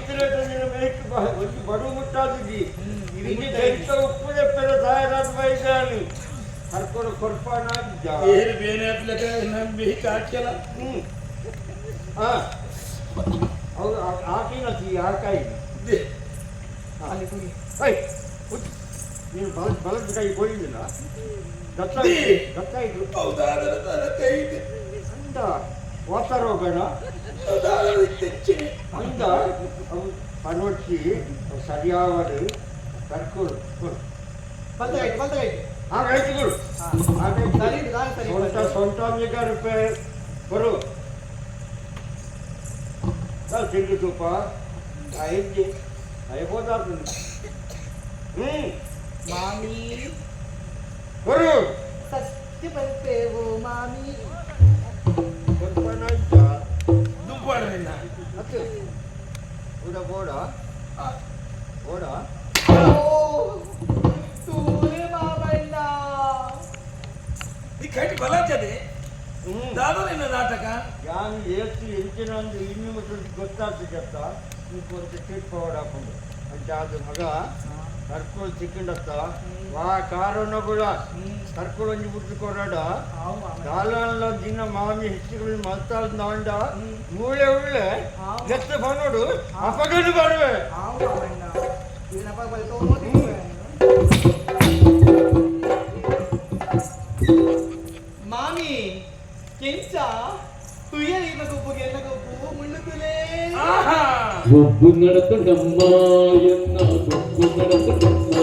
H: ನಿನ್ನ ಮೇಕ್ ಒಂದು ಬಡು ಮುಟ್ಟಾದಿದ್ದಿ ಇಲ್ಲಿ ಬೆಚ್ಚ ಉಪ್ಪುದಪ್ಪರ ತಾಯರಾದ ಬೈದಾನು ಕರ್ಕೊಂಡು ಕೊರ್ಪಾನ.
D: ಏನು ಬೇನೆ ಹಾಕ್ಲಕ್ಕ ನಂಬಿ ಹಾಕ್ಯಲ್ಲ.
H: ಹಾ ಅವ್ರು ಹಾಕಿನ ಹಾಕಾಯಿ.
E: ಅಲ್ಲಿ ಹೋಗಿ.
H: I ಉತ್. ನೀನು ಬಲ ಬಲದ ಕೈ ಕೊಯ್ದಿಲ್ಲ ದತ್ತ. ದತ್ತಾಯಿತು.
D: ಹೌದಾದರ ತನ್ನ ಕೈ ಇದೆ.
H: ಅಂದ ವಾತಾರೋಗಣ.
D: ಹೌದಾದರ ತೆಚ್ಚಿ.
H: ಅಂದ ಅವು ಪನೊಟ್ಟಿ ಅವು ಸರಿಯಾದ ಕರ್ಕೊಡು ಕೊಡು.
E: ಬಲದ ಕೈ, ಬಲದ ಕೈ.
H: ಆ ರೈತಗಳು
E: ಸರಿ ಇದೆ, ದಾರಿ ಸರಿ.
H: ಸೊಂಟ ಸೊಂಟ ರೂಪಾಯಿ ಬರು ತಿರುಗಿ ತೂಪ ಐದು అయిపోతారు.
E: ಮಾಮಿ.
H: ಬರು.
E: ಸತ್ಯ ಬರ್ತೇವು ಮಾಮಿ.
D: ದುಂಪಾಡ ನಿನ್ನ.
H: ಅತ್ತು ಓಡ ಬೋಡ ಓಡ.
E: ಓ ತೂಲೆ ಮಾಮಣ್ಣ.
D: ಈ ಕೈಟಿ ಬಲಾಚದೆ ದಾದ ನಿನ್ನ ನಾಟಕ.
H: ಯಾನು ಏಸು ಎಂಚಿನ ಅಂದು ಇನ್ನು ಮತ್ತು ಗೊತ್ತಾಗ್ತದತ್ತ నీకు కొంత ట్రిప్ పవడాకుండా అంటే ಅದು ಮಗ ಕರ್ಕೊಂಡು ಸಿಕ್ಕಿಂಡತ್ತ ವಾ ಕಾರಣ ಕೂಡ ಕರ್ಕೊಂಡು ಒಂಜಿ ಬಿಟ್ಟು ಕೊಡಾಡ.
E: ಆವು ಮಾಮಣ್ಣ.
H: ದಾಲಾನ್ಲ ದಿನ ಮಾಮಿ ಹೆಚ್ಚುಗಳು ಮಲ್ತಾಲ್ ನಾಂಡ ಮೂಳೆ ಉಳ್ಳೆ ನೆತ್ತ ಬನ್ನೋಡು ಅಪಗಡು ಬರುವೆ.
E: ಆವು ಮಾಮಣ್ಣ, ಇದನ್ನಪ್ಪ ಬಲ್ತೋ. ಮಾಮಿ ಕೆಂಚ ತುಯ್ಯ ಇನ್ನ ಗೊಬ್ಬು ಎನ್ನ ಗೊಬ್ಬು ಮುಳ್ಳುತ್ತಲೇ.
D: ಆಹಾ.
C: ಗೊಬ್ಬು ನಡತುಂಡಮ್ಮ ಎನ್ನ ಗೊಬ್ಬು ನಡತುಂಡಮ್ಮ,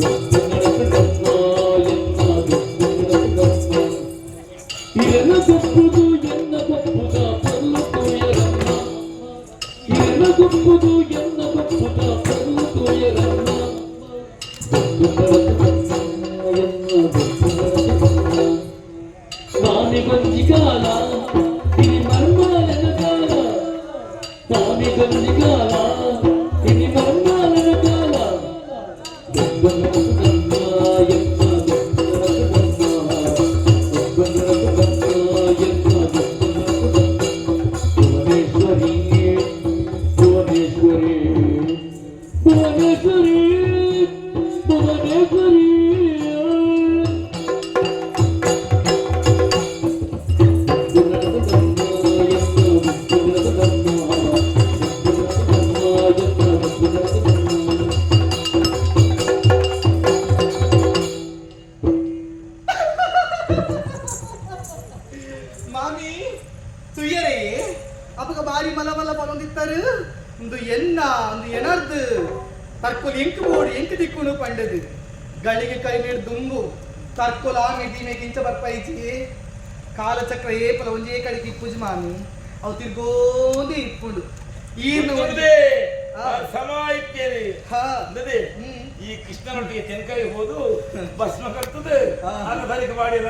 C: ಗೊಬ್ಬು ನಡತುಂಡಮ್ಮ ಎನ್ನ ಗೊಬ್ಬು ನಡತುಂಡಮ್ಮ, ಇರನ ಗೊಬ್ಬುದು ಎನ್ನ ಗೊಬ್ಬುದ ಪರ್ಲು ತೋಯರಮ್ಮ, ಇರನ ಗೊಬ್ಬುದು ಎನ್ನ ಗೊಬ್ಬುದ ಪರ್ಲು ತೋಯರಮ್ಮ, ಗೊಬ್ಬು ನಡತುಂಡಮ್ಮ ಎನ್ನ ಗೊಬ್ಬು ನಡತುಂಡಮ್ಮ, ಮಾಮಿ ಗೊಂಜಿ ಕಾಲ. ಗಂಜಿಗಾಲ ಇನಿ ಮರ್ಮಾಲನ ಕಾಲ ಒಬ್ಬನ ಎಮ್ಮ ಭುವನೇಶ್ವರಿ ಭುವನೇಶ್ವರಿ ಭುವನೇಶ್ವರಿ ಭುವನೇಶ್ವರಿ.
E: ಮಾಮಿ ತುಯ್ಯರೇ, ಅಪಗ ಬಾರಿ ಮಲ ಮಲ ಪನೊಂದಿತ್ತಾರೆ. ಒಂದು ಎನ್ನ ಒಂದು ಎನರ್ದು ತರ್ಕೊಲ್ ಎಂಕ್ ಬೋಡು, ಎಂಕ್ ದಿಕ್ಕುನು ಪಂಡದು. ಗಳಿಗೆ ಕೈ ನೀಡು ದುಂಬು ತರ್ಕೊಲ್ ಆ ಮೆದಿ ಮೇಗಿಂಚ ಬರ್ಪೈಜಿ. ಕಾಲಚಕ್ರ ಏಪಲ ಒಂಜೇ ಕಡೆಗೆ ಇಪ್ಪುಜಿ ಮಾಮಿ, ಅವು ತಿರ್ಗೋಂದೇ ಇಪ್ಪುಂಡು. ಈರ್ನ
D: ಒಂದೇ
E: ಆ.
D: ಸಮ ಇತ್ತೇನೆ.
E: ಹಾ.
D: ಅಂದದೆ ಈ ಕೃಷ್ಣನೊಟ್ಟಿಗೆ ತೆನ್ಕಾಯಿ ಹೋದು ಭಸ್ಮ ಕರ್ತದೆ. ಅಲ್ಲ ಸರಿಕ ಮಾಡಿಲ್ಲ.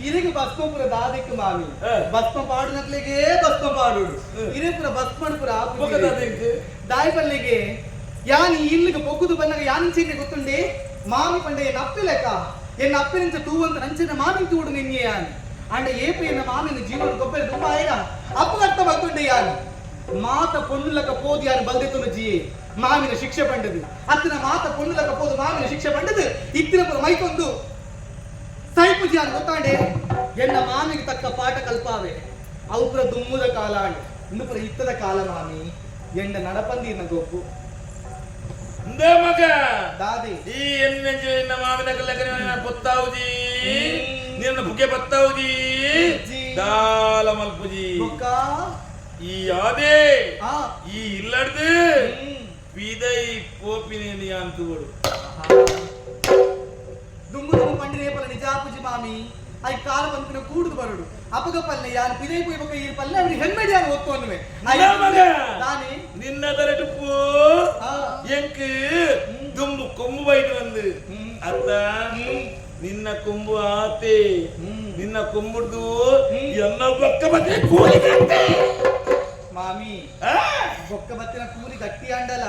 E: ಇರೆಗ್ ಭಸ್ಮ ಪುರ ದಾದಿಕ್ ಮಾಮಿ. ಭಸ್ಮ ಪಾಡುನಕ್ಲೆಗೆ ಭಸ್ಮ ಪಾಡುಡು. ಇರೆ ಪುರ ಭಸ್ಮ ಪುರ
D: ಬೊಕ್ಕ
E: ಆಪುಜಿ.
D: ದಾದೆಂಕ್?
E: ದಾಯಿ ಪಲ್ಲಿಗೆ ಯಾನ್ ಇಲ್ಲಿಗೆ ಪೊಗ್ಗುದು ಬಂದಾಗ ಯಾನ್ ಚೀನೆ ಗೊತ್ತುಂಡೆ ಮಾಮಿ ಪಂಡೆ ಎನ್ನ ಅಪ್ಪೆ ಲೆಕ್ಕ. ಎನ್ನ ಅಪ್ಪೆ ನಿಂಚ ತೂವಂತ ನಂಚಿನ ಮಾಮಿ ತೂಡು ನಿನ್ಗೆ ಯಾನ್. ಅಂಡ ಏಪ ಎನ್ನ ಮಾಮಿನ ಜೀವನ ಗೊಬ್ಬರ ತುಂಬ ಆಯ್ನ ಅಪ್ಪು ಅರ್ಥ ಬಂತುಂಡೆ. ಯಾನ್ ಮಾತ ಪೊಣ್ಣುಲಕ ಪೋದು ಯಾನ್ ಬಲ್ದೆತ್ತುನು ಜಿಯೆ ಮಾಮಿನ ಶಿಕ್ಷೆ ಪಂಡದು. ಅತ್ತಿನ ಮಾತ ಪೊಣ್ಣುಲಕ ಪೋದು ಮಾಮಿನ ಶಿಕ್ಷೆ ಪಂಡದು ಇತ್ತಿನ ಪುರ ಮೈಕೊಂದು ಸೈಪುಜಿ ಯಾನ್ ಗೊತ್ತಾಂಡೆ. ಎನ್ನ ಮಾಮಿಗೆ ತಕ್ಕ ಪಾಠ ಕಲ್ಪಾವೆ. ಅವು ಪುರ ದುಮ್ಮುದ ಕಾಲ ಅಂಡ್ ಇನ್ನು ಪುರ ಇತ್ತದ ಕಾಲ ಮಾಮಿ. ಎಂಡ ನಡಪಂದಿನ ಗೊಬ್ಬು.
D: ಅಂದೇ ಮಗ.
E: ದಾದಿ.
D: ಈ ಎಣ್ಣೆಂಜು ನಿನ್ನ ಮಾವಿನ ಕಲ್ಲಕನೆ ಪೊತ್ತಾವುಜಿ, ನಿನ್ನ ಬುಗೆ ಬತ್ತಾವುಜಿ.
E: ಜಿ.
D: ದಾಲ ಮಲ್ಪುಜಿ.
E: ಬೊಕ್ಕ.
D: ಈ ಯಾದೇ ಈ ಇಲ್ಲಡ್ದು ಪಿದೈ ಪೋಪಿನೇನಿ ಅಂತುಗಳು.
E: ದುಂಬು ದುಂಬು ಪಂಡಿನೇ ಪಲ್ಲ ನಿಜಾಪುಜಿ ಮಾಮಿ. I ಕಾಲ ಬಂತಿನ ಕೂಡುದು ಬರುಡು. ಅಪಗ ಪಲ್ಲೆ ಯಾನ್ ಪಿದೈ ಪೋಯಿ ಬೊಕ್ಕ ಈ ಪಲ್ಲೆ ಅವ್ರಿಗೆ ಹೆಮ್ಮಡಿ ಯಾನ್ ಒತ್ತು ಅನ್ನುವೆ.
D: ಇಲ್ಲ ಮಗ.
E: ದಾನಿ.
D: ನಿನ್ನ ತರಟು ಪೋ. ಎಂಕ್ ದುಂಬು ಕೊಂಬು ಬೈದು ಬಂದು ಅತ್ತ ನಿನ್ನ ಕೊಂಬು ಆತೆ. ನಿನ್ನ ಕೊಂಬುಡ್ದು ಎನ್ನ ಬೊಕ್ಕ ಬಂದ್ರೆ ಕೂಲಿ ಕಟ್ಟೆ.
E: ಮಾಮಿ.
D: ಆ?
E: ಬೊಕ್ಕ ಬತ್ತಿನ ಕೂಲಿ ಗಟ್ಟಿ ಅಂಡಲ.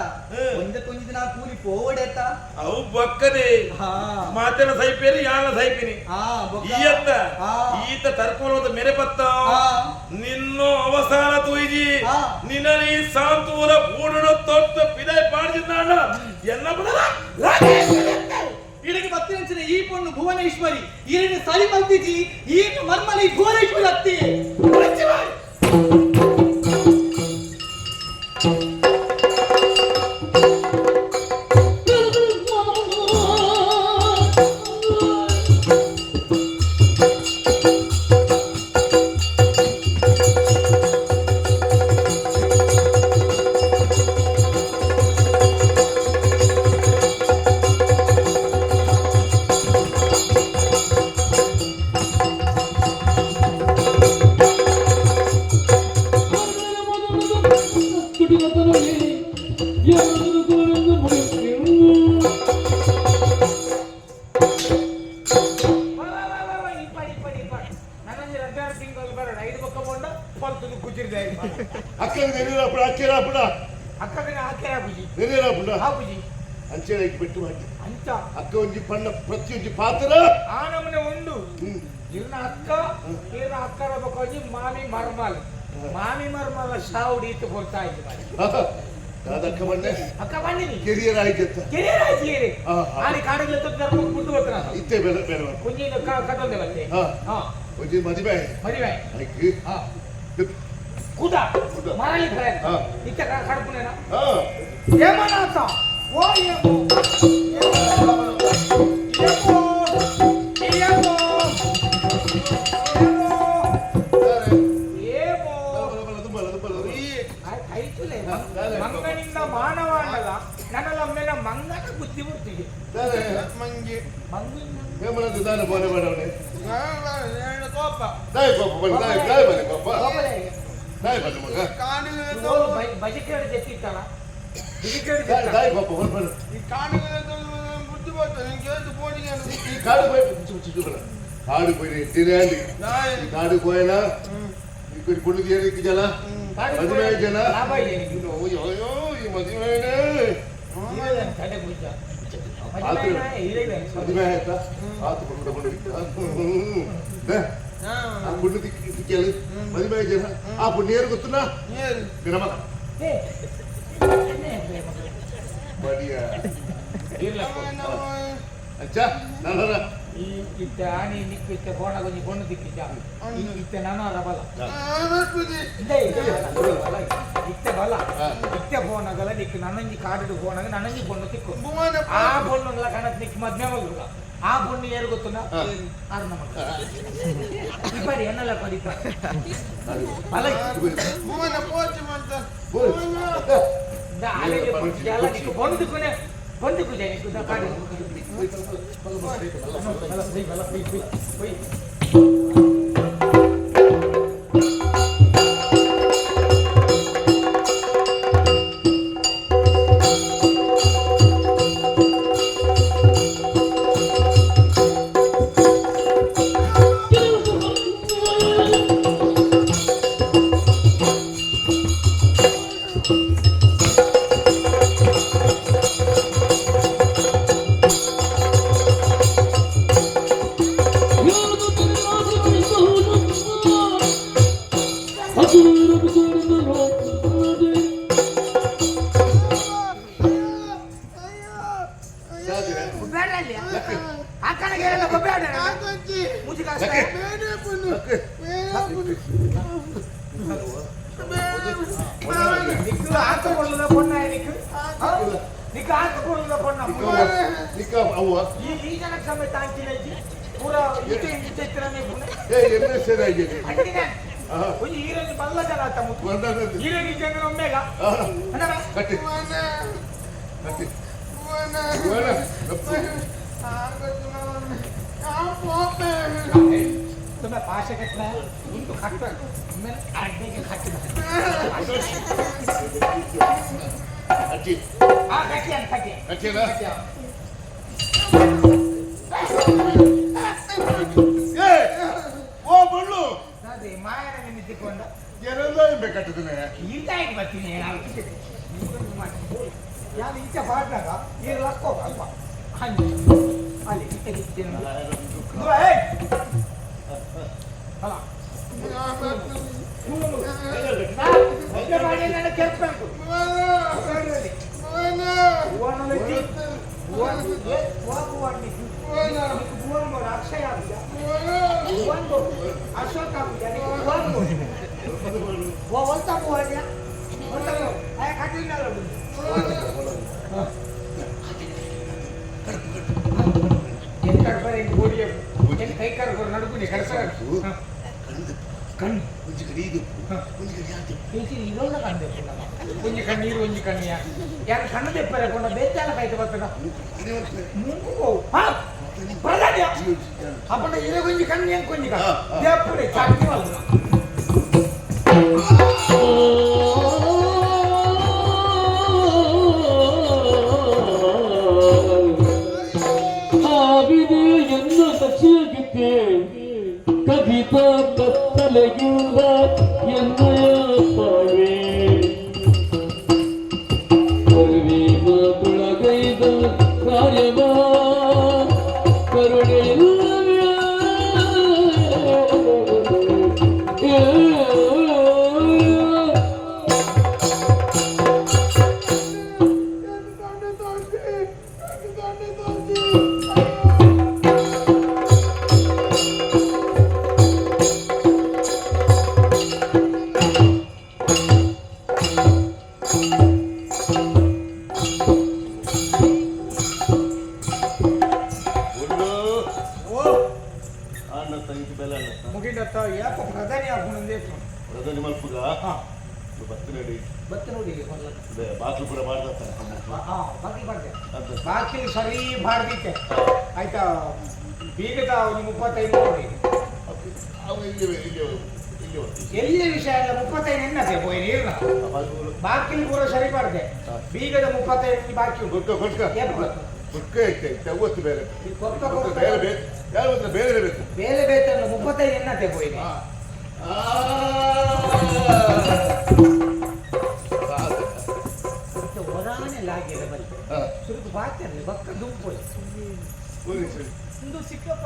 E: ಒಂಜ ತೊಂಜಿ ದಿನ ಕೂಲಿ ಪೋವಡೆತ.
D: ಅವು ಬೊಕ್ಕದೆ. ಮಾತೆನ ಸೈಪೇರಿ ಯಾನ ಸೈಪಿನಿ.
E: ಬೊಕ್ಕ.
D: ಈಯತ್ತ ಈತ ತರ್ಕೋಲದ ಮೆರೆ ಪತ್ತ ನಿನ್ನ ಅವಸಾನ ತೂಯಿಜಿ. ನಿನ್ನ ಈ ಸಾಂತೂರ ಪೂರ್ಣ ತೊಟ್ಟು ಪಿದೈ ಪಾಡ್ಜಿದ್ದಾಣ ಎನ್ನ ಬದಲ.
E: ಇಡಗೆ ಬತ್ತಿನಂಚಿನ ಈ ಪೊಣ್ಣು ಭುವನೇಶ್ವರಿ ಈರಿನ ಸರಿ ಮಲ್ತಿಜಿ. ಈರಿನ ಮರ್ಮಲಿ ಭುವನೇಶ್ವರಿ ಅತ್ತಿ.
A: ಅಕ್ಕಗೆ ನೆನೆರಾಪುಡ ಅಕ್ಕೆರಾಪುಡ.
B: ಅಕ್ಕಗನೆ ಹಾಕ್ಯಾರ ಬುಜಿ.
A: ನೆನೆರಾಪುಡ.
B: ಹಾ ಬುಜಿ.
A: ಅಂಚೆನೆ ಪೆಟ್ಟು ಮಾಡಿ.
B: ಅಂಚ.
A: ಅಕ್ಕ ಒಂಜಿ ಪಣ್ಣ ಪ್ರತಿಯೊಂಜಿ ಪಾತ್ರ.
B: ಆ ನಮೂನೆ ಉಂಡು. ಇರ್ನ ಅಕ್ಕ, ಇರ್ನ ಅಕ್ಕರ ಬೊಕ್ಕ ಮಾಮಿ ಮರ್ಮಲ್, ಮಾಮಿ ಮರ್ಮಲ ಶಾವುಡಿ ಇತ್ತು ಕೊಡ್ತಾ ಇದ್ದು ಬಾರಿ.
A: ದಾದಕ್ಕ ಬಣ್ಣೆ.
B: ಅಕ್ಕ ಬಂದಿನಿ.
A: ಕೆರಿಯರ್ ಆಯ್ತು.
B: ಕೆರಿಯರ್ ಆಯ್ತು ಹೇಳಿ.
A: ಹಾ, ಹಾ.
B: ಆನಿ ಕಾಡಿಗೆ ತೊಂದರೆ ಗುಡ್ಡು ಬರ್ತಾನ.
A: ಇತ್ತೆ ಬೇರೆ ಬೇರೆ ಬರ್ಪ.
B: ಕುಂಜಿನ ಕಟ್ಟೊಂದೆ ಮತ್ತೆ.
A: ಹಾ. ಒಂಜಿ ಮದುವೆ.
B: ಮದುವೆ.
A: ಆಯ್ತು.
B: ಕುದ.
A: ಕುದ.
B: ಮರಳಿ ಖರೆ. ಇತ್ತ ಕಡ್ಪುನೇನ. ಹೇಮನಾಥ ಓ ಏಮೋ ಏಮೋ ಏಮೋ ಏಮೋ ಏಮೋ. ಕೈತುಲೆ ಮಂಗನಿಂದ ಮಾನವ ಅನ್ನಲ್ಲ ನನ್ನಲ್ಲೊಮ್ಮೆಲ್ಲ ಮಂಗನ ಬುದ್ಧಿ ಬರ್ತಿದೆ.
F: ಮಂಗಿ.
B: ಮಂಗಿನ.
A: ಹೇಮನಾಥ ದಾನ ಬೋನೆ ಮಾಡವನೆ.
F: ಕೋಪ.
A: ದಾಯ ಕೋಪ ಬನ್ನಿ, ದಾಯ ದಾಯ ಬನ್ನಿ ಕೋಪ. ದಾಯ ಬನ್ನಿ ಮಗ.
F: ಕಾಡಿಗೆ
B: ಬಜಕೇಡು ಜೆತ್ತಿತ್ತಲ್ಲ ಬಿಜಿಕೇಡು.
A: ದಾಯ ದಾಯ ಕೋಪ ಬನ್ನಿ ಬನ್ನಿ.
F: ಈ ಕಾಡಿಗೆ ಬುದ್ಧಿ ಬರ್ತದೆ ನಿಂಗೆ ಹೇಳ್ತು ಪೋಣಿಗೆ.
A: ಈ ಕಾಡು పోయి ಚುಚ್ಚು ಚುಚ್ಚು ಕಾಡು పోయి ತಿರ್ಯಾಂಡಿ.
F: ನಾಯಿ.
A: ಈ ಕಾಡು పోయినా ఇక్కడ పొడి తీయడానికి జల ಮದುವೆ ಜನ
B: ಲಾಭ ಇದೆ ನಿಮ್ಗೆ.
A: ಅಯ್ಯೋ ಅಯ್ಯೋ, ಈ ಮದುವೆನೇ
B: ತಡೆ ಪೂಜ.
A: ಆತು.
B: ಮದುವೆ
A: ಮದುವೆ ಆಯ್ತಾ? ಆತು ಕೊಂಡು ಕೊಂಡು ಆ ಪುಣ್ಯ ತಿಕ್ಕಿ ತಿಕ್ಕಿಯಲ್ಲಿ ಮದುವೆ ಜನ ಆ ಪುಣ್ಯ ಯಾರು ಗೊತ್ತುನಾ?
F: ಏರು.
A: ನಿನ್ನ ಮಗ. ಬಡಿಯ. ಅಚ್ಚ ನಾನು
B: ಈ ಇತ್ತ ಆನಿ ನಿಕ್ಕು ಇತ್ತ ಕೋಣ ಕೊಂಚ ಪೊಣ್ಣು ತಿಕ್ಕಿದ್ದ ಇತ್ತ ನಾನು ಅರ ಬಲ. ಇದ್ದ ಇತ್ತ ಬಲ, ಇತ್ತ ಬಲ. ಇತ್ತ ಫೋನಾಗಲ್ಲ ನಿಕ್ಕು ನನ್ನಂಜಿ ಕಾಡಿಡು ಫೋನಾಗ ನನ್ನಂಜಿ ಪೊಣ್ಣು ತಿಕ್ಕು. ಆ ಪೊಣ್ಣುಗಳ ಕಣತ್ ನಿಕ್ಕು ಮದ್ವೆ ಮಲ್ಪುಗ. ಆ ಪೊಣ್ಣು ಏರು ಗೊತ್ತುನಾ? ಆರ್ನ ಮಗ. ಇಪ್ಪಡಿ ಎನ್ನಲ್ಲ ಕೊಡಿ ಬಲ.
F: ಭುವನ ಪೋಚು ಮಾಡ್ತ.
A: ಬೋಲ್.
B: ಆಲೆಗೆ ಪೊಣ್ಣು ನಿಕ್ಕು ಪೊಣ್ಣು ತಿಕ್ಕುನೆ ಪೊಣ್ಣು ತಿಕ್ಕು ನಿಕ್ಕು ಕಾಡಿ ಬಲ ಬಲ ಬಲ ಬಲ. ಬೇಡ ಅಲ್ಲಿ ಆ ಕಣಗೆ ಹೇಳಲ್ಲ ಬೇಡ. ಮುಜಿಕ. ನಿಕ್ಕು ಹಾಕಕೊಳ್ಳದ ಪೊಣ್ಣ, ನಿಕ್ಕು ನಿಕ್ಕು ಹಾಕಕೊಳ್ಳದ ಪೊಣ್ಣ.
A: ನಿಕ್ಕ ಅವ್ವ.
B: ಈ ಈ ಜನಕ್ಕೆ ಸಮೇತ ಅಂಚಿನ ಪೂರ ಇತ್ತೆ ಇತ್ತೆ ಇತ್ತಿರನೇ ಪುಣೆ.
A: ಏ ಎನ್ನ ಸೇರಾಗಿದೆ.
B: ಅಂಚಿನ ಒಂಜಿ ಈರೊಂಜಿ ಮಲ್ಲ ಜನ ಆತ ಮುತ್ತು. ಈರೊಂಜಿ ಜನ ಒಮ್ಮೆಗ ಅಣ್ಣನ.
A: ಕಟ್ಟಿ ಕಟ್ಟಿ ಭುವನ, ತಪ್ಪು.
B: तुम्हें पाशे कटना है उनको खट मैं आगे के खट.
A: ಅಜ್ಜಿ.
B: ಆ ಕಟ್ಟಿ ಅಂತ ಕಟ್ಟಿ.
A: ಕಟ್ಟಿಯಲ್ಲ? ಏ ಓ ಬಳ್ಳು.
B: ಅದೇ ಮಾಯನ ನಿಮಿತ್ತಿಕೊಂಡ.
A: ಏನೆಲ್ಲ ಬೇಕಾಗ್ತದೆ.
B: ಈಟಾಗಿ ಬರ್ತೀನಿ ಯಾರು ಈಚೆ ಪಾಡ್ನಾಗ ಈರು ಲಕ್ಕೋ ಅಲ್ಪ ಹಂಗೆ ಅಲ್ಲಿ ಇತ್ತೆ ಇತ್ತೇನು ಅಲ್ಲ ಕೆಲ್ಪಂಕು ಅಕ್ಷಯ ಅಶೋಕ ಒಲ್ತಾ ಭುವನ್ಯ ಒಲ್ತಾ ಆಯ ಕಟ್ಟಿಲ್ಲ. ಎక్కడ ಬರೀ ಗೋಡಿ ಎಲ್ಲಿ ಕೈ ಕರ್ಗೋರು ನಡುಗುನಿ ಕಡಸ ಕಣ್ಣು.
A: ಒಂಜಿ ಕಡೆ ಇದು, ಒಂಜಿ ಕಡೆ ಯಾಕೆ?
B: ಇಂಚಿ ಇದೊಂದ ಕಣ್ಣು ದೆಪ್ಪುಂಡಮ್ಮ. ಒಂಜಿ ಕಣ್ಣೀರು ಒಂಜಿ ಕಣ್ಣಿಯ ಯಾರು ಕಣ್ಣು ದೆಪ್ಪರೆ ಕೊಂಡ ಬೇಚಾಲ ಕಾಯ್ತು ಬರ್ತದ ಮುಂಕು ಹಾ ಪ್ರಧಾನಿ ಅಪ್ಪಂಡ ಇರೆ ಒಂಜಿ ಕಣ್ಣು ಹೆಂಗ್ ಕೊಂಜಿ ದೆಪ್ಪುಡೆ ಚಟ್ನಿ ಮಲ್ಪುನ.
C: ಆವಿದೆ ಎನ್ನ ಸಖಿಯಗಿದ್ದೆ ಕವಿತ ಕತ್ತಲೆಯುಳ್ಳ ಎನ್ನಯ ಪಾವೆ ಕರುವೆ ಮಾತುಳಗೈದ ಕಾರ್ಯವ ಕರುಣೆಯಿಲ್ಲವೇ ಏ.
D: ಬೊಳ್ಳು ಅಣ್ಣ ತಂಗಿ ಬೆಲೆ ಅಣ್ಣ.
B: ಮುಗಿಡತ್ತ ಯಾಕ ಪ್ರಧಾನಿ ಆಗುಣಂದೇ.
A: ಪ್ರಧಾನಿ ಮಲ್ಪುಗ.
B: ಹಾ.
A: ಬತ್ತು ನಡಿ.
B: ಬತ್ತ ನೋಡಿ.
A: ಬಾಕ್ಲು ಪೂರ ಮಾಡ್ದತ್ತ.
B: ಹಾ ಬಾಕಿ ಬಾರ್ದೆ.
A: ಅಂತ.
B: ಬಾಕಿ ಸರಿ ಬಾರ್ದಿತ್ತೆ ಆಯ್ತಾ? ಬೀಗದ ಒಂದು 35 ನೋಡಿ.
A: ಅವ ಇಲ್ಲಿ ಇಲ್ಲಿ ಇಲ್ಲಿ.
B: ಎಲ್ಲಿಯ ವಿಷಯ ಅಲ್ಲ, 35 ಎನ್ನತೆ ಪೋಯ್ ನೀರ್ನ ಬಾಕಿಲ್ ಪೂರ ಸರಿ ಬಾರ್ದೆ ಬೀಗದ 35 ಬಾಕಿ ಉಂಟು.
A: ಕೊಟ್ಕ ಕೊಟ್ಕ.
B: ಏನ್ ಕೊಟ್ಕ?
A: ಕೊಟ್ಕ ಇತ್ತೆ ಒತ್ತು ಬೇರೆ.
B: ಈ ಕೊಕ್ಕ
A: ಕೊಟ್ಕ
B: ಕೊಕ್ಕ
A: ಬೇರೆ ಬೇಕು, ಯಾರು ಗೊತ್ತಿಲ್ಲ, ಬೇರೆ ಬೇಕು.
B: ಬೇರೆ ಬೇತಲ್ಲ, 35 ಎನ್ನತೆ ಪೋಯ್. ಇತ್ತೆ ಒರಾನೆ ಲಾಗಿರ ಬಲ್ಲಿ ಸುರುಕು ಬಾತಿರ್ಲಿ ಬಕ್ಕ ದುಂಪೊಲಿ.
E: ಇಂದು ಸಿಕ್ಕಪ್ಪ.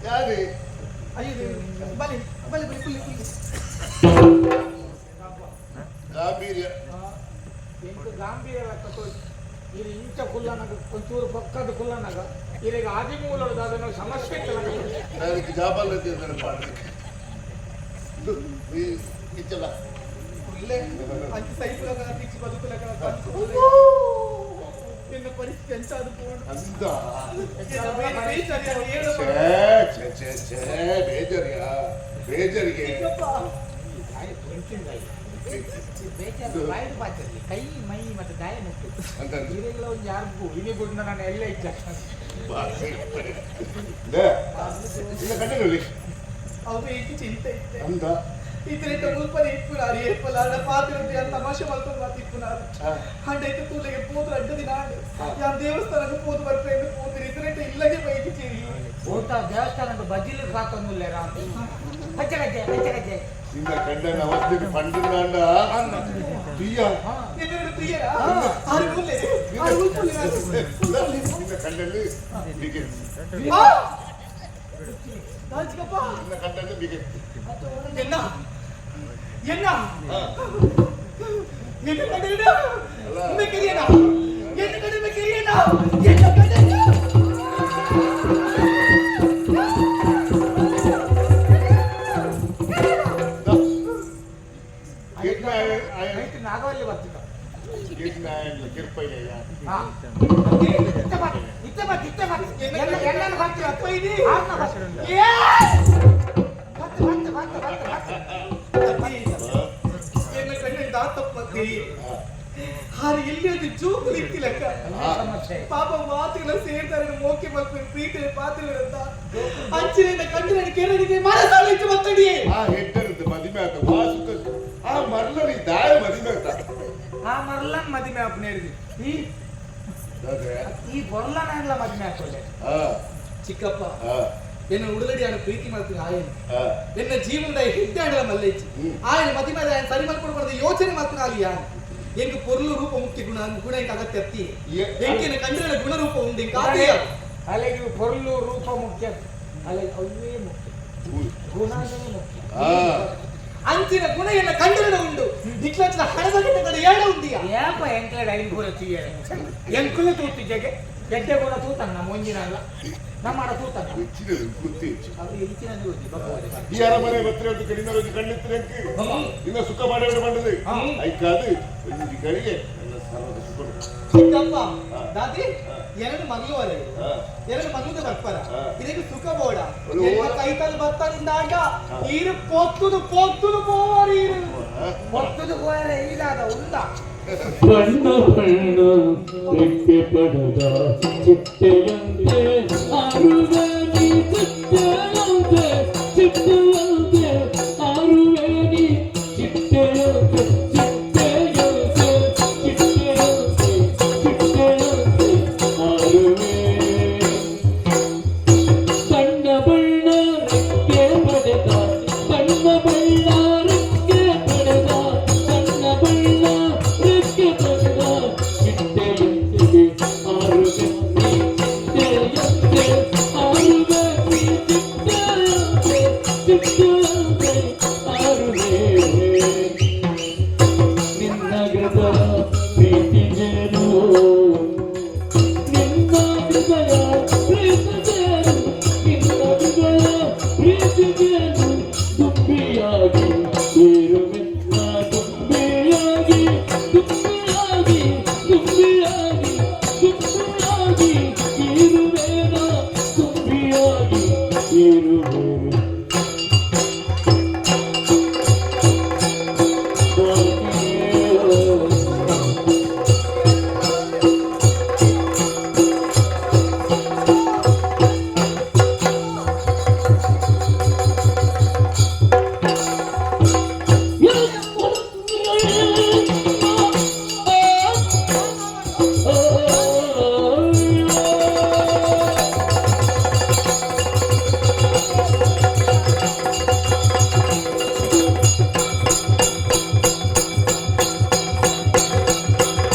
A: ಯಾರು?
E: ಅಯ್ಯೋ, ಬಲಿ ಬಲಿ ಬಲಿ, ಕುಲ್ಲಿ ಕುಲ್ಲಿ.
A: ಗಾಂಭೀರ್ಯ.
B: ಎಂಕ್ ಗಾಂಭೀರ್ಯ ಲೆಕ್ಕ ತೋಜಿ. ಇರು ಇಂಚ ಕುಲ್ಲನಗ, ಒಂಚೂರು ಪಕ್ಕದ ಕುಲ್ಲನಗ ಇರೆಗ್ ಆದಿಮೂಲದ ದಾದನ ಸಮಸ್ಯೆ ಇತ್ತಲ್ಲ.
A: ಅದಕ್ಕೆ ಜಾಬಲ್ ಪಾಡಕ್ಕೆ ಇಚ್ಚಲ್ಲ.
E: ಉಲ್ಲೆ ಅಂಚ ಸೈಪುಲಗ ತಿಕ್ಸಿ ಬದುಕುಲಗ. ನಿನ್ನ ಪರಿಸ್ಥಿತಿ ಎಂಚಾದು ಪೋಂಡು?
A: ಅಂತ.
E: ಬೇಜಾರು ಹೇಳು.
A: ಛೇ ಛೇ ಛೇ ಛೇ, ಬೇಜಾರಿಯಾ, ಬೇಜಾರಿಗೆ.
E: ಚಿಕ್ಕಪ್ಪ.
B: ದಾಯ ಪೊಂಚಿಂದಾಯಿ ಬೇಜಾರು ಬಾಯ್ದು ಬಾತಿರ್ಲಿ, ಕೈ ಮೈ ಮತ್ತೆ ದಾಯ ಮುಟ್ಟು.
A: ಅಂತ.
B: ಇರೆಗ್ಲ ಒಂಜಿ ಅರ್ಬು ಇನಿ ಗುಡ್ನ ನಾನು ಎಲ್ಲ ಇಜ್ಜ.
A: ಇಲ್ಲ ಕಣ್ಣಲ್ಲಿ.
E: ಅವು ಏಕೆ ಚಿಂತೆ ಇತ್ತೆ?
A: ಅಂದ.
E: ಇತರೆ ಮುಲ್ಪನೆ ಇಪ್ಪುನಾರು ಏಪಲಾಡ ಪಾತಿರಂತೆ ಅಂತ ತಮಾಷೆ ಮಲ್ತೊಂದು ಮಾತು ಇಪ್ಪುನಾರು. ಹಂಡೈತೆ ತೂಲೆಗೆ ಪೋದು ಅಡ್ಡ ದಿನ ಆಂಡ್. ಯಾನ್ ದೇವಸ್ಥಾನಕ್ಕೆ ಪೋದು ಬರ್ಪೇನು ಪೋತಿರಿ ಇತರೆ ಇಲ್ಲಗೆ ಬೈಕ್ ಚೇರಿ.
B: ಓಟ ದೇವಸ್ಥಾನದ ಬಜಿಲ್ ಕಾತೊಂದುಲ್ಲೇರ, ಹಚ್ಚ ಗಜ್ಜೆ ಹಚ್ಚ ಗಜ್ಜೆ.
A: ನಿನ್ನ ಕಂಡನ ಅವಸ್ಥೆ ಪಂಡಿನಾಂಡ ಪ್ರಿಯ.
E: ನಿನ್ನೆರಡು ಪ್ರಿಯರ ಆರು ಮುಲ್ಲೆ ಆರು ಮುಲ್ಲೆ.
A: ನಿನ್ನ ಕಂಡಲ್ಲಿ ಬಿಗೆ.
E: ಚಿಕ್ಕಪ್ಪ.
A: ನಿನ್ನ ಕಂಡಲ್ಲಿ ಬಿಗೆ.
E: ಎನ್ನ ಎನ್ನ ಎನ್ನ ಕಡೆನ ಮೆಕೆರಿಯನ, ಎನ್ನ ಕಡೆ ಮೆಕೆರಿಯನ, ಎನ್ನ ಕಡೆ.
B: ಐತೆ ನಾಗವಲ್ಲಿ ಬರ್ತದ.
A: ಕಿರ್ಪಯ್ಯ.
B: ಹಾ, ಇತ್ತೆ ಬಾತ್ ಇತ್ತೆ ಬಾತ್ ಇತ್ತೆ ಬಾತ್, ಎಲ್ಲ ಎಲ್ಲಾನು ಬರ್ತೀರ
E: ಅಪ್ಪ ಇದಿ.
B: ಆರ್ನ ಬಾತ್.
E: ಏ!
B: ಬತ್ತು ಬತ್ತು ಬತ್ತು ಬತ್ತು ಬತ್ತು.
E: ಎನ್ನ ಕಣ್ಣಿನ ದಾತಪ್ಪತ್ತಿ ಹಾರು ಎಲ್ಲಿ ಅದು ಜೂಕುಲು ಇತ್ತಿಲಕ್ಕ.
B: ಅಲ್ಲೇ ಸಮಸ್ಯೆ.
E: ಪಾಪ ಮಾತಿನ ಸೇರ್ತಾರೆ ಮೋಕೆ ಮಲ್ಪು ಪ್ರೀತಿಯ ಪಾತ್ರವಿರಂತ ಅಂಚಿನಿಂದ ಕಣ್ಣಿನ ಕೆರಳಿಗೆ ಮನಸಾಲಿಚ್ಚು ಮತ್ತಡಿ.
A: ಆ ಹೆಡ್ಡರದ್ದು ಮದಿಮೆ ಆತ ವಾಸುಕ ಆ ಮರ್ಲನಿ ದಾಯ ಮದಿಮೆ ಆತ.
B: ಆ ಮರ್ಲನ್ ಮದಿಮೆ ಆಪುನ ಹಿಡ್ದು ಈ
A: ಅದೇ.
B: ಈ ಬೊರ್ಲನ ಎಲ್ಲ ಮದಿಮೆ ಹಾಕೊಳ್ಳೆ.
A: ಆ
E: ಚಿಕ್ಕಪ್ಪ.
A: ಆ
E: ಎನ್ನ ಉಡಲಡಿ ಆನ ಪ್ರೀತಿ ಮಾಡ್ತೀನಿ ಆಯನ್.
A: ಆ
E: ಎನ್ನ ಜೀವನದ ಹೆಡ್ಡೆ ಆಡಲ ಮಲ್ಲೇಚಿ. ಆಯನ ಮದಿ ಮೇಲೆ ಆಯನ ಸರಿ ಮಲ್ಕೊಡ್ಬಾರ್ದು ಯೋಚನೆ ಮಾಡ್ತೀನಿ ಅಲ್ಲಿ ಯಾನ್ ಎಂಕ್ ಪೊರ್ಲು ರೂಪ ಮುಖ್ಯ, ಗುಣ ಗುಣ ಎಂಕ್ ಅಗತ್ಯ ಅತ್ತಿ. ಎಂಕಿನ ಕಂಡಿನ ಗುಣರೂಪ ಉಂಡು ಎಂಕ್ ಆತೆಯ.
B: ಅಲ್ಲಿಗೆ ಪೊರ್ಲು ರೂಪ ಮುಖ್ಯ ಅಲ್ಲ, ಅವೇ ಮುಖ್ಯ, ಗುಣನೇ ಮುಖ್ಯ.
A: ಆ
E: ಅಂಚಿನ ಗುಣ ಎನ್ನ ಕಂಡಿನ ಉಂಡು, ನಿಕ್ಲಂಚಿನ ಹಣದ ಕಡೆ ಏಡ ಉಂದಿಯ.
B: ಏಪ ಎಂಕ್ಲೆಡ್ ಐನ್ ಪೂರ ತೀಯರೆ ಎಂಕುಲು ತೂತಿಜೆಗೆ ಎಡ್ಡೆ ಗುಣ ತೂತನ್ನ ಮುಂಜಿನ ಅಲ್ಲ, ನಮ್ಮ ತೂತನ್ನ.
A: ಹೆಚ್ಚಿನ ಗುತ್ತಿ ಹೆಚ್ಚು.
B: ಅವ್ರು ಹೆಚ್ಚಿನ ಓದಿ ಬಗ್ಗೋದೆ.
A: ಈ ಅರಮನೆ ಬತ್ತಿರ ಕಡಿಮೆ ಕಣ್ಣಿತ್ತಿರ ಇನ್ನ ಸುಖ ಮಾಡಿ ಬಂದது ಐಕಾದು ಒಂಜಿ ಗಳಿಗೆ ನನ್ನ ಸರ್ವದ ಸುಖ.
E: ಚಿಕ್ಕಪ್ಪ, ದಾದಿ, ಎರಡು ಮಗಳು ಅಲ್ಲ, ಎರಡು ಮಗುದ ಬರ್ಪರ. ಇದಕ್ಕೆ ಸುಖ ಬೋಡ. ಎನ್ನ ಕೈತಲ್ ಬತ್ತದಿಂದ ಆಗ ಈರು ಪೊತ್ತುದು ಪೊತ್ತುದು ಪೋವಾರು ಈರು.
B: ಒತ್ತದು ಹೋಯರೆ ಇದಾದ ಉಂದ.
C: ಬಣ್ಣ ಬಣ್ಣ ರೆಕ್ಕೆ ಪಡೆದ ಚಿಟ್ಟೆಯಂತೆ ಆರುವೆ ನೀ, ಚಿಟ್ಟೆಯಂತೆ ಚಿಟ್ಟೆಯಂತೆ ಆರುವೆ ನೀ, ಚಿಟ್ಟೆಯಂತೆ ಚಿಟ್ಟೆಯಂತೆ ಚಿಟ್ಟೆಯಂತೆ ಚಿಟ್ಟೆಯಂತೆ ಆರುವೆ. ಬಣ್ಣ ಬಣ್ಣ ರೆಕ್ಕೆ ಪಡೆದ, ಬಣ್ಣ ಬಣ್ಣ ರೆಕ್ಕೆ ಪಡೆದ, ಬಣ್ಣ ಬಣ್ಣ ರೆಕ್ಕೆ ಪಡೆದ ಚಿಟ್ಟೆಯಂತೆ ಆರುವೆ ನೀ, ಚಿಟ್ಟೆಯಂತೆ ಆರುವೆ ನೀ, ಚಿಟ್ಟೆಯಂತೆ ಚಿಟ್ಟೆಯಂತೆ ಆರುವೆ. ನಿನ್ನ ಹೃದಯ ಪ್ರೀತಿ ಜೇನು, ನಿನ್ನ ಹೃದಯ ಪ್ರೀತಿ ಜೇನು, ನಿನ್ನ ಹೃದಯ ಪ್ರೀತಿ ಜೇನು ದುಂಬಿಯಾಗಿ ಏರುವೆನ್ನ, ದುಂಬಿಯಾಗಿ ದುಂಬಿಯಾಗಿ ದುಂಬಿಯಾಗಿ ದುಂಬಿಯಾಗಿ ಏರುವೇನ, ದುಂಬಿಯಾಗಿ ಏರುವೆ. ದುಂಬಿಯೋ.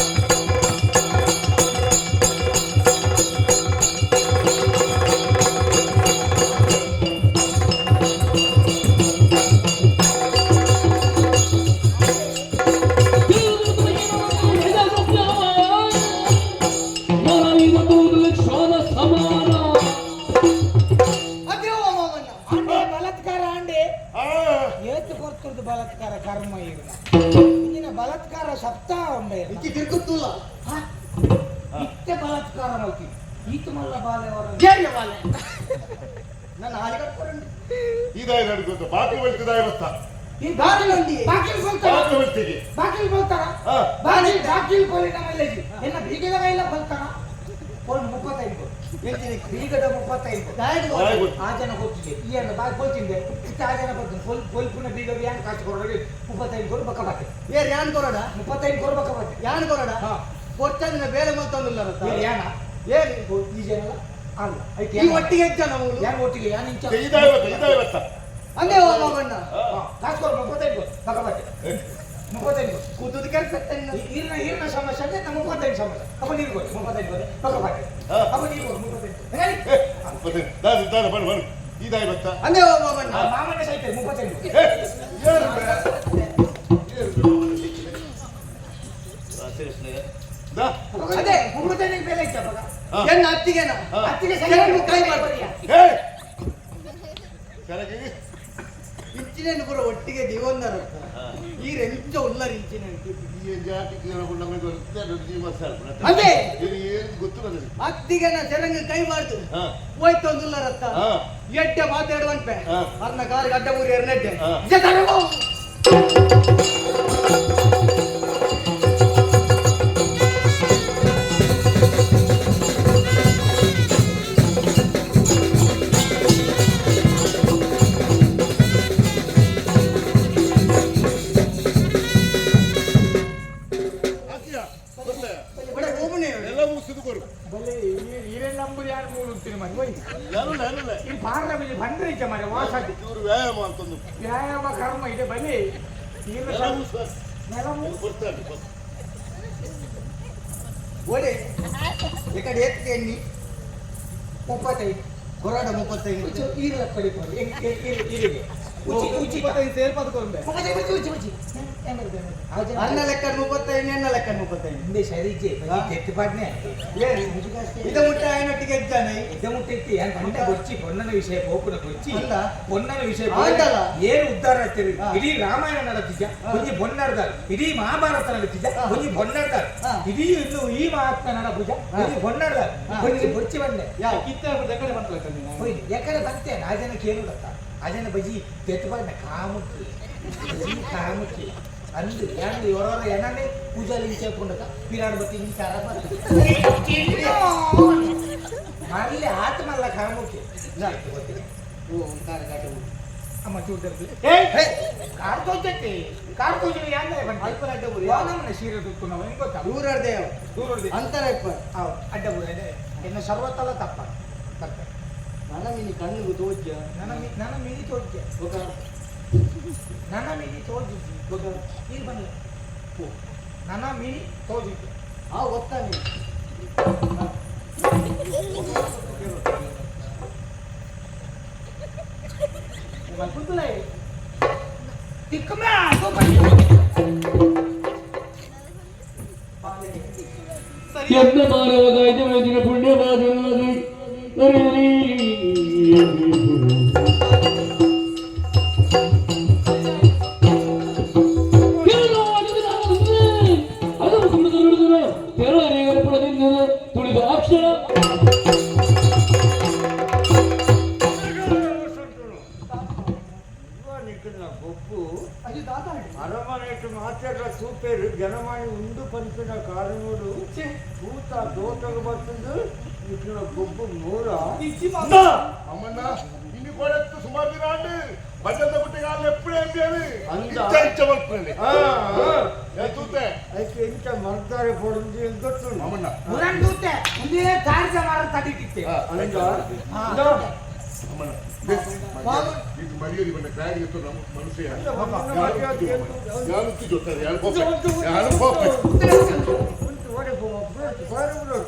B: ಸಪ್ತಾಹ ಉಂಡೆ.
E: ಇಂಚಿ ತಿರ್ಗುತ್ತೂಲ.
B: ಇತ್ತೆ ಬಲಾತ್ಕಾರ ಮಲ್ತೀನಿ ಈತ ಮಲ್ಲ ಬಾಲೆ ಅವರ.
E: ಜೇರಿಯ ಬಾಲೆ. ನನ್ನ ಹಾಲಿ ಕಟ್ಕೊಂಡು.
A: ಇದಾಯ ನಡುಗೊತ್ತ ಬಾಕಿ ಬೀಳ್ತಿದಾಯ ಬತ್ತ.
B: ಈ ಬಾಗಿಲು ಬಾಗಿಲು ಕೊಲ್ತಾರ.
A: ಬಾಕಿ ಬೀಳ್ತಿಗೆ.
B: ಬಾಗಿಲು ಕೊಲ್ತಾರ.
A: ಹಾ.
B: ಬಾಗಿಲು ಬಾಗಿಲು ಕೊಲಿನ ಮೈಲೇಜ್ ಎನ್ನ ಬೀಗದ ಕೈಲ ಕೊಲ್ತಾರ. ಒಂದು 35 ಬೀಗದ 35.
A: ಬಾಯಿ ಗೊತ್ತು.
B: ಆ ಜನ ಗೊತ್ತಿದೆ ಈ ಅಣ್ಣ ಬಾಯಿ ಕೊಲ್ತಿಂದೆ ಇತ್ತ ಆ ಜನ ಬರ್ತೀನಿ ಕೊಲ್ ಕೊಲ್ಪುನ ಬೀಗ ಯಾನ್ ಕಾಸು ಕೊಡೋದು 35 ಕೊಡು ಬಕ್ಕ ಬಾತೆ.
E: ಏ ಯಾನ್ ಕೊರಡ?
B: 35 ಕೊಡು ಬಕ್ಕ ಬಾತೆ.
E: ಯಾನ್ ಕೊರಡ?
B: ಹಾ.
E: ಕೊಟ್ಟಂದ್ರೆ ಬೇರೆ ಮತ್ತೊಂದಿಲ್ಲ.
B: ಏ ಯಾನ?
E: ಏನು?
B: ಈ ಜನ ಅಲ್ಲ ಐತೆ.
E: ಈ ಒಟ್ಟಿಗೆ ಹೆಚ್ಚ ನಾವು.
B: ಯಾನ್ ಒಟ್ಟಿಗೆ ಯಾನ್ ಇಂಚ.
A: ಇದಾಯ ಬತ್ತ ಇದಾಯ ಬತ್ತ.
E: ಅಂದೇ ಹೋಗಣ್ಣ.
B: ಕಾಸು ಕೊಡು 35 ಕೊಡು ಬಕ್ಕ ಬಾತೆ 35 ಕೊಡು.
E: ಕೂತದ ಕೆಲಸ.
B: ಈರ್ನ ಈರ್ನ ಸಮಸ್ಯೆ ಅಂದ್ರೆ ನಮ್ಮ 35 ಸಮಸ್ಯೆ. ಅಪ್ಪ ನೀರು ಕೊಡು 35 ಕೊಡು ಬಕ್ಕ ಬಾತೆ.
A: ಹಾ.
B: ಅಪ್ಪ ನೀರು ಕೊಡು 35 ಕೊಡು. ಹೇಳಿ.
A: ಏ, 35 ದಾದ ದಾದ ಬನ್ನಿ ಬನ್ನಿ ಇದಾಯ ಬತ್ತ.
E: ಅಂದೇ ಹೋಗಣ್ಣ.
B: ಆ ಮಾಮನ ಸಹಿತ 35.
A: ಏ, ಏನು ಬೇ? ಏನು ಬೇ? ದಾ.
B: ಅದೇ 35 ಬೆಲೆ ಇತ್ತು ಅವಾಗ.
A: ಹಾ.
E: ಎನ್ನ ಅತ್ತಿಗೆನ?
A: ಹಾ.
B: ಅತ್ತಿಗೆ
E: ಕೆಳಗೆ ಕೈ ಮಾಡ್ತೀಯ.
A: ಏ ಕೆಳಗೆ.
E: ಇಂಚಿನೇನು ಪೂರ ಒಟ್ಟಿಗೆ ದೇವೊಂದರ ಈ ರೆಂಚ ಉಲ್ಲರ್ ಇಂಚಿನ.
A: ಈ ಜಾತಿಗೆ ನಮಗೆ ಜೀವ ಸರ್.
E: ಅದೇ.
A: ಇದು ಏನು ಗೊತ್ತಿಲ್ಲ ನನಗೆ.
E: ಅತ್ತಿಗೆನ ಸೆರಂಗ ಕೈ ಮಾಡ್ದು.
A: ಹಾ.
E: ಹೋಯ್ತು ಒಂದು ಉಲ್ಲರತ್ತ.
A: ಹಾ.
E: ಎಡ್ಡೆ ಮಾತಾಡುವಂತೆ.
A: ಹಾ.
E: ಅರ್ನ ಕಾರಿಗೆ ಅಡ್ಡ ಊರಿ ಎರನೆಡ್ಡೆ.
A: ಹಾ. ಹಾಕಿಯಾ? ಗೊತ್ತೇ?
E: ಓಮನೆ.
A: ಎಲ್ಲ ಮುಗಿಸಿದ್ದು ಕೊರು.
B: ಬಲೆ ಈರೆಲ್ಲ ನಂಬುದು ಯಾರು ಮೂಡುತ್ತೀನಿ ಮನೆ ಹೋಯ್.
A: ಯಾರು ನಾನಲ್ಲ.
B: ಈ ಪಾರ್ಲ ಮೇಲೆ ಬಂದ್ರೆ ಇದ್ದ ಮನೆ ವಾಸ.
A: ಇವರು ವ್ಯಾಯಾಮ ಅಂತಂದು.
B: ವ್ಯಾಯಾಮ ಕರ್ಮ ಇದೆ ಬಲಿ.
A: ಎಲ್ಲ ಮುಗಿಸುವ.
B: ನೆಲ ಮುಗಿಸು.
A: ಕೊಡ್ತಾನೆ ಬಸ್.
E: ಓಡೆ ಈ ಕಡೆ ಎತ್ತಿ ಎಣ್ಣಿ.
B: 35.
E: ಕೊರಾಡ 35.
B: ಉಚ್ಚು ಈರಲ ಕಡಿಪರು ಈರಿಗೆ ಉಚ್ಚಿ ಉಚ್ಚಿ.
E: 35 ಸೇರ್ಪದು ಕೊರ್ಬೆ.
B: 35 ಉಚ್ಚಿ ಉಚ್ಚಿ ಉಚ್ಚಿ.
E: ಅನ್ನ ಲೆಕ್ಕ 35, ಎನ್ನ ಲೆಕ್ಕ 35.
B: ಹಿಂದೆ ಸರಿಜೆ ತೆತ್ತು ಪಾಡ್ನೆ.
E: ಏನು ಇದ ಮುಟ್ಟ ಆಯನೊಟ್ಟಿಗೆ ಹೆಜ್ಜಾನೆ.
B: ಇದ್ದ ಮುಟ್ಟೈತಿ ಏನ್ ಬಂಡ ಗೊಚ್ಚಿ ಪೊನ್ನನ ವಿಷಯ ಪೋಪುನ ಗೊಚ್ಚಿ.
E: ಅಲ್ಲ.
B: ಪೊನ್ನನ ವಿಷಯ.
E: ಆಂಡಲ.
B: ಏನು ಉದ್ಧಾರ ಆಗ್ತೀರಿ?
E: ಹಾ.
B: ಇಡೀ ರಾಮಾಯಣ ನಡತಿದ್ಯ ಒಂಜಿ ಬೊನ್ನರ್ದ, ಇಡೀ ಮಹಾಭಾರತ ನಡತಿದ್ಯ ಒಂಜಿ ಬೊನ್ನರ್ದ,
E: ಹಾ.
B: ಇಡೀ ಇನ್ನು ಈ ಮಹಾತ್ಮ ನಡಪುಜ ಒಂಜಿ ಬೊನ್ನರ್ದ ಒಂಜಿ ಬೊಚ್ಚಿ ಬಂಡೆ.
E: ಯಾವ
F: ಕಿತ್ತ ಎಕಡೆ ಬಂತಲ್ಲ.
B: ಹೋಯ್ ಯಾಕಂದ್ರೆ ಬಂತೆ ಆ ಜನಕ್ಕೆ ಏನು ಗೊತ್ತಾ? ಆ ಜನ ಬಜಿ ತೆತ್ತು ಬಾಡ್ನ ಕಾಮುಕ್ಕಿ ಬಜಿ ಕಾಮುಕ್ಕಿ ಅಂದು ಯಾರು ಇವರವರ ಏನನ್ನೇ ಪೂಜಾಲಿ ಇಂಚ ಪಿರಾಡ್ ಬತ್ತಿ ಇಂಚಾರ ಮಾಡಲಿ ಆತ್ಮಲ್ಲ ಕಾಮುಕ್ಕಿ.
E: ಓ ಕಾರ ಕಾಟ.
B: ಅಮ್ಮ ಚೂರ್ದಲ್ಲಿ ಏ ಕಾರ್ ತೋಜತ್ತೆ ಕಾರ್ ತೋಜು ಯಾಂದ್ರೆ
E: ಅಲ್ಪ ಅಡ್ಡ ಊರು.
B: ವಾನಮ್ಮನ ಸೀರೆ ತುತ್ತು ಹೆಂಗ್ ಗೊತ್ತಾ?
E: ದೂರ ದೇವ.
B: ದೂರ.
E: ಅಂತರ ಇಪ್ಪ.
B: ಅಡ್ಡ ಊರ ಎನ್ನ ಸರ್ವತ್ತಲ್ಲ ತಪ್ಪ ತಪ್ಪ.
E: ನನ್ನ ಮಿನಿ ಕಣ್ಣಿಗೆ ತೋಜ್ಯ.
B: ನನ್ನ ನನ್ನ ಮಿನಿ ತೋಜ್ಯ.
E: ఒక
B: ನನ್ನ ಮಿನಿ ತೋಜಿದ್ದಿ
E: ఒక
B: ನೀರು ಬನ್ನಿ ಓ ನನ್ನ ಮಿನಿ ತೋಜಿದ್ದೆ.
E: ಆ ಒತ್ತಾನೆ.
B: ತಿಕ್ಕಮೆ ಸೂಪರ್.
C: ಎನ್ನ ಮಾನವ ಗಾಯ್ದ ಮೇದಿನ ಪುಣ್ಯವಾದ ತುಳಿದ ಅಕ್ಷರ.
H: ನಿಖಿಲ್ನ ಗೊಬ್ಬು.
E: ಅದು ದಾದ.
H: ಅರಮನೆಟ್ ಮಾತೆಲ್ಲ ಸೂಪೇರು ಜನಮಾನಿ ಉಂಡು ಪನ್ಪಿನ ಕಾರಣೋಡು ತೂತ ದೋಟಗ ಬರ್ತದೆ ನಿಖಿಲ್ನ ಗೊಬ್ಬು ಮೂಲ.
A: ಅಮ್ಮಣ್ಣ ಇನ್ನು ಕೊಡತ್ತು ಸುಮಾರು ದಿನ ಆಂಡು ಬಡ್ಡದ ಗುಟ್ಟಿಗೆ ಅಲ್ಲಿ ಎಪ್ಪడే ಅಂತೇಳಿ.
H: ಅಂದ.
A: ಇಚ್ಚ ಇಚ್ಚ ಮಲ್ಪುನಲ್ಲಿ.
H: ಆ, ಆ.
A: ಏ ತೂತೆ.
H: ಐಕೆ ಇಂಚ ಮರ್ದಾರೆ ಪೊಡಂದು ಅಂತ ಗೊತ್ತುಂಡು.
A: ಅಮ್ಮಣ್ಣ.
B: ಮುರಂಡೂತೆ ಒಂದೇ ತಾರ್ಜ ಮಾರ ತಡಿತಿತ್ತೆ.
A: ಹಾ.
H: ಅಂದ.
B: ಹಾ.
H: ಅಂದ.
A: ಅಮ್ಮಣ್ಣ ಇದು ಮರ್ಯಾದೆ ಬಂದ ಕ್ರಾಡಿಗೆ ನಮ್ಮ ಮನುಷ್ಯ ಯಾರು ಜೊತೆ ಯಾರು ಪೋಪೆ ಯಾರು ಪೋಪೆ.
H: ಉಂಟು ಒಡೆ ಪೋಪ ಬಾರಿ ಉಂಟು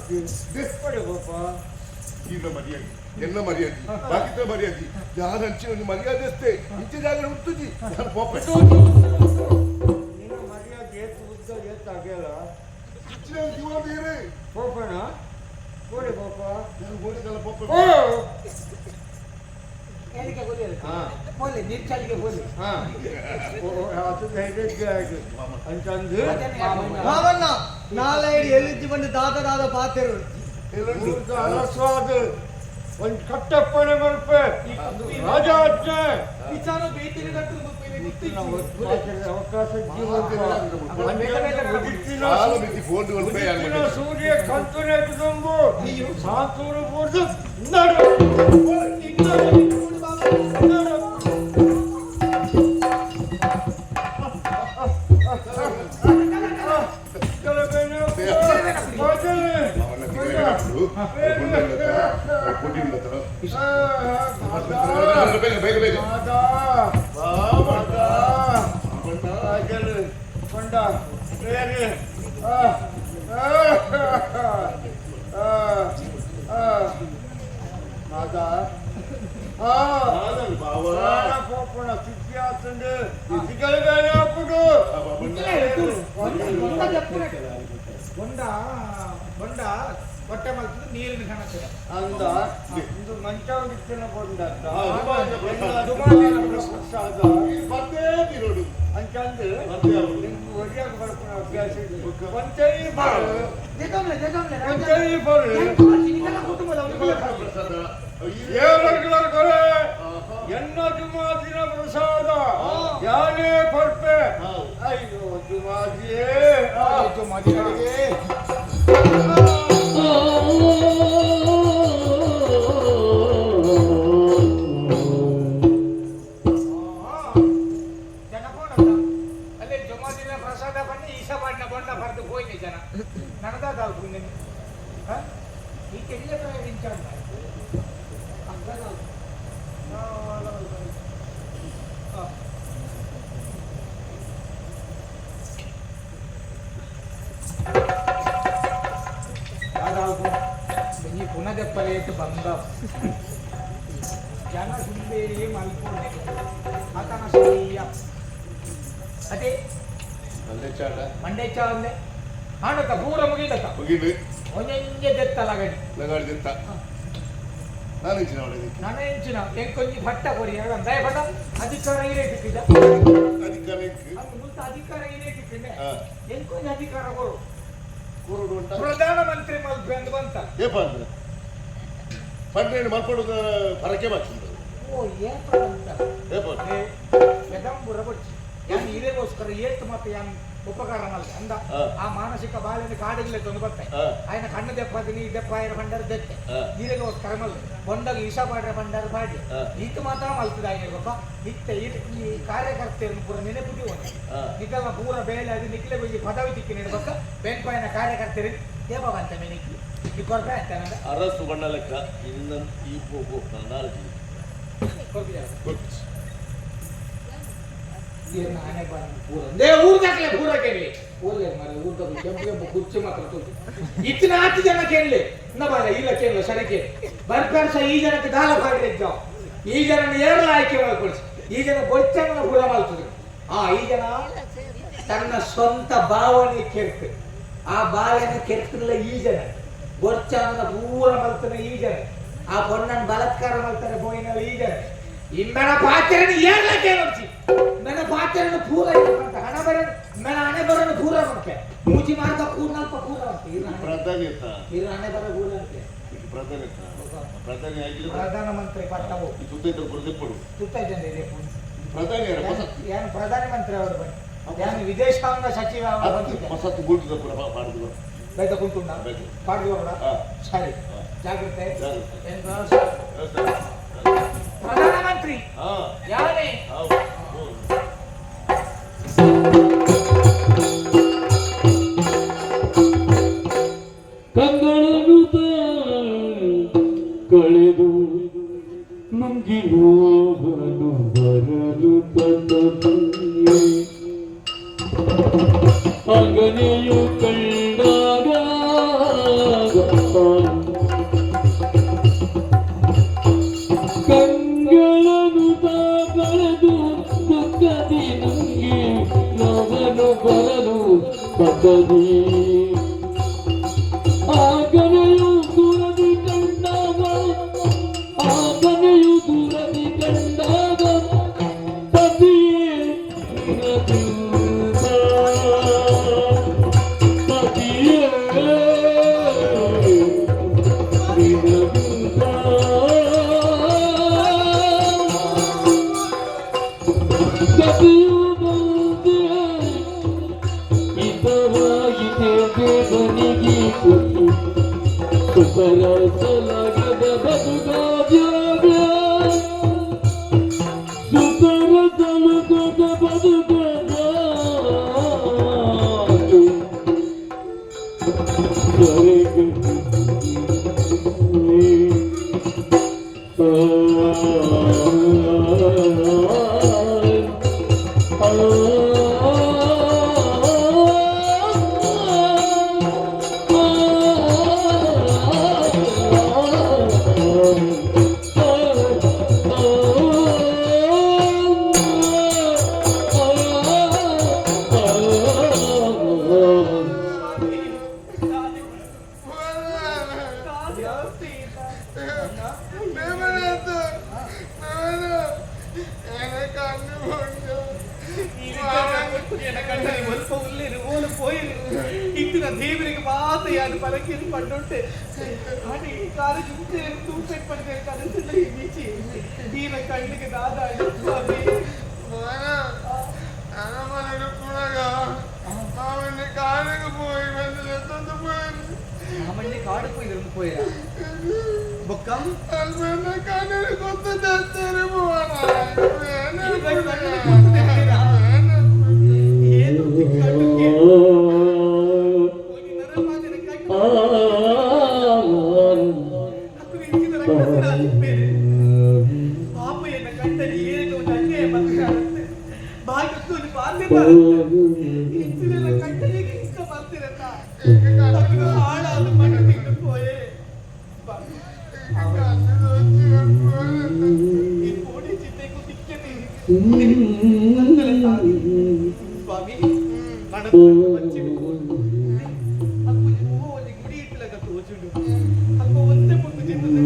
H: ಒಡೆ ಪೋಪ.
A: ಈಗ ಮರ್ಯಾದೆ ಎನ್ನ ಮರ್ಯಾದೆ ಬಾಕಿತ ಮರ್ಯಾದೆ ಯಾರು ಹಂಚಿನ ಒಂದು ಮರ್ಯಾದೆ ಅಷ್ಟೇ ಇಂಚ ಜಾಗ ಹುಟ್ಟುಜಿ ಯಾರು ಪೋಪೆ.
H: ನಿನ್ನ ಮರ್ಯಾದೆ ಏತ್ ಉದ್ದ ಏತ್ ಅಗಲ.
A: ಇಚ್ಚಿನ ಜೀವ ಬೇರೆ.
H: ಪೋಪಣ ಓಡೆ ಪೋಪ.
A: ಯಾರು ಗೋಡೆಗೆಲ್ಲ ಪೋಪೆ.
H: ಓ.
B: ಹೇಳಿಕೆ ಗೊತ್ತಿಲ್ಲ. ಬೋಲೆ ನೀರ್ಚಾಲಿಗೆ ಬೋಲೆ.
H: ಹಾ ಅದು ಧೈರ್ಯ ಅಂತಂದು
E: ಮಾವಣ್ಣ ನಾಳೆ ಎಲ್ಲಿದ್ದು ಬಂದು ದಾದ ದಾದ ಪಾತೆರು
H: ಅರಸ್ವಾದ ಒಂದು ಕಟ್ಟಪ್ಪಣೆ ಮಲ್ಪೆ ರಾಜಾಜ್ಞೆ
E: ವಿಚಾರ ಬೇತಿನ
H: ಅವಕಾಶ ಸೂರ್ಯ ಕಂತುನೆ ಕುಟುಂಬ ಸಾತೂರು ಪೂರ್ದು ನಡು
A: ಬೇಗ ಬೇಗ ಬೇಗ.
H: ಕೊಂಡ ಮಾತಾ ಪೋಪುಣ ಸಿಕ್ಕಿ ಆತಂಡು ಸಿಗಲ್ಬೇನೆ ಹಾಕುಡು.
F: ಬೊಂಡ ಬೊಂಡ ಹೊಟ್ಟೆ ಮಲ್ತದ್ದು ನೀರಿನ ಕಣಕ್ಕೆ.
H: ಅಂದ ಇಂದು ಮಂಚ ಒಂದಿತ್ತಿನ ಬೊಂಡ ಪ್ರಸಾದ
A: ಪದೇ ತಿರೋಡು.
H: ಅಂತಂದು ನಿಮ್ಗೆ ಒರಿಯಾಗ ಬರ್ಪುನ ಅಭ್ಯಾಸ ಒಂಚೈ ಬರು ಒಂಚೈ ಬರು
A: ಪ್ರಸಾದ.
H: ಏಳಗಳ ಕೊರೆ ಎನ್ನ ಜುಮಾದಿನ ಪ್ರಸಾದ ಯಾನೇ ಪರ್ಪೆ. ಅಯ್ಯೋ ಜುಮಾದಿಯೇ.
F: ಜನ ಕೋಣತ್ತ ಅಲ್ಲಿ ಜುಮಾದಿನ ಪ್ರಸಾದ ಬನ್ನಿ ಈಶ ಮಾಡಿನ ಬೊಂಡ ಬರೆದು ಹೋಯ್ನಿ ಜನ ನನದಾದ ಪುಣ್ಯನಿ. ಈ ಕೆಲ್ಲ ಇಂಚಾರ್ಜ್ ಈ ಪುನದೆಪ್ಪಲೇಟ್ ಬಂದ ಜನ ಸುಂದೇ ಮಲ್ಪುಣೆ ಆತನ ಸರಿಯ ಅದೇ.
A: ಮಂಡೆ ಚಾಡ.
F: ಮಂಡೆ ಚಾಂದೆ ಆಣತ ಪೂರ ಮುಗಿದತ.
A: ಮುಗಿದು.
F: ಒಂಜೊಂಜೆ ದೆತ್ತ ಲಗಡಿ.
A: ಲಗಾಡಿ ದೆತ್ತ ನಾನು ಇಂಚಿನ ಒಳಗೆ.
F: ನಾನು ಇಂಚಿನ ಎಂಕೊಂಜಿ ಭಟ್ಟ ಕೊರಿ ದಯ ಭಟ್ಟ ಅಧಿಕಾರ ಇರೇಟಿಕ್ಕಿದ್ದ.
A: ಅಧಿಕಾರ ಎಂಕ್.
F: ಅದು ಮುಲ್ತ ಅಧಿಕಾರ ಇರೇಟಿಕ್ಕಿಂಡೆ. ಎಂಕೊಂಜಿ ಅಧಿಕಾರ ಕೊರು.
A: ಕೂರುಡು ಉಂಟ.
F: ಪ್ರಧಾನ ಮಂತ್ರಿ ಮಲ್ಪೆ ಅಂದ್ ಬಂತ.
A: ಏಪ ಅಂದ್ರೆ ಪಂಡ್ರೇನು ಮಲ್ಪಡು ಫರಕೆ ಬಾಕಿ.
F: ಓ ಏಪ ಅಂತ.
A: ಏಪ.
F: ಪೆದಂಬುರ ಬೊಚ್ಚಿ ಯಾನ್ ಇರೇಗೋಸ್ಕರ ಏತ್ ಮತ್ತೆ ಯಾನ್ ಉಪಕಾರ ಮಲ್ತೆ ಅಂದ. ಆ ಮಾನಸಿಕ ಬಾಲ್ಯನ ಕಾಡಿಗೆ ತಂದು ಬರ್ತೆ. ఆయన ಕಣ್ಣು ದೆಪ್ಪದ ನೀ ದೆಪ್ಪ ಆಯರ ಭಂಡಾರ ದೆತ್ತೆ. ನೀರಿಗೋಸ್ಕರ ಮಲ್ತೆ ಬೊಂಡಗ ಈಶಾ ಪಾಡ್ರ ಭಂಡಾರ ಪಾಡಿ. ಈತ ಮಾತ್ರ ಮಲ್ತದ ఆయన ಗೊತ್ತ ಇತ್ತ ಈ ಕಾರ್ಯಕರ್ತೆಯನ್ನು ಪೂರ ನೆನಪು ಹೋನೆ. ನಿಕಲ್ನ ಪೂರ ಬೇಲೆ ಅದು ನಿಖಿಲ ಬೀಜಿ ಪದವಿ ತಿಕ್ಕಿ ನೆನಪಕ್ಕ ಬೆನ್ಪಾಯನ ಕಾರ್ಯಕರ್ತರು ದೇವ ಬಂತ ಮೆನಿಕ್ಕಿ ಈ ಕೊರ್ಪೆ ಅಂತ ನಂದ.
D: ಅರಸು ಬಣ್ಣ ಲೆಕ್ಕ ಇನ್ನ ಈ ಪೋಪು ನಾಲ್ಕು.
F: ಕೊರ್ಪಿಯ.
A: ಗೊತ್ತು.
F: ನಾನೇ ಬಂದು ಪೂರ they ಊರ್ದಾಕ್ಲೆ ಪೂರ ಕೇಳಲಿ ಊರ್ಲೆ ಮರ ಊರ್ದಾಗ ಕೆಂಪು ಕೆಂಪು ಕುರ್ಚಿ ಮಾತ್ರ ತೋಚು ಇತ್ತಿನ ಹತ್ತು ಜನ ಕೇಳಲಿ ಬಾಲ ಇಲ್ಲ ಕೇಳಲ್ಲ ಸರಿ ಕೇಳಿ ಬರ್ಪರ್ಸ ಈ ಜನಕ್ಕೆ ದಾಲ ಪಾಡಿದ್ದಾವ ಈ ಜನ ಏರಲ ಆಯ್ಕೆ ಮಾಡ್ಕೊಳ್ಸಿ ಈ ಜನ ಬೊಚ್ಚನ್ನ ಪೂರ ಮಾಡ್ತದೆ ಆ ಈ ಜನ ತನ್ನ ಸ್ವಂತ ಭಾವನೆ ಕೆರ್ತು ಆ ಬಾಳೆನ ಕೆರ್ತಿಲ್ಲ ಈ ಜನ ಬೊಚ್ಚನ್ನ ಪೂರ ಮಲ್ತನ ಈ ಜನ ಆ ಪೊನ್ನನ್ ಬಲಾತ್ಕಾರ ಮಲ್ತಾನೆ ಬೋಯಿನಲ್ಲಿ ಈ ಜನ ಇಮ್ಮೆನ ಪಾತ್ರನ ಏರ್ಲ ಕೇಳೋಡ್ಸಿ ಮೆನ ಪಾತ್ರನ ಪೂರ ಅಂತ ಹಣ ಬರ ಮೆನ ಹಣೆ ಬರನ ಪೂರ ಅಂತೆ ಮೂಜಿ ಮಾರ್ಗ ಕೂರ್ನಲ್ಪ ಪೂರ ಅಂತೆ ಇರ ಹಣೆ
A: ಪ್ರಧಾನಿ ಇತ್ತ.
F: ಇರ ಹಣೆ ಬರ ಪೂರ ಅಂತೆ.
A: ಇದು ಪ್ರಧಾನಿ ಇತ್ತ ಪ್ರಧಾನಿ ಆಗಿಲ್ಲ.
F: ಪ್ರಧಾನ ಮಂತ್ರಿ ಪಟ್ಟವು.
A: ಈ ಸುತ್ತ ಇದ್ದ ಬುಡದೆಪ್ಪಡು.
F: ತುತ್ತ ಇದ್ದೇನೆ ಇದೆ.
A: ಪ್ರಧಾನಿ ಯಾರ ಹೊಸ
F: ಏನು ಪ್ರಧಾನ ಮಂತ್ರಿ ಅವರು ಬನ್ನಿ ಏನು ವಿದೇಶಾಂಗ ಸಚಿವ ಅವರು ಬಂದಿದ್ದಾರೆ.
A: ಹೊಸತ್ತು ಬೂಟದ ಪುರ ಮಾಡಿದ್ರು.
F: ಬೈತ ಕುಂಟುಂಡ.
A: ಬೈತ.
F: ಪಾಡ್ದು ಬರೋಣ. ಸರಿ. ಜಾಗ್ರತೆ.
A: ಜಾಗ್ರತೆ.
F: ಏನು ಪ್ರಧಾನ ಮಂತ್ರಿ ಯಾರೇ
A: ಹೌದು.
C: ಕಂಗಳನ್ನು ಕಳೆದು ನುಂಗಿ ಹೋಗಲು ಬರಲು ಪತದಿ ಅಂಗನೆಯು ಕಂಡಾಗ ಕಂಗಳನ್ನು ಕಳೆದು ದುಃಖದಿ ನುಂಗಿ ನೋವನು ಬರಲು ಪತದಿ ಆಗನೆಯು ದೂರದಿ ಕಂಡಾಗ ಆಗನೆಯು ದೂರದಿ ಕಂಡಾಗ बनेगी खुशी सुपर सलगद बदगा सुपर सलगद बदगा
E: ಇತ್ತಿನ ದೇವರಿಗೆ ಮಾತ ಯಾರು ಪರಕೇನು ಪಂಡುಂಟೆ ಆಟ ಈ ಕಾಲ ಜುಂಚೆ ತೂಪೆಟ್ ಪಡೆದ ಕನಸಿಲ್ಲ ಈ ಬೀಚಿ ಈನ ಕಣ್ಣಿಗೆ ದಾದ ಸ್ವಾಮಿ.
B: ಮಾಮಣ್ಣಿ ಕಾಡು ಪೋಯಿದ್ರು ಪೋಯ ಬೊಕ್ಕ
E: ಏನು ಕಣ್ಣು ಹೋಗಿ ನರಮಾತಿನ ಕಣ್ಣು ಹತ್ತು ಇಂಚಿನ ರಕ್ತಸ್ರಾವಿದ್ದೇನೆ. ಪಾಪ ಎನ್ನ ಕಂಡಲ್ಲಿ ಏನಿಲ್ಲ ಒಂದು ಅನ್ಯಾಯ ಬರ್ತಾರೆ ಭಾಗ್ಯಕ್ಕೆ ಒಂದು ಬಾಧ್ಯತೆ ಇಂಚಿನ ಕಂಡಲಿಗೆ ಇಷ್ಟ ಬರ್ತಿರತ್ತ ಹಾಳಾದ ಮಣ್ಣು ತಿಂದು ಪೋಯೆ. ಈ ಕೋಡಿ ಚಿಂತೆಗೂ ತಿಕ್ಕತೆ ಸ್ವಾಮಿ ಅಪ್ಪು ಒಂಜಿ ಗುಡಿ ಇಟ್ಟಲಗ ತೋಜುಂಡು ಅಪ್ಪ ಒಂದೇ ಪೊಟ್ಟು ಜಿನ್ನದ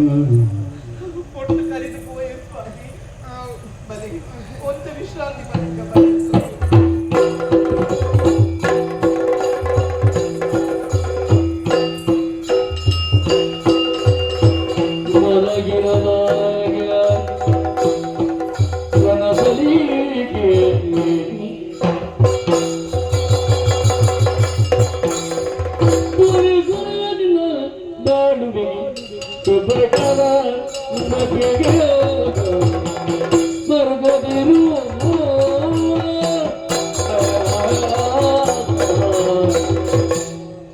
E: ಪೊಟ್ಟು ಕರಿದು ಪೋಯೆ ಸ್ವಾಮಿ. ಬಲೆ ಒಂತೆ ವಿಶ್ರಾಂತಿ ಬರಕ ಬಲೆ ಸ್ವಾಮಿ.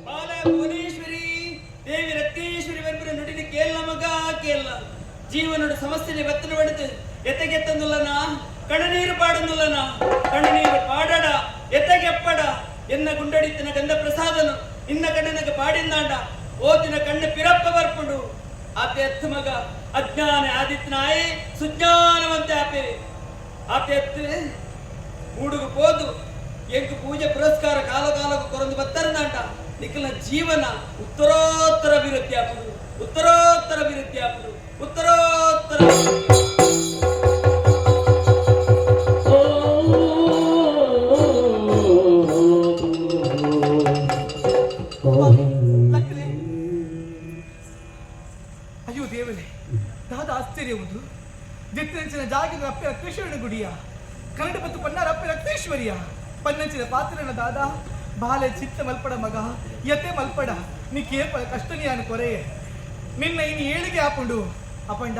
G: ಬಾಲ ಭುವನೇಶ್ವರಿ ದೇವಿ ರಕ್ತೇಶ್ವರಿ ಬನ್ಪುರ ನುಡಿನ ಕೇಲ್ಲ ಮಗ ಕೇಲ್ಲ. ಜೀವನೋಡು ಸಮಸ್ಯೆ ಬತ್ತನ ಬಡಿತು ಎತ್ತಗೆತ್ತಂದುಲ್ಲನ ಕಣ್ಣನೀರು ಪಾಡಂದುಲ್ಲನ ಕಣ್ಣನೀರು ಪಾಡಡ ಎತ್ತಗೆಪ್ಪಡ ಎನ್ನ ಗುಂಡಡಿತ್ತಿನ ಗಂಧ ಪ್ರಸಾದನು ಇನ್ನ ಕಣ್ಣನಗ ಪಾಡಿಂದಾಂಡ ಓತಿನ ಕಣ್ಣು ಪಿರಪ್ಪ ಬರ್ಪುಂಡು. ಆತೆ ಎತ್ತು ಮಗ ಅಜ್ಞಾನ ಆದಿತ್ನಾಯೇ ಸುಜ್ಞಾನವಂತೆ ಆಪೆ. ಆತೆ ಎತ್ತು ಮೂಡುಗು ಪೋದು ಎಂಕು ಪೂಜೆ ಪುರಸ್ಕಾರ ಕಾಲ ಕಾಲకు ಕೊರಂದು ಬತ್ತರಂದಾಂಟ ನಿಖಲ ಜೀವನ ಉತ್ತರೋತ್ತರ ಅಭಿವೃದ್ಧಿ ಆಪುಡು, ಉತ್ತರೋತ್ತರ ಅಭಿವೃದ್ಧಿ ಆಪುಡು, ಉತ್ತರೋತ್ತರ ಅಭಿವೃದ್ಧಿ.
E: ಲಕ್ಕಲೆ. ಅಯ್ಯೋ ದೇವರೇ, ದಾದ ಆಶ್ಚರ್ಯ ಉಂಟು. ದಿತ್ತಂಚಿನ ಜಾಗದ ಅಪ್ಪೆ ರಕ್ತೇಶ್ವರನ ಗುಡಿಯ ಕನ್ನಡ ಮತ್ತು ಪನ್ನಾರ ಅಪ್ಪೆ ರಕ್ತೇಶ್ವರಿಯ ಪನ್ನಂಚಿನ ಪಾತ್ರನ ದಾದ ಬಾಲೆ ಚಿತ್ತ ಮಲ್ಪಡ ಮಗ ಯತೆ ಮಲ್ಪಡ ನೀ ಕೇಪ ಕಷ್ಟನಿಯಾನು ಕೊರೆಯೆ ನಿನ್ನ ಇನ್ನು ಏಳಿಗೆ ಆಪುಂಡು. ಅಪಂಡ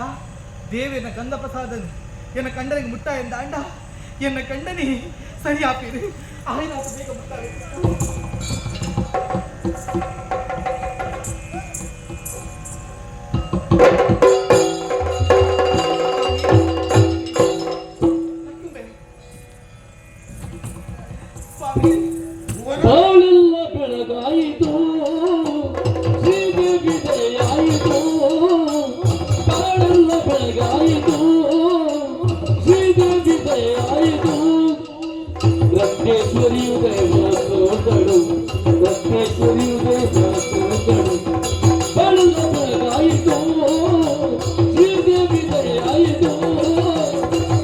E: ದೇವೇನ ಗಂಧ ಪ್ರಸಾದನು ಎನ್ನ ಕಂಡನಿಗೆ ಮುಟ್ಟ ಎಂದ ಅಂಡ ಎನ್ನ ಕಂಡನಿ ಸರಿ ಆಪೀರು ಆಯ್ನ ಬೇಗ ಮುಟ್ಟಾವೆ. ಸ್ವಾಮಿ.
C: ಬಾಳೆಲ್ಲ ಬೆಳಗಾಯಿತು, ಶ್ರೀದೇವಿ ದಯಾಯಿತು. ಬಾಳೆಲ್ಲ ಬೆಳಗಾಯಿತು, ಶ್ರೀದೇವಿ ದಯಾಯಿತು. ರತ್ನೇಶ್ವರಿಯು ದೇವಸೋದಳು, ರತ್ನೇಶ್ವರಿಯು ದೇವಸೋದಳು. ಬಾಳೆಲ್ಲ ಬೆಳಗಾಯಿತು, ಶ್ರೀದೇವಿ ದಯಾಯಿತು.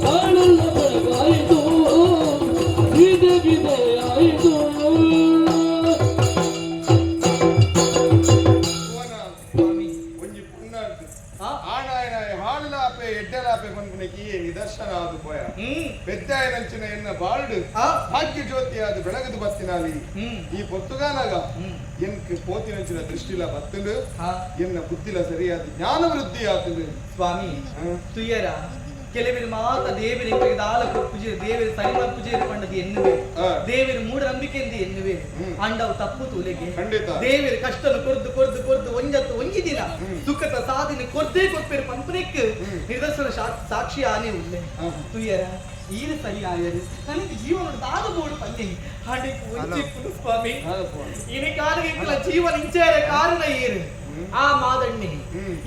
C: ಬಾಳೆಲ್ಲ ಬೆಳಗಾಯಿತು, ಶ್ರೀದೇವಿ ದಯಾಯಿತು.
D: ಒಂಜಿ ಪುಣ್ಣಾರ್ದು ಆಣಾಯನ ಹಾಳುಲಾಪೆ ಎಡ್ಡೆಲಾಪೆ ಪನ್ಪುನಕ್ಕೆ ನಿದರ್ಶನ ಆದು ಪೋಯ. ಪೆದ್ದಾಯನಂಚಿನ ಎನ್ನ ಬಾಳ್ಡು ಭಾಗ್ಯ ಜ್ಯೋತಿಯಾದ ಬೆಳಗದು.
I: ಬತ್ತಿನಾಲಿ ಈ ಪೊತ್ತುಗಾನಾಗ ಎನ್ಕ್ ಪೋತಿನಂಚಿನ ದೃಷ್ಟಿಲ ಬತ್ತುಂಡು ಎನ್ನ ಬುದ್ಧಿಲ ಸರಿಯಾದ ಜ್ಞಾನ ವೃದ್ಧಿ ಆತುಂಡು.
E: ಸ್ವಾಮಿ ತುಯ್ಯರ ಕೆಲವರು ಮಾತ ದೇವರಿಗೆ ದಾಲ ಪೂಜೆ ದೇವರು ಸರಿ ಪೂಜೆ ಪಂಡದು ಎನ್ನುವೆ, ದೇವರು ಮೂಢನಂಬಿಕೆ ಎಂದು ಎನ್ನುವೆ. ಅಂಡವು ತಪ್ಪು ತೂಲೆಗೆ.
I: ಖಂಡಿತ.
E: ದೇವರು ಕಷ್ಟನು ಕೊರ್ದು ಕೊರ್ದು ಕೊರ್ದು ಒಂಜತ್ತು ಒಂಜಿ ದಿನ ಸುಖದ ಸಾಧನೆ ಕೊರ್ದೇ ಕೊರ್ಪೇರು ಪಂಪನೆಕ್ ನಿದರ್ಶನ ಸಾಕ್ಷಿ ಆನೆ ಉಲ್ಲೆ. ತುಯ್ಯರ ಈರು ಸರಿ ಆಯರು ನನಗೆ ಜೀವನ ದಾದ ಬೋಡು ಪಲ್ಲೆ ಹಾಡಿಗೆ ಒಂಜಿ ಸ್ವಾಮಿ ಇನಿ ಕಾಲಕ್ಕೆ ಜೀವನ ಇಂಚೇರ ಕಾರಣ ಏರು ಆ ಮಾದಣ್ಣೆ,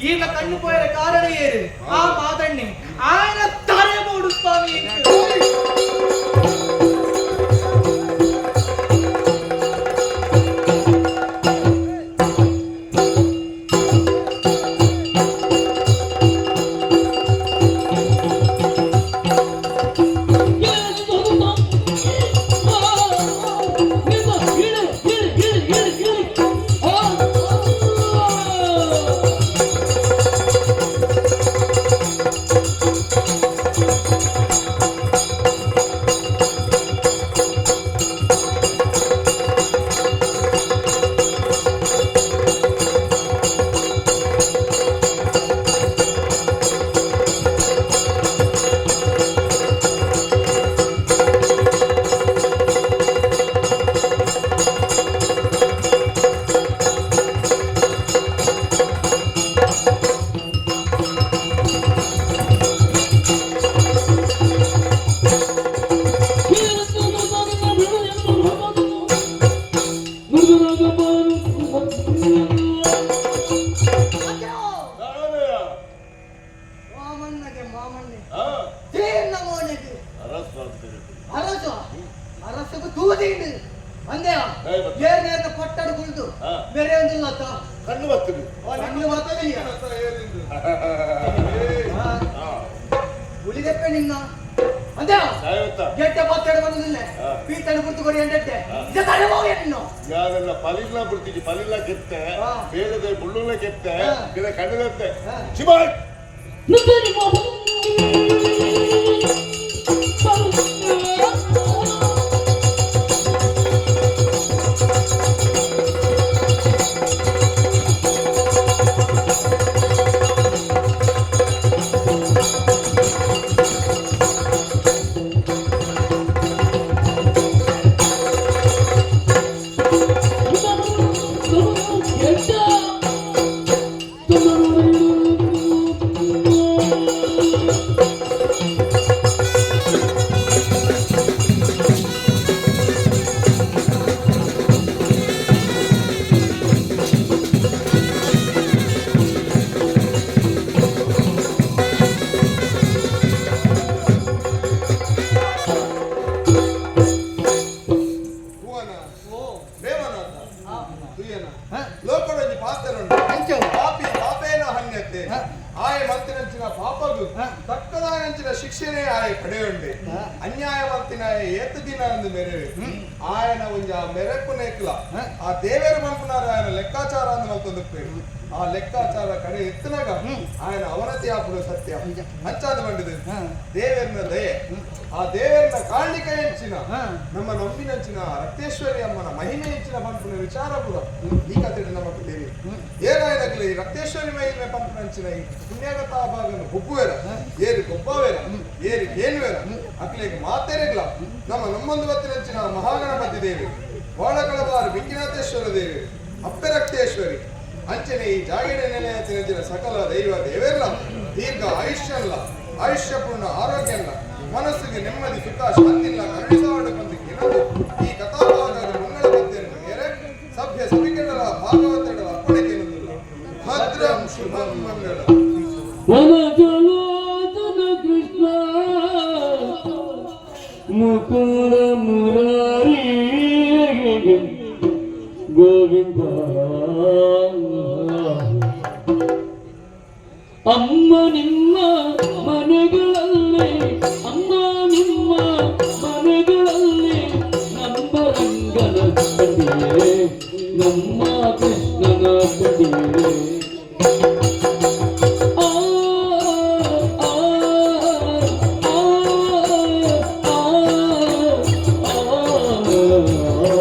E: ಈನ ಕಣ್ಣು ಪೋಯರ ಕಾರಣ ಏರು ಆ ಮಾದಣ್ಣೆ, ಆಯನ ತರೆ ಬೋಡು ಸ್ವಾಮಿ.
A: ಕಣ್ಣು ಬರ್ತದೆ.
E: ಕಣ್ಣು ಬರ್ತದೆ. ಉಳಿದಪ್ಪ ನಿನ್ನ ಅಂದೆ ಗೆಡ್ಡೆ ಪತ್ತಡ ಬಂದಿಲ್ಲ ಪೀತನ ಗುರ್ತು ಕೊಡಿ ಅಂದಟ್ಟೆ ನಿನ್ನು
A: ಯಾರೆಲ್ಲ ಪಲಿಲ್ಲ ಬಿಡ್ತೀನಿ, ಪಲಿಲ್ಲ ಕೆತ್ತೆ, ಬೇರೆ ಮುಳ್ಳುಲ್ಲ ಕೆತ್ತೆ, ಇಲ್ಲ ಕಣ್ಣು ಶಿವಾಯ್.
I: ಲೋಕಡೊಂಜಿ ಪಾತ್ರ ಪಾಪಿ ಪಾಪೇನ ಹನ್ಯತೆ ಆಯ ಮಂತಿನಂಚಿನ ಪಾಪಗು ತಕ್ಕದಾನಂಚಿನ ಶಿಕ್ಷಣೆ ಆಯ ಪಡೆಯುಂಡೆ ಅನ್ಯಾಯ ಮಂತಿನ ಏತ ದಿನ ಅಂದು ಮೆರೆವೆ ಆಯನ ಒಂಜ ಆ ಮೆರೆಪು ನೇಕ್ಲ ಆ ದೇವೇರು ಮನ್ಪುನಾರ ಆಯನ ಲೆಕ್ಕಾಚಾರ ಅಂದು ಮಲ್ತೊಂದು ಆ ಲೆಕ್ಕಾಚಾರ ಕಡೆ ಎತ್ತನಾಗ ಆಯನ ಅವನತಿ ಆಪುಡು ಸತ್ಯ ಅಂಚಾದ ಬಂಡಿದೆ ದೇವೇರ್ನ ದಯೆ ಆ ದೇವೇರ್ನ ಕಾರಣಿಕ ಹೆಂಚಿನ ನಮ್ಮ ನಂಬಿನಂಚಿನ ರಕ್ತೇಶ್ವರಿ ಅಮ್ಮನ ಮಹಿಮೆ ಹೆಚ್ಚಿನ ಪಂಪುನ ವಿಚಾರ ಪೂರ ಈ ಕಥೆ ನಮಕ್ ದೇವಿ ಏನಾಯನಗಲಿ ರಕ್ತೇಶ್ವರಿ ಮಹಿಮೆ ಪಂಪುನಂಚಿನ ಈ ಪುಣ್ಯಗತಾ ಭಾಗನು ಗೊಬ್ಬುವೆರ ಏರಿ ಗೊಬ್ಬವೇರ ಏರಿ ಕೇಳುವೆರ ಅಕ್ಲೆಗ್ ಮಾತೆರೆಗ್ಲ ನಮ್ಮ ನಮ್ಮೊಂದು ಬತ್ತಿನಂಚಿನ ಮಹಾಗಣಪತಿ ದೇವಿ ಬಾಳಕಳಬಾರು ವಿಂಕಿನಾಥೇಶ್ವರ ದೇವಿ ಅಪ್ಪೆ ರಕ್ತೇಶ್ವರಿ ಅಂಚನೆ ಈ ಜಾಗರಣೆ ನೆಲೆಯ ಸಕಲ ದೈವ ದೇವೆಲ್ಲ ದೀರ್ಘ ಆಯುಷ್ಯಲ್ಲ ಆಯುಷ್ಯಪೂರ್ಣ ಆರೋಗ್ಯಲ್ಲ ಮನಸ್ಸಿಗೆ ನೆಮ್ಮದಿ ಸುಖ ಶಾಂತಿ ಇಲ್ಲ ಕರುಣಿಸಾವಡ ಬಂದು ಕೆಲವು ಈ ಕಥಾಭಾಗದ ಮಂಗಳ ಪದ್ಯವನ್ನು ಮೇರೆ ಸಭ್ಯ ಸಭಿಕೆಗಳ ಭಾಗವತಗಳ ಅಪ್ಪಣೆ ಕೇಳುವುದಿಲ್ಲ. ಭದ್ರಂ ಶುಭಂ ಮಂಗಳ.
C: ಕೃಷ್ಣ ಮುಕುಂದ ಮುರಾರಿ ಗೋವಿಂದ ಅಮ್ಮ ನಿಮ್ಮ ಮನೆಗಳಲ್ಲಿ ಅಮ್ಮ ನಿಮ್ಮ ಮನೆಗಳಲ್ಲಿ ನಮ್ಮ ರಂಗನ ಕಂಡಿಯೇ ನಮ್ಮ ಕೃಷ್ಣನ ಕಂಡಿಯೇ ಆ ಆ ಆ ಆ ಆ.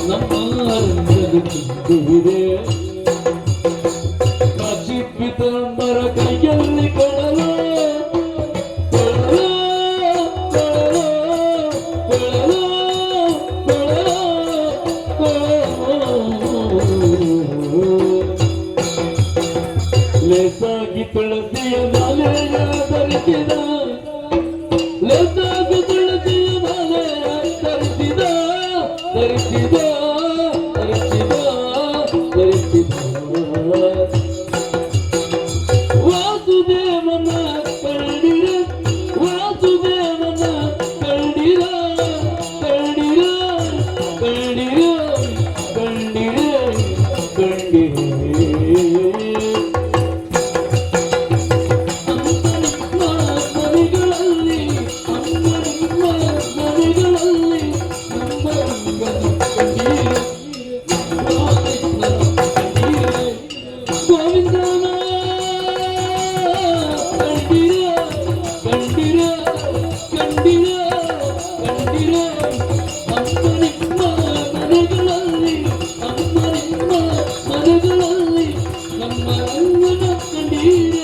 C: ನಮ್ಮ ರಂಗದ ತುಂಬಿದೆ. ಕಾಶಿ ಪಿತಾಂಬರ ಕೈಯಲ್ಲಿ ಕೊಡಲು ಕೊಡಲು ಕೊಡಲು ಕೊಡಲು ಕೊಡಲು ಕೊಡಲು. ಲೇಸಾಗಿ ತುಳಸಿಯ ಮಾಲೆಯ ಧರಿಸಿದ, ಲೇಸಾಗಿ ತುಳಸಿಯ ಮಾಲೆಯ ಧರಿಸಿದ, ಧರಿಸಿದ, ಧರಿಸಿದ, ಧರಿಸಿದ. ವಾಸುದೇವನ ಕಂಡಿರ, ವಾಸುದೇವನ ಕಂಡಿರ, ಕಂಡಿರ, ಕಂಡಿರ, ಕಂಡಿರ, ಕಂಡಿರ. ನಿಮ್ಮ ಮನೆಗಳಲ್ಲಿ, ಅಮ್ಮ ನಿಮ್ಮ ಮನೆಗಳಲ್ಲಿ ನಮ್ಮ ರಂಗನ ಕಂಡೀರ, ಕೃಷ್ಣನ ಕಂಡೀರ, ಗೋವಿಂದನ ಕಂಡಿರ, ಕಂಡಿರ, ಕಂಡಿರ, ಕಂಡಿರ. ಅಮ್ಮ ನಿಮ್ಮ ಮನೆಗಳಲ್ಲಿ, ಅಮ್ಮ ನಿಮ್ಮ ಮನೆಗಳಲ್ಲಿ ನಮ್ಮ ರಂಗನ ಕಂಡೀರ.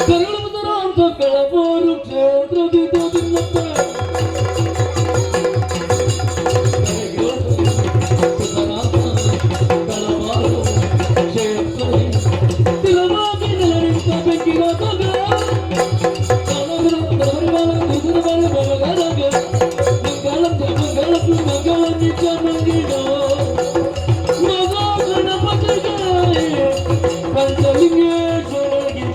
C: ಕರುಳುದರಾಂತ ಕಳಬೋರು ಕ್ಷೇತ್ರದಿದ್ದಪ್ಪ. ಕಳಬಾರು ಕ್ಷೇತ್ರ ತಿಲವಾಗಿ ನೆಲನಿಂತ ಬೆಂಕಿರಾದಾಗ ಮಂಗಳ ಮಂಗಳ ಮಂಗಳ ನಿಜ ಮಂಗಿಡ ಮಗ ಗಣಪತಿಗೆ ಪಂಚಲಿಂಗೇಶ್ವರಗೆ.